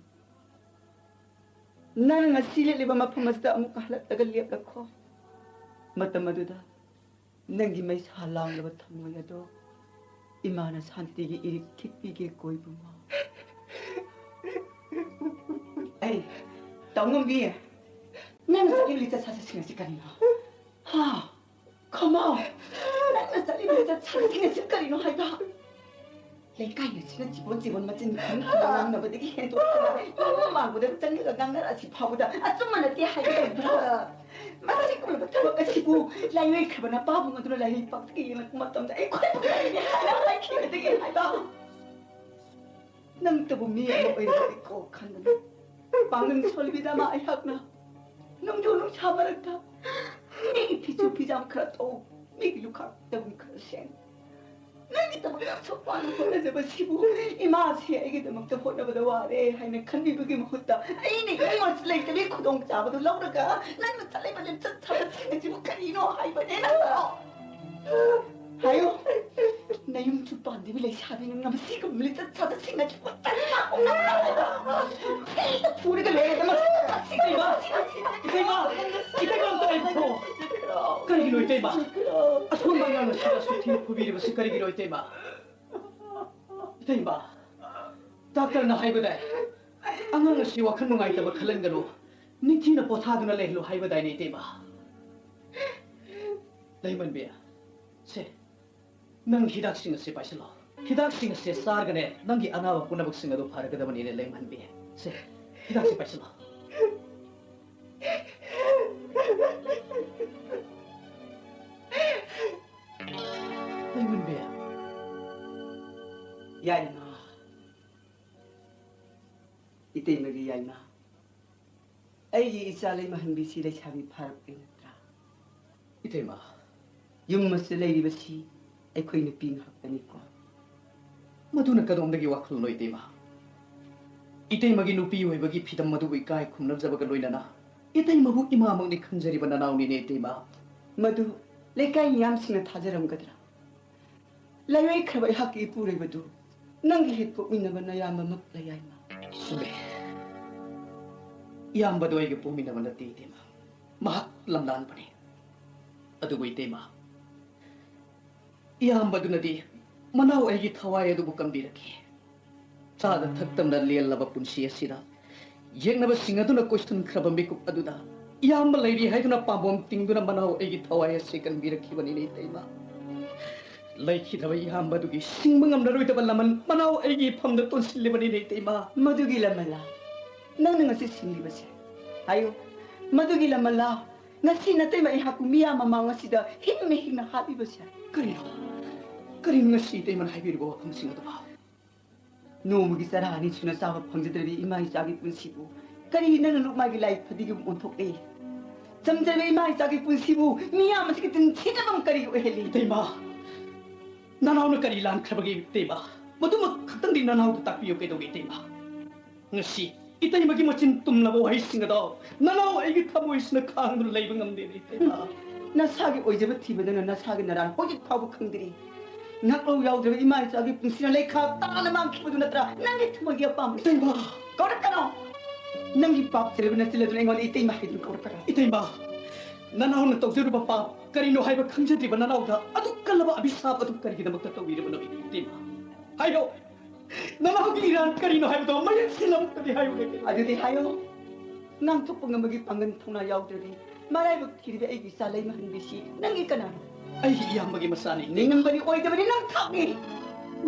ꯅꯪ ꯉꯁꯤ ꯂꯦꯞꯂꯤꯕ ꯃꯐꯝ ꯑꯁꯤꯗ ꯑꯃꯨꯛ ꯍꯜꯂꯛꯂꯒ ꯂꯦꯞꯂꯛꯈꯣ꯫ ꯃꯇꯝ ꯑꯗꯨꯗ ꯅꯪꯒꯤ ꯃꯩꯁꯥ ꯂꯥꯡꯂꯕ ꯊꯃꯣꯏ ꯑꯗꯣ ꯏꯃꯥꯅ ꯁꯥꯟꯇꯤꯒꯤ ꯏꯔꯤꯛ ꯈꯤꯛꯄꯤꯒꯦꯀꯣ ꯏꯕꯨꯡꯉꯣ꯫ ꯑꯩ, ꯇꯧꯉꯝꯕꯤ, ꯅꯪꯅ ꯆꯠꯂꯤꯕ ꯂꯤꯆꯠ ꯁꯥꯖꯠꯁꯤꯡ ꯑꯁꯤ ꯀꯔꯤꯅꯣ? ꯍꯥ? ꯈꯃꯥꯎ, ꯅꯪꯅ ꯆꯠꯂꯤꯕ ꯂꯤꯆꯠ ꯁꯥꯖꯠꯁꯤꯡ ꯑꯁꯤ ꯀꯔꯤꯅꯣ ꯍꯥꯏꯕ? ꯂꯩꯀꯥꯏ ꯑꯁꯤꯅ ꯆꯤꯕꯣꯟ ꯆꯤꯕꯣꯟ ꯃꯆꯤꯟ ꯈꯨꯝ ꯈꯨꯝꯅ ꯉꯥꯡꯅꯕꯗꯒꯤ ꯍꯦꯟꯗꯣꯛꯇꯅ ꯏꯃꯨꯡ ꯃꯥꯡꯒꯣꯟꯗ ꯆꯪꯂꯒ ꯉꯥꯡꯅꯔꯛꯑꯁꯤ ꯐꯥꯎꯕꯗ ꯑꯆꯨꯝꯕ ꯅꯠꯇꯦ ꯍꯥꯏꯒꯗꯧꯕ꯭ꯔꯥ? ꯃꯁꯤꯒꯨꯝꯂꯕ ꯊꯕꯛ ꯑꯁꯤꯕꯨ ꯂꯥꯏꯑꯣꯏꯈ꯭ꯔꯕ ꯅꯄꯥꯕꯨꯡ ꯑꯗꯨꯅ ꯂꯥꯏꯔꯩ ꯄꯥꯛꯇꯒꯤ ꯌꯦꯡꯂꯛꯄ ꯃꯇꯝꯗ ꯑꯩꯈꯣꯏꯕꯨ ꯀꯔꯤꯅꯤ ꯍꯥꯏꯅ ꯍꯥꯏꯈꯤꯕꯗꯒꯤ ꯍꯥꯏꯕ? ꯅꯪꯇꯕꯨ ꯃꯤ ꯑꯃ ꯑꯣꯏꯔꯕꯗꯤꯀꯣ ꯈꯟꯕꯅꯤ꯫ ꯄꯥꯡꯒꯜ ꯁꯣꯜꯕꯤꯗ ꯑꯃ ꯑꯩꯍꯥꯛꯅ ꯅꯨꯡꯖꯨ ꯅꯨꯡꯁꯥ ꯃꯔꯛꯇ ꯃꯤꯒꯤ ꯐꯤꯁꯨ ꯐꯤꯖꯥꯝ ꯈꯔ ꯇꯧ, ꯃꯤꯒꯤ ꯂꯨꯈꯥꯛ ꯇꯧꯐꯝ ꯈꯔ ꯁꯦꯡ, ꯅꯪꯒꯤꯗꯃꯛ ꯑꯁꯨꯛ ꯋꯥꯅ ꯍꯣꯠꯅꯖꯕꯁꯤꯕꯨ ꯏꯃꯥꯁꯤ ꯑꯩꯒꯤꯗꯃꯛꯇ ꯍꯣꯠꯅꯕꯗ ꯋꯥꯔꯦ ꯍꯥꯏꯅ ꯈꯟꯕꯤꯕꯒꯤ ꯃꯍꯨꯠꯇ ꯑꯩꯅ ꯏꯃꯨꯡ ꯑꯁꯤ ꯂꯩꯇꯕꯒꯤ ꯈꯨꯗꯣꯡꯆꯥꯕꯗꯨ ꯂꯧꯔꯒ ꯅꯪꯅ ꯆꯠꯂꯤꯕ ꯂꯤꯆꯠ ꯁꯥꯖꯠꯁꯤꯡ ꯑꯁꯤꯕꯨ ꯀꯔꯤꯅꯣ ꯍꯥꯏꯕꯅꯦ ꯅꯪꯕꯣ? ꯍꯥꯏꯌꯨ꯫ ꯅꯌꯨꯝꯁꯨ ꯄꯥꯟꯗꯕꯤ ꯂꯩꯁꯥꯕꯤ ꯅꯪꯅ ꯃꯁꯤꯒꯨꯝꯕ ꯂꯤꯆꯠ ꯁꯥꯖꯠꯁꯤꯡ ꯑꯁꯤꯕꯨ ꯀꯔꯤꯅꯣ ꯍꯥꯏꯕ? ꯑꯩꯅ ꯐꯨꯔꯒ ꯂꯣꯏꯔꯦꯗꯅ꯫ ꯏꯇꯩꯃ! ꯏꯇꯩꯃ! ꯏꯇꯩꯃ ꯑꯝꯇ ꯂꯩꯈꯣ꯫ ꯀꯔꯤꯒꯤꯅꯣ ꯏꯇꯩꯃ? ꯑꯁꯣꯝꯗ ꯑꯉꯥꯡ ꯑꯁꯤꯗ ꯑꯁꯨꯛ ꯊꯤꯅ ꯐꯨꯕꯤꯔꯤꯕꯁꯤ ꯀꯔꯤꯒꯤꯅꯣ ꯏꯇꯩꯃ? ꯏꯇꯩꯃ, ꯗꯥꯛꯇꯔꯅ ꯍꯥꯏꯕꯗꯥꯏ, ꯑꯉꯥꯡ ꯑꯁꯤ ꯋꯥꯈꯜ ꯅꯨꯡꯉꯥꯏꯇꯕ ꯈꯜꯍꯟꯒꯅꯨ, ꯅꯤꯡꯊꯤꯅ ꯄꯣꯊꯥꯗꯨꯅ ꯂꯩꯍꯜꯂꯨ ꯍꯥꯏꯕꯗꯥꯏꯅꯦ, ꯏꯇꯩꯃ? ꯂꯩꯃꯟꯕꯤ, ꯁꯦ, ꯅꯪ ꯍꯤꯗꯥꯛꯁꯤꯡ ꯑꯁꯤ ꯄꯥꯏꯁꯤꯜꯂꯣ꯫ ꯍꯤꯗꯥꯛꯁꯤꯡ ꯑꯁꯤ ꯆꯥꯔꯒꯅꯦ, ꯅꯪꯒꯤ ꯑꯅꯥꯕ ꯄꯨꯝꯅꯃꯛꯁꯤꯡ ꯑꯗꯨ ꯐꯔꯒꯗꯕꯅꯤꯅꯦ, ꯂꯩꯃꯟꯕꯤ꯫ ꯁꯦ, ꯍꯤꯗꯥꯛꯁꯤ ꯄꯥꯏꯁꯤꯜꯂꯣ꯫ ꯂꯩꯃꯟꯕꯤ꯫ ꯌꯥꯏꯃ꯫ ꯏꯇꯩꯃꯒꯤ ꯌꯥꯏꯃ꯫ ꯑꯩꯒꯤ ꯏꯆꯥ ꯂꯩꯃꯍꯟꯕꯤꯁꯤ ꯂꯩꯁꯥꯕꯤ ꯐꯥꯔꯛꯂꯦ ꯅꯠꯇ꯭ꯔꯥ? ꯏꯇꯩꯃ꯫ ꯌꯨꯝ ꯑꯁꯤꯗ ꯂꯩꯔꯤꯕꯁꯤ ꯑꯩꯈꯣꯏ ꯅꯨꯄꯤ ꯉꯥꯛꯇꯅꯤꯀꯣ꯫ ꯃꯗꯨꯅ ꯀꯗꯣꯝꯗꯒꯤ ꯋꯥꯈꯜꯅꯣ, ꯏꯇꯩꯃ? ꯏꯇꯩꯃꯒꯤ ꯅꯨꯄꯤ ꯑꯣꯏꯕꯒꯤ ꯐꯤꯗꯝ ꯑꯗꯨꯕꯨ ꯏꯀꯥꯏ ꯈꯨꯝꯅꯖꯕꯒ ꯂꯣꯏꯅꯅ ꯏꯇꯩꯃꯕꯨ ꯏꯃꯥꯃꯛꯅꯤ ꯈꯟꯖꯔꯤꯕ ꯅꯅꯥꯎꯅꯤꯅꯦ, ꯏꯇꯩꯃ꯫ ꯃꯗꯨ ꯂꯩꯀꯥꯏ ꯃꯤꯌꯥꯝꯁꯤꯡꯅ ꯊꯥꯖꯔꯝꯒꯗ꯭ꯔꯥ? ꯂꯥꯏꯋꯥꯏꯈ꯭ꯔꯕ ꯑꯩꯍꯥꯛꯀꯤ ꯏꯄꯨꯔꯣꯏꯕꯗꯨ ꯅꯪꯒꯤ ꯍꯦꯛ ꯄꯣꯛꯃꯤꯟꯅꯕ ꯅꯌꯥꯝꯕꯃꯛ ꯂꯩ ꯍꯥꯏꯅ꯫ ꯆꯨꯝꯃꯦ꯫ ꯏꯌꯥꯝꯕꯗꯣ ꯑꯩꯒ ꯄꯣꯛꯃꯤꯟꯅꯕ ꯅꯠꯇꯦ, ꯏꯇꯩꯃ꯫ ꯃꯍꯥꯛ ꯂꯝꯂꯥꯟꯕꯅꯤ꯫ ꯑꯗꯨꯕꯨ ꯏꯇꯩꯃ, ꯏꯌꯥꯝꯕꯗꯨꯅꯗꯤ ꯃꯅꯥꯎ ꯑꯩꯒꯤ ꯊꯋꯥꯏ ꯑꯗꯨꯕꯨ ꯀꯟꯕꯤꯔꯛꯈꯤ꯫ ꯆꯥꯗ ꯊꯛꯇꯅ ꯂꯦꯜꯂꯕ ꯄꯨꯟꯁꯤ ꯑꯁꯤꯗ ꯌꯦꯛꯅꯕꯁꯤꯡ ꯑꯗꯨꯅ ꯀꯣꯏꯁꯤꯟꯈ꯭ꯔꯕ ꯃꯤꯀꯨꯞ ꯑꯗꯨꯗ ꯏꯌꯥꯝꯕ ꯂꯩꯔꯤ ꯍꯥꯏꯗꯨꯅ ꯄꯥꯝꯕꯣꯝ ꯇꯤꯡꯗꯨꯅ ꯃꯅꯥꯎ ꯑꯩꯒꯤ ꯊꯋꯥꯏ ꯑꯁꯤ ꯀꯟꯕꯤꯔꯛꯈꯤꯕꯅꯤꯅꯦ, ꯏꯇꯩꯃ꯫ ꯂꯩꯈꯤꯗ꯭ꯔꯕ ꯏꯌꯥꯝꯕꯗꯨꯒꯤ ꯁꯤꯡꯕ ꯉꯝꯂꯔꯣꯏꯗꯕ ꯂꯃꯟ ꯃꯅꯥꯎ ꯑꯩꯒꯤ ꯏꯐꯝꯗ ꯇꯣꯟꯁꯤꯜꯂꯤꯕꯅꯤꯅꯦ, ꯏꯇꯩꯃ꯫ ꯃꯗꯨꯒꯤ ꯂꯃꯜꯂ ꯅꯪꯅ ꯉꯁꯤ ꯁꯤꯡꯂꯤꯕꯁꯦ? ꯍꯥꯏꯌꯨ, ꯃꯗꯨꯒꯤ ꯂꯃꯜꯂ ꯉꯁꯤ ꯅꯇꯩꯃ ꯑꯩꯍꯥꯛꯄꯨ ꯃꯤꯌꯥꯝ ꯃꯃꯥꯡ ꯑꯁꯤꯗ ꯍꯤꯡꯅ ꯍꯤꯡꯅ ꯍꯥꯠꯂꯤꯕꯁꯦ? ꯀꯔꯤꯅꯣ? ꯀꯔꯤꯅꯣ ꯉꯁꯤ ꯏꯇꯩꯃꯅ ꯍꯥꯏꯕꯤꯔꯤꯕ ꯋꯥꯐꯝꯁꯤꯡ ꯑꯗꯨꯕꯣ? ꯅꯣꯡꯃꯒꯤ ꯆꯔꯥ ꯑꯅꯤ ꯁꯨꯅ ꯆꯥꯕ ꯐꯪꯖꯗ꯭ꯔꯕꯤ ꯏꯃꯥ ꯏꯆꯥꯒꯤ ꯄꯨꯟꯁꯤꯕꯨ ꯀꯔꯤ ꯅꯪꯅ ꯂꯨꯞꯃꯥꯏꯒꯤ ꯂꯥꯏ ꯐꯗꯤꯒꯨꯝ ꯑꯣꯟꯊꯣꯛꯂꯦ? ꯆꯝꯖꯕ ꯏꯃꯥ ꯏꯆꯥꯒꯤ ꯄꯨꯟꯁꯤꯕꯨ ꯃꯤꯌꯥꯝ ꯑꯁꯤꯒꯤ ꯇꯤꯟ ꯁꯤꯠꯅꯕ ꯀꯔꯤ ꯑꯣꯏꯍꯜꯂꯤ? ꯏꯇꯩꯃ, ꯅꯅꯥꯎꯅ ꯀꯔꯤ ꯂꯥꯟꯈ꯭ꯔꯕꯒꯦ, ꯏꯇꯩꯃ? ꯃꯗꯨꯃꯛ ꯈꯛꯇꯪꯗꯤ ꯅꯅꯥꯎꯗ ꯇꯥꯛꯄꯤꯌꯨ ꯀꯩꯗꯧꯒꯦ, ꯏꯇꯩꯃ? ꯉꯁꯤ ꯏꯇꯩꯃꯒꯤ ꯃꯆꯤꯟ ꯇꯨꯝꯂꯕ ꯋꯥꯍꯩꯁꯤꯡ ꯑꯗꯣ ꯅꯅꯥꯎ ꯑꯩꯒꯤ ꯊꯃꯣꯏꯁꯤꯅ ꯈꯥꯡꯗꯨꯅ ꯂꯩꯕ ꯉꯝꯗꯦꯅꯦ, ꯏꯇꯩꯃ꯫ ꯅꯁꯥꯒꯤ ꯑꯣꯏꯖꯕ ꯊꯤꯕꯗꯅ ꯅꯁꯥꯒꯤ ꯅꯔꯥꯟ ꯍꯧꯖꯤꯛ ꯐꯥꯎꯕ ꯈꯪꯗ꯭ꯔꯤ꯫ ꯅꯛꯂꯧ ꯌꯥꯎꯗ꯭ꯔꯕ ꯏꯃꯥ ꯏꯆꯥꯒꯤ ꯄꯨꯟꯁꯤꯅ ꯂꯩꯈꯥ ꯇꯥꯅ ꯃꯥꯡꯈꯤꯕꯗꯨ ꯅꯠꯇ꯭ꯔꯥ ꯅꯪꯒꯤ ꯊꯃꯣꯏꯒꯤ ꯑꯄꯥꯝꯕ? ꯏꯇꯩꯃ! ꯀꯧꯔꯛꯀꯅꯣ! ꯅꯪꯒꯤ ꯄꯥꯞ ꯆꯦꯜꯂꯕ ꯅꯆꯤꯜ ꯑꯗꯨꯅ ꯑꯩꯉꯣꯟꯗ ꯏꯇꯩꯃ ꯍꯥꯏꯗꯨꯅ ꯀꯧꯔꯛꯀꯅꯣ꯫ ꯏꯇꯩꯃ! ꯅꯅꯥꯎꯅ ꯇꯧꯖꯔꯨꯕ ꯄꯥꯞ ꯀꯔꯤꯅꯣ ꯍꯥꯏꯕ ꯈꯪꯖꯗ꯭ꯔꯤꯕ ꯅꯅꯥꯎꯗ ꯑꯗꯨꯛ ꯀꯜꯂꯕ ꯑꯚꯤꯁꯥꯞ ꯑꯗꯨ ꯀꯔꯤꯒꯤꯗꯃꯛꯇ ꯇꯧꯕꯤꯔꯤꯕꯅꯣ, ꯏꯇꯩꯃ? ꯍꯥꯏꯌꯣ! ꯅꯅꯥꯎꯒꯤ ꯏꯔꯥꯟ ꯀꯔꯤꯅꯣ ꯍꯥꯏꯕꯗꯣ ꯃꯌꯦꯛ ꯁꯦꯡꯅ ꯑꯃꯨꯛꯇꯗꯤ ꯍꯥꯏꯌꯨꯅꯦ꯫ ꯑꯗꯨꯗꯤ ꯍꯥꯏꯌꯣ꯫ ꯉꯥꯡꯊꯣꯛꯄ ꯉꯝꯕꯒꯤ ꯄꯥꯡꯒꯜ ꯊꯧꯅꯥ ꯌꯥꯎꯗ꯭ꯔꯗꯤ ꯃꯔꯥꯏꯕꯛ ꯊꯤꯔꯤꯕ ꯑꯩꯒꯤ ꯏꯆꯥ ꯂꯩꯃꯍꯟꯕꯤꯁꯤ ꯅꯪꯒꯤ ꯀꯅꯥꯅꯣ? ꯑꯩꯒꯤ ꯏꯌꯥꯝꯕꯒꯤ ꯃꯆꯥꯅꯤ꯫ ꯅꯤꯡꯉꯝꯕꯗꯤ ꯑꯣꯏꯗꯕꯅꯤ ꯅꯪ ꯈꯪꯉꯤ꯫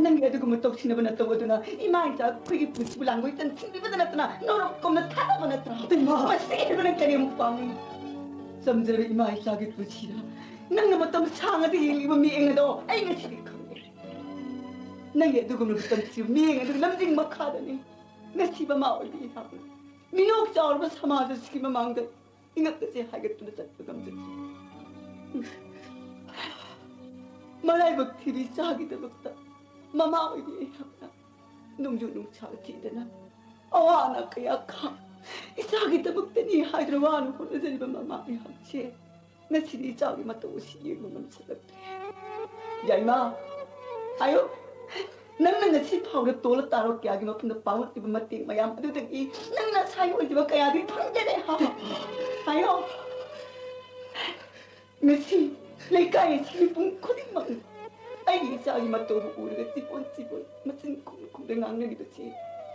ꯅꯪꯒꯤ ꯑꯗꯨꯒꯨꯝꯕ ꯇꯧꯁꯤꯟꯅꯕ ꯅꯠꯇꯧ ꯑꯗꯨꯅ ꯏꯃꯥ ꯏꯆꯥ ꯑꯩꯈꯣꯏꯒꯤ ꯄꯨꯟꯁꯤꯕꯨ ꯂꯥꯡꯒꯣꯏ ꯆꯟꯁꯤꯟꯕꯤꯕꯗ ꯅꯠꯇꯅ ꯅꯣꯔꯣꯛꯀꯨꯝꯅ ꯊꯥꯗꯕ ꯅꯠꯇ꯭ꯔꯥ? ꯏꯃꯥ! ꯃꯁꯤ ꯍꯦꯟꯕ ꯅꯪ ꯀꯔꯤ ꯑꯃꯨꯛ ꯄꯥꯝꯃꯤ? ꯆꯝꯖꯔꯕ ꯏꯃꯥ ꯏꯆꯥꯒꯤ ꯄꯨꯟꯁꯤꯗ ꯅꯪꯅ ꯃꯇꯝ ꯁꯥꯡꯅꯗꯤ ꯌꯦꯡꯂꯤꯕ ꯃꯤꯠꯌꯦꯡ ꯑꯗꯣ ꯑꯩ ꯉꯁꯤꯗꯤ ꯈꯪꯉꯦ꯫ ꯅꯪꯒꯤ ꯑꯗꯨꯒꯨꯝꯂꯕ ꯇꯝꯊꯤꯕ ꯃꯤꯠꯌꯦꯡ ꯑꯗꯨ ꯂꯝꯖꯤꯡ ꯃꯈꯥꯗꯅꯤ꯫ ꯉꯁꯤ ꯃꯃꯥ ꯑꯣꯏꯕꯤ ꯑꯩꯍꯥꯛꯅ ꯃꯤꯅꯣꯛ ꯆꯥꯎꯔꯕ ꯁꯃꯥꯖ ꯑꯁꯤꯒꯤ ꯃꯃꯥꯡꯗ ꯏꯉꯛ ꯑꯁꯤ ꯍꯥꯏꯒꯠꯇꯨꯅ ꯆꯠꯄ ꯉꯝꯖꯗ꯭ꯔꯤ꯫ ꯃꯔꯥꯏꯕꯛ ꯊꯤꯕꯤ ꯏꯆꯥꯒꯤꯗꯃꯛꯇ ꯃꯃꯥ ꯑꯣꯏꯕꯤ ꯑꯩꯍꯥꯛꯅ ꯅꯣꯡꯖꯨ ꯅꯨꯡꯁꯥ ꯊꯤꯗꯅ ꯑꯋꯥ ꯑꯅꯥ ꯀꯌꯥ ꯈꯥꯡ ꯏꯆꯥꯒꯤꯗꯃꯛꯇꯅꯤ ꯍꯥꯏꯗꯨꯅ ꯋꯥꯅ ꯍꯣꯠꯅꯖꯔꯤꯕ ꯃꯃꯥ ꯑꯩꯍꯥꯛꯁꯦ ꯉꯁꯤꯗꯤ ꯏꯆꯥꯒꯤ ꯃꯇꯧ ꯑꯁꯤ ꯌꯦꯡꯕ ꯉꯝꯁꯤꯜꯂꯛꯇ꯭ꯔꯦ꯫ ꯌꯥꯏꯃ, ꯍꯥꯏꯌꯨ, ꯅꯪꯅ ꯉꯁꯤ ꯐꯥꯎꯗ ꯇꯣꯜꯂ ꯇꯥꯔꯣ ꯀꯌꯥꯒꯤ ꯃꯐꯝꯗ ꯄꯥꯡꯂꯛꯂꯤꯕ ꯃꯇꯦꯡ ꯃꯌꯥꯝ ꯑꯗꯨꯗꯒꯤ ꯅꯪ ꯅꯁꯥꯒꯤ ꯑꯣꯏꯖꯕ ꯀꯌꯥꯗꯤ ꯐꯪꯖꯔꯦ ꯍꯥ? ꯍꯥꯏꯌꯣ꯫ ꯉꯁꯤ ꯂꯩꯀꯥꯏ ꯑꯁꯤꯒꯤ ꯃꯤꯄꯨꯝ ꯈꯨꯗꯤꯡꯃꯛꯅ ꯑꯩꯒꯤ ꯏꯆꯥꯒꯤ ꯃꯇꯧꯕꯨ ꯎꯔꯒ ꯆꯤꯕꯣꯟ ꯆꯤꯕꯣꯟ ꯃꯆꯤꯟ ꯈꯨꯝ ꯈꯨꯝꯗ ꯉꯥꯡꯅꯔꯤꯕꯁꯤ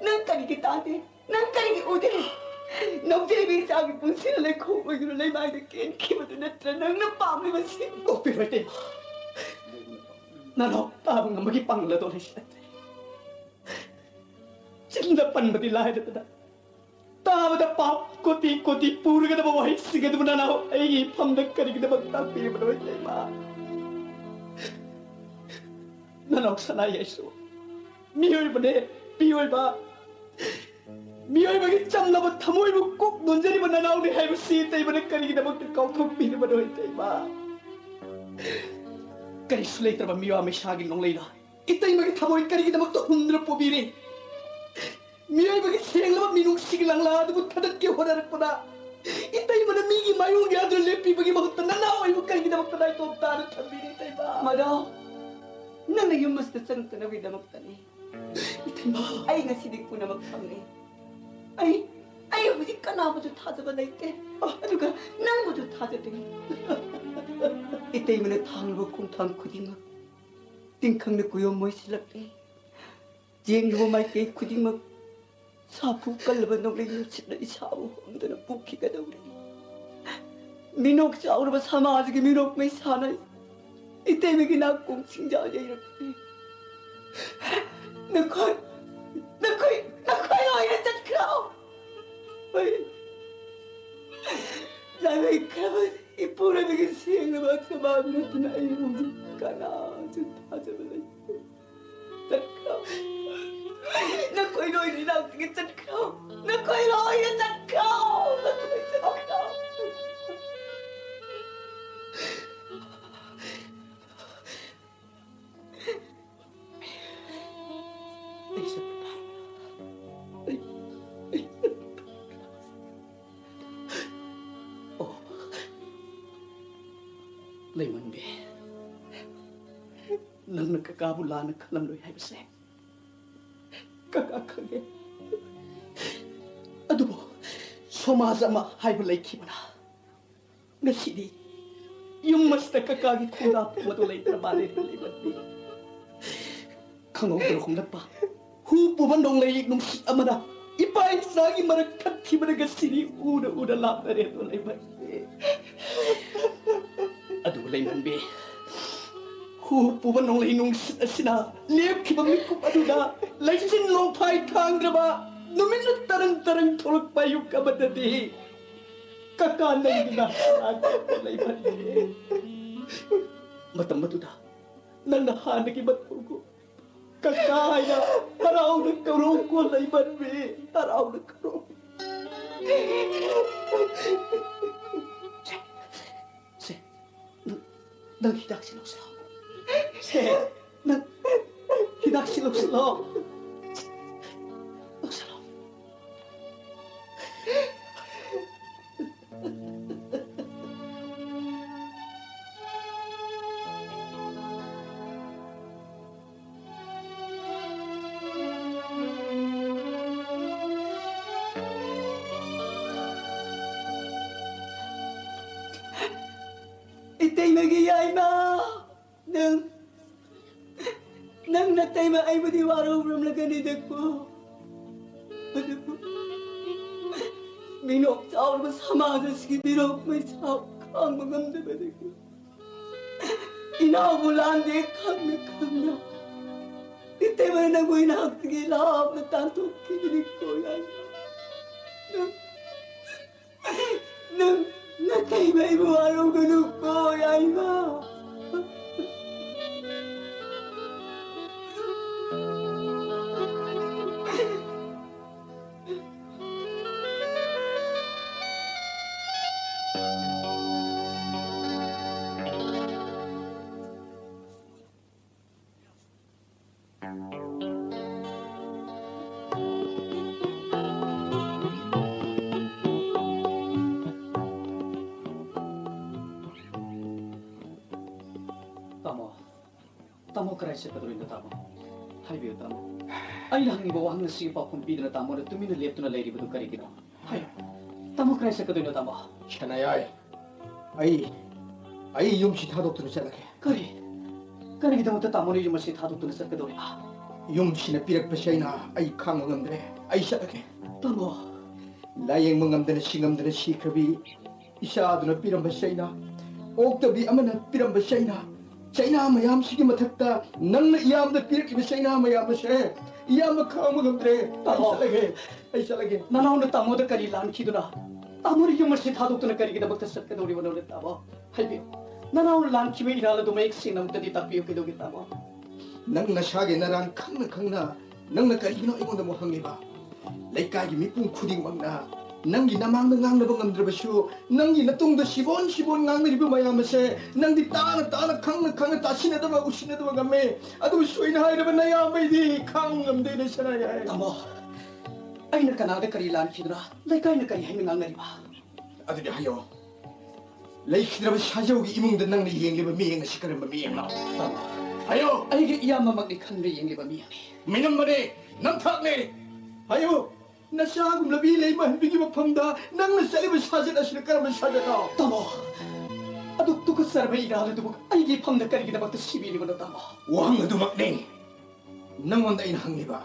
ꯅꯪ ꯀꯔꯤꯒꯤ ꯇꯥꯗꯦ? ꯅꯪ ꯀꯔꯤꯒꯤ ꯎꯗꯦ? ꯅꯧꯖꯩꯕꯤ ꯏꯆꯥꯒꯤ ꯄꯨꯟꯁꯤꯅ ꯂꯩꯈꯣꯝ ꯑꯣꯏꯗꯨꯅ ꯂꯩꯃꯥꯏꯗ ꯀꯦꯟꯈꯤꯕꯗꯨ ꯅꯠꯇ꯭ꯔ ꯅꯪꯅ ꯄꯥꯝꯂꯤꯕꯁꯤ? ꯑꯣꯛꯄꯤꯔꯣꯏ ꯇꯦ꯫ ꯅꯅꯥꯎ ꯇꯥꯕ ꯉꯝꯕꯒꯤ ꯄꯥꯡꯒꯜ ꯑꯗꯣ ꯂꯩꯁꯤꯜꯂꯛꯇ꯭ꯔꯦ꯫ ꯆꯤꯟꯗ ꯄꯟꯕꯗꯤ ꯂꯥꯏꯔꯗꯅ ꯇꯥꯕꯗ ꯄꯥꯞ ꯀꯣꯇꯤ ꯀꯣꯇꯤ ꯄꯨꯔꯒꯗꯕ ꯋꯥꯍꯩꯁꯤꯡ ꯑꯗꯨꯕꯨ ꯅꯅꯥꯎ ꯑꯩꯒꯤ ꯏꯐꯝꯗ ꯀꯔꯤꯒꯤꯗꯃꯛ ꯇꯥꯛꯄꯤꯔꯤꯕꯅꯣ ꯏꯇꯩꯃ? ꯅꯅꯥꯎ ꯁꯅꯥ ꯌꯥꯏꯁꯨ ꯃꯤꯑꯣꯏꯕꯅꯦ, ꯃꯤꯑꯣꯏꯕ꯫ ꯃꯤꯑꯣꯏꯕꯒꯤ ꯆꯝꯂꯕ ꯊꯃꯣꯏꯕꯨ ꯀꯣꯛ ꯅꯣꯟꯖꯔꯤꯕ ꯅꯅꯥꯎꯅꯤ ꯍꯥꯏꯕꯁꯤ ꯏꯇꯩꯃꯅ ꯀꯔꯤꯒꯤꯗꯃꯛꯇ ꯀꯥꯎꯊꯣꯛꯄꯤꯔꯤꯕꯅꯣ ꯏꯇꯩꯃ? ꯀꯔꯤꯁꯨ ꯂꯩꯇ꯭ꯔꯕ ꯃꯤꯑꯣꯏ ꯃꯩꯁꯥꯒꯤ ꯅꯣꯡꯂꯩꯅ ꯏꯇꯩꯃꯒꯤ ꯊꯃꯣꯏ ꯀꯔꯤꯒꯤꯗꯃꯛꯇ ꯍꯨꯝꯗꯨꯅ ꯄꯨꯕꯤꯔꯤ? ꯃꯤꯑꯣꯏꯕꯒꯤ ꯁꯦꯡꯂꯕ ꯃꯤꯅꯨꯡꯁꯤꯒꯤ ꯂꯪꯂꯥ ꯑꯗꯨꯕꯨ ꯊꯗꯠꯀꯦ ꯍꯣꯠꯅꯔꯛꯄꯗ ꯏꯇꯩꯃꯅ ꯃꯤꯒꯤ ꯃꯥꯌꯣꯡ ꯌꯥꯗꯨꯅ ꯂꯦꯞꯄꯤꯕꯒꯤ ꯃꯍꯨꯠꯇ ꯅꯅꯥꯎ ꯑꯩꯕꯨ ꯀꯔꯤꯒꯤꯗꯃꯛꯇ ꯅꯥꯏꯇꯣꯝ ꯇꯥꯅ ꯊꯝꯕꯤꯔꯤ ꯏꯇꯩꯃ? ꯃꯗꯣ ꯅꯪꯅ ꯌꯨꯝ ꯑꯁꯤꯗ ꯆꯪꯉꯛꯇꯅꯕꯒꯤꯗꯃꯛꯇꯅꯤ꯫ ꯏꯇꯩꯃ! ꯑꯩ ꯉꯁꯤꯗꯤ ꯄꯨꯝꯅꯃꯛ ꯈꯪꯂꯦ꯫ ꯑꯩ, ꯑꯩ ꯍꯧꯖꯤꯛ ꯀꯅꯥꯕꯨꯁꯨ ꯊꯥꯖꯕ ꯂꯩꯇꯦ꯫ ꯑꯗꯨꯒ ꯅꯪꯕꯨꯁꯨ ꯊꯥꯖꯗꯦ꯫ ꯏꯇꯩꯃꯅ ꯊꯥꯡꯂꯨꯕ ꯈꯣꯡꯊꯥꯡ ꯈꯨꯗꯤꯡꯃꯛ ꯇꯤꯡꯈꯪꯅ ꯀꯨꯌꯣꯝ ꯃꯣꯏꯁꯤꯜꯂꯛꯂꯦ꯫ ꯌꯦꯡꯂꯨꯕ ꯃꯥꯏꯀꯩ ꯈꯨꯗꯤꯡꯃꯛ ꯁꯥꯐꯨ ꯀꯜꯂꯕ ꯅꯣꯡꯂꯩ ꯅꯨꯡꯁꯤꯠꯅ ꯏꯁꯥꯕꯨ ꯍꯨꯝꯗꯨꯅ ꯄꯨꯈꯤꯒꯗꯧꯔꯦ꯫ ꯃꯤꯅꯣꯛ ꯆꯥꯎꯔꯕ ꯁꯃꯥꯖꯒꯤ ꯃꯤꯅꯣꯛ ꯃꯩꯁꯥꯅ ꯏꯇꯩꯃꯒꯤ ꯅꯥꯀꯣꯡ ꯁꯤꯡꯖꯥ ꯌꯩꯔꯛꯂꯤ꯫ ꯅꯈꯣꯏ, ꯅꯈꯣꯏ, ꯅꯈꯣꯏ ꯂꯣꯏꯅ ꯆꯠꯈ꯭ꯔꯣ꯫ ꯍꯣꯏ꯫ ꯂꯥꯏꯃꯩ ꯈꯔꯕ ꯏꯄꯨꯔꯣꯏꯕꯒꯤ ꯁꯦꯡꯂꯕ ꯁꯃꯥꯖ ꯅꯠꯇꯅ ꯑꯩ ꯍꯧꯖꯤꯛ ꯀꯅꯥꯁꯨ ꯊꯥꯖꯕ ꯂꯩꯇꯦ꯫ ꯆꯠꯈ꯭ꯔꯣ꯫ ꯅꯈꯣꯏ ꯂꯣꯏꯅ ꯏꯅꯥꯛꯇꯒꯤ ꯆꯠꯈ꯭ꯔꯣ꯫ ꯅꯈꯣꯏ ꯂꯣꯏꯅ ꯆꯠꯈ꯭ꯔꯣ꯫ ꯅꯈꯣꯏ ꯆꯠꯈ꯭ꯔꯣ꯫ ꯑꯩ ꯆꯠꯄ ꯇꯥꯔꯦ꯫ ꯑꯩ, ꯑꯩ ꯆꯠꯄ ꯇꯥꯔꯦ꯫ ꯑꯣ, ꯂꯩꯃꯟꯕꯤ, ꯅꯪꯅ ꯀꯀꯥꯕꯨ ꯂꯥꯟꯅ ꯈꯜꯂꯝꯂꯣꯏ ꯍꯥꯏꯕꯁꯦ ꯀꯀꯥ ꯈꯪꯉꯦ꯫ ꯑꯗꯨꯕꯨ ꯁꯃꯥꯖ ꯑꯃ ꯍꯥꯏꯕ ꯂꯩꯈꯤꯕꯅ ꯉꯁꯤꯗꯤ ꯌꯨꯝ ꯑꯁꯤꯗ ꯀꯀꯥꯒꯤ ꯈꯣꯡꯗꯥ ꯄꯨꯕꯗꯨ ꯂꯩꯇ꯭ꯔ ꯃꯥꯜꯂꯦ, ꯂꯩꯃꯟꯕꯤ꯫ ꯈꯪꯍꯧꯗꯅ ꯍꯣꯡꯂꯛꯄ ꯍꯨ ꯄꯨꯕ ꯅꯣꯡꯂꯩ ꯅꯨꯡꯁꯤꯠ ꯑꯃꯅ ꯏꯄꯥ ꯏꯆꯥꯒꯤ ꯃꯔꯛ ꯊꯠꯈꯤꯕꯅ ꯉꯁꯤꯗꯤ ꯎꯅ ꯎꯅ ꯂꯥꯞꯅꯔꯦ ꯑꯗꯣ ꯂꯩꯃꯟꯕꯤ꯫ ꯑꯗꯨꯕꯨ ꯂꯩꯃꯟꯕꯤ, ꯍꯨ ꯄꯨꯕ ꯅꯣꯡꯂꯩ ꯅꯨꯡꯁꯤꯠ ꯑꯁꯤꯅ ꯂꯦꯞꯈꯤꯕ ꯃꯤꯀꯨꯞ ꯑꯗꯨꯗ ꯂꯩꯆꯤꯟ ꯂꯣꯡꯐꯥꯏ ꯊꯥꯡꯗ꯭ꯔꯕ ꯅꯨꯃꯤꯠꯅ ꯇꯔꯪ ꯇꯔꯪ ꯊꯣꯛꯂꯛꯄ ꯑꯌꯨꯛ ꯑꯃꯗꯗꯤ ꯀꯀꯥ ꯅꯪꯗꯨꯅ ꯂꯩꯃꯟꯕꯤ꯫ ꯃꯇꯝ ꯑꯗꯨꯗ ꯅꯪꯅ ꯍꯥꯟꯅꯒꯤ ꯃꯇꯧꯒꯨꯝ ꯀꯀꯥ ꯍꯥꯏꯅ ꯍꯔꯥꯎꯅ ꯀꯧꯔꯛꯎꯀꯣ ꯂꯩꯃꯟꯕꯤ, ꯍꯔꯥꯎꯅ ꯀꯧꯔꯛꯎ꯫ ꯁꯦ, ꯁꯦ, ꯅꯪ, ꯅꯪ ꯍꯤꯗꯥꯛꯁꯤ ꯂꯧꯁꯤꯜꯂꯣ꯫ ꯁꯦ, ꯅꯪ ꯍꯤꯗꯥꯛꯁꯤ ꯂꯧꯁꯤꯜꯂꯣ꯫ ꯂꯧꯁꯤꯜꯂꯣ꯫ ꯏꯇꯩꯃꯒꯤ ꯌꯥꯏꯃ, ꯅꯪ ꯅꯪ ꯅꯇꯩꯃ ꯑꯩꯕꯨꯗꯤ ꯋꯥꯔꯧꯔꯝꯂꯒꯅꯤꯗꯀꯣ꯫ ꯑꯗꯨꯕꯨ ꯃꯤꯅꯣꯛ ꯆꯥꯎꯔꯕ ꯁꯃꯥꯖ ꯑꯁꯤꯒꯤ ꯃꯤꯅꯣꯛ ꯃꯩꯁꯥ ꯈꯥꯡꯕ ꯉꯝꯗꯕꯗꯒꯤ ꯏꯅꯥꯎꯕꯨ ꯂꯥꯟꯗꯦ ꯈꯪꯅ ꯈꯪꯅ ꯏꯇꯩꯃ ꯅꯪꯕꯨ ꯏꯅꯥꯛꯇꯒꯤ ꯂꯥꯞꯅ ꯇꯥꯟꯊꯣꯛꯈꯤꯕꯅꯤꯀꯣ ꯌꯥꯏꯃ꯫ ꯅꯪ, ꯅꯪ ꯅꯇꯩꯃ ꯑꯩꯕꯨ ꯋꯥꯔꯧꯒꯅꯨꯀꯣ ꯌꯥꯏꯃ꯫ ꯇꯥꯃꯣ, ꯇꯥꯃꯣ ꯀꯗꯥꯏ ꯆꯠꯀꯗꯧꯔꯤꯅꯣ ꯇꯥꯃꯣ? ꯍꯥꯏꯕꯤꯌꯨ ꯇꯥꯃꯣ꯫ ꯑꯩꯅ ꯍꯪꯉꯤꯕ ꯋꯥꯍꯪ ꯑꯁꯤꯒꯤ ꯄꯥꯎꯈꯨꯝ ꯄꯤꯗꯨꯅ ꯇꯥꯃꯣꯅ ꯇꯨꯃꯤꯟꯅ ꯂꯦꯞꯇꯨꯅ ꯂꯩꯔꯤꯕꯗꯨ ꯀꯔꯤꯒꯤꯅꯣ? ꯍꯥꯏꯌꯨ꯫ ꯇꯥꯃꯣ ꯀꯗꯥꯏ ꯆꯠꯀꯗꯣꯏꯅꯣ ꯇꯥꯃꯣ? ꯁꯅꯥꯌꯥꯏ, ꯑꯩ, ꯑꯩ ꯌꯨꯝꯁꯤ ꯊꯥꯗꯣꯛꯇꯨꯅ ꯆꯠꯂꯒꯦ꯫ ꯀꯔꯤ? ꯀꯔꯤꯒꯤꯗꯃꯛꯇ ꯇꯥꯃꯣꯅ ꯌꯨꯝ ꯑꯁꯤ ꯊꯥꯗꯣꯛꯇꯨꯅ ꯆꯠꯀꯗꯧꯔꯤꯕ? ꯌꯨꯝꯁꯤꯅ ꯄꯤꯔꯛꯄꯁꯤ ꯑꯩꯅ, ꯑꯩ ꯈꯥꯡꯕ ꯉꯝꯗ꯭ꯔꯦ꯫ ꯑꯩ ꯆꯠꯂꯒꯦ꯫ ꯇꯥꯃꯣ꯫ ꯂꯥꯌꯦꯡꯕ ꯉꯝꯗꯅ ꯁꯤ ꯉꯝꯗꯅ ꯁꯤꯈ꯭ꯔꯕꯤ ꯏꯆꯥꯗꯨꯅ ꯄꯤꯔꯝꯕ ꯆꯩꯅꯥ, ꯑꯣꯛꯇꯕꯤ ꯑꯃꯅ ꯄꯤꯔꯝꯕ ꯆꯩꯅꯥ, ꯆꯩꯅꯥ ꯃꯌꯥꯝꯁꯤꯒꯤ ꯃꯊꯛꯇ ꯅꯪꯅ ꯏꯌꯥꯝꯕꯗ ꯄꯤꯔꯛꯂꯤꯕ ꯆꯩꯅꯥ ꯃꯌꯥꯝ ꯑꯁꯦ ꯏꯌꯥꯝꯕ ꯈꯥꯡꯕ ꯉꯝꯗ꯭ꯔꯦ꯫ ꯑꯩ ꯇꯥꯃꯣ꯫ ꯆꯠꯂꯒꯦ, ꯑꯩ ꯆꯠꯂꯒꯦ꯫ ꯅꯅꯥꯎꯅ ꯇꯥꯃꯣꯗ ꯀꯔꯤ ꯂꯥꯟꯈꯤꯗꯨꯅ ꯇꯥꯃꯣꯅ ꯌꯨꯝ ꯑꯁꯤ ꯊꯥꯗꯣꯛꯇꯨꯅ ꯀꯔꯤꯒꯤꯗꯃꯛꯇ ꯆꯠꯀꯗꯧꯔꯤꯕꯅꯣꯅꯦ ꯇꯥꯃꯣ? ꯍꯥꯏꯕꯤꯌꯨ꯫ ꯅꯅꯥꯎꯅ ꯂꯥꯟꯈꯤꯕ ꯏꯔꯥꯜ ꯑꯗꯨ ꯃꯌꯦꯛ ꯁꯦꯡꯅ ꯑꯃꯨꯛꯇꯗꯤ ꯇꯥꯛꯄꯤꯌꯨ ꯀꯩꯗꯧꯒꯦ ꯇꯥꯃꯣ? ꯅꯪ ꯅꯁꯥꯒꯤ ꯅꯔꯥꯟ ꯈꯪꯅ ꯈꯪꯅ ꯅꯪꯅ ꯀꯔꯤꯒꯤꯅꯣ ꯑꯩꯉꯣꯟꯗ ꯑꯃꯨꯛ ꯍꯪꯂꯤꯕ? ꯂꯩꯀꯥꯏꯒꯤ ꯃꯤꯄꯨꯝ ꯈꯨꯗꯤꯡꯃꯛꯅ ꯅꯪꯒꯤ ꯅꯃꯥꯡꯗ ꯉꯥꯡꯅꯕ ꯉꯝꯗ꯭ꯔꯕꯁꯨ, ꯅꯪꯒꯤ ꯅꯇꯨꯡꯗ ꯁꯤꯕꯣꯟ ꯁꯤꯕꯣꯟ ꯉꯥꯡꯅꯔꯤꯕ ꯃꯌꯥꯝ ꯑꯁꯦ ꯅꯪꯗꯤ ꯇꯥꯅ ꯇꯥꯅ ꯈꯪꯅ ꯈꯪꯅ ꯇꯥꯁꯤꯟꯅꯗꯕ ꯎꯁꯤꯟꯅꯗꯕ ꯉꯝꯃꯦ꯫ ꯑꯗꯨꯕꯨ ꯁꯣꯏꯅ ꯍꯥꯏꯔꯕ ꯅꯌꯥꯝꯕꯩꯗꯤ ꯈꯥꯡꯕ ꯉꯝꯗꯦꯅꯦ ꯁꯅꯥꯌꯥꯏ꯫ ꯇꯥꯃꯣ, ꯑꯩꯅ ꯀꯅꯥꯗ ꯀꯔꯤ ꯂꯥꯟꯈꯤꯗꯨꯅ ꯂꯩꯀꯥꯏꯅ ꯀꯔꯤ ꯍꯥꯏꯅ ꯉꯥꯡꯅꯔꯤꯕ? ꯑꯗꯨꯗꯤ ꯍꯥꯏꯌꯣ, ꯂꯩꯈꯤꯗ꯭ꯔꯕ ꯁꯥꯖꯧꯒꯤ ꯏꯃꯨꯡꯗ ꯅꯪꯅ ꯌꯦꯡꯂꯤꯕ ꯃꯤꯠꯌꯦꯡ ꯑꯁꯤ ꯀꯔꯝꯕ ꯃꯤꯠꯌꯦꯡꯅꯣ? ꯇꯥꯃꯣ, ꯍꯥꯏꯌꯣ! ꯑꯩꯒꯤ ꯏꯌꯥꯝꯕꯃꯛꯅꯤ ꯈꯟꯗꯨꯅ ꯌꯦꯡꯂꯤꯕ ꯃꯤꯌꯦꯡꯅꯤ꯫ ꯃꯤꯅꯝꯕꯅꯤ, ꯅꯝꯊꯥꯛꯅꯤ꯫ ꯍꯥꯏꯌꯣ! ꯅꯆꯥꯒꯨꯝꯂꯕꯤ ꯂꯩꯃꯍꯟꯕꯤꯒꯤ ꯃꯐꯝꯗ ꯅꯪꯅ ꯆꯠꯂꯤꯕ ꯁꯥꯖꯠ ꯑꯁꯤꯅ ꯀꯔꯝꯕ ꯁꯥꯖꯠꯅꯣ? ꯇꯥꯃꯣ, ꯑꯗꯨꯛ ꯇꯨꯀꯠꯆꯔꯕ ꯏꯔꯥꯜ ꯑꯗꯨꯕꯨ ꯑꯩꯒꯤ ꯏꯐꯝꯗ ꯀꯔꯤꯒꯤꯗꯃꯛꯇ ꯁꯤꯕꯤꯔꯤꯕꯅꯣ, ꯇꯥꯃꯣ? ꯋꯥꯍꯪ ꯑꯗꯨꯃꯛꯅꯤ꯫ ꯅꯪꯉꯣꯟꯗ ꯑꯩꯅ ꯍꯪꯂꯤꯕ,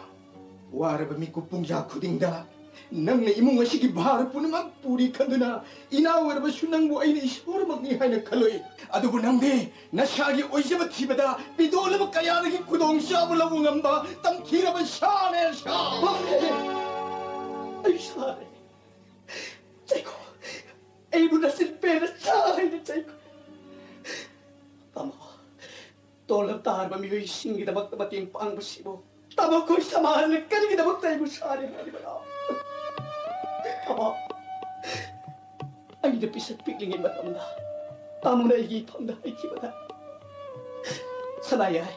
ꯋꯥꯔꯕ ꯃꯤꯀꯨꯞ ꯄꯨꯡꯖꯥ ꯈꯨꯗꯤꯡꯗ ꯅꯪꯅ ꯏꯃꯨꯡ ꯑꯁꯤꯒꯤ ꯚꯥꯔ ꯄꯨꯝꯅꯃꯛ ꯄꯨꯔꯤ ꯈꯟꯗꯨꯅ, ꯏꯅꯥꯎ ꯑꯣꯏꯔꯕꯁꯨ ꯅꯪꯕꯨ ꯑꯩꯅ ꯏꯁꯣꯔꯃꯛꯅꯤ ꯍꯥꯏꯅ ꯈꯜꯂꯨꯏ꯫ ꯑꯗꯨꯕꯨ ꯅꯪꯗꯤ ꯅꯁꯥꯒꯤ ꯑꯣꯏꯖꯕ ꯊꯤꯕꯗ ꯃꯤꯗꯣꯜꯂꯕ ꯀꯌꯥꯗꯒꯤ ꯈꯨꯗꯣꯡꯆꯥꯕ ꯂꯧꯕ ꯉꯝꯕ ꯇꯝꯊꯤꯔꯕ ꯁꯥꯅꯦ, ꯁꯥ꯫ ꯑꯩ ꯁꯥꯅꯦ꯫ ꯆꯩꯈꯣ꯫ ꯑꯩꯕꯨ ꯅꯆꯤꯟ ꯄꯦꯟꯅ ꯁꯥ ꯍꯥꯏꯅ ꯆꯩꯈꯣ꯫ ꯇꯥꯃꯣ, ꯇꯣꯂꯞ ꯇꯥꯔꯕ ꯃꯤꯑꯣꯏꯁꯤꯡꯒꯤꯗꯃꯛꯇ ꯃꯇꯦꯡ ꯄꯥꯡꯕꯁꯤꯕꯨ ꯇꯥꯃꯣ, ꯑꯩꯈꯣꯏ ꯁꯃꯥꯖꯅ ꯀꯔꯤꯒꯤꯗꯃꯛꯇ ꯑꯩꯕꯨ ꯁꯥꯔꯤ ꯍꯥꯏꯔꯤꯕꯅꯣ? ꯇꯥꯃꯣ, ꯑꯩꯅ ꯄꯤꯁꯛ ꯄꯤꯛꯂꯤꯉꯩ ꯃꯇꯝꯗ ꯇꯥꯃꯣꯅ ꯑꯩꯒꯤ ꯏꯐꯝꯗ ꯍꯥꯏꯈꯤꯕꯗ, "ꯁꯅꯥꯌꯥꯏ,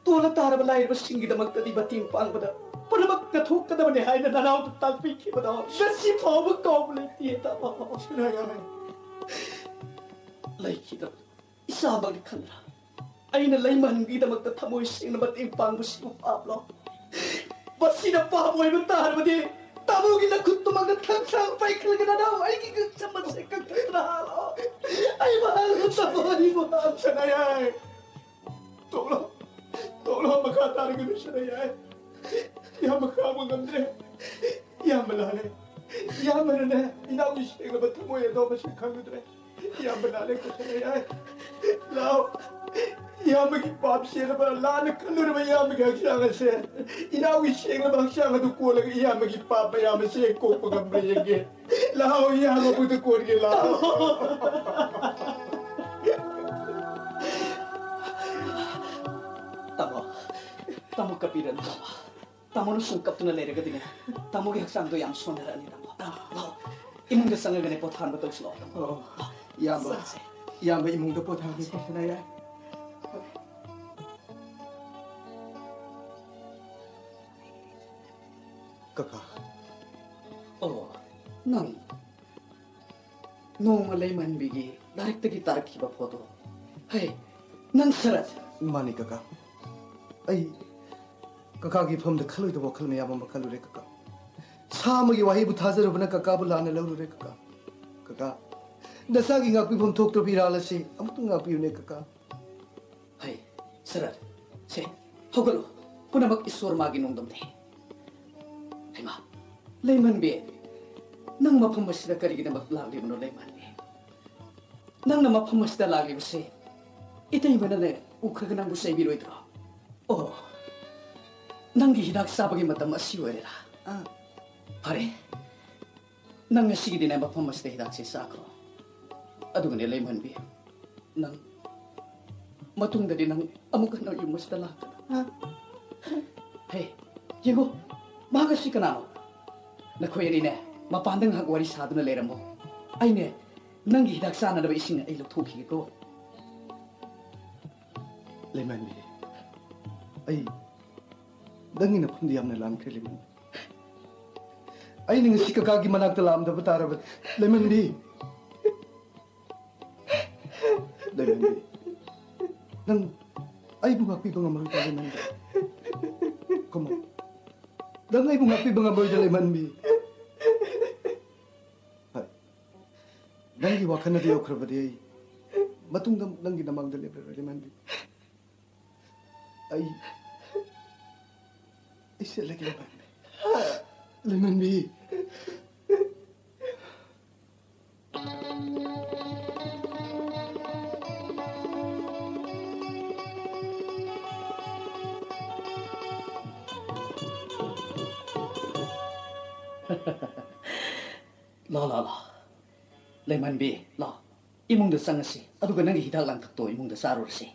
ꯇꯣꯂꯞ ꯇꯥꯔꯕ ꯂꯥꯏꯔꯕꯁꯤꯡꯒꯤꯗꯃꯛꯇꯗꯤ ꯃꯇꯦꯡ ꯄꯥꯡꯕꯗ ꯄꯨꯝꯅꯃꯛ ꯀꯠꯊꯣꯛꯀꯗꯕꯅꯤ" ꯍꯥꯏꯅ ꯅꯅꯥꯎꯗ ꯇꯥꯛꯄꯤꯈꯤꯕꯗꯣ ꯉꯁꯤ ꯐꯥꯎꯕ ꯀꯥꯎꯕ ꯂꯩꯇꯦ, ꯇꯥꯃꯣ꯫ ꯁꯅꯥꯌꯥꯏ꯫ ꯂꯩꯈꯤꯗꯕ ꯏꯆꯥꯃꯛꯅꯤ ꯈꯟꯗ꯭ꯔꯥ? ꯑꯩꯅ ꯂꯩꯃꯍꯟꯕꯒꯤꯗꯃꯛꯇ ꯊꯃꯣꯏ ꯁꯦꯡꯅ ꯃꯇꯦꯡ ꯄꯥꯡꯕꯁꯤꯕꯨ ꯄꯥꯞꯂꯣ? ꯃꯁꯤꯅ ꯄꯥꯞ ꯑꯣꯏꯕ ꯇꯥꯔꯕꯗꯤ, ꯇꯥꯃꯣꯒꯤ ꯅꯈꯨꯠꯇꯨꯃꯛꯅ ꯊꯥꯡ ꯁꯥꯡ ꯄꯥꯏꯈꯠꯂꯒ ꯅꯅꯥꯎ ꯑꯩꯒꯤ ꯉꯛꯁꯝ ꯑꯁꯦ ꯀꯛꯊꯠꯇꯨꯅ ꯍꯥꯠꯂꯣ꯫ ꯑꯩꯕꯨ ꯍꯥꯠꯂꯣ, ꯇꯥꯃꯣ, ꯑꯩꯕꯨ ꯍꯥꯠꯂꯣ꯫ ꯁꯅꯥꯌꯥꯏ! ꯇꯣꯛꯂꯣ, ꯇꯣꯛꯂꯣ, ꯃꯈꯥ ꯇꯥꯔꯒꯅꯨ, ꯁꯅꯥꯌꯥꯏ꯫ ꯏꯌꯥꯝꯕ ꯈꯥꯡꯕ ꯉꯝꯗ꯭ꯔꯦ꯫ ꯏꯌꯥꯝꯕ ꯂꯥꯜꯂꯦ꯫ ꯏꯌꯥꯝꯕꯅꯅꯦ, ꯏꯅꯥꯎꯒꯤ ꯁꯦꯡꯂꯕ ꯊꯃꯣꯏ ꯑꯗꯣ ꯃꯁꯤ ꯈꯪꯂꯨꯗ꯭ꯔꯦ꯫ ꯏꯌꯥꯝꯕ ꯂꯥꯜꯂꯦ, ꯀꯣ ꯁꯅꯥꯌꯥꯏ꯫ ꯂꯥꯛꯑꯣ꯫ ꯏꯌꯥꯝꯕꯒꯤ ꯄꯥꯞ ꯆꯦꯟꯅꯕ, ꯂꯥꯟꯅ ꯈꯜꯂꯨꯔꯕ ꯏꯌꯥꯝꯕꯒꯤ ꯍꯛꯆꯥꯡ ꯑꯁꯦ, ꯏꯅꯥꯎꯒꯤ ꯁꯦꯡꯂꯕ ꯍꯛꯆꯥꯡ ꯑꯗꯨ ꯀꯣꯜꯂꯒ ꯏꯌꯥꯝꯕꯒꯤ ꯄꯥꯞ ꯃꯌꯥꯝ ꯑꯁꯦ ꯀꯣꯛꯄ ꯉꯝꯕ꯭ꯔꯥ ꯌꯦꯡꯒꯦ꯫ ꯂꯥꯛꯑꯣ, ꯏꯌꯥꯝꯕ ꯃꯈꯨꯠꯇ ꯀꯣꯟꯒꯦ, ꯂꯥꯛꯑꯣ꯫ ꯇꯥꯃꯣ, ꯇꯥꯃꯣ, ꯀꯞꯄꯤꯔꯅꯨ, ꯇꯥꯃꯣ꯫ ꯇꯥꯃꯣꯅ ꯁꯨꯝ ꯀꯞꯇꯨꯅ ꯂꯩꯔꯒꯗꯤꯅꯦ, ꯇꯥꯃꯣꯒꯤ ꯍꯛꯆꯥꯡꯗꯣ ꯌꯥꯝ ꯁꯣꯟꯊꯔꯛꯑꯅꯤ, ꯇꯥꯃꯣ꯫ ꯂꯥꯛꯑꯣ, ꯏꯃꯨꯡꯗ ꯆꯪꯉꯒꯅꯦ ꯄꯣꯊꯥꯍꯟꯕ ꯇꯧꯁꯤ, ꯂꯥꯛꯑꯣ, ꯇꯥꯃꯣ꯫ ꯑꯣ, ꯏꯌꯥꯝꯕ, ꯆꯠꯁꯦ꯫ ꯏꯌꯥꯝꯕ ꯏꯃꯨꯡꯗ ꯄꯣꯊꯥꯍꯟꯒꯦ, ꯄꯣꯊꯥꯅ ꯌꯥꯏ꯫ ꯀꯀꯥ꯫ ꯑꯣ, ꯅꯪ ꯅꯣꯡꯃ ꯂꯩꯃꯍꯟꯕꯤꯒꯤ ꯂꯥꯏꯔꯤꯛꯇꯒꯤ ꯇꯥꯔꯛꯈꯤꯕ ꯐꯣꯇꯣ꯫ ꯍꯩ, ꯅꯪ ꯁꯔꯠ꯫ ꯃꯥꯅꯤ ꯀꯀꯥ꯫ ꯑꯩ ꯀꯀꯥꯒꯤ ꯐꯝꯗ ꯈꯜꯂꯣꯏꯗꯕ ꯋꯥꯈꯜ ꯃꯌꯥꯝ ꯑꯃ ꯈꯜꯂꯨꯔꯦ ꯀꯀꯥ꯫ ꯁꯥ ꯑꯃꯒꯤ ꯋꯥꯍꯩꯕꯨ ꯊꯥꯖꯔꯨꯕꯅ ꯀꯀꯥꯕꯨ ꯂꯥꯟꯅ ꯂꯧꯔꯨꯔꯦ ꯀꯀꯥ꯫ ꯀꯀꯥ, ꯅꯆꯥꯒꯤ ꯉꯥꯛꯄꯤꯐꯝ ꯊꯣꯛꯇ꯭ꯔꯕ ꯏꯔꯥꯜ ꯑꯁꯤ ꯑꯃꯨꯛꯇꯪ ꯉꯥꯛꯄꯤꯌꯨꯅꯦ ꯀꯀꯥ꯫ ꯍꯩ, ꯁꯔꯠ, ꯁꯦ, ꯍꯧꯒꯠꯂꯨ꯫ ꯄꯨꯝꯅꯃꯛ ꯏꯁꯣꯔ ꯃꯥꯒꯤ ꯅꯣꯡꯗꯝꯅꯤ꯫ ꯍꯩꯃꯥ, ꯂꯩꯃꯟꯕꯤ, ꯅꯪ ꯃꯐꯝ ꯑꯁꯤꯗ ꯀꯔꯤꯒꯤꯗꯃꯛ ꯂꯥꯛꯂꯤꯕꯅꯣ, ꯂꯩꯃꯟꯕꯤ? ꯅꯪꯅ ꯃꯐꯝ ꯑꯁꯤꯗ ꯂꯥꯛꯂꯤꯕꯁꯦ ꯏꯇꯩꯃꯅꯅꯦ ꯎꯈ꯭ꯔꯒ ꯅꯪꯕꯨ ꯆꯩꯕꯤꯔꯣꯏꯗ꯭ꯔꯣ? ꯑꯣ, ꯅꯪꯒꯤ ꯍꯤꯗꯥꯛ ꯆꯥꯕꯒꯤ ꯃꯇꯝ ꯑꯁꯤ ꯑꯣꯏꯔꯦꯔꯥ? ꯑꯥ꯫ ꯐꯔꯦ, ꯅꯪ ꯉꯁꯤꯒꯤꯗꯤꯅꯦ ꯃꯐꯝ ꯑꯁꯤꯗ ꯍꯤꯗꯥꯛꯁꯦ ꯆꯥꯈ꯭ꯔꯣ꯫ ꯑꯗꯨꯒꯅꯦ ꯂꯩꯃꯟꯕꯤ, ꯅꯪ ꯃꯇꯨꯡꯗꯗꯤ ꯅꯪ ꯑꯃꯨꯛ ꯍꯟꯅ ꯌꯨꯝ ꯑꯁꯤꯗ ꯂꯥꯛꯀꯅꯨ꯫ ꯍꯥ? ꯍꯦ, ꯌꯦꯡꯉꯣ, ꯃꯍꯥꯛ ꯑꯁꯤ ꯀꯅꯥꯅꯣ? ꯅꯈꯣꯏ ꯑꯅꯤꯅꯦ ꯃꯄꯥꯟꯗ ꯉꯥꯏꯍꯥꯛ ꯋꯥꯔꯤ ꯁꯥꯗꯨꯅ ꯂꯩꯔꯝꯃꯣ꯫ ꯑꯩꯅꯦ ꯅꯪꯒꯤ ꯍꯤꯗꯥꯛ ꯆꯥꯅꯅꯕ ꯏꯁꯤꯡ ꯑꯩ ꯂꯧꯊꯣꯛꯈꯤꯒꯦꯀꯣ꯫ ꯂꯩꯃꯟꯕꯤ, ꯑꯩ ꯅꯪꯒꯤ ꯅꯐꯝꯗ ꯌꯥꯝꯅ ꯂꯥꯟꯈ꯭ꯔꯦ, ꯂꯩꯃꯟꯕꯤ꯫ ꯑꯩꯅ ꯉꯁꯤ ꯀꯀꯥꯒꯤ ꯃꯅꯥꯛꯇ ꯂꯥꯛꯑꯝꯗꯕ ꯇꯥꯔꯕꯗꯤ, ꯂꯩꯃꯟꯕꯤ, ꯂꯩꯃꯟꯕꯤ, ꯅꯪ ꯑꯩꯕꯨ ꯉꯥꯛꯄꯤꯕ ꯉꯝꯃꯔꯣꯏꯗ꯭ꯔꯥ, ꯂꯩꯃꯟꯕꯤ? ꯀꯃꯥꯏ? ꯅꯪ ꯑꯩꯕꯨ ꯉꯥꯛꯄꯤꯕ ꯉꯝꯃꯔꯣꯏꯗ꯭ꯔꯥ, ꯂꯩꯃꯟꯕꯤ? ꯍꯣꯏ꯫ ꯅꯪꯒꯤ ꯋꯥꯈꯜ ꯑꯗꯨ ꯌꯧꯈ꯭ꯔꯕꯗꯤ ꯑꯩ ꯃꯇꯨꯡꯗ ꯑꯃꯨꯛ ꯅꯪꯒꯤ ꯅꯃꯥꯡꯗ ꯂꯦꯞꯂꯔꯣꯏ, ꯂꯩꯃꯟꯕꯤ꯫ ꯑꯩ, ꯑꯩ ꯆꯠꯂꯒꯦ, ꯂꯩꯃꯟꯕꯤ꯫ ꯂꯩꯃꯟꯕꯤ꯫ ꯂꯥ, ꯂꯥ, ꯂꯥ꯫ ꯂꯩꯃꯟꯕꯤ, ꯂꯥ꯫ ꯏꯃꯨꯡꯗ ꯆꯪꯉꯁꯤ꯫ ꯑꯗꯨꯒ ꯅꯪꯒꯤ ꯍꯤꯗꯥꯛ ꯂꯥꯡꯊꯛꯇꯣ ꯏꯃꯨꯡꯗ ꯆꯥꯔꯨꯔꯁꯤ꯫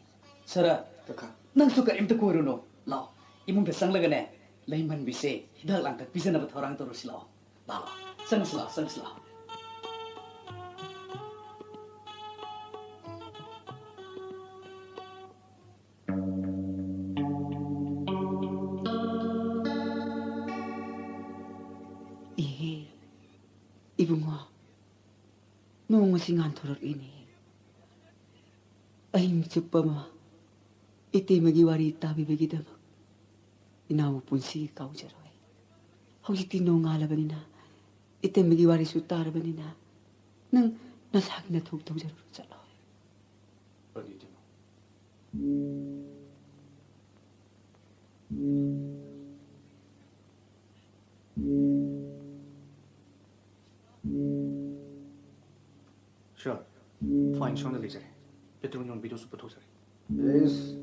ꯁꯔꯠ, ꯀꯀꯥ꯫ ꯅꯪꯁꯨ ꯀꯔꯤꯝꯇ ꯀꯣꯏꯔꯨꯅꯨ꯫ ꯂꯥꯛꯑꯣ꯫ ꯏꯃꯨꯡꯗ ꯆꯪꯂꯒꯅꯦ, ꯂꯩꯃꯟꯕꯤꯁꯦ ꯍꯤꯗꯥꯛ ꯂꯥꯡꯊꯛ ꯄꯤꯖꯅꯕ ꯊꯧꯔꯥꯡ ꯇꯧꯔꯨꯁꯤ ꯂꯥꯛꯑꯣ꯫ ꯂꯥꯛꯑꯣ꯫ ꯆꯪꯉꯁꯤ ꯂꯥꯛꯑꯣ, ꯆꯪꯉꯁꯤ ꯂꯥꯛꯑꯣ꯫ ꯏꯍꯦ, ꯏꯕꯨꯡꯉꯣ, ꯅꯣꯡ ꯑꯁꯤ ꯉꯥꯟꯊꯣꯔꯛꯂꯤꯅꯦ꯫ ꯑꯍꯤꯡ ꯆꯨꯞꯄ ꯑꯃ ꯏꯇꯩꯃꯒꯤ ꯋꯥꯔꯤ ꯇꯥꯕꯤꯕꯒꯤꯗꯃꯛ ꯏꯅꯥꯎꯕꯨ ꯄꯨꯟꯁꯤꯒꯤ ꯀꯥꯎꯖꯔꯣꯏ꯫ ꯍꯧꯖꯤꯛꯇꯤ ꯅꯣꯡꯉꯥꯜꯂꯕꯅꯤꯅ, ꯏꯇꯩꯃꯒꯤ ꯋꯥꯔꯤꯁꯨ ꯇꯥꯔꯕꯅꯤꯅ, ꯅꯪ ꯅꯁꯥꯒꯤ ꯅꯊꯧ ꯇꯧꯖꯔꯨꯔꯣ, ꯆꯠꯂꯣ꯫ ꯐꯔꯦ, ꯏꯇꯩꯃ꯫ ꯁꯥꯔ, ꯐꯥꯏꯟ ꯁꯣꯝꯗ ꯂꯩꯖꯔꯦ꯫ ꯄꯦꯇ꯭ꯔꯣꯜ ꯌꯣꯟꯕꯤꯗꯨꯁꯨ ꯄꯨꯊꯣꯛꯆꯔꯦ꯫ ꯏꯁ,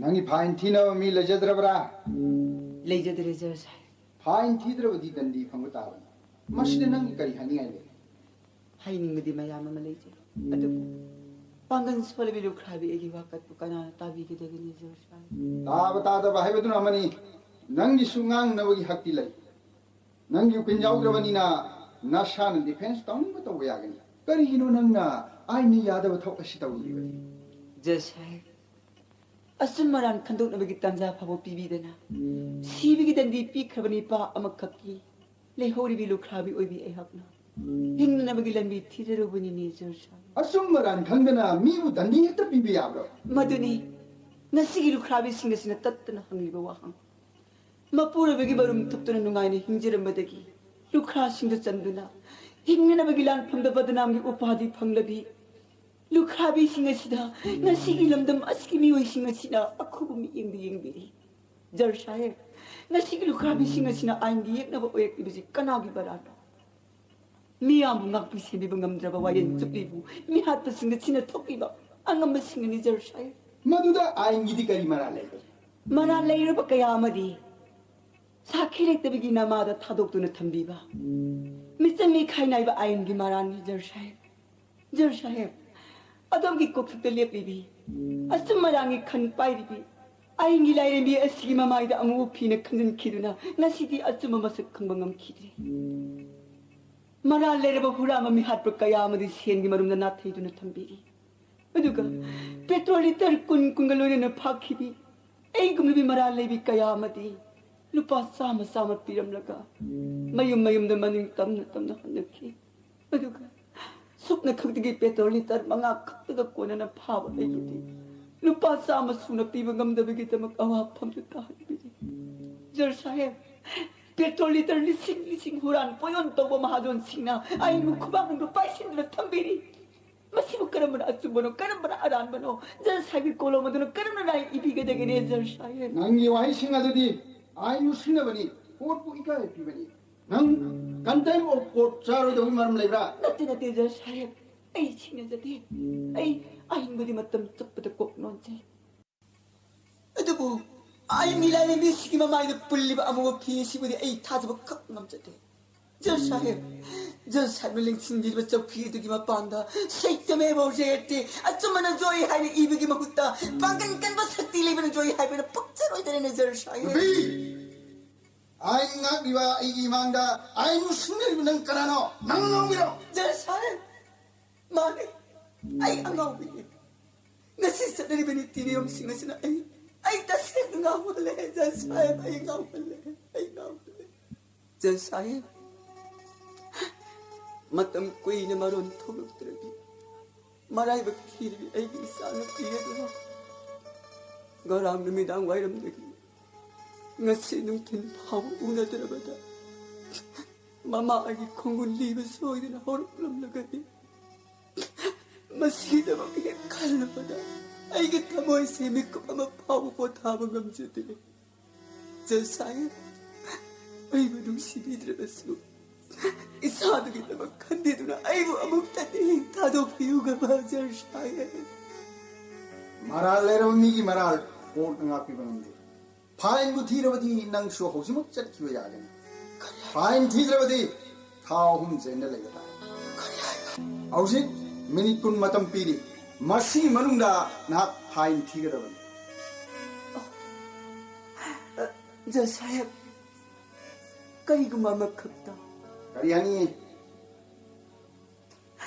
ꯅꯪꯒꯤ ꯐꯥꯏꯟ ꯊꯤꯅꯕ ꯃꯤ ꯂꯩꯖꯗ꯭ꯔꯕ꯭ꯔꯥ? ꯂꯩꯖꯗ꯭ꯔꯦ ꯖꯔ ꯁꯥꯍꯦꯕ꯫ ꯐꯥꯏꯟ ꯊꯤꯗ꯭ꯔꯕꯗꯤ ꯗꯟꯗꯤ ꯐꯪꯕ ꯇꯥꯕꯅꯤ꯫ ꯃꯁꯤꯗ ꯅꯪꯒꯤ ꯀꯔꯤ ꯍꯥꯏꯅꯤꯡꯉꯥꯏ ꯂꯩ? ꯍꯥꯏꯅꯤꯡꯕꯗꯤ ꯃꯌꯥꯝ ꯑꯃ ꯂꯩꯖꯩ, ꯑꯗꯨꯕꯨ ꯄꯥꯡꯒꯜ ꯁꯣꯜꯂꯕꯤ ꯂꯨꯈ꯭ꯔꯥꯕꯤ ꯑꯩꯒꯤ ꯋꯥꯀꯠꯄꯨ ꯀꯅꯥꯅ ꯇꯥꯕꯤꯒꯗꯒꯦꯅꯦ ꯖꯔ ꯁꯥꯍꯦꯕ? ꯇꯥꯕ ꯇꯥꯗꯕ ꯍꯥꯏꯕꯗꯨꯅ ꯑꯃꯅꯤ꯫ ꯅꯪꯒꯤꯁꯨ ꯉꯥꯡꯅꯕꯒꯤ ꯍꯛꯇꯤ ꯂꯩ꯫ ꯅꯪꯒꯤ ꯎꯀꯤꯜ ꯌꯥꯎꯗ꯭ꯔꯕꯅꯤꯅ ꯅꯁꯥꯅ ꯗꯤꯐꯦꯟꯁ ꯇꯧꯅꯤꯡꯕ ꯇꯧꯕ ꯌꯥꯒꯅꯤ꯫ ꯀꯔꯤꯒꯤꯅꯣ ꯅꯪꯅ ꯑꯥꯏꯟꯅ ꯌꯥꯗꯕ ꯊꯕꯛ ꯑꯁꯤ ꯇꯧꯔꯨꯔꯤꯕꯗꯤ? ꯖꯔ ꯁꯥꯍꯦꯕ, ꯑꯆꯨꯝ ꯑꯔꯥꯟ ꯈꯟꯗꯣꯛꯅꯕꯒꯤ ꯇꯥꯟꯖꯥ ꯐꯥꯎꯕ ꯄꯤꯕꯤꯗꯅ ꯁꯤꯕꯒꯤ ꯗꯟꯗꯤ ꯄꯤꯈ꯭ꯔꯕ ꯅꯤꯄꯥ ꯑꯃꯈꯛꯀꯤ ꯂꯩꯍꯧꯔꯤꯕꯤ ꯂꯨꯈ꯭ꯔꯥꯕꯤ ꯑꯣꯏꯕꯤ ꯑꯩꯍꯥꯛꯅ ꯍꯤꯡꯅꯅꯕꯒꯤ ꯂꯝꯕꯤ ꯊꯤꯖꯔꯨꯕꯅꯤꯅꯦ ꯖꯔ ꯁꯥꯍꯦꯕ꯫ ꯑꯆꯨꯝ ꯑꯔꯥꯟ ꯈꯪꯗꯅ ꯃꯤꯕꯨ ꯗꯟꯗꯤ ꯍꯦꯛꯇ ꯄꯤꯕ ꯌꯥꯕ꯭ꯔꯣ? ꯃꯗꯨꯅꯤ ꯉꯁꯤꯒꯤ ꯂꯨꯈ꯭ꯔꯥꯕꯤꯁꯤꯡ ꯑꯁꯤꯅ ꯇꯠꯇꯅ ꯍꯪꯂꯤꯕ ꯋꯥꯍꯪ꯫ ꯃꯄꯨꯔꯣꯏꯕꯒꯤ ꯃꯔꯨꯝ ꯊꯨꯞꯇꯨꯅ ꯅꯨꯡꯉꯥꯏꯅ ꯍꯤꯡꯖꯔꯝꯕꯗꯒꯤ ꯂꯨꯈ꯭ꯔꯥꯁꯤꯡꯗ ꯆꯟꯗꯨꯅ ꯍꯤꯡꯅꯅꯕꯒꯤ ꯂꯥꯟꯐꯝꯗ ꯕꯗꯅꯥꯝꯒꯤ ꯎꯄꯥꯗꯤ ꯐꯪꯂꯕꯤ ꯂꯨꯈ꯭ꯔꯥꯕꯤꯁꯤꯡ ꯑꯁꯤꯗ ꯉꯁꯤꯒꯤ ꯂꯝꯗꯝ ꯑꯁꯤꯒꯤ ꯃꯤꯑꯣꯏꯁꯤꯡ ꯑꯁꯤꯅ ꯑꯈꯨꯕ ꯃꯤꯠꯌꯦꯡꯗ ꯌꯦꯡꯕꯤꯔꯤ꯫ ꯖꯔ ꯁꯥꯍꯦꯕ, ꯉꯁꯤꯒꯤ ꯂꯨꯈ꯭ꯔꯥꯕꯤꯁꯤꯡ ꯑꯁꯤꯅ ꯑꯥꯏꯟꯒꯤ ꯌꯦꯛꯅꯕ ꯑꯣꯏꯔꯛꯂꯤꯕꯁꯤ ꯀꯅꯥꯒꯤ ꯃꯔꯥꯜꯅꯣ? ꯃꯤꯌꯥꯝꯕꯨ ꯉꯥꯛꯄꯤ ꯁꯦꯟꯕꯤꯕ ꯉꯝꯗ꯭ꯔꯕ ꯋꯥꯌꯦꯜ ꯆꯨꯞꯂꯤꯕꯨ ꯃꯤꯍꯥꯠꯄꯁꯤꯡꯅ ꯁꯤꯅ ꯊꯣꯛꯂꯤꯕ ꯑꯉꯝꯕꯁꯤꯡꯅꯅꯤ ꯖꯔ ꯁꯥꯍꯦꯕ꯫ ꯃꯗꯨꯗ ꯑꯥꯏꯟꯒꯤꯗꯤ ꯀꯔꯤ ꯃꯔꯥꯜ ꯂꯩꯕꯒꯦ? ꯃꯔꯥꯜ ꯂꯩꯔꯕ ꯀꯌꯥ ꯑꯃꯗꯤ ꯁꯥꯈꯤ ꯂꯩꯇꯕꯒꯤ ꯅꯃꯥꯗ ꯊꯥꯗꯣꯛꯇꯨꯅ ꯊꯝꯕꯤꯕ ꯃꯤꯆꯪ ꯃꯤꯈꯥꯏ ꯅꯥꯏꯕ ꯑꯥꯏꯟꯒꯤ ꯃꯔꯥꯜꯅꯤ ꯖꯔ ꯁꯥꯍꯦꯕ꯫ ꯖꯔ ꯁꯥꯍꯦꯕ, ꯑꯗꯣꯝꯒꯤ ꯀꯣꯛꯊꯛꯇ ꯂꯦꯞꯂꯤꯕꯤ ꯑꯆꯨꯝ ꯑꯔꯥꯟꯒꯤ ꯈꯟ ꯄꯥꯏꯔꯤꯕꯤ ꯑꯥꯏꯟꯒꯤ ꯂꯥꯏꯔꯦꯝꯕꯤ ꯑꯁꯤꯒꯤ ꯃꯃꯥꯏꯗ ꯑꯃꯨꯕ ꯐꯤꯅ ꯈꯟꯖꯤꯟꯈꯤꯗꯨꯅ ꯉꯁꯤꯗꯤ ꯑꯆꯨꯝꯕ ꯃꯁꯛ ꯈꯪꯕ ꯉꯝꯈꯤꯗ꯭ꯔꯤ꯫ ꯃꯔꯥꯜ ꯂꯩꯔꯕ ꯍꯨꯔꯥꯟꯕ ꯃꯤꯍꯥꯠꯄ ꯀꯌꯥ ꯑꯃꯗꯤ ꯁꯦꯟꯒꯤ ꯃꯔꯨꯝꯗ ꯅꯥꯊꯩꯗꯨꯅ ꯊꯝꯕꯤꯔꯤ꯫ ꯑꯗꯨꯒ ꯄꯦꯇ꯭ꯔꯣꯜ ꯂꯤꯇꯔ ꯀꯨꯟ ꯀꯨꯟꯒ ꯂꯣꯏꯅꯅ ꯐꯥꯈꯤꯕꯤ ꯑꯩꯒꯨꯝꯂꯕꯤ ꯃꯔꯥꯜ ꯂꯩꯕꯤ ꯀꯌꯥ ꯑꯃꯗꯤ ꯂꯨꯄꯥ ꯆꯥꯝꯃ ꯆꯥꯝꯃ ꯄꯤꯔꯝꯂꯒ ꯃꯌꯨꯝ ꯃꯌꯨꯝꯗ ꯃꯅꯤꯡ ꯇꯝꯅ ꯇꯝꯅ ꯍꯟꯅꯈꯤ꯫ ꯑꯗꯨꯒ ꯁꯨꯞꯅ ꯈꯛꯇꯒꯤ ꯄꯦꯇ꯭ꯔꯣꯜ ꯂꯤꯇꯔ ꯃꯉꯥ ꯈꯛꯇꯒ ꯀꯣꯟꯅꯅ ꯐꯥꯕ ꯑꯩꯕꯨꯗꯤ ꯂꯨꯄꯥ ꯆꯥꯝꯃ ꯁꯨꯅ ꯄꯤꯕ ꯉꯝꯗꯕꯒꯤꯗꯃꯛ ꯑꯋꯥꯐꯝꯗ ꯇꯥꯍꯟꯕꯤꯔꯤ꯫ ꯖꯔ ꯁꯥꯍꯦꯕ, ꯄꯦꯇ꯭ꯔꯣꯜ ꯂꯤꯇꯔ ꯂꯤꯁꯤꯡ ꯂꯤꯁꯤꯡ ꯍꯨꯔꯥꯟ ꯄꯣꯌꯣꯟ ꯇꯧꯕ ꯃꯍꯥꯖꯣꯟꯁꯤꯡꯅ ꯑꯩꯕꯨ ꯈꯨꯕꯥꯛꯅꯨꯡꯗ ꯄꯥꯏꯁꯤꯟꯗꯨꯅ ꯊꯝꯕꯤꯔꯤ꯫ ꯃꯁꯤꯕꯨ ꯀꯔꯝꯕꯅ ꯑꯆꯨꯝꯕꯅꯣ, ꯀꯔꯝꯕꯅ ꯑꯔꯥꯟꯕꯅꯣ? ꯖꯔ ꯁꯥꯍꯦꯕꯀꯤ ꯀꯣꯂꯣꯝ ꯑꯗꯨꯅ ꯀꯔꯝꯅ ꯔꯥꯏ ꯏꯕꯤꯒꯗꯒꯦꯅꯦ ꯖꯔ ꯁꯥꯍꯦꯕ? ꯅꯪꯒꯤ ꯋꯥꯍꯩꯁꯤꯡ ꯑꯗꯨꯗꯤ ꯑꯥꯏꯟꯕꯨ ꯁꯤꯡꯅꯕꯅꯤ, ꯀꯣꯔꯠꯄꯨ ꯏꯀꯥꯏ ꯄꯤꯕꯅꯤ꯫ ꯅꯪ ꯀꯟꯇꯦꯝ ꯑꯣꯐ ꯀꯣꯔꯠ ꯆꯥꯔꯣꯏꯗꯕꯒꯤ ꯃꯔꯝ ꯂꯩꯕ꯭ꯔꯥ? ꯅꯠꯇꯦ, ꯅꯠꯇꯦ, ꯖꯔ ꯁꯥꯍꯦꯕ꯫ ꯑꯩ ꯊꯦꯡꯅꯖꯗꯦ꯫ ꯑꯩ ꯑꯍꯤꯡꯕꯨꯗꯤ ꯃꯇꯝ ꯆꯨꯞꯄꯗ ꯀꯣꯛ ꯅꯣꯟꯖꯩ꯫ ꯑꯗꯨꯕꯨ ꯑꯩ ꯃꯤꯂꯥꯏꯅ ꯃꯤꯁꯤꯒꯤ ꯃꯃꯥꯏꯗ ꯄꯨꯜꯂꯤꯕ ꯑꯃꯨꯕ ꯐꯤ ꯑꯁꯤꯕꯨꯗꯤ ꯑꯩ ꯊꯥꯖꯕ ꯈꯛ ꯉꯝꯖꯗꯦ꯫ ꯖꯖ ꯁꯥꯍꯦꯕ, ꯖꯖ ꯁꯥꯍꯦꯕꯅ ꯂꯦꯡꯁꯤꯟꯕꯤꯔꯤꯕ ꯆꯧꯀ꯭ꯔꯤ ꯑꯗꯨꯒꯤ ꯃꯄꯥꯟꯗ ꯁꯩꯇꯃꯦꯕ ꯖꯌꯇꯦ, ꯑꯆꯨꯝꯕꯅ ꯖꯣꯏ ꯍꯥꯏꯅ ꯏꯕꯒꯤ ꯃꯍꯨꯠꯇ ꯄꯥꯡꯒꯟ ꯀꯟꯕ ꯁꯛꯇꯤ ꯂꯩꯕꯅ ꯖꯣꯏ ꯍꯥꯏꯕꯅ ꯄꯛꯆꯔꯣꯏꯗꯔꯦꯅꯦ ꯖꯖ ꯁꯥꯍꯦꯕ꯫ ꯅꯨꯄꯤ! ꯑꯥꯏꯟ ꯉꯥꯛꯂꯤꯕ ꯑꯩꯒꯤ ꯏꯃꯥꯡꯗ ꯑꯥꯏꯟꯕꯨ ꯁꯤꯟꯅꯔꯤꯕ ꯅꯪ ꯀꯅꯥꯅꯣ? ꯅꯪ ꯉꯥꯎꯕꯤꯔꯣ? ꯖꯖ ꯁꯥꯍꯦꯕ, ꯃꯥꯅꯦ, ꯑꯩ ꯑꯉꯥꯎꯕꯤꯅꯤ꯫ ꯉꯁꯤ ꯆꯠꯅꯔꯤꯕ ꯅꯤꯇꯤ ꯅꯤꯌꯣꯝꯁꯤꯡ ꯑꯁꯤꯅ ꯑꯩ, ꯑꯩ ꯇꯁꯦꯡꯅ ꯉꯥꯎꯍꯜꯂꯦ, ꯖꯖ ꯁꯥꯍꯦꯕ, ꯑꯩ ꯉꯥꯎꯍꯜꯂꯦ, ꯑꯩ ꯉꯥꯎꯍꯜꯂꯦ꯫ ꯖꯖ ꯁꯥꯍꯦꯕ, ꯃꯇꯝ ꯀꯨꯏꯅ ꯃꯔꯣꯟ ꯊꯣꯛꯂꯛꯇ꯭ꯔꯕꯤ, ꯃꯔꯥꯏꯕꯛ ꯊꯤꯔꯕꯤ ꯑꯩꯒꯤ ꯏꯆꯥꯅꯨꯄꯤ ꯑꯗꯨ ꯉꯔꯥꯡ ꯅꯨꯃꯤꯗꯥꯡ ꯋꯥꯏꯔꯝꯗꯒꯤ ꯉꯁꯤ ꯅꯨꯡꯊꯤꯜ ꯐꯥꯎꯕ ꯎꯅꯗ꯭ꯔꯕꯗ ꯃꯃꯥ ꯑꯩꯒꯤ ꯈꯣꯡꯒꯨꯟ ꯂꯤꯕ ꯁꯣꯏꯗꯅ ꯍꯧꯔꯛꯂꯝꯂꯒꯗꯤ ꯃꯁꯤꯒꯤꯗꯃꯛ ꯍꯦꯛ ꯈꯜꯂꯨꯕꯗ ꯑꯩꯒꯤ ꯊꯃꯣꯏꯁꯦ ꯃꯤꯀꯨꯞ ꯑꯃ ꯐꯥꯎꯕ ꯄꯣꯊꯥꯕ ꯉꯝꯖꯗꯦ꯫ ꯖꯖ ꯁꯥꯍꯦꯕ, ꯑꯩꯕꯨ ꯅꯨꯡꯁꯤꯕꯤꯗ꯭ꯔꯕꯁꯨ ꯏꯆꯥꯗꯨꯒꯤꯗꯃꯛ ꯈꯟꯕꯤꯗꯨꯅ ꯑꯩꯕꯨ ꯑꯃꯨꯛꯇꯗꯤ ꯊꯥꯗꯣꯛꯄꯤꯌꯨ, ꯒꯕꯔꯅꯔ ꯁꯥꯍꯦꯕ꯫ ꯃꯔꯥꯜ ꯂꯩꯔꯕ ꯃꯤꯒꯤ ꯃꯔꯥꯜ ꯀꯣꯔꯠꯅ ꯉꯥꯛꯄꯤꯕ ꯉꯝꯗꯦ꯫ ꯐꯥꯏꯟꯕꯨ ꯊꯤꯔꯕꯗꯤ ꯅꯪꯁꯨ ꯍꯧꯖꯤꯛꯃꯛ ꯆꯠꯈꯤꯕ ꯌꯥꯒꯅꯤ꯫ ꯐꯥꯏꯟ ꯊꯤꯗ꯭ꯔꯕꯗꯤ ꯊꯥ ꯑꯍꯨꯝ ꯖꯦꯜꯗ ꯂꯩꯕ ꯇꯥꯏ꯫ ꯍꯧꯖꯤꯛ ꯃꯤꯅꯤꯠ ꯀꯨꯟ ꯃꯇꯝ ꯄꯤꯔꯤ꯫ ꯃꯁꯤꯒꯤ ꯃꯅꯨꯡꯗ ꯅꯍꯥꯛ ꯐꯥꯏꯟ ꯊꯤꯒꯗꯕꯅꯤ꯫ ꯖꯖ ꯁꯥꯍꯦꯕ, ꯀꯔꯤꯒꯨꯝꯕ ꯑꯃꯈꯛꯇ꯫ ꯀꯔꯤ ꯍꯥꯏꯅꯤꯡꯉꯤ?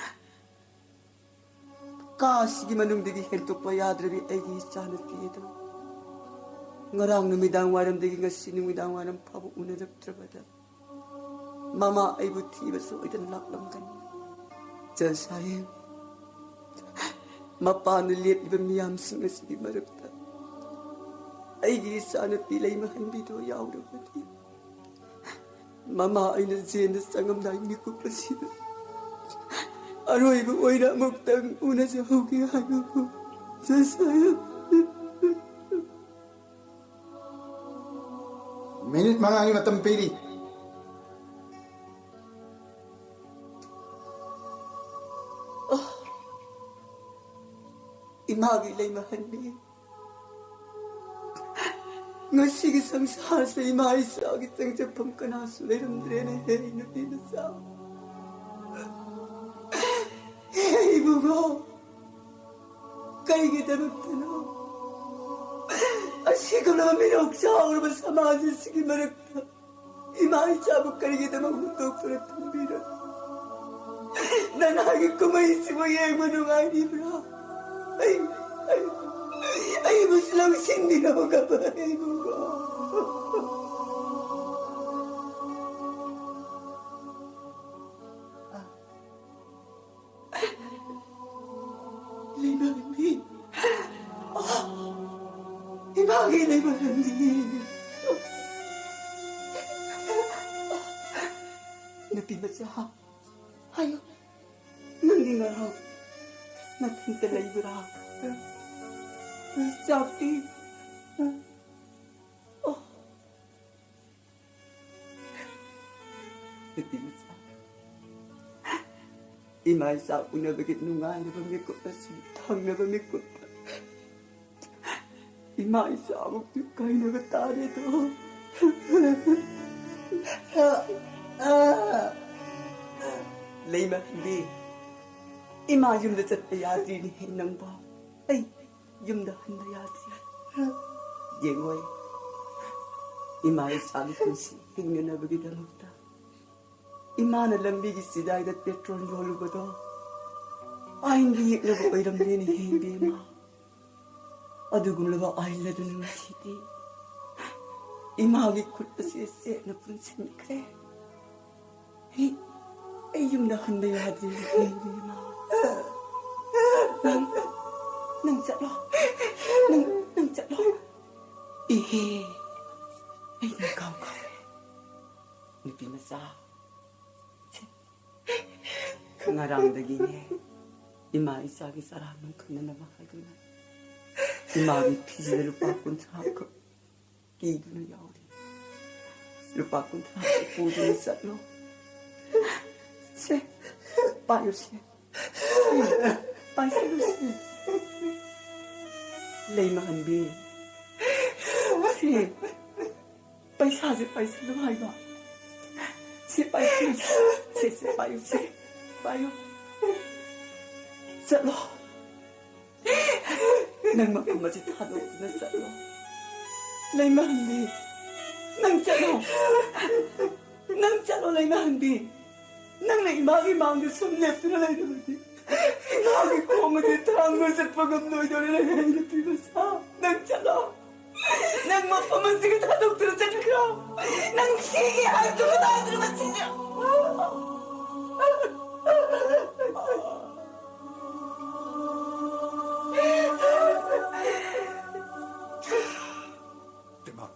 ꯀꯥ ꯑꯁꯤꯒꯤ ꯃꯅꯨꯡꯗꯒꯤ ꯍꯦꯟꯇꯣꯛꯄ ꯌꯥꯗ꯭ꯔꯕꯤ ꯑꯩꯒꯤ ꯏꯆꯥꯅꯨꯄꯤ ꯑꯗꯨ ꯉꯔꯥꯡ ꯅꯨꯃꯤꯗꯥꯡ ꯋꯥꯏꯔꯝꯗꯒꯤ ꯉꯁꯤ ꯅꯨꯃꯤꯗꯥꯡ ꯋꯥꯏꯔꯝ ꯐꯥꯎꯕ ꯎꯅꯔꯛꯇ꯭ꯔꯕꯗ ꯃꯃꯥ ꯑꯩꯕꯨ ꯊꯤꯕ ꯁꯣꯏꯗꯅ ꯂꯥꯛꯂꯝꯒꯅꯤ꯫ ꯖꯖ ꯁꯥꯍꯦꯕ, ꯃꯄꯥꯟꯗ ꯂꯦꯞꯂꯤꯕ ꯃꯤꯌꯥꯝꯁꯤꯡ ꯑꯁꯤꯒꯤ ꯃꯔꯛꯇ ꯑꯩꯒꯤ ꯏꯆꯥꯅꯨꯄꯤ ꯂꯩꯃꯍꯟꯕꯤꯗꯨ ꯌꯥꯎꯔꯕꯗꯤ ꯃꯃꯥ ꯑꯩꯅ ꯖꯦꯜꯗ ꯆꯪꯉꯝꯗꯥꯏ ꯃꯤꯀꯨꯞ ꯑꯁꯤꯗ ꯑꯔꯣꯏꯕ ꯑꯣꯏꯅ ꯑꯃꯨꯛꯇꯪ ꯎꯅꯖꯍꯧꯒꯦ ꯍꯥꯏꯕꯕꯨ ꯖꯖ ꯁꯥꯍꯦꯕ꯫ ꯃꯤꯅꯤꯠ ꯃꯉꯥꯒꯤ ꯃꯇꯝ ꯄꯤꯔꯤ꯫ ꯑꯣ, ꯏꯃꯥꯒꯤ ꯂꯩꯃꯍꯟꯕꯤ, ꯉꯁꯤꯒꯤ ꯁꯪꯁꯥꯔꯁꯦ ꯏꯃꯥ ꯏꯆꯥꯒꯤ ꯆꯪꯖꯐꯝ ꯀꯅꯥꯁꯨ ꯂꯩꯔꯝꯗ꯭ꯔꯦꯅꯦ ꯍꯦ ꯅꯨꯄꯤ ꯃꯆꯥ꯫ ꯍꯦ ꯏꯕꯨꯡꯉꯣ, ꯀꯩꯒꯤꯗꯃꯛꯇꯅꯣ ꯑꯁꯤꯒꯨꯝꯂꯕ ꯃꯤꯅꯣꯛ ꯆꯥꯎꯔꯕ ꯁꯃꯥꯖ ꯑꯁꯤꯒꯤ ꯃꯔꯛꯇ ꯏꯃꯥ ꯏꯆꯥꯕꯨ ꯀꯔꯤꯒꯤꯗꯃꯛ ꯍꯨꯟꯗꯣꯛꯇꯨꯅ ꯊꯝꯕꯤꯔꯕ? ꯅꯅꯥꯒꯤ ꯀꯨꯝꯍꯩꯁꯤꯕꯨ ꯌꯦꯡꯕ ꯅꯨꯡꯉꯥꯏꯔꯤꯕ꯭ꯔꯥ? ꯑꯩ, ꯑꯩ, ꯑꯩꯕꯨꯁꯨ ꯂꯧꯁꯤꯟꯕꯤꯔꯝꯒꯕ ꯏꯕꯨꯡꯉꯣ꯫ ꯂꯩꯃꯔꯦꯝꯕꯤ꯫ ꯏꯃꯥꯒꯤ ꯂꯩꯃꯔꯦꯝꯕꯤ꯫ ꯅꯨꯄꯤ ꯃꯆꯥ, ꯍꯥꯏꯌꯨ, ꯅꯪꯗꯤ ꯉꯔꯥꯡ ꯅꯊꯟꯇ ꯂꯩꯕ꯭ꯔꯥ? ꯆꯥꯛꯇꯤ? ꯑꯣ, ꯅꯨꯄꯤ ꯃꯆꯥ, ꯏꯃꯥ ꯏꯆꯥ ꯎꯅꯕꯒꯤ ꯅꯨꯡꯉꯥꯏꯔꯕ ꯃꯤꯀꯨꯞ ꯑꯁꯤ ꯊꯪꯅꯕ ꯃꯤꯀꯨꯞꯇ ꯏꯃꯥ ꯏꯆꯥ ꯑꯃꯨꯛꯇꯤ ꯀꯥꯏꯅꯕ ꯇꯥꯔꯦꯗꯣ꯫ ꯂꯩꯃꯍꯟꯕꯤ, ꯏꯃꯥ ꯌꯨꯝꯗ ꯆꯠꯄ ꯌꯥꯗ꯭ꯔꯤꯅꯦꯍꯦ ꯅꯪꯕꯣ꯫ ꯑꯩ ꯌꯨꯝꯗ ꯍꯟꯕ ꯌꯥꯗ꯭ꯔꯤ꯫ ꯌꯦꯡꯉꯣꯏ, ꯏꯃꯥ ꯏꯆꯥꯒꯤ ꯄꯨꯟꯁꯤ ꯍꯤꯡꯅꯅꯕꯒꯤꯗꯃꯛꯇ ꯏꯃꯥꯅ ꯂꯝꯕꯤꯒꯤ ꯆꯤꯗꯥꯏꯗ ꯄꯦꯇ꯭ꯔꯣꯜ ꯌꯣꯜꯂꯨꯕꯗꯣ ꯑꯥꯏꯟꯒꯤ ꯌꯦꯛꯅꯕ ꯑꯣꯏꯔꯝꯂꯦꯅꯦꯍꯦ ꯏꯕꯦꯝꯃ꯫ ꯑꯗꯨꯒꯨꯝꯂꯕ ꯑꯥꯏꯟ ꯑꯗꯨꯅ ꯉꯁꯤꯗꯤ ꯏꯃꯥꯒꯤ ꯈꯨꯠ ꯑꯁꯤ ꯆꯦꯠꯅ ꯄꯨꯟꯁꯤꯟꯈ꯭ꯔꯦ꯫ ꯑꯩ, ꯑꯩ ꯌꯨꯝꯗ ꯍꯟꯕ ꯌꯥꯗ꯭ꯔꯦ ꯏꯕꯦꯝꯃ꯫ ꯅꯪ, ꯅꯪ ꯆꯠꯂꯣ꯫ ꯅꯪ, ꯅꯪ ꯆꯠꯂꯣ꯫ ꯏꯍꯦ, ꯑꯩ ꯅꯪ ꯀꯥꯎꯈ꯭ꯔꯦ꯫ ꯅꯨꯄꯤ ꯃꯆꯥ, ꯁꯦ, ꯉꯔꯥꯡꯗꯒꯤꯅꯦ ꯏꯃꯥ ꯏꯆꯥꯒꯤ ꯆꯔꯥ ꯅꯨꯡ ꯈꯟꯅꯅꯕ ꯍꯥꯏꯗꯨꯅ ꯏꯃꯥꯒꯤ ꯐꯤꯁꯤꯗ ꯂꯨꯄꯥ ꯀꯨꯟꯊ꯭ꯔꯥ ꯈꯛ ꯀꯤꯗꯨꯅ ꯌꯥꯎꯔꯤ꯫ ꯂꯨꯄꯥ ꯀꯨꯟꯊ꯭ꯔꯥ ꯄꯨꯗꯨꯅ ꯆꯠꯂꯣ꯫ ꯁꯦ, ꯄꯥꯏꯌꯨꯁꯦ꯫ ꯄꯥꯏꯁꯤꯜꯂꯨꯁꯦ꯫ ꯂꯩꯃꯍꯟꯕꯤ, ꯁꯤ ꯄꯩꯁꯥꯁꯦ ꯄꯥꯏꯁꯤꯜꯂꯨ ꯍꯥꯏꯕ꯫ ꯁꯤ ꯄꯥꯏꯁꯤꯜꯂꯨ꯫ ꯁꯤ, ꯁꯤ ꯄꯥꯏꯌꯨ, ꯁꯤ ꯄꯥꯏꯌꯨ꯫ ꯆꯠꯂꯣ꯫ ꯅꯪ ꯃꯐꯝ ꯑꯁꯤ ꯊꯥꯗꯣꯛꯇꯨꯅ ꯆꯠꯂꯣ꯫ ꯂꯩꯃꯍꯟꯕꯤ, ꯅꯪ ꯆꯠꯂꯣ꯫ ꯅꯪ ꯆꯠꯂꯣ, ꯂꯩꯃꯍꯟꯕꯤ꯫ ꯅꯪꯅ ꯏꯃꯥꯒꯤ ꯃꯥꯡꯗ ꯁꯨꯝ ꯂꯦꯞꯇꯨꯅ ꯂꯩꯔꯕꯗꯤ ꯏꯃꯥꯒꯤ ꯈꯣꯡ ꯑꯗꯤ ꯊꯥꯡꯅ ꯆꯠꯄ ꯉꯝꯂꯣꯏꯗꯧꯔꯦ, ꯂꯩꯃꯍꯟꯕꯤ ꯅꯨꯄꯤ ꯃꯆꯥ꯫ ꯅꯪ ꯆꯠꯂꯣ꯫ ꯅꯪ ꯃꯐꯝ ꯑꯁꯤꯒ ꯊꯥꯗꯣꯛꯇꯨꯅ ꯆꯠꯈ꯭ꯔꯣ꯫ ꯅꯪ ꯁꯤꯒꯦ ꯍꯥꯏꯔꯁꯨ ꯀꯗꯥꯏꯗꯅꯣ ꯃꯁꯤꯁꯦ꯫ ꯏꯃꯥ꯫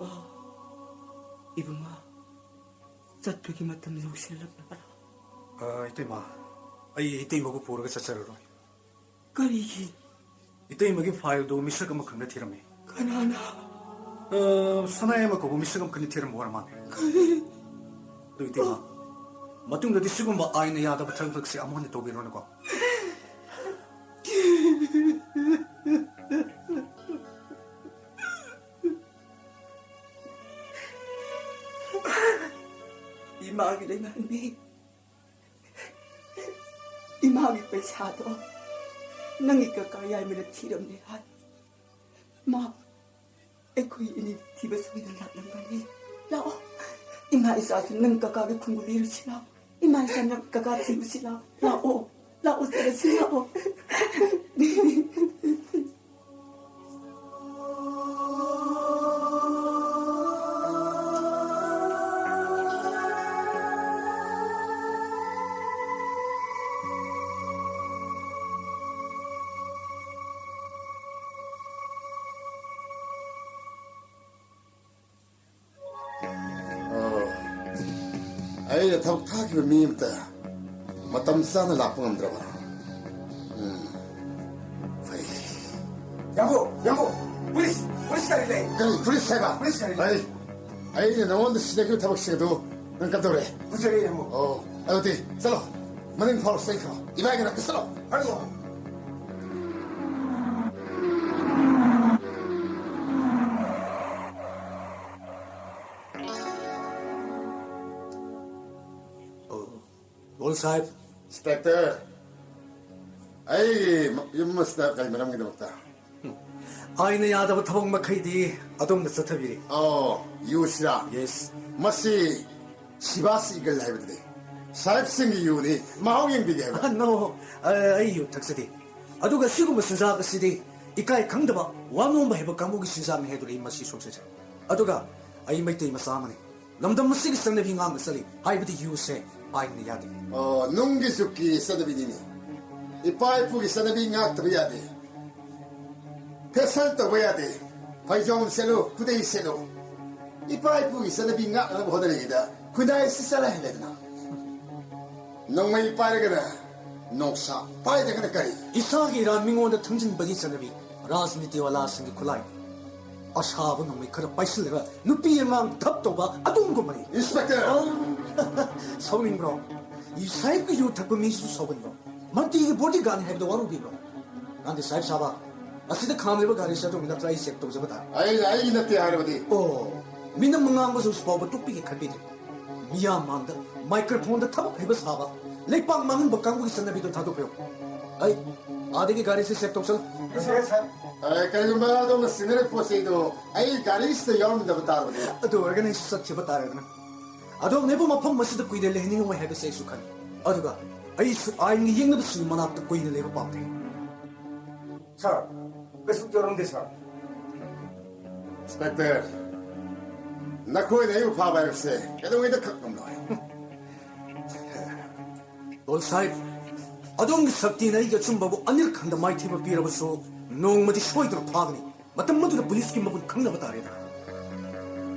ꯑꯣ, ꯏꯕꯨꯡꯉꯣ, ꯆꯠꯄꯒꯤ ꯃꯇꯝ ꯌꯧꯁꯤꯜꯂꯛꯂꯕ꯭ꯔꯥ? ꯑ, ꯏꯇꯩꯃ, ꯑꯩ ꯏꯇꯩꯃꯕꯨ ꯄꯨꯔꯒ ꯆꯠꯆꯔꯔꯣꯏ꯫ ꯀꯔꯤꯒꯤ? ꯏꯇꯩꯃꯒꯤ ꯐꯥꯏꯜꯗꯨ ꯃꯤꯁꯛ ꯑꯃꯈꯛꯅ ꯊꯤꯔꯝꯃꯤ꯫ ꯀꯅꯥꯅ? ꯑ, ꯁꯅꯥꯌꯥꯏꯃ ꯀꯧꯕ ꯃꯤꯁꯛ ꯑꯃꯈꯛꯅ ꯊꯤꯔꯝꯕ ꯑꯣꯏꯔ ꯃꯥꯜꯂꯦ꯫ ꯀꯔꯤ? ꯑꯗꯨ ꯏꯇꯩꯃ, ꯃꯇꯨꯡꯗꯗꯤ ꯁꯤꯒꯨꯝꯕ ꯑꯥꯏꯟꯅ ꯌꯥꯗꯕ ꯊꯕꯛꯁꯦ ꯑꯃꯨꯛ ꯍꯟꯅ ꯇꯧꯕꯤꯔꯣꯅꯀꯣ꯫ ꯏꯃꯥꯒꯤ ꯂꯩꯃꯍꯟꯕꯤ, ꯏꯃꯥꯒꯤ ꯄꯩꯁꯥꯗꯣ ꯅꯪꯒꯤ ꯀꯀꯥ ꯌꯥꯏꯃꯅ ꯊꯤꯔꯝꯃꯦ ꯍꯥꯏ꯫ ꯃꯥ ꯑꯩꯈꯣꯏ ꯏꯅꯤ ꯊꯤꯕ ꯁꯣꯏꯗꯅ ꯂꯥꯛꯂꯝꯒꯅꯤ꯫ ꯂꯥꯛꯑꯣ, ꯏꯃꯥ ꯏꯆꯥꯁꯨ ꯅꯪ ꯀꯀꯥꯒꯤ ꯈꯣꯡꯒꯨꯜ ꯂꯤꯔꯨꯁꯤ ꯂꯥꯛꯑꯣ꯫ ꯏꯃꯥ ꯏꯆꯥ ꯅꯪ ꯀꯀꯥ ꯊꯤꯔꯨꯁꯤ ꯂꯥꯛꯑꯣ꯫ ꯂꯥꯛꯑꯣ, ꯂꯥꯛꯑꯣ, ꯆꯠꯂꯁꯤ ꯂꯥꯛꯑꯣ꯫ ꯑꯣ, ꯑꯩꯅ ꯊꯕꯛ ꯊꯥꯈꯤꯕ ꯃꯤ ꯑꯃꯇ ꯃꯇꯝ ꯆꯥꯅ ꯂꯥꯛꯄ ꯉꯝꯗ꯭ꯔꯕ? ꯎꯝ, ꯐꯩ꯫ ꯌꯥꯝꯕꯨ, ꯌꯥꯝꯕꯨ, ꯄꯨꯂꯤꯁ, ꯄꯨꯂꯤꯁ ꯒꯥꯔꯤ ꯂꯩ꯫ ꯀꯔꯤ ꯄꯨꯂꯤꯁ ꯍꯥꯏꯕ? ꯄꯨꯂꯤꯁ ꯒꯥꯔꯤ ꯂꯩ꯫ ꯑꯩ, ꯑꯩꯅ ꯅꯉꯣꯟꯗ ꯁꯤꯟꯅꯈꯤꯕ ꯊꯕꯛꯁꯤꯡ ꯑꯗꯨ ꯅꯪ ꯀꯝꯗꯧꯔꯦ? ꯎꯖꯔꯦ, ꯌꯥꯝꯕꯨ꯫ ꯑꯣ, ꯑꯗꯨꯗꯤ ꯆꯠꯂꯣ, ꯃꯅꯤꯡ ꯐꯥꯎꯔ ꯆꯠꯈ꯭ꯔꯣ꯫ ꯏꯕꯥꯏꯒꯤ ꯅꯥꯛꯇ ꯆꯠꯂꯣ꯫ ꯍꯣꯏ, ꯌꯥꯝꯕꯨ꯫ ꯑꯣ, ꯒꯣꯜ ꯁꯥꯍꯦꯕ꯫ ꯏꯟꯁꯄꯦꯛꯇꯔ, ꯑꯩꯒꯤ ꯌꯨꯝ ꯑꯁꯤꯗ ꯀꯔꯤ ꯃꯔꯝꯒꯤꯗꯃꯛꯇ? ꯑꯥꯏꯟꯅ ꯌꯥꯗꯕ ꯊꯕꯛ ꯃꯈꯩꯗꯤ ꯑꯗꯣꯝꯅ ꯆꯠꯊꯕꯤꯔꯤ꯫ ꯑꯣ, ꯌꯨꯁꯤꯔꯥ? ꯌꯦꯁ꯫ ꯃꯁꯤ ꯁꯤꯕꯥꯁ ꯏꯒꯜ ꯍꯥꯏꯕꯗꯨꯅꯤ꯫ ꯁꯥꯍꯦꯕꯁꯤꯡꯒꯤ ꯌꯨꯅꯤ, ꯃꯍꯥꯎ ꯌꯦꯡꯕꯤꯒꯦ ꯍꯥꯏꯕ꯫ ꯅꯣ, ꯑ, ꯑꯩ ꯌꯨ ꯊꯛꯆꯗꯦ꯫ ꯑꯗꯨꯒ ꯁꯤꯒꯨꯝꯕ ꯆꯤꯟꯖꯥꯛ ꯑꯁꯤꯗꯤ ꯏꯀꯥꯏ ꯈꯪꯗꯕ, ꯋꯥ ꯅꯣꯝꯕ ꯍꯩꯕ ꯀꯥꯡꯕꯨꯒꯤ ꯆꯤꯟꯖꯥꯛꯅꯤ ꯍꯥꯏꯗꯨꯅ ꯑꯩ ꯃꯁꯤ ꯁꯣꯛꯆꯖꯩ꯫ ꯑꯗꯨꯒ ꯑꯩ ꯃꯩꯇꯩ ꯃꯆꯥ ꯑꯃꯅꯤ꯫ ꯂꯝꯗꯝ ꯑꯁꯤꯒꯤ ꯆꯠꯅꯕꯤ ꯉꯥꯛꯅ ꯆꯠꯂꯤ ꯍꯥꯏꯕꯗꯤ ꯌꯨꯁꯦ ꯑꯥꯏꯟꯅ ꯌꯥꯗꯦ꯫ ꯑꯣ, ꯅꯨꯡꯒꯤ ꯖꯨꯛꯀꯤ ꯆꯠꯅꯕꯤꯅꯤꯅꯦ꯫ ꯏꯄꯥ ꯏꯄꯨꯒꯤ ꯆꯠꯅꯕꯤ ꯉꯥꯛꯇꯕ ꯌꯥꯗꯦ꯫ ꯐꯦꯁꯟ ꯇꯧꯕ ꯌꯥꯗꯦ꯫ ꯐꯩꯖꯣꯝ ꯁꯦꯠꯂꯨ, ꯈꯨꯗꯩ ꯁꯦꯠꯂꯨ꯫ ꯏꯄꯥ ꯏꯄꯨꯒꯤ ꯆꯠꯅꯕꯤ ꯉꯥꯛꯅꯕ ꯍꯣꯠꯅꯔꯤꯉꯩꯗ ꯈꯨꯟꯅꯥꯏ ꯑꯁꯤ ꯆꯔꯥ ꯍꯦꯜꯂꯦꯗꯅ꯫ ꯅꯣꯡꯃꯩ ꯄꯥꯏꯔꯒꯅ ꯅꯣꯡꯁꯥ, ꯄꯥꯏꯗ꯭ꯔꯒꯅ ꯀꯔꯤ? ꯏꯁꯥꯒꯤ ꯏꯔꯥꯟ ꯃꯤꯉꯣꯟꯗ ꯊꯝꯖꯤꯟꯕꯒꯤ ꯆꯠꯅꯕꯤ ꯔꯥꯖꯅꯤꯇꯤꯋꯥꯂꯥꯁꯤꯡꯒꯤ ꯈꯨꯠꯂꯥꯏ꯫ ꯑꯁꯥꯕ ꯅꯣꯡꯃꯩ ꯈꯔ ꯄꯥꯏꯁꯤꯜꯂꯒ ꯅꯨꯄꯤ ꯑꯉꯥꯡ ꯊꯞ ꯇꯧꯕ ꯑꯗꯨꯒꯨꯝꯕꯅꯤ꯫ ꯏꯟꯁꯄꯦꯛꯇꯔ! ꯑ, ꯁꯥꯎꯅꯤꯡꯕ꯭ꯔꯣ? ꯁꯥꯍꯦꯕꯀꯤ ꯌꯨ ꯊꯛꯄ ꯃꯤꯁꯤꯁꯨ ꯁꯥꯎꯒꯟꯕ꯭ꯔꯣ? ꯃꯟꯇ꯭ꯔꯤꯒꯤ ꯕꯣꯗꯤꯒꯥꯔꯗꯅꯤ ꯍꯥꯏꯕꯗꯣ ꯋꯥꯔꯧꯕꯤꯕ꯭ꯔꯣ? ꯅꯪꯗꯤ ꯁꯥꯍꯦꯕ ꯁꯥꯕ, ꯑꯁꯤꯗ ꯈꯥꯝꯂꯤꯕ ꯒꯥꯔꯤꯁꯦ ꯑꯗꯣꯝꯒꯤ ꯅꯠꯇ꯭ꯔꯥ? ꯑꯩ ꯆꯦꯛ ꯇꯧꯖꯕ ꯇꯥꯔꯦ꯫ ꯑꯩꯅ ꯑꯩꯒꯤ ꯅꯠꯇꯦ ꯍꯥꯏꯔꯕꯗꯤ? ꯑꯣ, ꯃꯤꯅꯝ ꯉꯥꯡꯕꯁꯨ ꯍꯧꯖꯤꯛ ꯐꯥꯎꯕ ꯇꯣꯛꯄꯤꯒꯦ ꯈꯟꯕꯤꯗ꯭ꯔꯤ꯫ ꯃꯤꯌꯥꯝ ꯃꯥꯡꯗ ꯃꯥꯏꯀ꯭ꯔꯣꯐꯣꯟꯗ ꯊꯕꯛ ꯍꯩꯕ ꯁꯥꯕ, ꯂꯩꯄꯥꯛ ꯃꯥꯡꯍꯟꯕ ꯀꯥꯡꯕꯨꯒꯤ ꯆꯠꯅꯕꯤꯗꯣ ꯊꯥꯗꯣꯛꯄꯤꯌꯨ꯫ ꯑꯩ ꯑꯥꯗꯒꯤ ꯒꯥꯔꯤꯁꯦ ꯆꯦꯛ ꯇꯧꯁꯜꯂꯨ꯫ ꯑꯦ, ꯀꯔꯤꯒꯨꯝꯕ ꯑꯗꯣꯝꯅ ꯁꯤꯖꯤꯟꯅꯔꯤꯕ ꯄꯣꯠ ꯆꯩꯗꯨ ꯑꯩ ꯒꯥꯔꯤꯁꯤꯗ ꯌꯥꯎꯔꯝꯗꯕ ꯇꯥꯔꯕꯗꯤ? ꯑꯗꯨ ꯑꯣꯏꯔꯒꯅ ꯑꯩꯁꯨ ꯆꯠꯈꯤꯕ ꯇꯥꯔꯦꯗꯅ꯫ ꯑꯗꯣꯝꯅꯕꯨ ꯃꯐꯝ ꯑꯁꯤꯗ ꯀꯨꯏꯅ ꯂꯩꯍꯟꯅꯤꯡꯉꯝꯃꯣꯏ ꯍꯥꯏꯕꯁꯤ ꯑꯩꯁꯨ ꯈꯪꯏ꯫ ꯑꯗꯨꯒ ꯑꯩꯁꯨ ꯑꯥꯏꯟꯒꯤ ꯌꯦꯛꯅꯕꯁꯤꯡꯒꯤ ꯃꯅꯥꯛꯇ ꯀꯨꯏꯅ ꯂꯩꯕ ꯄꯥꯝꯗꯦ꯫ ꯁꯥꯔ, ꯀꯩꯁꯨ ꯇꯧꯔꯝꯗꯦ, ꯁꯥꯔ꯫ ꯏꯟꯁꯄꯦꯛꯇꯔ, ꯅꯈꯣꯏꯅ ꯑꯩꯕꯨ ꯐꯥꯕ ꯍꯥꯏꯕꯁꯦ ꯀꯩꯗꯧꯉꯩꯗ ꯈꯛ ꯉꯝꯂꯣꯏ꯫ ꯂꯣꯜ ꯁꯥꯍꯦꯕ, ꯑꯗꯣꯝꯒꯤ ꯁꯛꯇꯤꯅ ꯑꯩꯒꯤ ꯑꯆꯨꯝꯕꯕꯨ ꯑꯅꯤꯔꯛ ꯍꯟꯅ ꯃꯥꯏꯊꯤꯕ ꯄꯤꯔꯕꯁꯨ ꯅꯣꯡꯃꯗꯤ ꯁꯣꯏꯗꯅ ꯐꯥꯒꯅꯤ꯫ ꯃꯇꯝ ꯑꯗꯨꯗ ꯄꯨꯂꯤꯁꯀꯤ ꯃꯒꯨꯟ ꯈꯪꯅꯕ ꯇꯥꯔꯦꯗꯅ꯫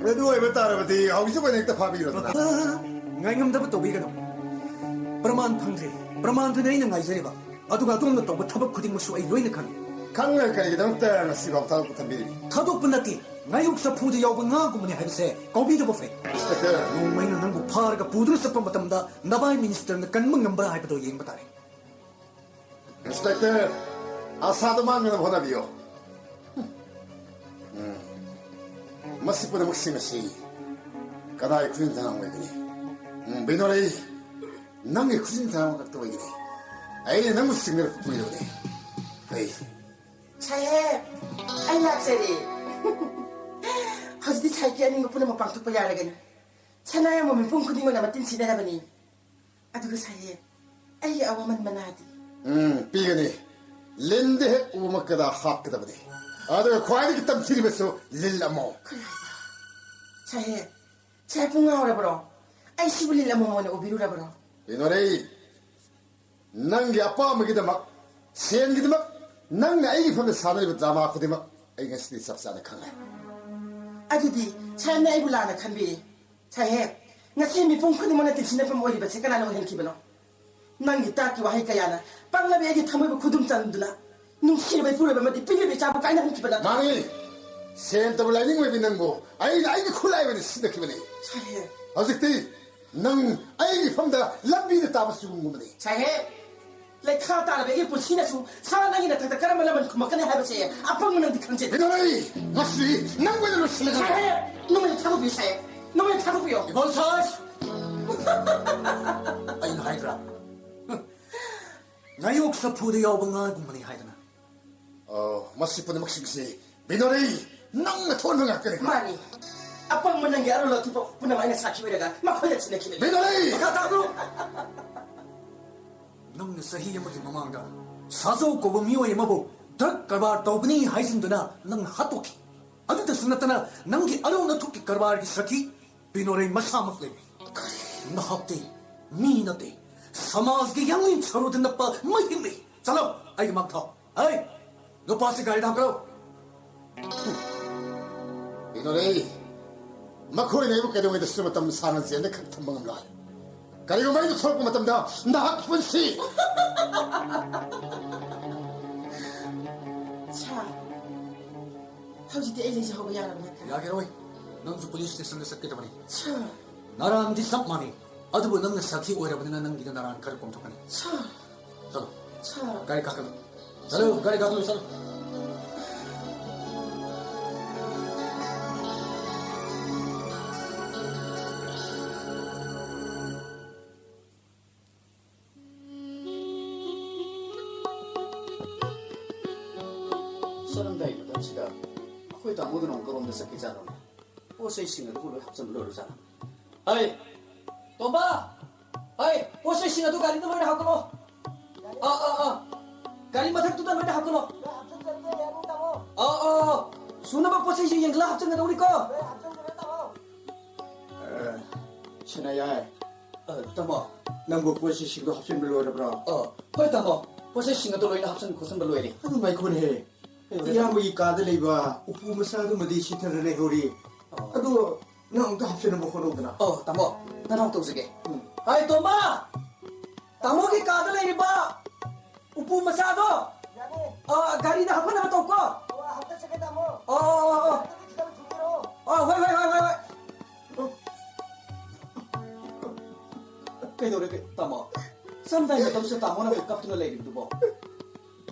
ꯃꯗꯨ ꯑꯣꯏꯕ ꯇꯥꯔꯕꯗꯤ ꯍꯧꯖꯤꯛ ꯑꯣꯏꯅ ꯍꯦꯛꯇ ꯐꯥꯕꯤꯔꯣꯗꯅ꯫ ꯉꯥꯏꯉꯝꯗꯕ ꯇꯧꯕꯤꯒꯅꯨ꯫ ꯄ꯭ꯔꯃꯥꯟ ꯐꯪꯗ꯭ꯔꯤ꯫ ꯄ꯭ꯔꯃꯥꯟꯗꯨꯅꯤ ꯑꯩꯅ ꯉꯥꯏꯖꯔꯤꯕ꯫ ꯑꯗꯨꯒ ꯑꯗꯣꯝꯅ ꯇꯧꯕ ꯊꯕꯛ ꯈꯨꯗꯤꯡꯃꯛꯁꯨ ꯑꯩ ꯂꯣꯏꯅ ꯈꯪꯏ꯫ ꯈꯪꯂꯒ ꯀꯔꯤꯒꯤꯗꯃꯛꯇ ꯉꯁꯤꯐꯥꯎ ꯊꯥꯗꯣꯛꯄ ꯊꯝꯕꯤꯔꯤꯕ? ꯊꯥꯗꯣꯛꯄ ꯅꯠꯇꯦ, ꯉꯥꯌꯣꯛ ꯆꯐꯨꯗ ꯌꯥꯎꯕ ꯉꯥꯒꯨꯝꯕꯅꯤ ꯍꯥꯏꯕꯁꯦ ꯀꯥꯎꯕꯤꯗꯕ ꯐꯩ꯫ ꯏꯟꯁꯄꯦꯛꯇꯔ꯫ ꯅꯣꯡꯃ ꯑꯩꯅ ꯅꯪꯕꯨ ꯐꯥꯔꯒ ꯄꯨꯗꯨꯅ ꯆꯠꯄ ꯃꯇꯝꯗ ꯅꯚꯥꯏ ꯃꯤꯅꯤꯁꯇꯔꯅ ꯀꯟꯕ ꯉꯝꯕ꯭ꯔꯥ ꯍꯥꯏꯕꯗꯣ ꯌꯦꯡꯕ ꯇꯥꯔꯦ꯫ ꯏꯟꯁꯄꯦꯛꯇꯔ, ꯑꯁꯥꯗ ꯃꯥꯡꯅꯅꯕ ꯍꯣꯠꯅꯕꯤꯌꯨ꯫ ꯎꯝ꯫ ꯃꯁꯤ ꯄꯨꯝꯅꯃꯛꯁꯤꯡ ꯑꯁꯤ ꯀꯅꯥꯒꯤ ꯈꯨꯖꯤꯟ ꯊꯥꯡ ꯑꯣꯏꯒꯅꯤ? ꯎꯝ, ꯕꯤꯅꯣꯂꯩ, ꯅꯪꯒꯤ ꯈꯨꯖꯤꯟ ꯊꯥꯡ ꯈꯛꯇ ꯑꯣꯏꯒꯅꯤ꯫ ꯑꯩꯅ ꯅꯪꯕꯨ ꯆꯤꯡꯅꯔꯛꯄ ꯀꯨꯏꯔꯕꯅꯤ꯫ ꯑꯩ ꯁꯥꯍꯦꯕ, ꯑꯩ ꯂꯥꯛꯆꯔꯦ꯫ ꯍꯧꯖꯤꯛꯇꯤ ꯁꯥꯏꯀꯤ ꯑꯅꯤꯡꯕ ꯄꯨꯝꯅꯃꯛ ꯄꯥꯡꯊꯣꯛꯄ ꯌꯥꯔꯒꯅꯤ꯫ ꯁꯅꯥ ꯌꯥꯝꯕ ꯃꯤꯄꯨꯝ ꯈꯨꯗꯤꯡꯃꯛꯅ ꯃꯇꯤꯟ ꯁꯤꯠꯅꯔꯕꯅꯤ꯫ ꯑꯗꯨꯒ ꯁꯥꯍꯦꯕ, ꯑꯩꯒꯤ ꯑꯋꯥꯃꯟ ꯃꯅꯥꯗꯤ? ꯎꯝ, ꯄꯤꯒꯅꯤ꯫ ꯂꯤꯟꯗ ꯍꯦꯛ ꯎꯃꯛꯀꯗ ꯍꯥꯠꯀꯗꯕꯅꯤ꯫ ꯑꯗꯨꯒ ꯈ꯭ꯋꯥꯏꯗꯒꯤ ꯇꯝꯊꯤꯔꯤꯕꯁꯨ ꯂꯤꯜ ꯑꯃꯣ꯫ ꯀꯔꯤ ꯍꯥꯏꯕ? ꯁꯥꯍꯦꯕ, ꯁꯥꯍꯦꯕ ꯄꯨꯡ ꯉꯥꯎꯔꯕ꯭ꯔꯣ? ꯑꯩ ꯁꯤꯕꯨ ꯂꯤꯜ ꯑꯃꯣꯝ ꯑꯣꯏꯅ ꯎꯕꯤꯔꯨꯔꯕ꯭ꯔꯣ? ꯕꯤꯅꯣꯂꯩ, ꯅꯪꯒꯤ ꯑꯄꯥꯝꯕꯒꯤꯗꯃꯛ, ꯁꯦꯟꯒꯤꯗꯃꯛ, ꯅꯪꯅ ꯑꯩꯒꯤ ꯐꯝꯗ ꯁꯥꯟꯅꯔꯤꯕ ꯗ꯭ꯔꯃꯥ ꯈꯨꯗꯤꯡꯃꯛ ꯑꯩ ꯉꯁꯤꯗꯤ ꯆꯞ ꯆꯥꯅ ꯈꯪꯂꯦ꯫ ꯑꯗꯨꯗꯤ ꯁꯥꯍꯦꯕꯅ ꯑꯩꯕꯨ ꯂꯥꯟꯅ ꯈꯟꯕꯤꯔꯦ꯫ ꯁꯥꯍꯦꯕ, ꯉꯁꯤ ꯃꯤꯄꯨꯝ ꯈꯨꯗꯤꯡꯃꯛꯅ ꯇꯤꯟꯁꯤꯟꯅꯐꯝ ꯑꯣꯏꯔꯤꯕꯁꯤ ꯀꯅꯥꯅ ꯑꯣꯏꯍꯟꯈꯤꯕꯅꯣ? ꯅꯪꯒꯤ ꯇꯥꯠꯀꯤ ꯋꯥꯍꯩ ꯀꯌꯥꯅ ꯄꯪꯂꯕꯤ ꯑꯩꯒꯤ ꯊꯃꯣꯏꯕꯨ ꯈꯨꯗꯨꯝ ꯆꯟꯗꯨꯅ, ꯅꯨꯡꯁꯤꯔꯕ ꯏꯄꯨꯔꯣꯏꯕ ꯑꯃꯗꯤ ꯄꯤꯛꯂꯤꯕ ꯏꯆꯥꯕꯨ ꯀꯥꯏꯅꯍꯟꯈꯤꯕꯅ? ꯃꯥꯅꯤ, ꯁꯦꯟꯇꯕꯨ ꯂꯥꯏꯅꯤꯡ ꯑꯣꯏꯕꯤ ꯅꯪꯕꯨ ꯑꯩꯅ ꯑꯩꯒꯤ ꯈꯨꯠꯂꯥꯏ ꯑꯣꯏꯅ ꯁꯤꯖꯤꯟꯅꯈꯤꯕꯅꯤ꯫ ꯁꯥꯍꯦꯕ꯫ ꯍꯧꯖꯤꯛꯇꯤ ꯅꯪ ꯑꯩꯒꯤ ꯐꯝꯗ ꯂꯝꯕꯤꯗ ꯇꯥꯕ ꯆꯨꯝꯒꯨꯝꯕꯅꯤ꯫ ꯁꯥꯍꯦꯕ, ꯂꯩꯈꯥ ꯇꯥꯔꯕ ꯑꯩꯒꯤ ꯄꯨꯟꯁꯤꯅꯁꯨ ꯁꯥ ꯅꯪꯒꯤ ꯅꯊꯛꯇ ꯀꯔꯝꯕ ꯂꯃꯟ ꯈꯨꯝꯃꯛꯀꯅꯤ ꯍꯥꯏꯕꯁꯦ ꯑꯄꯪꯕ ꯅꯪꯗꯤ ꯈꯪꯖꯗꯦ꯫ ꯀꯩꯗꯧꯔꯦ? ꯉꯁꯤ ꯅꯪ ꯑꯣꯏꯅ ꯂꯣꯏꯁꯤꯜꯂꯒ ꯁꯥꯍꯦꯕ, ꯅꯪ ꯑꯣꯏꯅ ꯊꯥꯗꯣꯛꯄꯤꯌꯨ ꯁꯥꯍꯦꯕ, ꯅꯪ ꯑꯣꯏꯅ ꯊꯥꯗꯣꯛꯄꯤꯌꯨ꯫ ꯏꯕꯣꯜ ꯁꯥꯍꯦꯕ! ꯑꯩꯅ ꯍꯥꯏꯗ꯭ꯔꯥ? ꯉꯥꯌꯣꯛ ꯆꯐꯨꯗ ꯌꯥꯎꯕ ꯉꯥꯒꯨꯝꯕꯅꯤ ꯍꯥꯏꯗꯅ꯫ ꯑꯣ, ꯃꯁꯤ ꯄꯨꯝꯅꯃꯛꯁꯤꯡꯁꯤ ꯕꯤꯅꯣꯂꯩ, ꯅꯪꯅ ꯊꯣꯛꯍꯟꯕ ꯉꯥꯛꯇꯅꯤ꯫ ꯃꯥꯅꯤ꯫ ꯑꯄꯪꯕ ꯅꯪꯒꯤ ꯑꯔꯣꯜ ꯑꯊꯨꯞꯄ ꯄꯨꯝꯅꯃꯛ ꯑꯩꯅ ꯁꯥꯈꯤ ꯑꯣꯏꯔꯒ ꯃꯈꯣꯏꯗ ꯁꯤꯟꯅꯈꯤꯕꯅꯤ꯫ ꯕꯤꯅꯣꯂꯩ! ꯃꯈꯥ ꯇꯥꯕꯤꯌꯨ꯫ ꯅꯪꯅ ꯆꯍꯤ ꯑꯃꯒꯤ ꯃꯃꯥꯡꯗ ꯁꯥꯖꯧ ꯀꯧꯕ ꯃꯤꯑꯣꯏ ꯑꯃꯕꯨ ꯗ꯭ꯔꯒ ꯀꯔꯕꯥꯔ ꯇꯧꯕꯅꯤ ꯍꯥꯏꯖꯤꯟꯗꯨꯅ ꯅꯪꯅ ꯍꯥꯠꯇꯣꯛꯈꯤ꯫ ꯑꯗꯨꯗꯁꯨ ꯅꯠꯇꯅ ꯅꯪꯒꯤ ꯑꯔꯣꯜ ꯑꯊꯨꯞꯀꯤ ꯀꯔꯕꯥꯔꯒꯤ ꯁꯥꯈꯤ ꯕꯤꯅꯣꯂꯩ ꯃꯁꯥꯃꯛ ꯂꯩꯔꯤ꯫ ꯅꯍꯥꯛꯇꯤ ꯃꯤ ꯅꯠꯇꯦ, ꯁꯃꯥꯖꯒꯤ ꯌꯥꯡꯂꯦꯟ ꯁꯔꯨꯗ ꯅꯞꯄ ꯃꯍꯤꯛꯅꯤ꯫ ꯆꯠꯂꯣ, ꯑꯩꯒꯤ ꯃꯥꯡ ꯊꯥꯎ꯫ ꯍꯩ, ꯅꯨꯄꯥꯁꯤ ꯒꯥꯔꯤꯗ ꯍꯥꯞꯀꯠꯂꯣ꯫ ꯕꯤꯅꯣꯂꯩ, ꯃꯈꯣꯏꯅ ꯑꯩꯕꯨ ꯀꯩꯗꯧꯉꯩꯗꯁꯨ ꯃꯇꯝ ꯁꯥꯡꯅ ꯖꯦꯜꯗ ꯈꯛ ꯊꯝꯕ ꯉꯝꯂꯣꯏ꯫ ꯀꯔꯤꯒꯨꯝꯕ ꯑꯩꯅ ꯊꯣꯛꯂꯛꯄ ꯃꯇꯝꯗ ꯅꯍꯥꯛꯀꯤ ꯄꯨꯟꯁꯤ꯫ ꯁꯥꯔ, ꯍꯧꯖꯤꯛꯇꯤ ꯑꯩ ꯂꯩꯖꯍꯧꯕ ꯌꯥꯔꯕ ꯅꯠꯇ꯭ꯔꯥ? ꯌꯥꯈꯤꯔꯣꯏ꯫ ꯅꯪꯁꯨ ꯄꯨꯂꯤꯁ ꯁ꯭ꯇꯦꯁꯟꯗ ꯆꯠꯀꯗꯕꯅꯤ꯫ ꯁꯥꯔ꯫ ꯅꯔꯥꯟꯗꯤ ꯆꯞ ꯃꯥꯟꯅꯩ, ꯑꯗꯨꯕꯨ ꯅꯪꯅ ꯁꯥꯈꯤ ꯑꯣꯏꯔꯕꯅꯤꯅ ꯅꯪꯒꯤꯗ ꯅꯔꯥꯟ ꯈꯔ ꯀꯣꯝꯊꯣꯛꯀꯅꯤ꯫ ꯁꯥꯔ꯫ ꯆꯠꯂꯣ꯫ ꯁꯥꯔ꯫ ꯒꯥꯔꯤ ꯀꯥꯈꯠꯂꯣ꯫ ꯆꯠꯂꯣ, ꯒꯥꯔꯤ ꯀꯥꯈꯠꯂꯣ, ꯆꯠꯂꯣ꯫ ꯆꯠꯂꯝꯗꯥꯏ ꯃꯇꯝꯁꯤꯗ ꯑꯩꯈꯣꯏ ꯇꯥꯃꯣꯗꯨꯅ ꯑꯃꯨꯛ ꯀꯔꯣꯝꯗ ꯆꯠꯈꯤꯖꯥꯠꯅꯣ? ꯄꯣꯠ ꯆꯩꯁꯤꯡ ꯑꯗꯨꯕꯨ ꯂꯣꯏ ꯍꯥꯞꯆꯤꯟꯕ ꯂꯣꯏꯔꯖꯥꯠꯂꯣ? ꯍꯩ! ꯇꯣꯝꯕ! ꯍꯩ! ꯄꯣꯠ ꯆꯩꯁꯤꯡ ꯑꯗꯨ ꯒꯥꯔꯤꯗ ꯂꯣꯏꯅ ꯍꯥꯞꯀꯠꯂꯣ꯫ ꯑꯥ, ꯑꯥ, ꯑꯥ꯫ ꯒꯥꯔꯤ ꯃꯊꯛꯇꯨꯗ ꯂꯣꯏꯅ ꯍꯥꯞꯀꯠꯂꯣ꯫ ꯑꯥ, ꯑꯥ, ꯑꯥ꯫ ꯁꯨꯅꯕ ꯄꯣꯠ ꯆꯩꯁꯤꯡ ꯌꯦꯡꯁꯤꯜꯂ ꯍꯥꯞꯆꯤꯟꯒꯗꯧꯅꯤꯀꯣ꯫ ꯑ, ꯁꯅꯥꯌꯥꯏ꯫ ꯑ, ꯇꯥꯃꯣ꯫ ꯅꯪꯕꯨ ꯄꯣꯠ ꯆꯩꯁꯤꯡꯗꯣ ꯍꯥꯞꯆꯤꯟꯕ ꯂꯣꯏꯔꯕ꯭ꯔꯣ? ꯑ, ꯍꯣꯏ, ꯇꯥꯃꯣ꯫ ꯄꯣꯠ ꯆꯩꯁꯤꯡ ꯑꯗꯨ ꯂꯣꯏꯅ ꯍꯥꯞꯆꯤꯟ ꯈꯣꯠꯆꯤꯟꯕ ꯂꯣꯏꯔꯦ꯫ ꯑꯗꯨ ꯉꯥꯏꯈꯣꯅꯦꯍꯦ꯫ ꯀꯩꯗꯧꯔꯦ? ꯏꯌꯥꯝꯕꯒꯤ ꯀꯥꯗ ꯂꯩꯕ ꯎꯄꯨ ꯃꯆꯥꯗꯨꯃꯗꯤ ꯁꯤꯊꯔ ꯂꯩꯍꯧꯔꯤ꯫ ꯑꯣ꯫ ꯑꯗꯨ ꯅꯪ ꯑꯝꯇ ꯍꯥꯞꯆꯤꯟꯅꯕ ꯍꯣꯠꯅꯧꯗꯅ꯫ ꯑꯣ, ꯇꯥꯃꯣ, ꯅꯅꯥꯎ ꯇꯧꯖꯒꯦ꯫ ꯎꯝ꯫ ꯍꯥꯏ, ꯇꯣꯝꯕ! ꯇꯥꯃꯣꯒꯤ ꯀꯥꯗ ꯂꯩꯔꯤꯕ ꯎꯄꯨ ꯃꯆꯥꯗꯣ, ꯌꯥꯅꯤ꯫ ꯑ, ꯒꯥꯔꯤꯗ ꯍꯥꯞꯀꯠꯅꯕ ꯇꯧꯀꯣ꯫ ꯑꯣ, ꯍꯥꯞꯀꯠꯆꯒꯦ, ꯇꯥꯃꯣ꯫ ꯑꯣ, ꯑꯣ, ꯑꯣ, ꯑꯣ꯫ ꯑꯗꯨꯗꯤ ꯈꯤꯇꯪ ꯊꯨꯕꯤꯔꯛꯑꯣ꯫ ꯑꯣ, ꯍꯣꯏ, ꯍꯣꯏ, ꯍꯣꯏ, ꯍꯣꯏ, ꯍꯣꯏ꯫ ꯀꯩꯗꯧꯔꯒꯦ, ꯇꯥꯃꯣ? ꯆꯝꯗꯥꯏ ꯃꯇꯝꯁꯤꯗ ꯇꯥꯃꯣꯅ ꯀꯞꯇꯨꯅ ꯂꯩꯔꯤꯕꯗꯨꯕꯣ?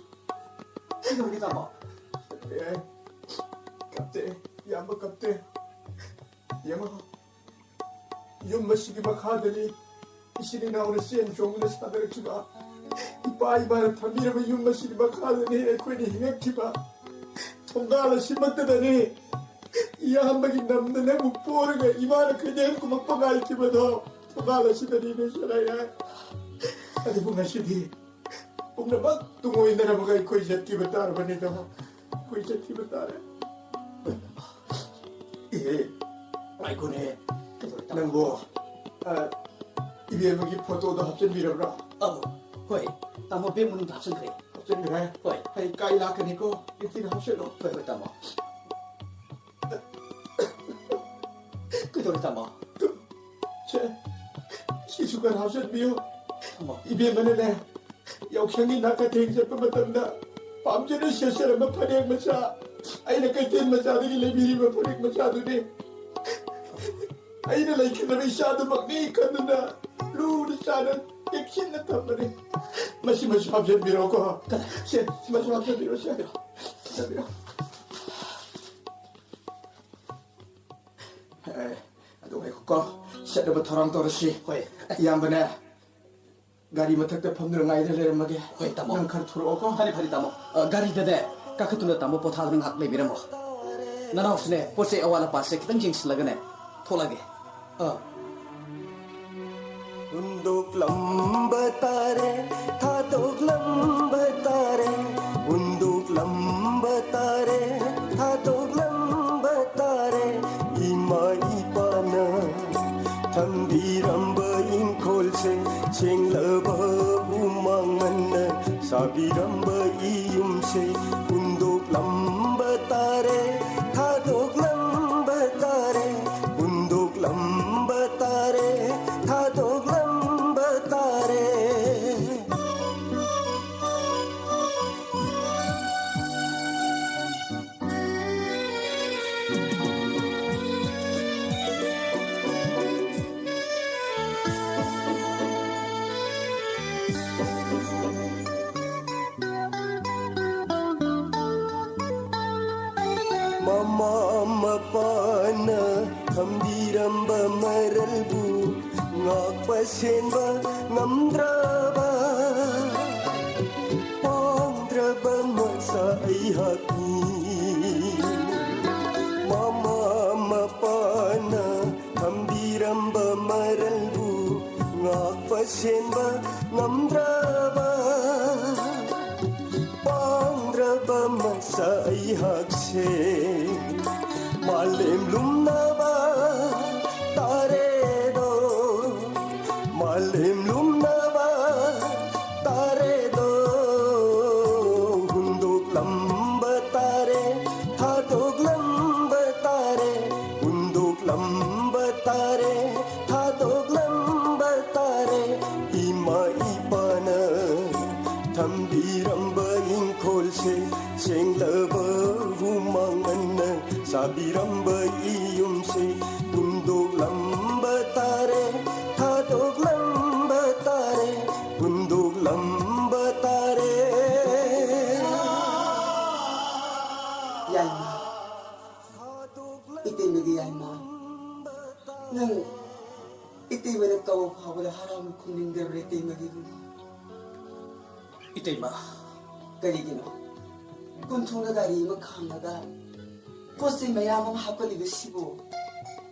ꯀꯩꯗꯧꯔꯒꯦ, ꯇꯥꯃꯣ? ꯑꯦ, ꯀꯞꯇꯦ, ꯏꯌꯥꯝꯕ ꯀꯞꯇꯦ꯫ ꯌꯦꯡꯉꯣ, ꯌꯨꯝ ꯑꯁꯤꯒꯤ ꯃꯈꯥꯗꯅꯤ ꯏꯆꯤꯟ ꯏꯅꯥꯎꯅ ꯆꯦꯟ ꯆꯣꯡꯗꯨꯅ ꯁꯥꯟꯅꯔꯛꯈꯤꯕ꯫ ꯏꯄꯥ ꯏꯃꯥꯅ ꯊꯝꯕꯤꯔꯕ ꯌꯨꯝ ꯑꯁꯤꯒꯤ ꯃꯈꯥꯗꯅꯤ ꯑꯩꯈꯣꯏꯅ ꯍꯤꯡꯉꯛꯈꯤꯕ꯫ ꯊꯣꯡꯒꯥꯜ ꯑꯁꯤꯃꯛꯇꯗꯅꯤ ꯏꯌꯥꯝꯕꯒꯤ ꯅꯝꯗ ꯅꯪꯕꯨ ꯄꯣꯔꯒ ꯏꯃꯥꯅ ꯀꯩꯊꯦꯜ ꯀꯨꯝꯃꯛꯄ ꯉꯥꯏꯈꯤꯕꯗꯣ꯫ ꯊꯣꯡꯒꯥꯜ ꯑꯁꯤꯗꯅꯤ ꯅꯤꯡꯁꯤꯡꯂꯛꯑꯦ꯫ ꯑꯗꯨꯕꯨ ꯉꯁꯤꯗꯤ ꯄꯨꯝꯅꯃꯛ ꯇꯨꯡꯑꯣꯏꯅꯔꯝꯃꯒ ꯑꯩꯈꯣꯏ ꯆꯠꯈꯤꯕ ꯇꯥꯔꯕꯅꯤꯗꯣ꯫ ꯑꯩꯈꯣꯏ ꯆꯠꯈꯤꯕ ꯇꯥꯔꯦ꯫ ꯏꯍꯦ, ꯉꯥꯏꯈꯣꯅꯦ꯫ ꯅꯪꯕꯨ, ꯑ, ꯏꯕꯦꯝꯃꯒꯤ ꯐꯣꯇꯣꯗꯣ ꯍꯥꯞꯆꯤꯟꯕꯤꯔꯕ꯭ꯔꯥ? ꯑꯧ, ꯍꯣꯏ꯫ ꯇꯥꯃꯣ, ꯕꯦꯒ ꯃꯅꯨꯡꯗ ꯍꯥꯞꯆꯤꯟꯈ꯭ꯔꯦ꯫ ꯍꯥꯞꯆꯤꯟꯈ꯭ꯔꯦ? ꯍꯣꯏ꯫ ꯑꯩ ꯀꯥꯏ ꯂꯥꯛꯀꯅꯤꯀꯣ? ꯅꯤꯡꯊꯤꯅ ꯍꯥꯞꯆꯤꯜꯂꯣ꯫ ꯍꯣꯏ, ꯍꯣꯏ, ꯇꯥꯃꯣ꯫ ꯀꯩꯗꯧꯔꯦ, ꯇꯥꯃꯣ? ꯁꯦ, ꯁꯤꯁꯨ ꯈꯔ ꯍꯥꯞꯆꯤꯟꯕꯤꯌꯨ꯫ ꯇꯥꯃꯣ꯫ ꯏꯕꯦꯝꯃꯅꯅꯦ, ꯌꯥꯎꯁꯪꯒꯤ ꯅꯥꯀꯊꯦꯡ ꯆꯠꯄ ꯃꯇꯝꯗ ꯄꯥꯝꯖꯅ ꯁꯦꯠꯆꯔꯝꯕ ꯐꯅꯦꯛ ꯃꯆꯥ, ꯑꯩꯅ ꯀꯩꯊꯦꯜ ꯃꯆꯥꯗꯒꯤ ꯂꯩꯕꯤꯔꯤꯕ ꯐꯅꯦꯛ ꯃꯆꯥꯗꯨꯅꯤ꯫ ꯑꯩꯅ ꯂꯩꯈꯤꯗꯕ ꯏꯆꯥꯗꯨꯃꯛꯅꯤ ꯈꯟꯗꯨꯅ ꯂꯨꯅ ꯆꯥꯟꯅ ꯆꯦꯛꯁꯤꯟꯅ ꯊꯝꯕꯅꯤ꯫ ꯃꯁꯤꯃꯁꯨ ꯍꯥꯞꯆꯤꯟꯕꯤꯔꯣꯀꯣ꯫ ꯁꯦ, ꯁꯤꯃꯁꯨ ꯍꯥꯞꯆꯤꯟꯕꯤꯔꯣ, ꯁꯦ꯫ ꯍꯥꯞꯆꯤꯟꯕꯤꯔꯣ꯫ ꯑꯦ, ꯑꯗꯨ ꯉꯥꯏꯈꯣꯀꯣ꯫ ꯆꯠꯅꯕ ꯊꯧꯔꯥꯡ ꯇꯧꯔꯁꯤ꯫ ꯍꯣꯏ꯫ ꯏꯌꯥꯝꯕꯅꯦ, ꯒꯥꯔꯤ ꯃꯊꯛꯇ ꯐꯝꯗꯨꯅ ꯉꯥꯏꯗ ꯂꯩꯔꯝꯃꯒꯦ꯫ ꯍꯣꯏ, ꯇꯥꯃꯣ꯫ ꯅꯪ ꯈꯔ ꯊꯨꯔꯛꯑꯣꯀꯣ꯫ ꯐꯔꯦ, ꯐꯔꯦ, ꯇꯥꯃꯣ꯫ ꯑ, ꯒꯥꯔꯤꯗꯅꯦ, ꯀꯥꯈꯠꯇꯨꯅ ꯇꯥꯃꯣ ꯄꯣꯊꯥꯗꯨꯅ ꯉꯥꯏꯍꯥꯛ ꯂꯩꯕꯤꯔꯝꯃꯣ꯫ ꯅꯅꯥꯎꯁꯨꯅꯦ, ꯄꯣꯠ ꯆꯩ ꯑꯋꯥꯠ ꯑꯄꯥꯁꯦ ꯈꯤꯇꯪ ꯌꯦꯡꯁꯤꯜꯂꯒꯅꯦ ꯊꯣꯛꯂꯒꯦ꯫ ꯑꯥ꯫ ꯍꯨꯟꯗꯣꯛꯂꯝꯕ ꯇꯥꯔꯦ, ꯊꯥꯗꯣꯛꯂꯝꯕ ꯇꯥꯔꯦ, ꯍꯨꯟꯗꯣꯛꯂꯝꯕ ꯇꯥꯔꯦ, ꯊꯥꯗꯣꯛꯂꯝꯕ ꯇꯥꯔꯦ꯫ ꯏꯃꯥ ꯏꯄꯥꯅ ꯊꯝꯕꯤꯔꯝꯕ ꯏꯪꯈꯣꯜꯁꯦ, ꯁꯦꯡꯂꯕ ꯎꯃꯪ ꯉꯟꯅ ꯁꯥꯕꯤꯔꯝꯕ ꯏꯌꯨꯝꯁꯦ, ꯍꯨꯟꯗꯣꯛꯂꯝꯕ ꯇꯥꯔꯦ, ꯊꯥꯗꯣꯛꯂꯝꯕ ꯇꯥꯔꯦ, ꯍꯨꯟꯗꯣꯛꯂꯝꯕ ꯇꯥꯔꯦ, ꯊꯥꯗꯣꯛꯂꯝꯕ ꯇꯥꯔꯦ꯫ ꯃꯃꯥ ꯃꯄꯥꯅ ꯊꯝꯕꯤꯔꯝꯕ ꯃꯔꯜꯕꯨ ꯉꯥꯛꯄ ꯁꯦꯟꯕ ꯉꯝꯗ꯭ꯔꯕ ꯄꯥꯡꯗ꯭ꯔꯕ ꯃꯆꯥ ꯑꯩꯍꯥꯛꯅꯤ꯫ ꯃꯃꯥ ꯃꯄꯥꯅ ꯊꯝꯕꯤꯔꯝꯕ ꯃꯔꯜꯕꯨ ꯉꯥꯛꯄ ꯁꯦꯟꯕ ꯉꯝꯗ꯭ꯔꯕ ꯄꯥꯡꯗ꯭ꯔꯕ ꯃꯆꯥ ꯑꯩꯍꯥꯛꯁꯦ ꯃꯥꯂꯦꯝ ꯂꯨꯝꯅꯕ ꯇꯥꯔꯦꯗꯣ, ꯃꯥꯂꯦꯝ ꯂꯨꯝꯅꯕ ꯇꯥꯔꯦꯗꯣ꯫ ꯍꯨꯟꯗꯣꯛꯂꯝꯕ ꯇꯥꯔꯦ, ꯊꯥꯗꯣꯛꯂꯝꯕ ꯇꯥꯔꯦ, ꯍꯨꯟꯗꯣꯛꯂꯝꯕ ꯇꯥꯔꯦ, ꯊꯥꯗꯣꯛꯂꯝꯕ ꯇꯥꯔꯦ꯫ ꯏꯃꯥ ꯏꯄꯥꯅ ꯊꯝꯕꯤꯔꯝꯕ ꯏꯪꯈꯣꯜꯁꯦ, ꯁꯦꯡꯂꯕ ꯍꯨꯃꯥꯡ ꯉꯟꯅ ꯁꯥꯕꯤꯔꯝꯕ ꯏꯌꯨꯝꯁꯦ, ꯍꯨꯟꯗꯣꯛꯂꯝꯕ ꯇꯥꯔꯦ, ꯊꯥꯗꯣꯛꯂꯝꯕ ꯇꯥꯔꯦ, ꯍꯨꯟꯗꯣꯛꯂꯝꯕ ꯇꯥꯔꯦ꯫ ꯌꯥꯏꯃ, ꯏꯇꯩꯃꯒꯤ ꯌꯥꯏꯃ, ꯅꯪ ꯏꯇꯩꯃꯅ ꯀꯧꯕ ꯐꯥꯎꯕꯗ ꯍꯔꯥꯎꯅ ꯈꯨꯝꯅꯤꯡꯗꯕ꯭ꯔꯥ ꯏꯇꯩꯃꯒꯤ? ꯏꯇꯩꯃ, ꯀꯔꯤꯒꯤꯅꯣ? ꯀꯣꯟꯊꯣꯡꯗ ꯒꯥꯔꯤ ꯑꯃ ꯈꯥꯝꯂꯒ ꯄꯣꯠ ꯆꯩ ꯃꯌꯥꯝ ꯑꯃ ꯍꯥꯞꯀꯠꯂꯤꯕꯁꯤꯕꯨ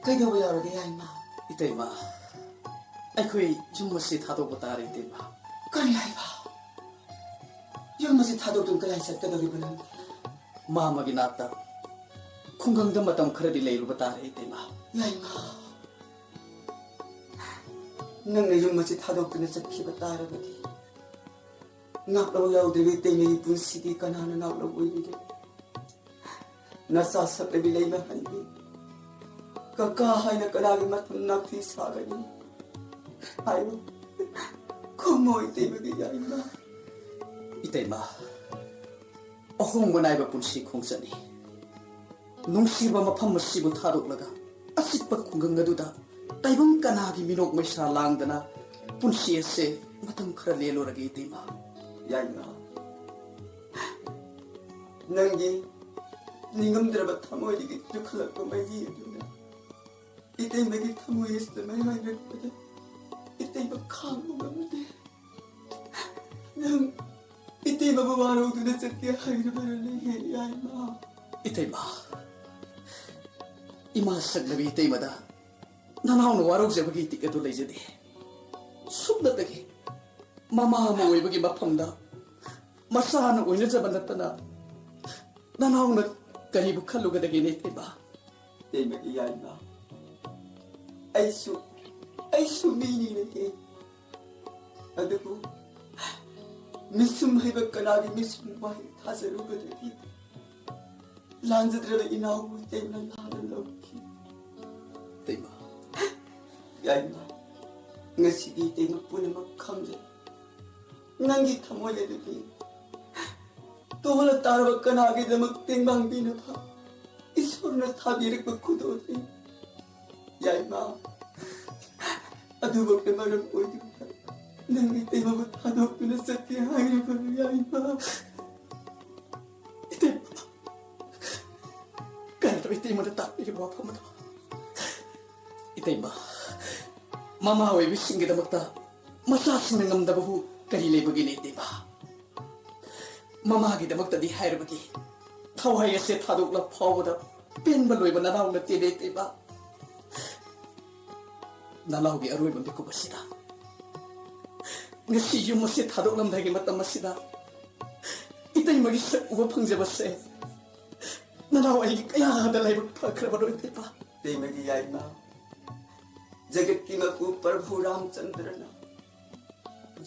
ꯀꯩꯗꯧꯕ ꯌꯥꯎꯔꯒꯦ, ꯌꯥꯏꯃ? ꯏꯇꯩꯃ, ꯑꯩꯈꯣꯏ ꯌꯨꯝ ꯑꯁꯤ ꯊꯥꯗꯣꯛꯄ ꯇꯥꯔꯦ, ꯏꯇꯩꯃ꯫ ꯀꯔꯤ ꯍꯥꯏꯕ? ꯌꯨꯝ ꯑꯁꯤ ꯊꯥꯗꯣꯛꯇꯨꯅ ꯀꯗꯥꯏ ꯆꯠꯀꯗꯧꯔꯤꯕ ꯅꯪ? ꯃꯥꯃꯒꯤ ꯅꯥꯛꯇ ꯈꯨꯡꯒꯪꯗ ꯃꯇꯝ ꯈꯔꯗꯤ ꯂꯩꯔꯨꯕ ꯇꯥꯔꯦ, ꯏꯇꯩꯃ꯫ ꯌꯥꯏꯃ, ꯅꯪꯅ ꯌꯨꯝ ꯑꯁꯤ ꯊꯥꯗꯣꯛꯇꯨꯅ ꯆꯠꯈꯤꯕ ꯇꯥꯔꯕꯗꯤ, ꯉꯥꯛꯂꯧ ꯌꯥꯎꯗ꯭ꯔꯤꯕ ꯏꯇꯩꯃꯒꯤ ꯄꯨꯟꯁꯤꯗꯤ ꯀꯅꯥꯅ ꯉꯥꯛꯂꯧ ꯑꯣꯏꯕꯤꯒꯦ? ꯅꯆꯥ ꯁꯛꯂꯕꯤ ꯂꯩꯃꯍꯟꯕꯤ, ꯀꯀꯥ ꯍꯥꯏꯅ ꯀꯅꯥꯒꯤ ꯃꯇꯝ ꯅꯥꯛꯇꯤ ꯁꯥꯒꯅꯤ? ꯍꯥꯏꯌꯨ, ꯈꯨꯝꯃꯣ ꯏꯇꯩꯃꯒꯤ ꯌꯥꯏꯃ꯫ ꯏꯇꯩꯃ, ꯑꯍꯣꯡꯕ ꯅꯥꯏꯕ ꯄꯨꯟꯁꯤ ꯈꯣꯡꯆꯠꯅꯤ꯫ ꯅꯨꯡꯁꯤꯕ ꯃꯐꯝ ꯑꯁꯤꯕꯨ ꯊꯥꯗꯣꯛꯂꯒ ꯑꯆꯤꯛꯄ ꯈꯨꯡꯒꯪ ꯑꯗꯨꯗ ꯇꯥꯏꯕꯪ ꯀꯅꯥꯒꯤ ꯃꯤꯅꯣꯛ ꯃꯩꯁꯥ ꯂꯥꯡꯗꯅ ꯄꯨꯟꯁꯤ ꯑꯁꯦ ꯃꯇꯝ ꯈꯔ ꯂꯦꯜꯂꯨꯔꯒꯦ, ꯏꯇꯩꯃ꯫ ꯌꯥꯏꯃ, ꯅꯪꯒꯤ ꯅꯤꯡꯉꯝꯗ꯭ꯔꯕ ꯊꯃꯣꯏꯗꯒꯤ ꯆꯨꯈꯠꯂꯛꯄ ꯃꯩꯒꯤ ꯑꯗꯨꯅ ꯏꯇꯩꯃꯒꯤ ꯊꯃꯣꯏ ꯑꯁꯤꯗ ꯃꯩ ꯍꯥꯏꯔꯛꯄꯗ ꯏꯇꯩꯃ ꯈꯥꯡꯕ ꯉꯝꯗꯦ꯫ ꯅꯪ ꯏꯇꯩꯃꯕꯨ ꯋꯥꯔꯧꯗꯨꯅ ꯆꯠꯀꯦ ꯍꯥꯏꯔꯕ꯭ꯔꯅꯦ, ꯌꯥꯏꯃ? ꯏꯇꯩꯃ, ꯏꯃꯥ ꯁꯛꯂꯕꯤ ꯏꯇꯩꯃꯗ ꯅꯅꯥꯎꯅ ꯋꯥꯔꯧꯖꯕꯒꯤ ꯏꯇꯤꯛ ꯑꯗꯨ ꯂꯩꯖꯗꯦ꯫ ꯁꯨꯞꯅꯇꯒꯤ ꯃꯃꯥ ꯑꯃ ꯑꯣꯏꯕꯒꯤ ꯃꯐꯝꯗ ꯃꯆꯥꯅ ꯑꯣꯏꯅꯖꯕ ꯅꯠꯇꯅ ꯅꯅꯥꯎꯅ ꯀꯔꯤꯕꯨ ꯈꯜꯂꯨꯒꯗꯒꯦꯅꯦ, ꯏꯇꯩꯃ? ꯏꯇꯩꯃꯒꯤ ꯌꯥꯏꯃ, ꯑꯩꯁꯨ, ꯑꯩꯁꯨ ꯃꯤꯅꯤꯅꯦ꯫ ꯑꯗꯨꯕꯨ ꯃꯤꯁꯨꯝ ꯍꯩꯕ ꯀꯅꯥꯒꯤ ꯃꯤꯁꯨꯝ ꯋꯥꯍꯩ ꯊꯥꯖꯔꯨꯕꯗꯒꯤ ꯂꯥꯟꯖꯗ꯭ꯔꯕ ꯏꯅꯥꯎꯕꯨ ꯏꯇꯩꯃ ꯂꯥꯟꯅ ꯂꯧꯈꯤ꯫ ꯏꯇꯩꯃ꯫ ꯌꯥꯏꯃ, ꯉꯁꯤꯗꯤ ꯏꯇꯩꯃ ꯄꯨꯝꯅꯃꯛ ꯈꯪꯖꯩ꯫ ꯅꯪꯒꯤ ꯊꯃꯣꯏ ꯑꯗꯨꯗꯤ ꯇꯣꯜꯂ ꯇꯥꯔꯕ ꯀꯅꯥꯒꯤꯗꯃꯛ ꯇꯦꯡꯕꯥꯡꯕꯤꯅꯕ ꯏꯁꯣꯔꯅ ꯊꯥꯕꯤꯔꯛꯄ ꯈꯨꯗꯣꯜꯅꯤ꯫ ꯌꯥꯏꯃ, ꯑꯗꯨꯃꯛꯅ ꯃꯔꯝ ꯑꯣꯏꯗꯨꯅ ꯅꯪ ꯏꯇꯩꯃꯕꯨ ꯊꯥꯗꯣꯛꯇꯨꯅ ꯆꯠꯀꯦ ꯍꯥꯏꯔꯤꯕ, ꯌꯥꯏꯃ? ꯏꯇꯩꯃ, ꯀꯔꯤꯅꯣ ꯏꯇꯩꯃꯅ ꯇꯥꯛꯄꯤꯔꯤꯕ ꯋꯥꯐꯝ ꯑꯗꯣ? ꯏꯇꯩꯃ, ꯃꯃꯥ ꯑꯣꯏꯕꯤꯁꯤꯡꯒꯤꯗꯃꯛꯇ ꯃꯆꯥꯁꯤꯡꯅ ꯉꯝꯗꯕꯕꯨ ꯀꯔꯤ ꯂꯩꯕꯒꯦꯅꯦ, ꯏꯇꯩꯃ? ꯃꯃꯥꯒꯤꯗꯃꯛꯇꯗꯤ ꯍꯥꯏꯔꯕꯗꯤ ꯊꯋꯥꯏ ꯑꯁꯦ ꯊꯥꯗꯣꯛꯂ ꯐꯥꯎꯕꯗ ꯄꯦꯟꯕ ꯂꯣꯏꯕ ꯅꯅꯥꯎ ꯅꯠꯇꯦꯅꯦ ꯏꯇꯩꯃ꯫ ꯅꯅꯥꯎꯒꯤ ꯑꯔꯣꯏꯕ ꯃꯤꯀꯨꯞ ꯑꯁꯤꯗ, ꯉꯁꯤ ꯌꯨꯝ ꯑꯁꯤ ꯊꯥꯗꯣꯛꯂꯝꯗꯥꯏꯒꯤ ꯃꯇꯝ ꯑꯁꯤꯗ ꯏꯇꯩꯃꯒꯤ ꯁꯛ ꯎꯕ ꯐꯪꯖꯕꯁꯦ ꯅꯅꯥꯎ ꯑꯩꯒꯤ ꯀꯌꯥꯗ ꯂꯥꯏꯕꯛ ꯐꯈ꯭ꯔꯕꯅꯣ ꯏꯇꯩꯃ꯫ ꯏꯇꯩꯃꯒꯤ ꯌꯥꯏꯃ, ꯖꯒꯠꯀꯤ ꯃꯄꯨ ꯄ꯭ꯔꯚꯨ ꯔꯥꯝꯆꯟꯗ꯭ꯔꯅ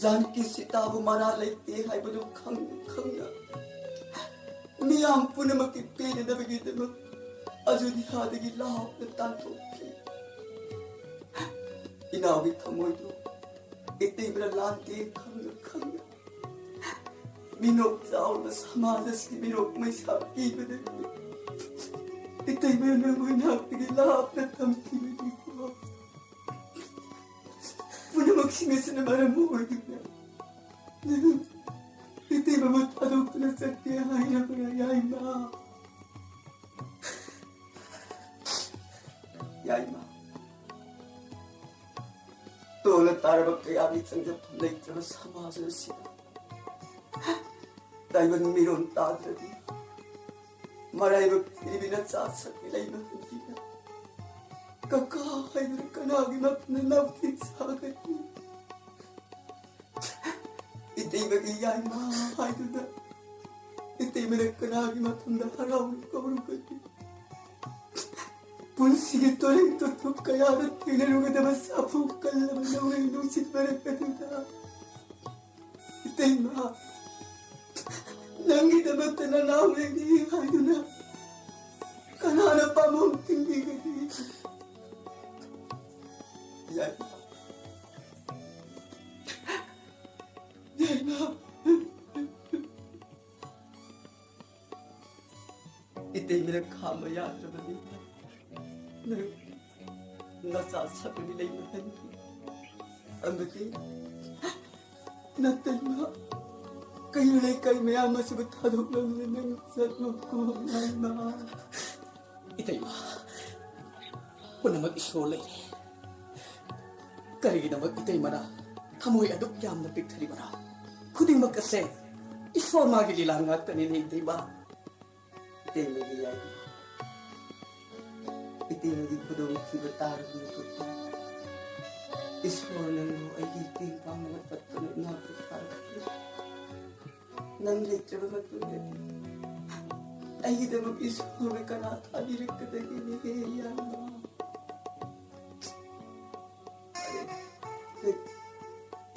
ꯖꯥꯅꯀꯤ ꯁꯤꯇꯥꯕꯨ ꯃꯔꯥ ꯂꯩꯇꯦ ꯍꯥꯏꯕꯗꯨ ꯈꯪꯅ ꯈꯪꯅ ꯃꯤꯌꯥꯝ ꯄꯨꯝꯅꯃꯛꯀꯤ ꯄꯦꯟꯅꯅꯕꯒꯤꯗꯃꯛ ꯑꯌꯨꯙ꯭ꯌꯥꯗꯒꯤ ꯂꯥꯞꯅ ꯇꯥꯟꯊꯣꯛꯈꯤ꯫ ꯏꯅꯥꯎꯒꯤ ꯊꯃꯣꯏꯗꯨ ꯏꯇꯩꯃꯅ ꯂꯥꯟꯗꯦ ꯈꯪꯅ ꯈꯪꯅ ꯃꯤꯅꯣꯛ ꯆꯥꯎꯅ ꯁꯃꯥꯖ ꯑꯁꯤꯒꯤ ꯃꯤꯅꯣꯛ ꯃꯩꯁꯥ ꯄꯤꯕꯗꯒꯤ ꯏꯇꯩꯃꯅ ꯅꯪꯕꯨ ꯏꯅꯥꯛꯇꯒꯤ ꯂꯥꯞꯅ ꯊꯝꯈꯤꯕꯅꯤꯀꯣ꯫ ꯄꯨꯝꯅꯃꯛꯁꯤꯡ ꯑꯁꯤꯅ ꯃꯔꯝ ꯑꯣꯏꯗꯨꯅ ꯅꯪ ꯏꯇꯩꯃꯕꯨ ꯊꯥꯗꯣꯛꯇꯨꯅ ꯆꯠꯀꯦ ꯍꯥꯏꯔꯕ꯭ꯔꯥ ꯌꯥꯏꯃ? ꯌꯥꯏꯃ, ꯇꯣꯜꯂ ꯇꯥꯔꯕ ꯀꯌꯥꯒꯤ ꯆꯪꯖꯐꯝ ꯂꯩꯇ꯭ꯔꯕ ꯁꯃꯥꯖ ꯑꯁꯤꯗ ꯇꯥꯏꯕꯪ ꯃꯤꯔꯣꯟ ꯇꯥꯗ꯭ꯔꯗꯤ ꯃꯔꯥꯏꯕꯛ ꯊꯤꯔꯤꯕꯤ ꯅꯆꯥ ꯁꯛꯄꯤ ꯂꯩꯃꯍꯟꯕꯤꯅ ꯀꯀꯥ ꯍꯥꯏꯗꯨꯅ ꯀꯅꯥꯒꯤ ꯃꯐꯝꯗ ꯅꯥꯎꯊꯤ ꯁꯥꯒꯅꯤ? ꯏꯇꯩꯃꯒꯤ ꯌꯥꯏꯃ ꯍꯥꯏꯗꯨꯅ ꯏꯇꯩꯃꯅ ꯀꯅꯥꯒꯤ ꯃꯐꯝꯗ ꯍꯔꯥꯎꯅ ꯀꯧꯔꯨꯒꯅꯤ? ꯄꯨꯟꯁꯤꯒꯤ ꯇꯣꯔꯦꯟ ꯇꯣꯊꯣꯛ ꯀꯌꯥꯗ ꯊꯦꯡꯅꯔꯨꯒꯗꯕ ꯁꯥꯐꯨ ꯀꯜꯂꯕ ꯅꯧꯔꯤ ꯅꯨꯡꯁꯤꯠ ꯃꯔꯛ ꯑꯗꯨꯗ ꯏꯇꯩꯃ, ꯅꯪꯒꯤꯗꯃꯛꯇ ꯅꯅꯥꯎ ꯂꯩꯔꯤ ꯍꯥꯏꯗꯨꯅ ꯀꯅꯥꯅ ꯄꯥꯝꯕꯣꯝ ꯊꯤꯡꯕꯤꯒꯅꯤ? ꯌꯥꯏꯃ, ꯌꯥꯏꯃ, ꯏꯇꯩꯃꯅ ꯈꯥꯝꯕ ꯌꯥꯗ꯭ꯔꯕꯅꯤ꯫ ꯅꯪ ꯅꯆꯥ ꯁꯛꯄꯗꯤ ꯂꯩꯃꯍꯟꯈꯤ꯫ ꯑꯃꯗꯤ ꯅꯇꯩꯃ ꯀꯩꯔꯣꯜ ꯂꯩꯀꯥꯏ ꯃꯌꯥꯝ ꯑꯁꯤꯕꯨ ꯊꯥꯗꯣꯛꯂꯝꯅ ꯅꯪ ꯆꯠꯂꯣꯀꯣ ꯌꯥꯏꯃ꯫ ꯏꯇꯩꯃ, ꯄꯨꯝꯅꯃꯛ ꯏꯁꯣꯔ ꯂꯩꯔꯦ꯫ ꯀꯔꯤꯒꯤꯗꯃꯛ ꯏꯇꯩꯃꯅ ꯊꯃꯣꯏ ꯑꯗꯨꯛ ꯌꯥꯝꯅ ꯄꯤꯛꯊꯔꯤꯕꯅꯣ? ꯈꯨꯗꯤꯡꯃꯛ ꯑꯁꯦ ꯏꯁꯣꯔ ꯃꯥꯒꯤ ꯂꯤꯂꯥ ꯉꯥꯛꯇꯅꯤꯅꯦ, ꯏꯇꯩꯃ꯫ ꯏꯇꯩꯃꯒꯤ ꯌꯥꯏꯃ, ꯏꯇꯩꯃꯒꯤ ꯈꯨꯗꯣꯡꯊꯤꯕ ꯇꯥꯔꯕ ꯃꯇꯨꯡꯗ ꯏꯁꯣꯔꯅ ꯑꯩꯒꯤ ꯏꯇꯩ ꯄꯥꯝꯅꯕ ꯇꯠꯇꯅ ꯏꯅꯥꯛꯇ ꯊꯥꯔꯛꯈꯤ꯫ ꯅꯪ ꯂꯩꯇ꯭ꯔꯕ ꯃꯇꯨꯡꯗꯗꯤ ꯑꯩꯒꯤꯗꯃꯛ ꯏꯁꯣꯔꯅ ꯀꯅꯥ ꯊꯥꯕꯤꯔꯛꯀꯗꯒꯦꯅꯦ, ꯍꯦ ꯌꯥꯏꯃ?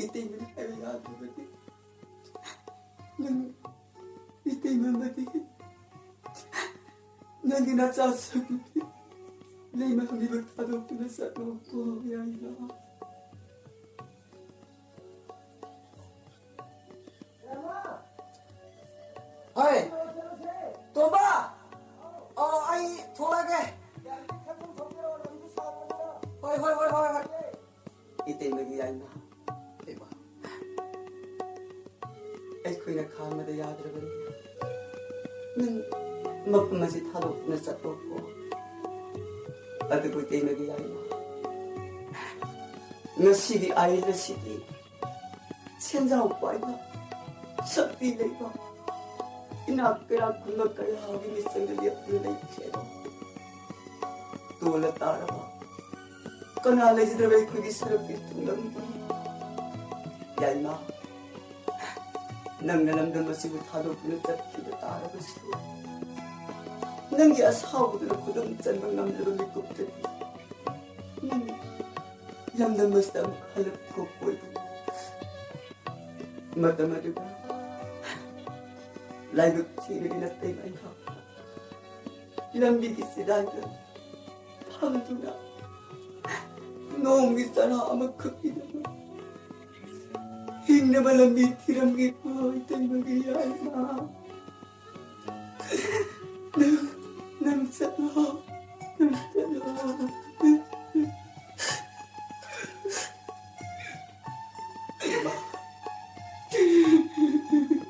ꯏꯇꯩꯃꯅ ꯍꯥꯏꯕ ꯌꯥꯗ꯭ꯔꯕꯗꯤ ꯅꯪ ꯏꯇꯩꯃ ꯑꯃꯗꯤ ꯅꯪꯒꯤ ꯅꯆꯥꯁꯤꯡꯗꯨꯗꯤ ꯂꯩꯃ ꯍꯧꯔꯤꯕ ꯊꯥꯗꯣꯛꯇꯨꯅ ꯆꯠꯂꯣꯀꯣ, ꯌꯥꯏꯃ꯫ ꯍꯣꯏ, ꯇꯣꯝꯕ! ꯑꯣ, ꯑꯩ ꯊꯣꯛꯂꯛꯑꯒꯦ꯫ ꯍꯣꯏ, ꯍꯣꯏ, ꯍꯣꯏ, ꯍꯣꯏ, ꯍꯣꯏ꯫ ꯏꯇꯩꯃꯒꯤ ꯌꯥꯏꯃ, ꯏꯃꯥ, ꯑꯩꯈꯣꯏꯅ ꯈꯥꯡꯕꯗ ꯌꯥꯗ꯭ꯔꯕꯅꯤ꯫ ꯅꯪ ꯃꯐꯝ ꯑꯁꯤ ꯊꯥꯗꯣꯛꯇꯨꯅ ꯆꯠꯂꯣꯀꯣ꯫ ꯑꯗꯨꯕꯨ ꯏꯇꯩꯃꯒꯤ ꯌꯥꯏꯃ, ꯉꯁꯤꯒꯤ ꯑꯥꯏꯟ ꯑꯁꯤꯗꯤ ꯁꯦꯟꯖꯥꯎ ꯄꯥꯏꯕ, ꯁꯛꯇꯤ ꯂꯩꯕ, ꯏꯅꯥꯛ ꯀꯩꯔꯥꯛ ꯈꯨꯟꯕ ꯀꯌꯥꯒꯤ ꯃꯤꯆꯪꯗ ꯂꯦꯞꯇꯨꯅ ꯂꯩꯈ꯭ꯔꯦꯕ꯫ ꯇꯣꯜꯂ ꯇꯥꯔꯕ ꯀꯅꯥ ꯂꯩꯖꯗ꯭ꯔꯕ ꯑꯩꯈꯣꯏꯒꯤ ꯁꯔꯨꯛꯀꯤ ꯇꯨꯡꯂꯝꯗ? ꯌꯥꯏꯃ, ꯅꯪꯅ ꯂꯝꯗꯝ ꯑꯁꯤꯕꯨ ꯊꯥꯗꯣꯛꯇꯨꯅ ꯆꯠꯈꯤꯕ ꯇꯥꯔꯕꯁꯨ, ꯅꯪꯒꯤ ꯑꯁꯥꯎꯕꯗꯨꯅ ꯈꯨꯗꯨꯝ ꯆꯟꯕ ꯉꯝꯂꯕ ꯃꯤꯀꯨꯞꯇꯗꯤ ꯅꯪ ꯂꯝꯗꯝ ꯑꯁꯤꯗ ꯑꯃꯨꯛ ꯍꯜꯂꯛꯄ ꯊꯣꯛꯄ ꯑꯣꯏꯕꯅꯤ꯫ ꯃꯇꯝ ꯑꯗꯨꯗ ꯂꯥꯏꯕꯛ ꯊꯤꯕꯒꯤ ꯅꯠꯇꯦ, ꯂꯥꯏꯕꯛ ꯂꯝꯕꯤꯒꯤ ꯆꯤꯗꯥꯏꯗ ꯐꯝꯗꯨꯅ ꯅꯣꯡꯒꯤ ꯆꯔꯥ ꯑꯃꯈꯛꯀꯤꯗꯃꯛ ꯍꯤꯡꯅꯕ ꯂꯝꯕꯤ ꯊꯤꯔꯝꯒꯦꯀꯣ, ꯏꯇꯩꯃꯒꯤ ꯌꯥꯏꯃ꯫ ꯅꯪ, ꯅꯪ ꯆꯠꯂꯣ, ꯅꯪ ꯆꯠꯂꯣ꯫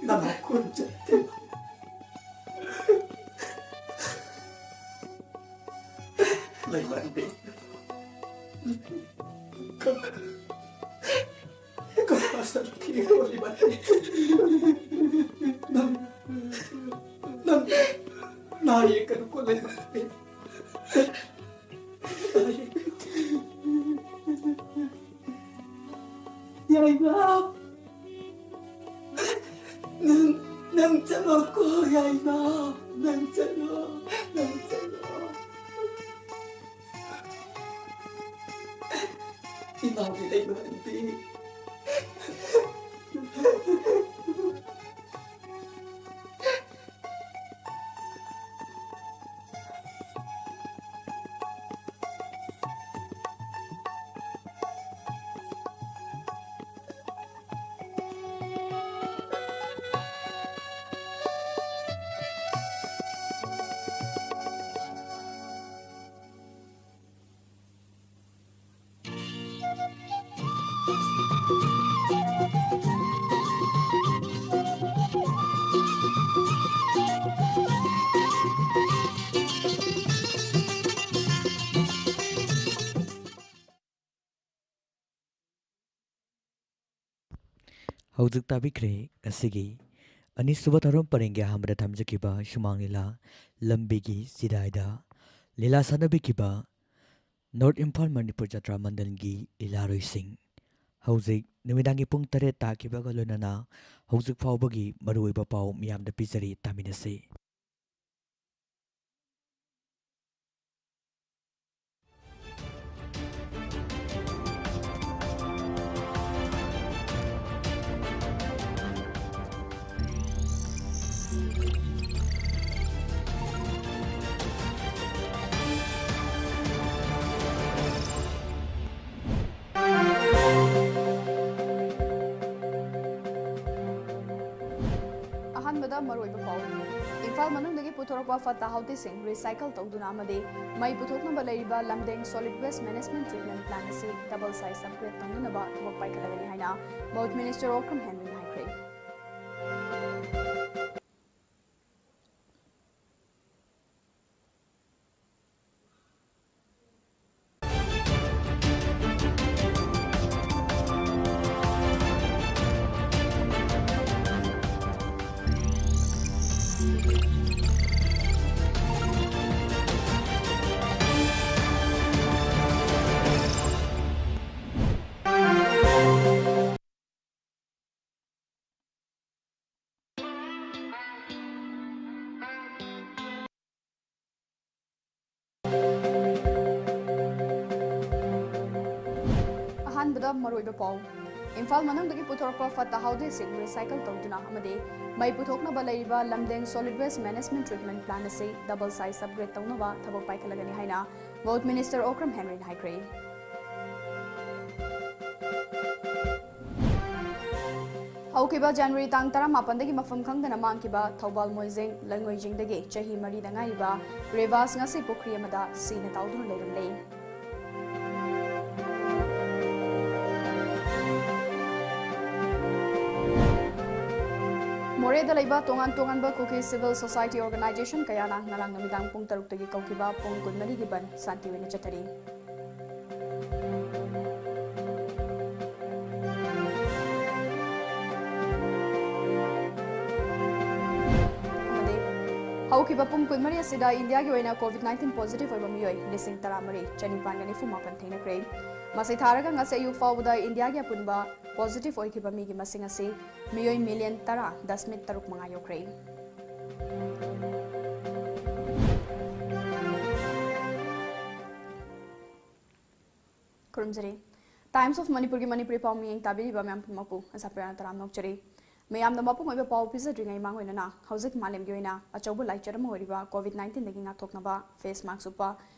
ꯅꯃꯥ ꯈꯨꯟ ꯆꯠꯇꯦ꯫ ꯂꯩꯃꯟꯗꯦ꯫ ꯀ-, ꯀ-, ꯀ-, ꯀ-, ꯀ-, ꯀ-, ꯀ-, ꯀ-, ꯀ-, ꯅꯪ, ꯅꯪ ꯅꯥ ꯌꯦꯛꯀꯅꯨꯀꯣ ꯂꯩꯃ꯫ ꯌꯥꯏꯃ, ꯅꯪ, ꯅꯪ ꯆꯠꯂꯣꯀꯣ ꯌꯥꯏꯃ, ꯅꯪ ꯆꯠꯂꯣ, ꯅꯪ ꯆꯠꯂꯣ꯫ ꯏꯃꯥꯒꯤ ꯂꯩꯃꯍꯟꯕꯤ꯫ ꯍꯧꯖꯤꯛ ꯇꯥꯕꯤꯈ꯭ꯔꯦ ꯉꯁꯤꯒꯤ ꯑꯅꯤꯁꯨꯕ ꯊꯧꯔꯝ ꯄꯔꯦꯡꯒꯤ ꯑꯍꯥꯟꯕꯗ ꯊꯝꯖꯈꯤꯕ ꯁꯨꯃꯥꯡ ꯂꯤꯂꯥ ꯂꯝꯕꯤꯒꯤ ꯆꯤꯗꯥꯏꯗ꯫ ꯂꯤꯂꯥ ꯁꯥꯟꯅꯕꯤꯈꯤꯕ ꯅꯣꯔꯠ ꯏꯝꯐꯥꯜ ꯃꯅꯤꯄꯨꯔ ꯖꯇ꯭ꯔꯥ ꯃꯟꯗꯜꯒꯤ ꯂꯤꯂꯥꯔꯣꯏꯁꯤꯡ꯫ ꯍꯧꯖꯤꯛ ꯅꯨꯃꯤꯗꯥꯡꯒꯤ ꯄꯨꯡ ꯇꯔꯦꯠ ꯇꯥꯈꯤꯕꯒ ꯂꯣꯏꯅꯅ ꯍꯧꯖꯤꯛ ꯐꯥꯎꯕꯒꯤ ꯃꯔꯨꯑꯣꯏꯕ ꯄꯥꯎ ꯃꯤꯌꯥꯝꯗ ꯄꯤꯖꯔꯤ, ꯇꯥꯃꯤꯟꯅꯁꯤ꯫ ꯑꯍꯥꯟꯕꯗ ꯃꯔꯨꯑꯣꯏꯕ ꯄꯥꯎ꯫ ꯏꯝꯐꯥꯜ ꯃꯅꯨꯡꯗꯒꯤ ꯄꯨꯊꯣꯔꯛꯄ ꯐꯠꯇ ꯍꯥꯎꯗꯤꯁꯤꯡ recycle ꯇꯧꯗꯨꯅ ꯑꯃꯗꯤ ꯃꯩ ꯄꯨꯊꯣꯛꯅꯕ ꯂꯩꯔꯤꯕ ꯂꯝꯗꯦꯡ solid waste management treatment plant ꯑꯁꯤ double size upgrade ꯇꯧꯅꯅꯕ ꯊꯕꯛ ꯄꯥꯏꯈꯠꯂꯒꯅꯤ ꯍꯥꯏꯅ ꯃꯍꯨꯠ ꯃꯤꯅꯤꯁꯇꯔ ꯑꯣꯀ꯭ꯔꯝ ꯍꯦꯟꯔꯤꯅ ꯍꯥꯏꯈ꯭ꯔꯦ꯫ ꯑꯍꯥꯟꯕꯗ ꯃꯔꯨꯑꯣꯏꯕ ꯄꯥꯎ꯫ ꯏꯝꯐꯥꯜ ꯃꯅꯨꯡꯗꯒꯤ ꯄꯨꯊꯣꯔꯛꯄ ꯐꯠꯇ ꯍꯥꯎꯗꯤꯁꯤꯡ recycle ꯇꯧꯗꯨꯅ ꯑꯃꯗꯤ ꯃꯩ ꯄꯨꯊꯣꯛꯅꯕ ꯂꯩꯔꯤꯕ ꯂꯝꯗꯦꯡ solid waste management treatment plant ꯑꯁꯤ double size upgrade ꯇꯧꯅꯕ ꯊꯕꯛ ꯄꯥꯏꯈꯠꯂꯒꯅꯤ ꯍꯥꯏꯅ ꯃꯍꯨꯠ ꯃꯤꯅꯤꯁꯇꯔ ꯑꯣꯀ꯭ꯔꯝ ꯍꯦꯅꯔꯤꯅ ꯍꯥꯏꯈ꯭ꯔꯦ꯫ ꯍꯧꯈꯤꯕ ꯖꯅꯋꯥꯔꯤ ꯇꯥꯡ ꯇꯔꯥꯃꯥꯄꯟꯗꯒꯤ ꯃꯐꯝ ꯈꯪꯗꯅ ꯃꯥꯡꯈꯤꯕ ꯊꯧꯕꯥꯜ ꯃꯣꯏꯖꯦꯡ ꯂꯩꯉꯣꯏꯖꯤꯡꯗꯒꯤ ꯆꯍꯤ ꯃꯔꯤꯗ ꯉꯥꯏꯔꯤꯕ ꯔꯦꯕꯥꯁ ꯉꯁꯤ ꯄꯨꯈ꯭ꯔꯤ ꯑꯃꯗ ꯁꯤꯅ ꯇꯥꯎꯗꯨꯅ ꯂꯩꯔꯝꯂꯦ꯫ ꯃꯣꯔꯦꯗ ꯂꯩꯕ ꯇꯣꯉꯥꯟ ꯇꯣꯉꯥꯟꯕ ꯀꯨꯀꯤ civil society organization ꯀꯌꯥꯅ ꯉꯔꯥꯡ ꯅꯨꯃꯤꯗꯥꯡ ꯄꯨꯡ ꯇꯔꯨꯛꯇꯒꯤ ꯀꯧꯈꯤꯕ ꯄꯨꯡ ꯀꯨꯟꯃꯔꯤꯒꯤ ꯕꯟ ꯁꯥꯟꯇꯤ ꯑꯣꯏꯅ ꯆꯠꯊꯔꯤ꯫ ꯑꯃꯗꯤ ꯍꯧꯈꯤꯕ ꯄꯨꯡ ꯀꯨꯟꯃꯔꯤ ꯑꯁꯤꯗ ꯏꯟꯗꯤꯌꯥꯒꯤ ꯑꯣꯏꯅ COVID nineteen positive ꯑꯣꯏꯕ ꯃꯤꯑꯣꯏ ꯂꯤꯁꯤꯡ ꯇꯔꯥꯃꯔꯤ ꯆꯅꯤꯄꯥꯟꯒ ꯅꯤꯐꯨ ꯃꯥꯄꯟ ꯊꯦꯡꯅꯈ꯭ꯔꯦ꯫ ꯃꯁꯤ ꯊꯥꯔꯒ ꯉꯁꯤ ꯑꯌꯨꯛ ꯐꯥꯎꯕꯗ ꯏꯟꯗꯤꯌꯥꯒꯤ ꯑꯄꯨꯟꯕ positive ꯑꯣꯏꯈꯤꯕ ꯃꯤꯒꯤ ꯃꯁꯤꯡ ꯑꯁꯤ ꯃꯤꯑꯣꯏ million ꯇꯔꯥ ꯗꯁꯃꯤꯛ ꯇꯔꯨꯛ ꯃꯉꯥ ꯌꯧꯈ꯭ꯔꯦ꯫ ꯈꯨꯔꯨꯝꯖꯔꯤ꯫ Times of ꯃꯅꯤꯄꯨꯔꯒꯤ ꯃꯅꯤꯄꯨꯔꯤ ꯄꯥꯎ ꯃꯤꯠꯌꯦꯡ ꯇꯥꯕꯤꯔꯤꯕ ꯃꯌꯥꯝ ꯄꯨꯝꯅꯃꯛꯄꯨ ꯑꯁꯥꯄ꯭ꯔꯤꯌꯥꯅ ꯇꯔꯥꯝꯅ ꯑꯣꯛꯆꯔꯤ꯫ ꯃꯌꯥꯝꯗ ꯃꯄꯨꯡ ꯑꯣꯏꯕ ꯄꯥꯎ ꯄꯤꯖꯗ꯭ꯔꯤꯉꯩ ꯃꯥꯡ ꯑꯣꯏꯅꯅ ꯍꯧꯖꯤꯛ ꯃꯥꯂꯦꯝꯒꯤ ꯑꯣꯏꯅ ꯑꯆꯧꯕ ꯂꯥꯏꯆꯠ ꯑꯃ ꯑꯣꯏꯔꯤꯕ COVID nineteenꯗꯒꯤ ꯉꯥꯛꯊꯣꯛꯅꯕ face mask ꯎꯞꯄ,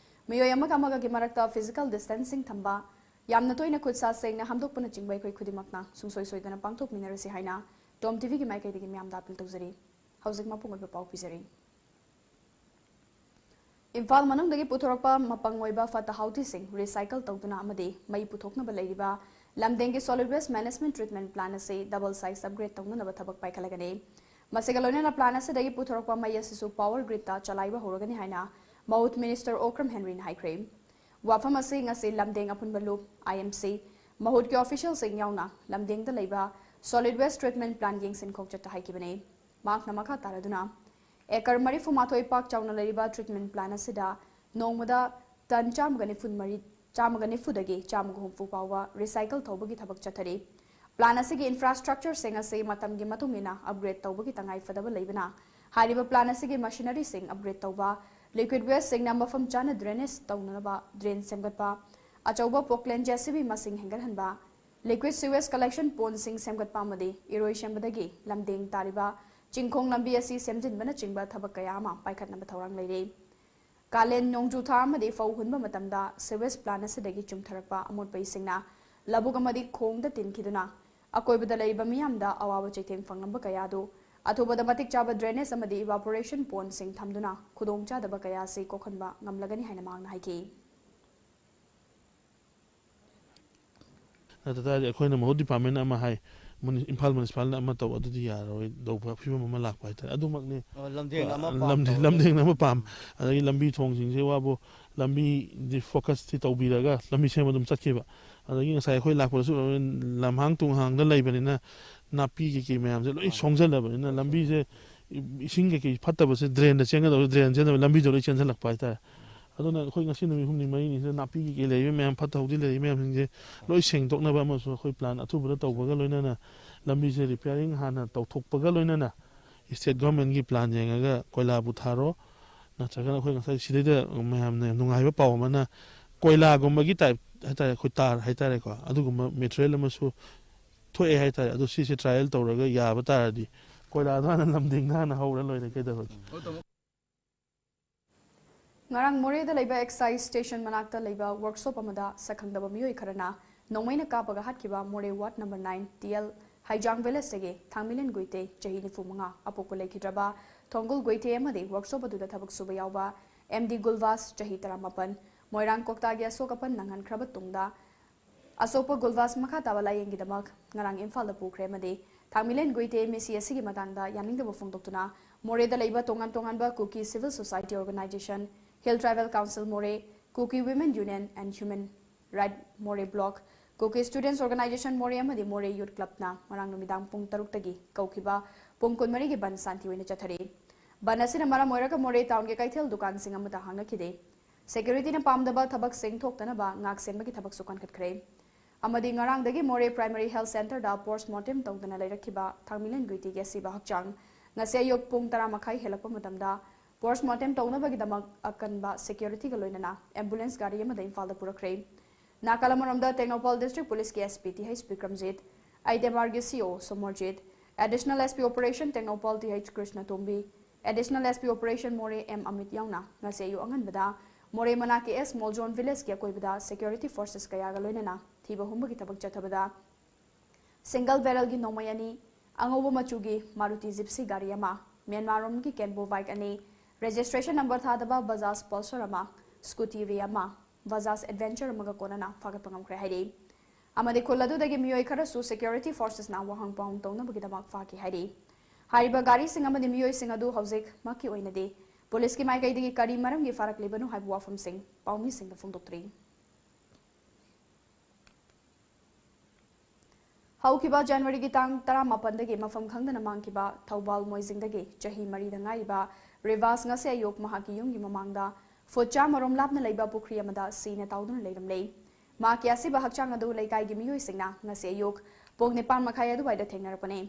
ꯃꯤꯑꯣꯏ ꯑꯃꯒ ꯑꯃꯒꯒꯤ ꯃꯔꯛꯇ physical distancing ꯊꯝꯕ, ꯌꯥꯝꯅ ꯇꯣꯏꯅ ꯈꯨꯠ ꯁꯥ ꯁꯦꯡꯅ ꯍꯥꯝꯗꯣꯛꯄꯅꯆꯤꯡꯕ ꯑꯩꯈꯣꯏ ꯈꯨꯗꯤꯡꯃꯛꯅ ꯁꯨꯡꯁꯣꯏ ꯁꯣꯏꯗꯅ ꯄꯥꯡꯊꯣꯛꯃꯤꯟꯅꯔꯁꯤ ꯍꯥꯏꯅ ꯇꯣꯝ ꯇꯤꯚꯤꯒꯤ ꯃꯥꯏꯀꯩꯗꯒꯤ ꯃꯌꯥꯝꯗ appeal ꯇꯧꯖꯔꯤ꯫ ꯍꯧꯖꯤꯛ ꯃꯄꯨꯡ ꯑꯣꯏꯕ ꯄꯥꯎ ꯄꯤꯖꯔꯤ꯫ ꯏꯝꯐꯥꯜ ꯃꯅꯨꯡꯗꯒꯤ ꯄꯨꯊꯣꯔꯛꯄ ꯃꯄꯪ ꯑꯣꯏꯕ ꯐꯠꯇ ꯍꯥꯎꯊꯤꯁꯤꯡ recycle ꯇꯧꯗꯨꯅ ꯑꯃꯗꯤ ꯃꯩ ꯄꯨꯊꯣꯛꯅꯕ ꯂꯩꯔꯤꯕ ꯂꯝꯗꯦꯡꯒꯤ solid waste management treatment plant ꯑꯁꯤ double size upgrade ꯇꯧꯅꯅꯕ ꯊꯕꯛ ꯄꯥꯏꯈꯠꯂꯒꯅꯤ꯫ ꯃꯁꯤꯒ ꯂꯣꯏꯅꯅ plant ꯑꯁꯤꯗꯒꯤ ꯄꯨꯊꯣꯔꯛꯄ ꯃꯩ ꯑꯁꯤꯁꯨ power gridꯇ ꯆꯂꯥꯏꯕ ꯍꯧꯔꯒꯅꯤ ꯍꯥꯏꯅ ꯃꯍꯨꯠ ꯃꯤꯅꯤꯁꯇꯔ ꯑꯣꯀ꯭ꯔꯝ ꯍꯦꯅꯔꯤꯅ ꯍꯥꯏꯈ꯭ꯔꯦ꯫ ꯋꯥꯐꯝ ꯑꯁꯤ ꯉꯁꯤ ꯂꯝꯗꯦꯡ ꯑꯄꯨꯟꯕ ꯂꯨꯞ, I M C, ꯃꯍꯨꯠꯀꯤ officialꯁꯤꯡ ꯌꯥꯎꯅ ꯂꯝꯗꯦꯡꯗ ꯂꯩꯕ solid waste treatment plant ꯌꯦꯡꯁꯤꯟ ꯈꯣꯡꯆꯠꯇ ꯍꯥꯏꯈꯤꯕꯅꯤ꯫ ꯃꯍꯥꯛꯅ ꯃꯈꯥ ꯇꯥꯔꯗꯨꯅ, ꯑꯦꯀꯔ ꯃꯔꯤꯐꯨ ꯃꯥꯊꯣꯏ ꯄꯥꯛ ꯆꯥꯎꯅ ꯂꯩꯔꯤꯕ treatment plant ꯑꯁꯤꯗ ꯅꯣꯡꯃꯗ ꯇꯟ ꯆꯥꯝꯃꯒ ꯅꯤꯐꯨ ꯃꯔꯤ, ꯆꯥꯝꯃꯒ ꯅꯤꯐꯨꯗꯒꯤ ꯆꯥꯝꯃꯒ ꯍꯨꯝꯐꯨ ꯐꯥꯎꯕ recycle ꯇꯧꯕꯒꯤ ꯊꯕꯛ ꯆꯠꯊꯔꯤ꯫ Plant ꯑꯁꯤꯒꯤ infrastructureꯁꯤꯡ ꯑꯁꯤ ꯃꯇꯝꯒꯤ ꯃꯇꯨꯡ ꯏꯟꯅ upgrade ꯇꯧꯕꯒꯤ ꯇꯉꯥꯏ ꯐꯗꯕ ꯂꯩꯕꯅ, ꯍꯥꯏꯔꯤꯕ plant ꯑꯁꯤꯒꯤ machineryꯁꯤꯡ upgrade ꯇꯧꯕ, liquid wasteꯁꯤꯡꯅ ꯃꯐꯝ ꯆꯥꯅ drainage ꯇꯧꯅꯅꯕ drain ꯁꯦꯝꯒꯠꯄ, ꯑꯆꯧꯕ ꯄꯣꯀ꯭ꯂꯦꯟ ꯖꯦ ꯁꯤ ꯕꯤ ꯃꯁꯤꯡ ꯍꯦꯟꯒꯠꯍꯟꯕ, ꯂꯤꯀ꯭ꯋꯤꯗ ꯁꯤꯋꯦꯖ ꯀꯂꯦꯛꯁꯟ ꯄꯣꯟꯁꯤꯡ ꯁꯦꯝꯒꯠꯄ ꯑꯃꯗꯤ ꯏꯔꯣꯏ ꯁꯦꯝꯕꯗꯒꯤ ꯂꯝꯗꯦꯡ ꯇꯥꯔꯤꯕ ꯆꯤꯡꯈꯣꯡ ꯂꯝꯕꯤ ꯑꯁꯤ ꯁꯦꯝꯖꯤꯟꯕꯅꯆꯤꯡꯕ ꯊꯕꯛ ꯀꯌꯥ ꯑꯃ ꯄꯥꯏꯈꯠꯅꯕ ꯊꯧꯔꯥꯡ ꯂꯩꯔꯤ꯫ ꯀꯥꯂꯦꯟ ꯅꯣꯡꯖꯨ ꯊꯥ ꯑꯃꯗꯤ ꯐꯧ ꯍꯨꯟꯕ ꯃꯇꯝꯗ ꯁꯤꯋꯦꯖ ꯄ꯭ꯂꯥꯟ ꯑꯁꯤꯗꯒꯤ ꯆꯨꯝꯊꯔꯛꯄ ꯑꯃꯣꯠꯄ ꯏꯁꯤꯡꯅ ꯂꯧꯕꯨꯛ ꯑꯃꯗꯤ ꯈꯣꯡꯗ ꯇꯤꯟꯈꯤꯗꯨꯅ ꯑꯀꯣꯏꯕꯗ ꯂꯩꯔꯤꯕ ꯃꯤꯌꯥꯝꯗ ꯑꯋꯥꯕ ꯆꯩꯊꯦꯡ ꯐꯪꯂꯝꯕ ꯀꯌꯥ ꯑꯗꯨ ꯑꯊꯨꯕꯗ ꯃꯇꯤꯛ ꯆꯥꯕ ꯗ꯭ꯔꯦꯅꯦꯖ ꯑꯃꯗꯤ ꯏꯚꯥꯄꯣꯔꯦꯁꯟ ꯄꯣꯟꯁꯤꯡ ꯊꯝꯗꯨꯅ ꯈꯨꯗꯣꯡꯆꯥꯗꯕ ꯀꯌꯥ ꯑꯁꯤ ꯀꯣꯛꯍꯟꯕ ꯉꯝꯂꯒꯅꯤ ꯍꯥꯏꯅ ꯃꯍꯥꯛꯅ ꯍꯥꯏꯈꯤ꯫ ꯑꯗꯨ ꯇꯥꯔꯗꯤ ꯑꯩꯈꯣꯏꯅ ꯃꯍꯨꯠ ꯗꯤꯄꯥꯔꯠꯃꯦꯟ ꯑꯃ ꯍꯥꯏ, ꯃꯨꯅꯤ-, ꯏꯝꯐꯥꯜ ꯃ꯭ꯌꯨꯅꯤꯁꯤꯄꯥꯜꯅ ꯑꯃ ꯇꯧ, ꯑꯗꯨꯗꯤ ꯌꯥꯔꯔꯣꯏꯗꯧꯕ ꯐꯤꯕꯝ ꯑꯃ ꯂꯥꯛꯄ ꯍꯥꯏꯇꯥꯔꯦ꯫ ꯑꯗꯨꯃꯛꯅꯤ꯫ ꯑꯣ, ꯂꯝꯗꯦꯡ ꯑꯃ ꯑ, ꯄꯥꯝ ꯂꯝꯗꯦ-, ꯇꯧꯔꯦ꯫ ꯂꯝꯗꯦꯡ ꯑꯃ ꯄꯥꯝ, ꯑꯗꯒꯤ ꯂꯝꯕꯤ ꯊꯣꯡꯁꯤꯡꯁꯦ ꯋꯥꯕꯨ ꯂꯝꯕꯤꯗꯤ ꯐꯣꯀꯁꯇꯤ ꯇꯧꯕꯤꯔꯒ ꯂꯝꯕꯤ ꯁꯦꯝꯕ ꯑꯗꯨꯝ ꯆꯠꯈꯤꯕ꯫ ꯑꯗꯒꯤ ꯉꯁꯥꯏ ꯑꯩꯈꯣꯏ ꯂꯥꯛꯄꯗꯁꯨ ꯂꯝꯍꯥꯡ ꯇꯨꯡꯍꯥꯡꯗ ꯂꯩꯕꯅꯤꯅ ꯅꯥꯄꯤ ꯀꯩꯀꯩ ꯃꯌꯥꯝꯁꯦ ꯂꯣꯏ ꯁꯣꯡꯖꯜꯂꯕꯅꯤꯅ ꯂꯝꯕꯤꯁꯦ ꯏ-, ꯏꯁꯤꯡ ꯀꯩꯀꯩ ꯐꯠꯇꯕꯁꯦ ꯗ꯭ꯔꯦꯟꯗ ꯆꯦꯟꯒꯗꯕꯁꯦ ꯗ꯭ꯔꯦꯟ ꯆꯦꯟꯗꯕ ꯂꯝꯕꯤꯗ ꯂꯣꯏ ꯆꯦꯟꯁꯤꯜꯂꯛꯄ ꯍꯥꯏꯇꯥꯔꯦ꯫ ꯑꯗꯨꯅ ꯑꯩꯈꯣꯏ ꯉꯁꯤ ꯅꯨꯃꯤꯠ ꯍꯨꯝꯅꯤ ꯃꯔꯤꯅꯤꯁꯤꯗ ꯅꯥꯄꯤ ꯀꯩꯀꯩ ꯂꯩꯔꯤꯕ ꯃꯌꯥꯝ, ꯐꯠꯇ ꯍꯥꯎꯗꯤ ꯂꯩꯔꯤꯕ ꯃꯌꯥꯝꯁꯤꯡꯁꯦ ꯂꯣꯏ ꯁꯦꯡꯗꯣꯛꯅꯕ ꯑꯃꯁꯨ ꯑꯩꯈꯣꯏ ꯄ꯭ꯂꯥꯟ ꯑꯊꯨꯕꯗ ꯇꯧꯕꯒ ꯂꯣꯏꯅꯅ ꯂꯝꯕꯤꯁꯦ ꯔꯤꯄꯤꯌꯥꯔꯤꯡ ꯍꯥꯟꯅ ꯇꯧꯊꯣꯛꯄꯒ ꯂꯣꯏꯅꯅ ꯁ꯭ꯇꯦꯠ ꯒꯚꯔꯟꯃꯦꯟꯠꯀꯤ ꯄ꯭ꯂꯥꯟ ꯌꯦꯡꯉꯒ ꯀꯣꯏꯂꯥꯕꯨ ꯊꯥꯔꯣ, ꯅꯠꯇ꯭ꯔꯒꯅ ꯑꯩꯈꯣꯏ ꯉꯁꯥꯏ ꯁꯤꯗꯩꯗ ꯃꯌꯥꯝꯅ ꯌꯥꯝ ꯅꯨꯡꯉꯥꯏꯕ ꯄꯥꯎ ꯑꯃꯅ ꯀꯣꯏꯂꯥꯒꯨꯝꯕꯒꯤ ꯇꯥꯏꯞ ꯍꯥꯏꯇꯥꯔꯦ, ꯑꯩꯈꯣꯏ ꯇꯥꯔ ꯍꯥꯏꯇꯥꯔꯦꯀꯣ, ꯑꯗꯨꯒꯨꯝꯕ ꯃꯦꯇꯔꯤꯌꯦꯜ ꯑꯃꯁꯨ ꯊꯣꯛꯑꯦ ꯍꯥꯏꯇꯥꯔꯦ꯫ ꯑꯗꯣ ꯁꯤꯁꯦ ꯇ꯭ꯔꯥꯏꯌꯦꯜ ꯇꯧꯔꯒ ꯌꯥꯕ ꯇꯥꯔꯗꯤ ꯀꯣꯏꯂꯥꯗꯣ ꯍꯥꯟꯅ ꯂꯝꯗꯤꯡꯗ ꯍꯥꯟꯅ ꯍꯧꯔ ꯂꯣꯏꯔꯦ, ꯀꯩꯗꯧꯔꯒꯦ? ꯉꯔꯥꯡ ꯃꯣꯔꯦꯗ ꯂꯩꯕ ꯑꯦꯛꯁꯥꯏꯖ ꯁ꯭ꯇꯦꯁꯟ ꯃꯅꯥꯛꯇ ꯂꯩꯕ ꯋꯥꯔꯛꯁꯣꯞ ꯑꯃꯗ ꯁꯛꯈꯪꯗꯕ ꯃꯤꯑꯣꯏ ꯈꯔꯅ ꯅꯣꯡꯃꯩꯅ ꯀꯥꯞꯄꯒ ꯍꯥꯠꯈꯤꯕ Moreh ward number nine T L Heijang ꯚꯤꯂꯦꯖꯇꯒꯤ ꯊꯥꯡꯃꯤꯂꯦꯟ ꯒꯨꯏꯇꯦ, ꯆꯍꯤ ꯅꯤꯐꯨ ꯃꯉꯥ, ꯑꯄꯣꯛꯄ ꯂꯩꯈꯤꯗ꯭ꯔꯕ ꯊꯣꯡꯒꯨꯜ ꯒꯨꯏꯇꯦ ꯑꯃꯗꯤ ꯋꯥꯔꯛꯁꯣꯞ ꯑꯗꯨꯗ ꯊꯕꯛ ꯁꯨꯕ ꯌꯥꯎꯕ ꯑꯦꯝ ꯗꯤ ꯒꯨꯜꯚꯥꯁ, ꯆꯍꯤ ꯇꯔꯥꯃꯥꯄꯟ, ꯃꯣꯏꯔꯥꯡ ꯀ꯭ꯋꯥꯛꯇꯥꯒꯤ ꯑꯁꯣꯛ ꯑꯄꯟ ꯅꯪꯍꯟꯈ꯭ꯔꯕ ꯇꯨꯡꯗ, ꯑꯁꯣꯛꯄ ꯒꯨꯜꯚꯥꯁ ꯃꯈꯥ ꯇꯥꯕ ꯂꯥꯌꯦꯡꯒꯤꯗꯃꯛ ꯉꯔꯥꯡ ꯏꯝꯐꯥꯜꯗ ꯄꯨꯈ꯭ꯔꯦ ꯑꯃꯗꯤ ꯊꯥꯡꯃꯤꯂꯦꯟ ꯒꯨꯏꯇꯦ ꯃꯤꯁꯤ ꯑꯁꯤꯒꯤ ꯃꯇꯥꯡꯗ ꯌꯥꯅꯤꯡꯗꯕ ꯐꯣꯡꯗꯣꯛꯇꯨꯅ ꯃꯣꯔꯦꯗ ꯂꯩꯕ ꯇꯣꯉꯥꯟ ꯇꯣꯉꯥꯟꯕ Kuki civil society organisation, hill tribal council Moreh, Kuki women union and human right Moreh block, Kuki students organisation Moreh ꯑꯃꯗꯤ ꯃꯣꯔꯦ ꯌꯨꯊ ꯀ꯭ꯂꯕꯅ ꯉꯔꯥꯡ ꯅꯨꯃꯤꯗꯥꯡ ꯄꯨꯡ ꯇꯔꯨꯛꯇꯒꯤ ꯀꯧꯈꯤꯕ ꯄꯨꯡ ꯀꯨꯟꯃꯔꯤꯒꯤ ꯕꯟ ꯁꯥꯟꯇꯤ ꯑꯣꯏꯅ ꯆꯠꯊꯔꯤ꯫ ꯕꯟ ꯑꯁꯤꯅ ꯃꯔꯝ ꯑꯣꯏꯔꯒ ꯃꯣꯔꯦ ꯇꯥꯎꯟꯒꯤ ꯀꯩꯊꯦꯜ ꯗꯨꯀꯥꯟꯁꯤꯡ ꯑꯃꯠꯇ ꯍꯥꯡꯅꯈꯤꯗꯦ꯫ ꯁꯦꯀ꯭ꯌꯨꯔꯤꯇꯤꯅ ꯄꯥꯝꯗꯕ ꯊꯕꯛꯁꯤꯡ ꯊꯣꯛꯇꯅꯕ ꯉꯥꯛ ꯁꯦꯟꯕꯒꯤ ꯊꯕꯛꯁꯨ ꯀꯟꯈꯠꯈ꯭ꯔꯦ꯫ ꯑꯃꯗꯤ ꯉꯔꯥꯡꯗꯒꯤ ꯃꯣꯔꯦ ꯄ꯭ꯔꯥꯏꯃꯔꯤ ꯍꯦꯜꯊ ꯁꯦꯟꯇꯔꯗ ꯄꯣꯁ꯭ꯠꯃꯣꯔꯇꯦꯝ ꯇꯧꯗꯅ ꯂꯩꯔꯛꯈꯤꯕ ꯊꯥꯡꯃꯤꯂꯦꯟ ꯒꯨꯏꯇꯤꯒꯤ ꯑꯁꯤꯕ ꯍꯛꯆꯥꯡ ꯉꯁꯤ ꯑꯌꯨꯛ ꯄꯨꯡ ꯇꯔꯥ ꯃꯈꯥꯏ ꯍꯦꯜꯂꯛꯄ ꯃꯇꯝꯗ ꯄꯣꯁ꯭ꯠꯃꯣꯔꯇꯦꯝ ꯇꯧꯅꯕꯒꯤꯗꯃꯛ ꯑꯀꯟꯕ ꯁꯦꯀ꯭ꯌꯨꯔꯤꯇꯤꯒ ꯂꯣꯏꯅꯅ ꯑꯦꯝꯕꯨꯂꯦꯟꯁ ꯒꯥꯔꯤ ꯑꯃꯗ ꯏꯝꯐꯥꯜꯗ ꯄꯨꯔꯛꯈ꯭ꯔꯦ꯫ ꯅꯥꯀꯜ ꯑꯃꯔꯣꯝꯗ, ꯇꯦꯡꯅꯧꯄꯜ District Police ꯀꯤ S P T H Bikramjit, I D M R ꯒꯤ C O Somorjit, Additional S P Operation Tengnoupal T H ꯀ꯭ꯔꯤꯁꯅꯇꯣꯝꯕꯤ, Additional S P Operation ꯃꯣꯔꯦ M ꯑꯃꯤꯠ ꯌꯥꯎꯅ ꯉꯁꯤ ꯑꯌꯨꯛ ꯑꯉꯟꯕꯗ ꯃꯣꯔꯦ ꯃꯅꯥꯛꯀꯤ S ꯃꯣꯜꯖꯣꯟ village ꯀꯤ ꯑꯀꯣꯏꯕꯗ security forces ꯀꯌꯥꯒ ꯂꯣꯏꯅꯅ ꯊꯤꯕ ꯍꯨꯝꯕꯒꯤ ꯊꯕꯛ ꯆꯠꯊꯕꯗ single barrel ꯒꯤ ꯅꯣꯡꯃꯩ ꯑꯅꯤ, ꯑꯉꯧꯕ ꯃꯆꯨꯒꯤ Maruti Gypsy ꯒꯥꯔꯤ ꯑꯃ, ꯃ꯭ꯌꯥꯟꯃꯥꯔ ꯔꯣꯝꯒꯤ Kenpo bike ꯑꯅꯤ, registration number ꯊꯥꯗꯕ Bajaj Pulsar ꯑꯃ, scooty ꯔꯦ ꯑꯃ, Bajaj Adventure ꯑꯃꯒ ꯀꯣꯟꯅꯅ ꯐꯥꯒꯠꯄ ꯉꯝꯈ꯭ꯔꯦ ꯍꯥꯏꯔꯤ꯫ ꯑꯃꯗꯤ ꯈꯨꯜ ꯑꯗꯨꯗꯒꯤ ꯃꯤꯑꯣꯏ ꯈꯔꯁꯨ security forces ꯅ ꯋꯥꯍꯪ ꯄꯥꯎꯍꯪ ꯇꯧꯅꯕꯒꯤꯗꯃꯛ ꯐꯥꯈꯤ ꯍꯥꯏꯔꯤ꯫ ꯍꯥꯏꯔꯤꯕ ꯒꯥꯔꯤꯁꯤꯡ ꯑꯃꯗꯤ ꯃꯤꯑꯣꯏꯁꯤꯡ ꯑꯗꯨ ꯍꯧꯖꯤꯛꯃꯛꯀꯤ ꯑꯣꯏꯅꯗꯤ ꯄꯨꯂꯤꯁꯀꯤ ꯃꯥꯏꯀꯩꯗꯒꯤ ꯀꯔꯤ ꯃꯔꯝꯒꯤ ꯐꯥꯔꯛꯂꯤꯕꯅꯣ ꯍꯥꯏꯕ ꯋꯥꯐꯝꯁꯤꯡ ꯄꯥꯎꯃꯤꯁꯤꯡꯗ ꯐꯣꯡꯗꯣꯛꯇ꯭ꯔꯤ꯫ ꯍꯧꯈꯤꯕ ꯖꯅꯋꯥꯔꯤꯒꯤ ꯇꯥꯡ ꯇꯔꯥꯃꯥꯄꯟꯗꯒꯤ ꯃꯐꯝ ꯈꯪꯗꯅ ꯃꯥꯡꯈꯤꯕ ꯊꯧꯕꯥꯜ ꯃꯣꯏꯖꯤꯡꯗꯒꯤ ꯆꯍꯤ ꯃꯔꯤꯗ ꯉꯥꯏꯔꯤꯕ ꯔꯤꯕꯥꯁ ꯉꯁꯤ ꯑꯌꯨꯛ ꯃꯍꯥꯛꯀꯤ ꯌꯨꯝꯒꯤ ꯃꯃꯥꯡꯗ ꯐꯨꯠ ꯆꯥꯝꯃ ꯔꯣꯝ ꯂꯥꯞꯅ ꯂꯩꯕ ꯄꯨꯈ꯭ꯔꯤ ꯑꯃꯗ ꯁꯤꯅ ꯇꯥꯎꯗꯨꯅ ꯂꯩꯔꯝꯂꯦ꯫ ꯃꯍꯥꯛꯀꯤ ꯑꯁꯤꯕ ꯍꯛꯆꯥꯡ ꯑꯗꯨ ꯂꯩꯀꯥꯏꯒꯤ ꯃꯤꯑꯣꯏꯁꯤꯡꯅ ꯉꯁꯤ ꯑꯌꯨꯛ ꯄꯨꯡ ꯅꯤꯄꯥꯟ ꯃꯈꯥꯏ ꯑꯗꯨꯋꯥꯏꯗ ꯊꯦꯡꯅꯔꯛꯄꯅꯤ꯫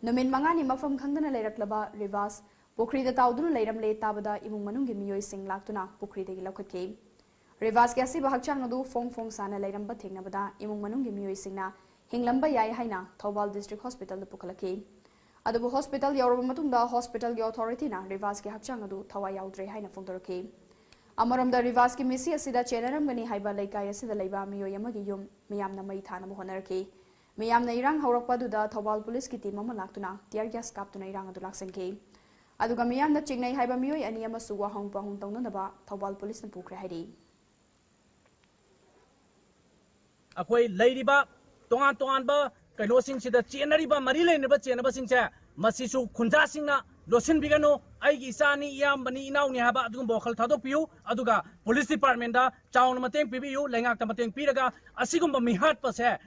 ꯅꯨꯃꯤꯠ ꯃꯉꯥꯅꯤ ꯃꯐꯝ ꯈꯪꯗꯅ ꯂꯩꯔꯛꯂꯕ ꯔꯤꯕꯥꯁ ꯄꯨꯈ꯭ꯔꯤꯗ ꯇꯥꯎꯗꯨꯅ ꯂꯩꯔꯝꯂꯦ ꯇꯥꯕꯗ ꯏꯃꯨꯡ ꯃꯅꯨꯡꯒꯤ ꯃꯤꯑꯣꯏꯁꯤꯡ ꯂꯥꯛꯇꯨꯅ ꯄꯨꯈ꯭ꯔꯤꯗꯒꯤ ꯂꯧꯈꯠꯈꯤ꯫ ꯔꯤꯕꯥꯁꯀꯤ ꯑꯁꯤꯕ ꯍꯛꯆꯥꯡ ꯑꯗꯨ ꯐꯣꯡ ꯐꯣꯡ ꯁꯥꯅ ꯂꯩꯔꯝꯕ ꯊꯦꯡꯅꯕꯗ ꯏꯃꯨꯡ ꯃꯅꯨꯡꯒꯤ ꯃꯤꯑꯣꯏꯁꯤꯡꯅ ꯍꯤꯡꯂꯝꯕ ꯌꯥꯏ ꯍꯥꯏꯅ ꯊꯧꯕꯥꯜ District Hospital ꯗ ꯄꯨꯈꯠꯂꯛꯈꯤ꯫ ꯑꯗꯨꯕꯨ hospital ꯌꯧꯔꯕ ꯃꯇꯨꯡꯗ hospital ꯒꯤ authority ꯅ ꯔꯤꯕꯥꯁꯀꯤ ꯍꯛꯆꯥꯡ ꯑꯗꯨ ꯊꯋꯥꯏ ꯌꯥꯎꯗ꯭ꯔꯦ ꯍꯥꯏꯅ ꯐꯣꯡꯗꯣꯔꯛꯈꯤ꯫ ꯑꯃꯔꯣꯝꯗ ꯔꯤꯕꯥꯁꯀꯤ ꯃꯤꯠꯁꯤ ꯑꯁꯤꯗ ꯆꯦꯟꯅꯔꯝꯒꯅꯤ ꯍꯥꯏꯕ ꯂꯩꯀꯥꯏ ꯑꯁꯤꯗ ꯂꯩꯕ ꯃꯤꯑꯣꯏ ꯑꯃꯒꯤ ꯌꯨꯝ ꯃꯤꯌꯥꯝꯅ ꯃꯩ ꯊꯥꯅꯕ ꯍꯣꯠꯅꯔꯛꯈꯤ꯫ ꯃꯤꯌꯥꯝꯅ ꯏꯔꯥꯡ ꯍꯧꯔꯛꯄ ꯑꯗꯨꯗ ꯊꯧꯕꯥꯜ ꯄꯨꯂꯤꯁꯀꯤ team ꯑꯃ ꯂꯥꯛꯇꯨꯅ tear gas ꯀꯥꯞꯇꯨꯅ ꯏꯔꯥꯡ ꯑꯗꯨ ꯂꯥꯛꯁꯤꯟꯈꯤ꯫ ꯑꯗꯨꯒ ꯃꯤꯌꯥꯝꯅ ꯆꯤꯡꯅꯩ ꯍꯥꯏꯕ ꯃꯤꯑꯣꯏ ꯑꯅꯤ ꯑꯃꯁꯨ ꯋꯥꯍꯪ ꯄꯥꯎꯍꯪ ꯇꯧꯅꯅꯕ ꯊꯧꯕꯥꯜ ꯄꯨꯂꯤꯁꯅ ꯄꯨꯈ꯭ꯔꯦ ꯍꯥꯏꯔꯤ꯫ ꯑꯩꯈꯣꯏ ꯂꯩꯔꯤꯕ ꯇꯣꯉꯥꯟ ꯇꯣꯉꯥꯟꯕ ꯀꯩꯅꯣꯁꯤꯡꯁꯤꯗ ꯆꯦꯟꯅꯔꯤꯕ, ꯃꯔꯤ ꯂꯩꯅꯔꯤꯕ ꯆꯦꯟꯅꯕꯁꯤꯡꯁꯦ, ꯃꯁꯤꯁꯨ ꯈꯨꯟꯖꯥꯁꯤꯡꯅ ꯂꯣꯠꯁꯤꯟꯕꯤꯒꯅꯨ꯫ ꯑꯩꯒꯤ ꯏꯆꯥꯅꯤ, ꯏꯌꯥꯝꯕꯅꯤ, ꯏꯅꯥꯎꯅꯤ ꯍꯥꯏꯕ ꯑꯗꯨꯒꯨꯝꯕ ꯋꯥꯈꯜ ꯊꯥꯗꯣꯛꯄꯤꯌꯨ꯫ ꯑꯗꯨꯒ police department ꯗ ꯆꯥꯎꯅ ꯃꯇꯦꯡ ꯄꯤꯕꯤꯌꯨ, ꯂꯩꯉꯥꯛꯇ ꯃꯇꯦꯡ ꯄꯤꯔꯒ ꯑꯁꯤꯒꯨꯝꯕ ꯃꯤꯍꯥꯠꯄꯁꯦ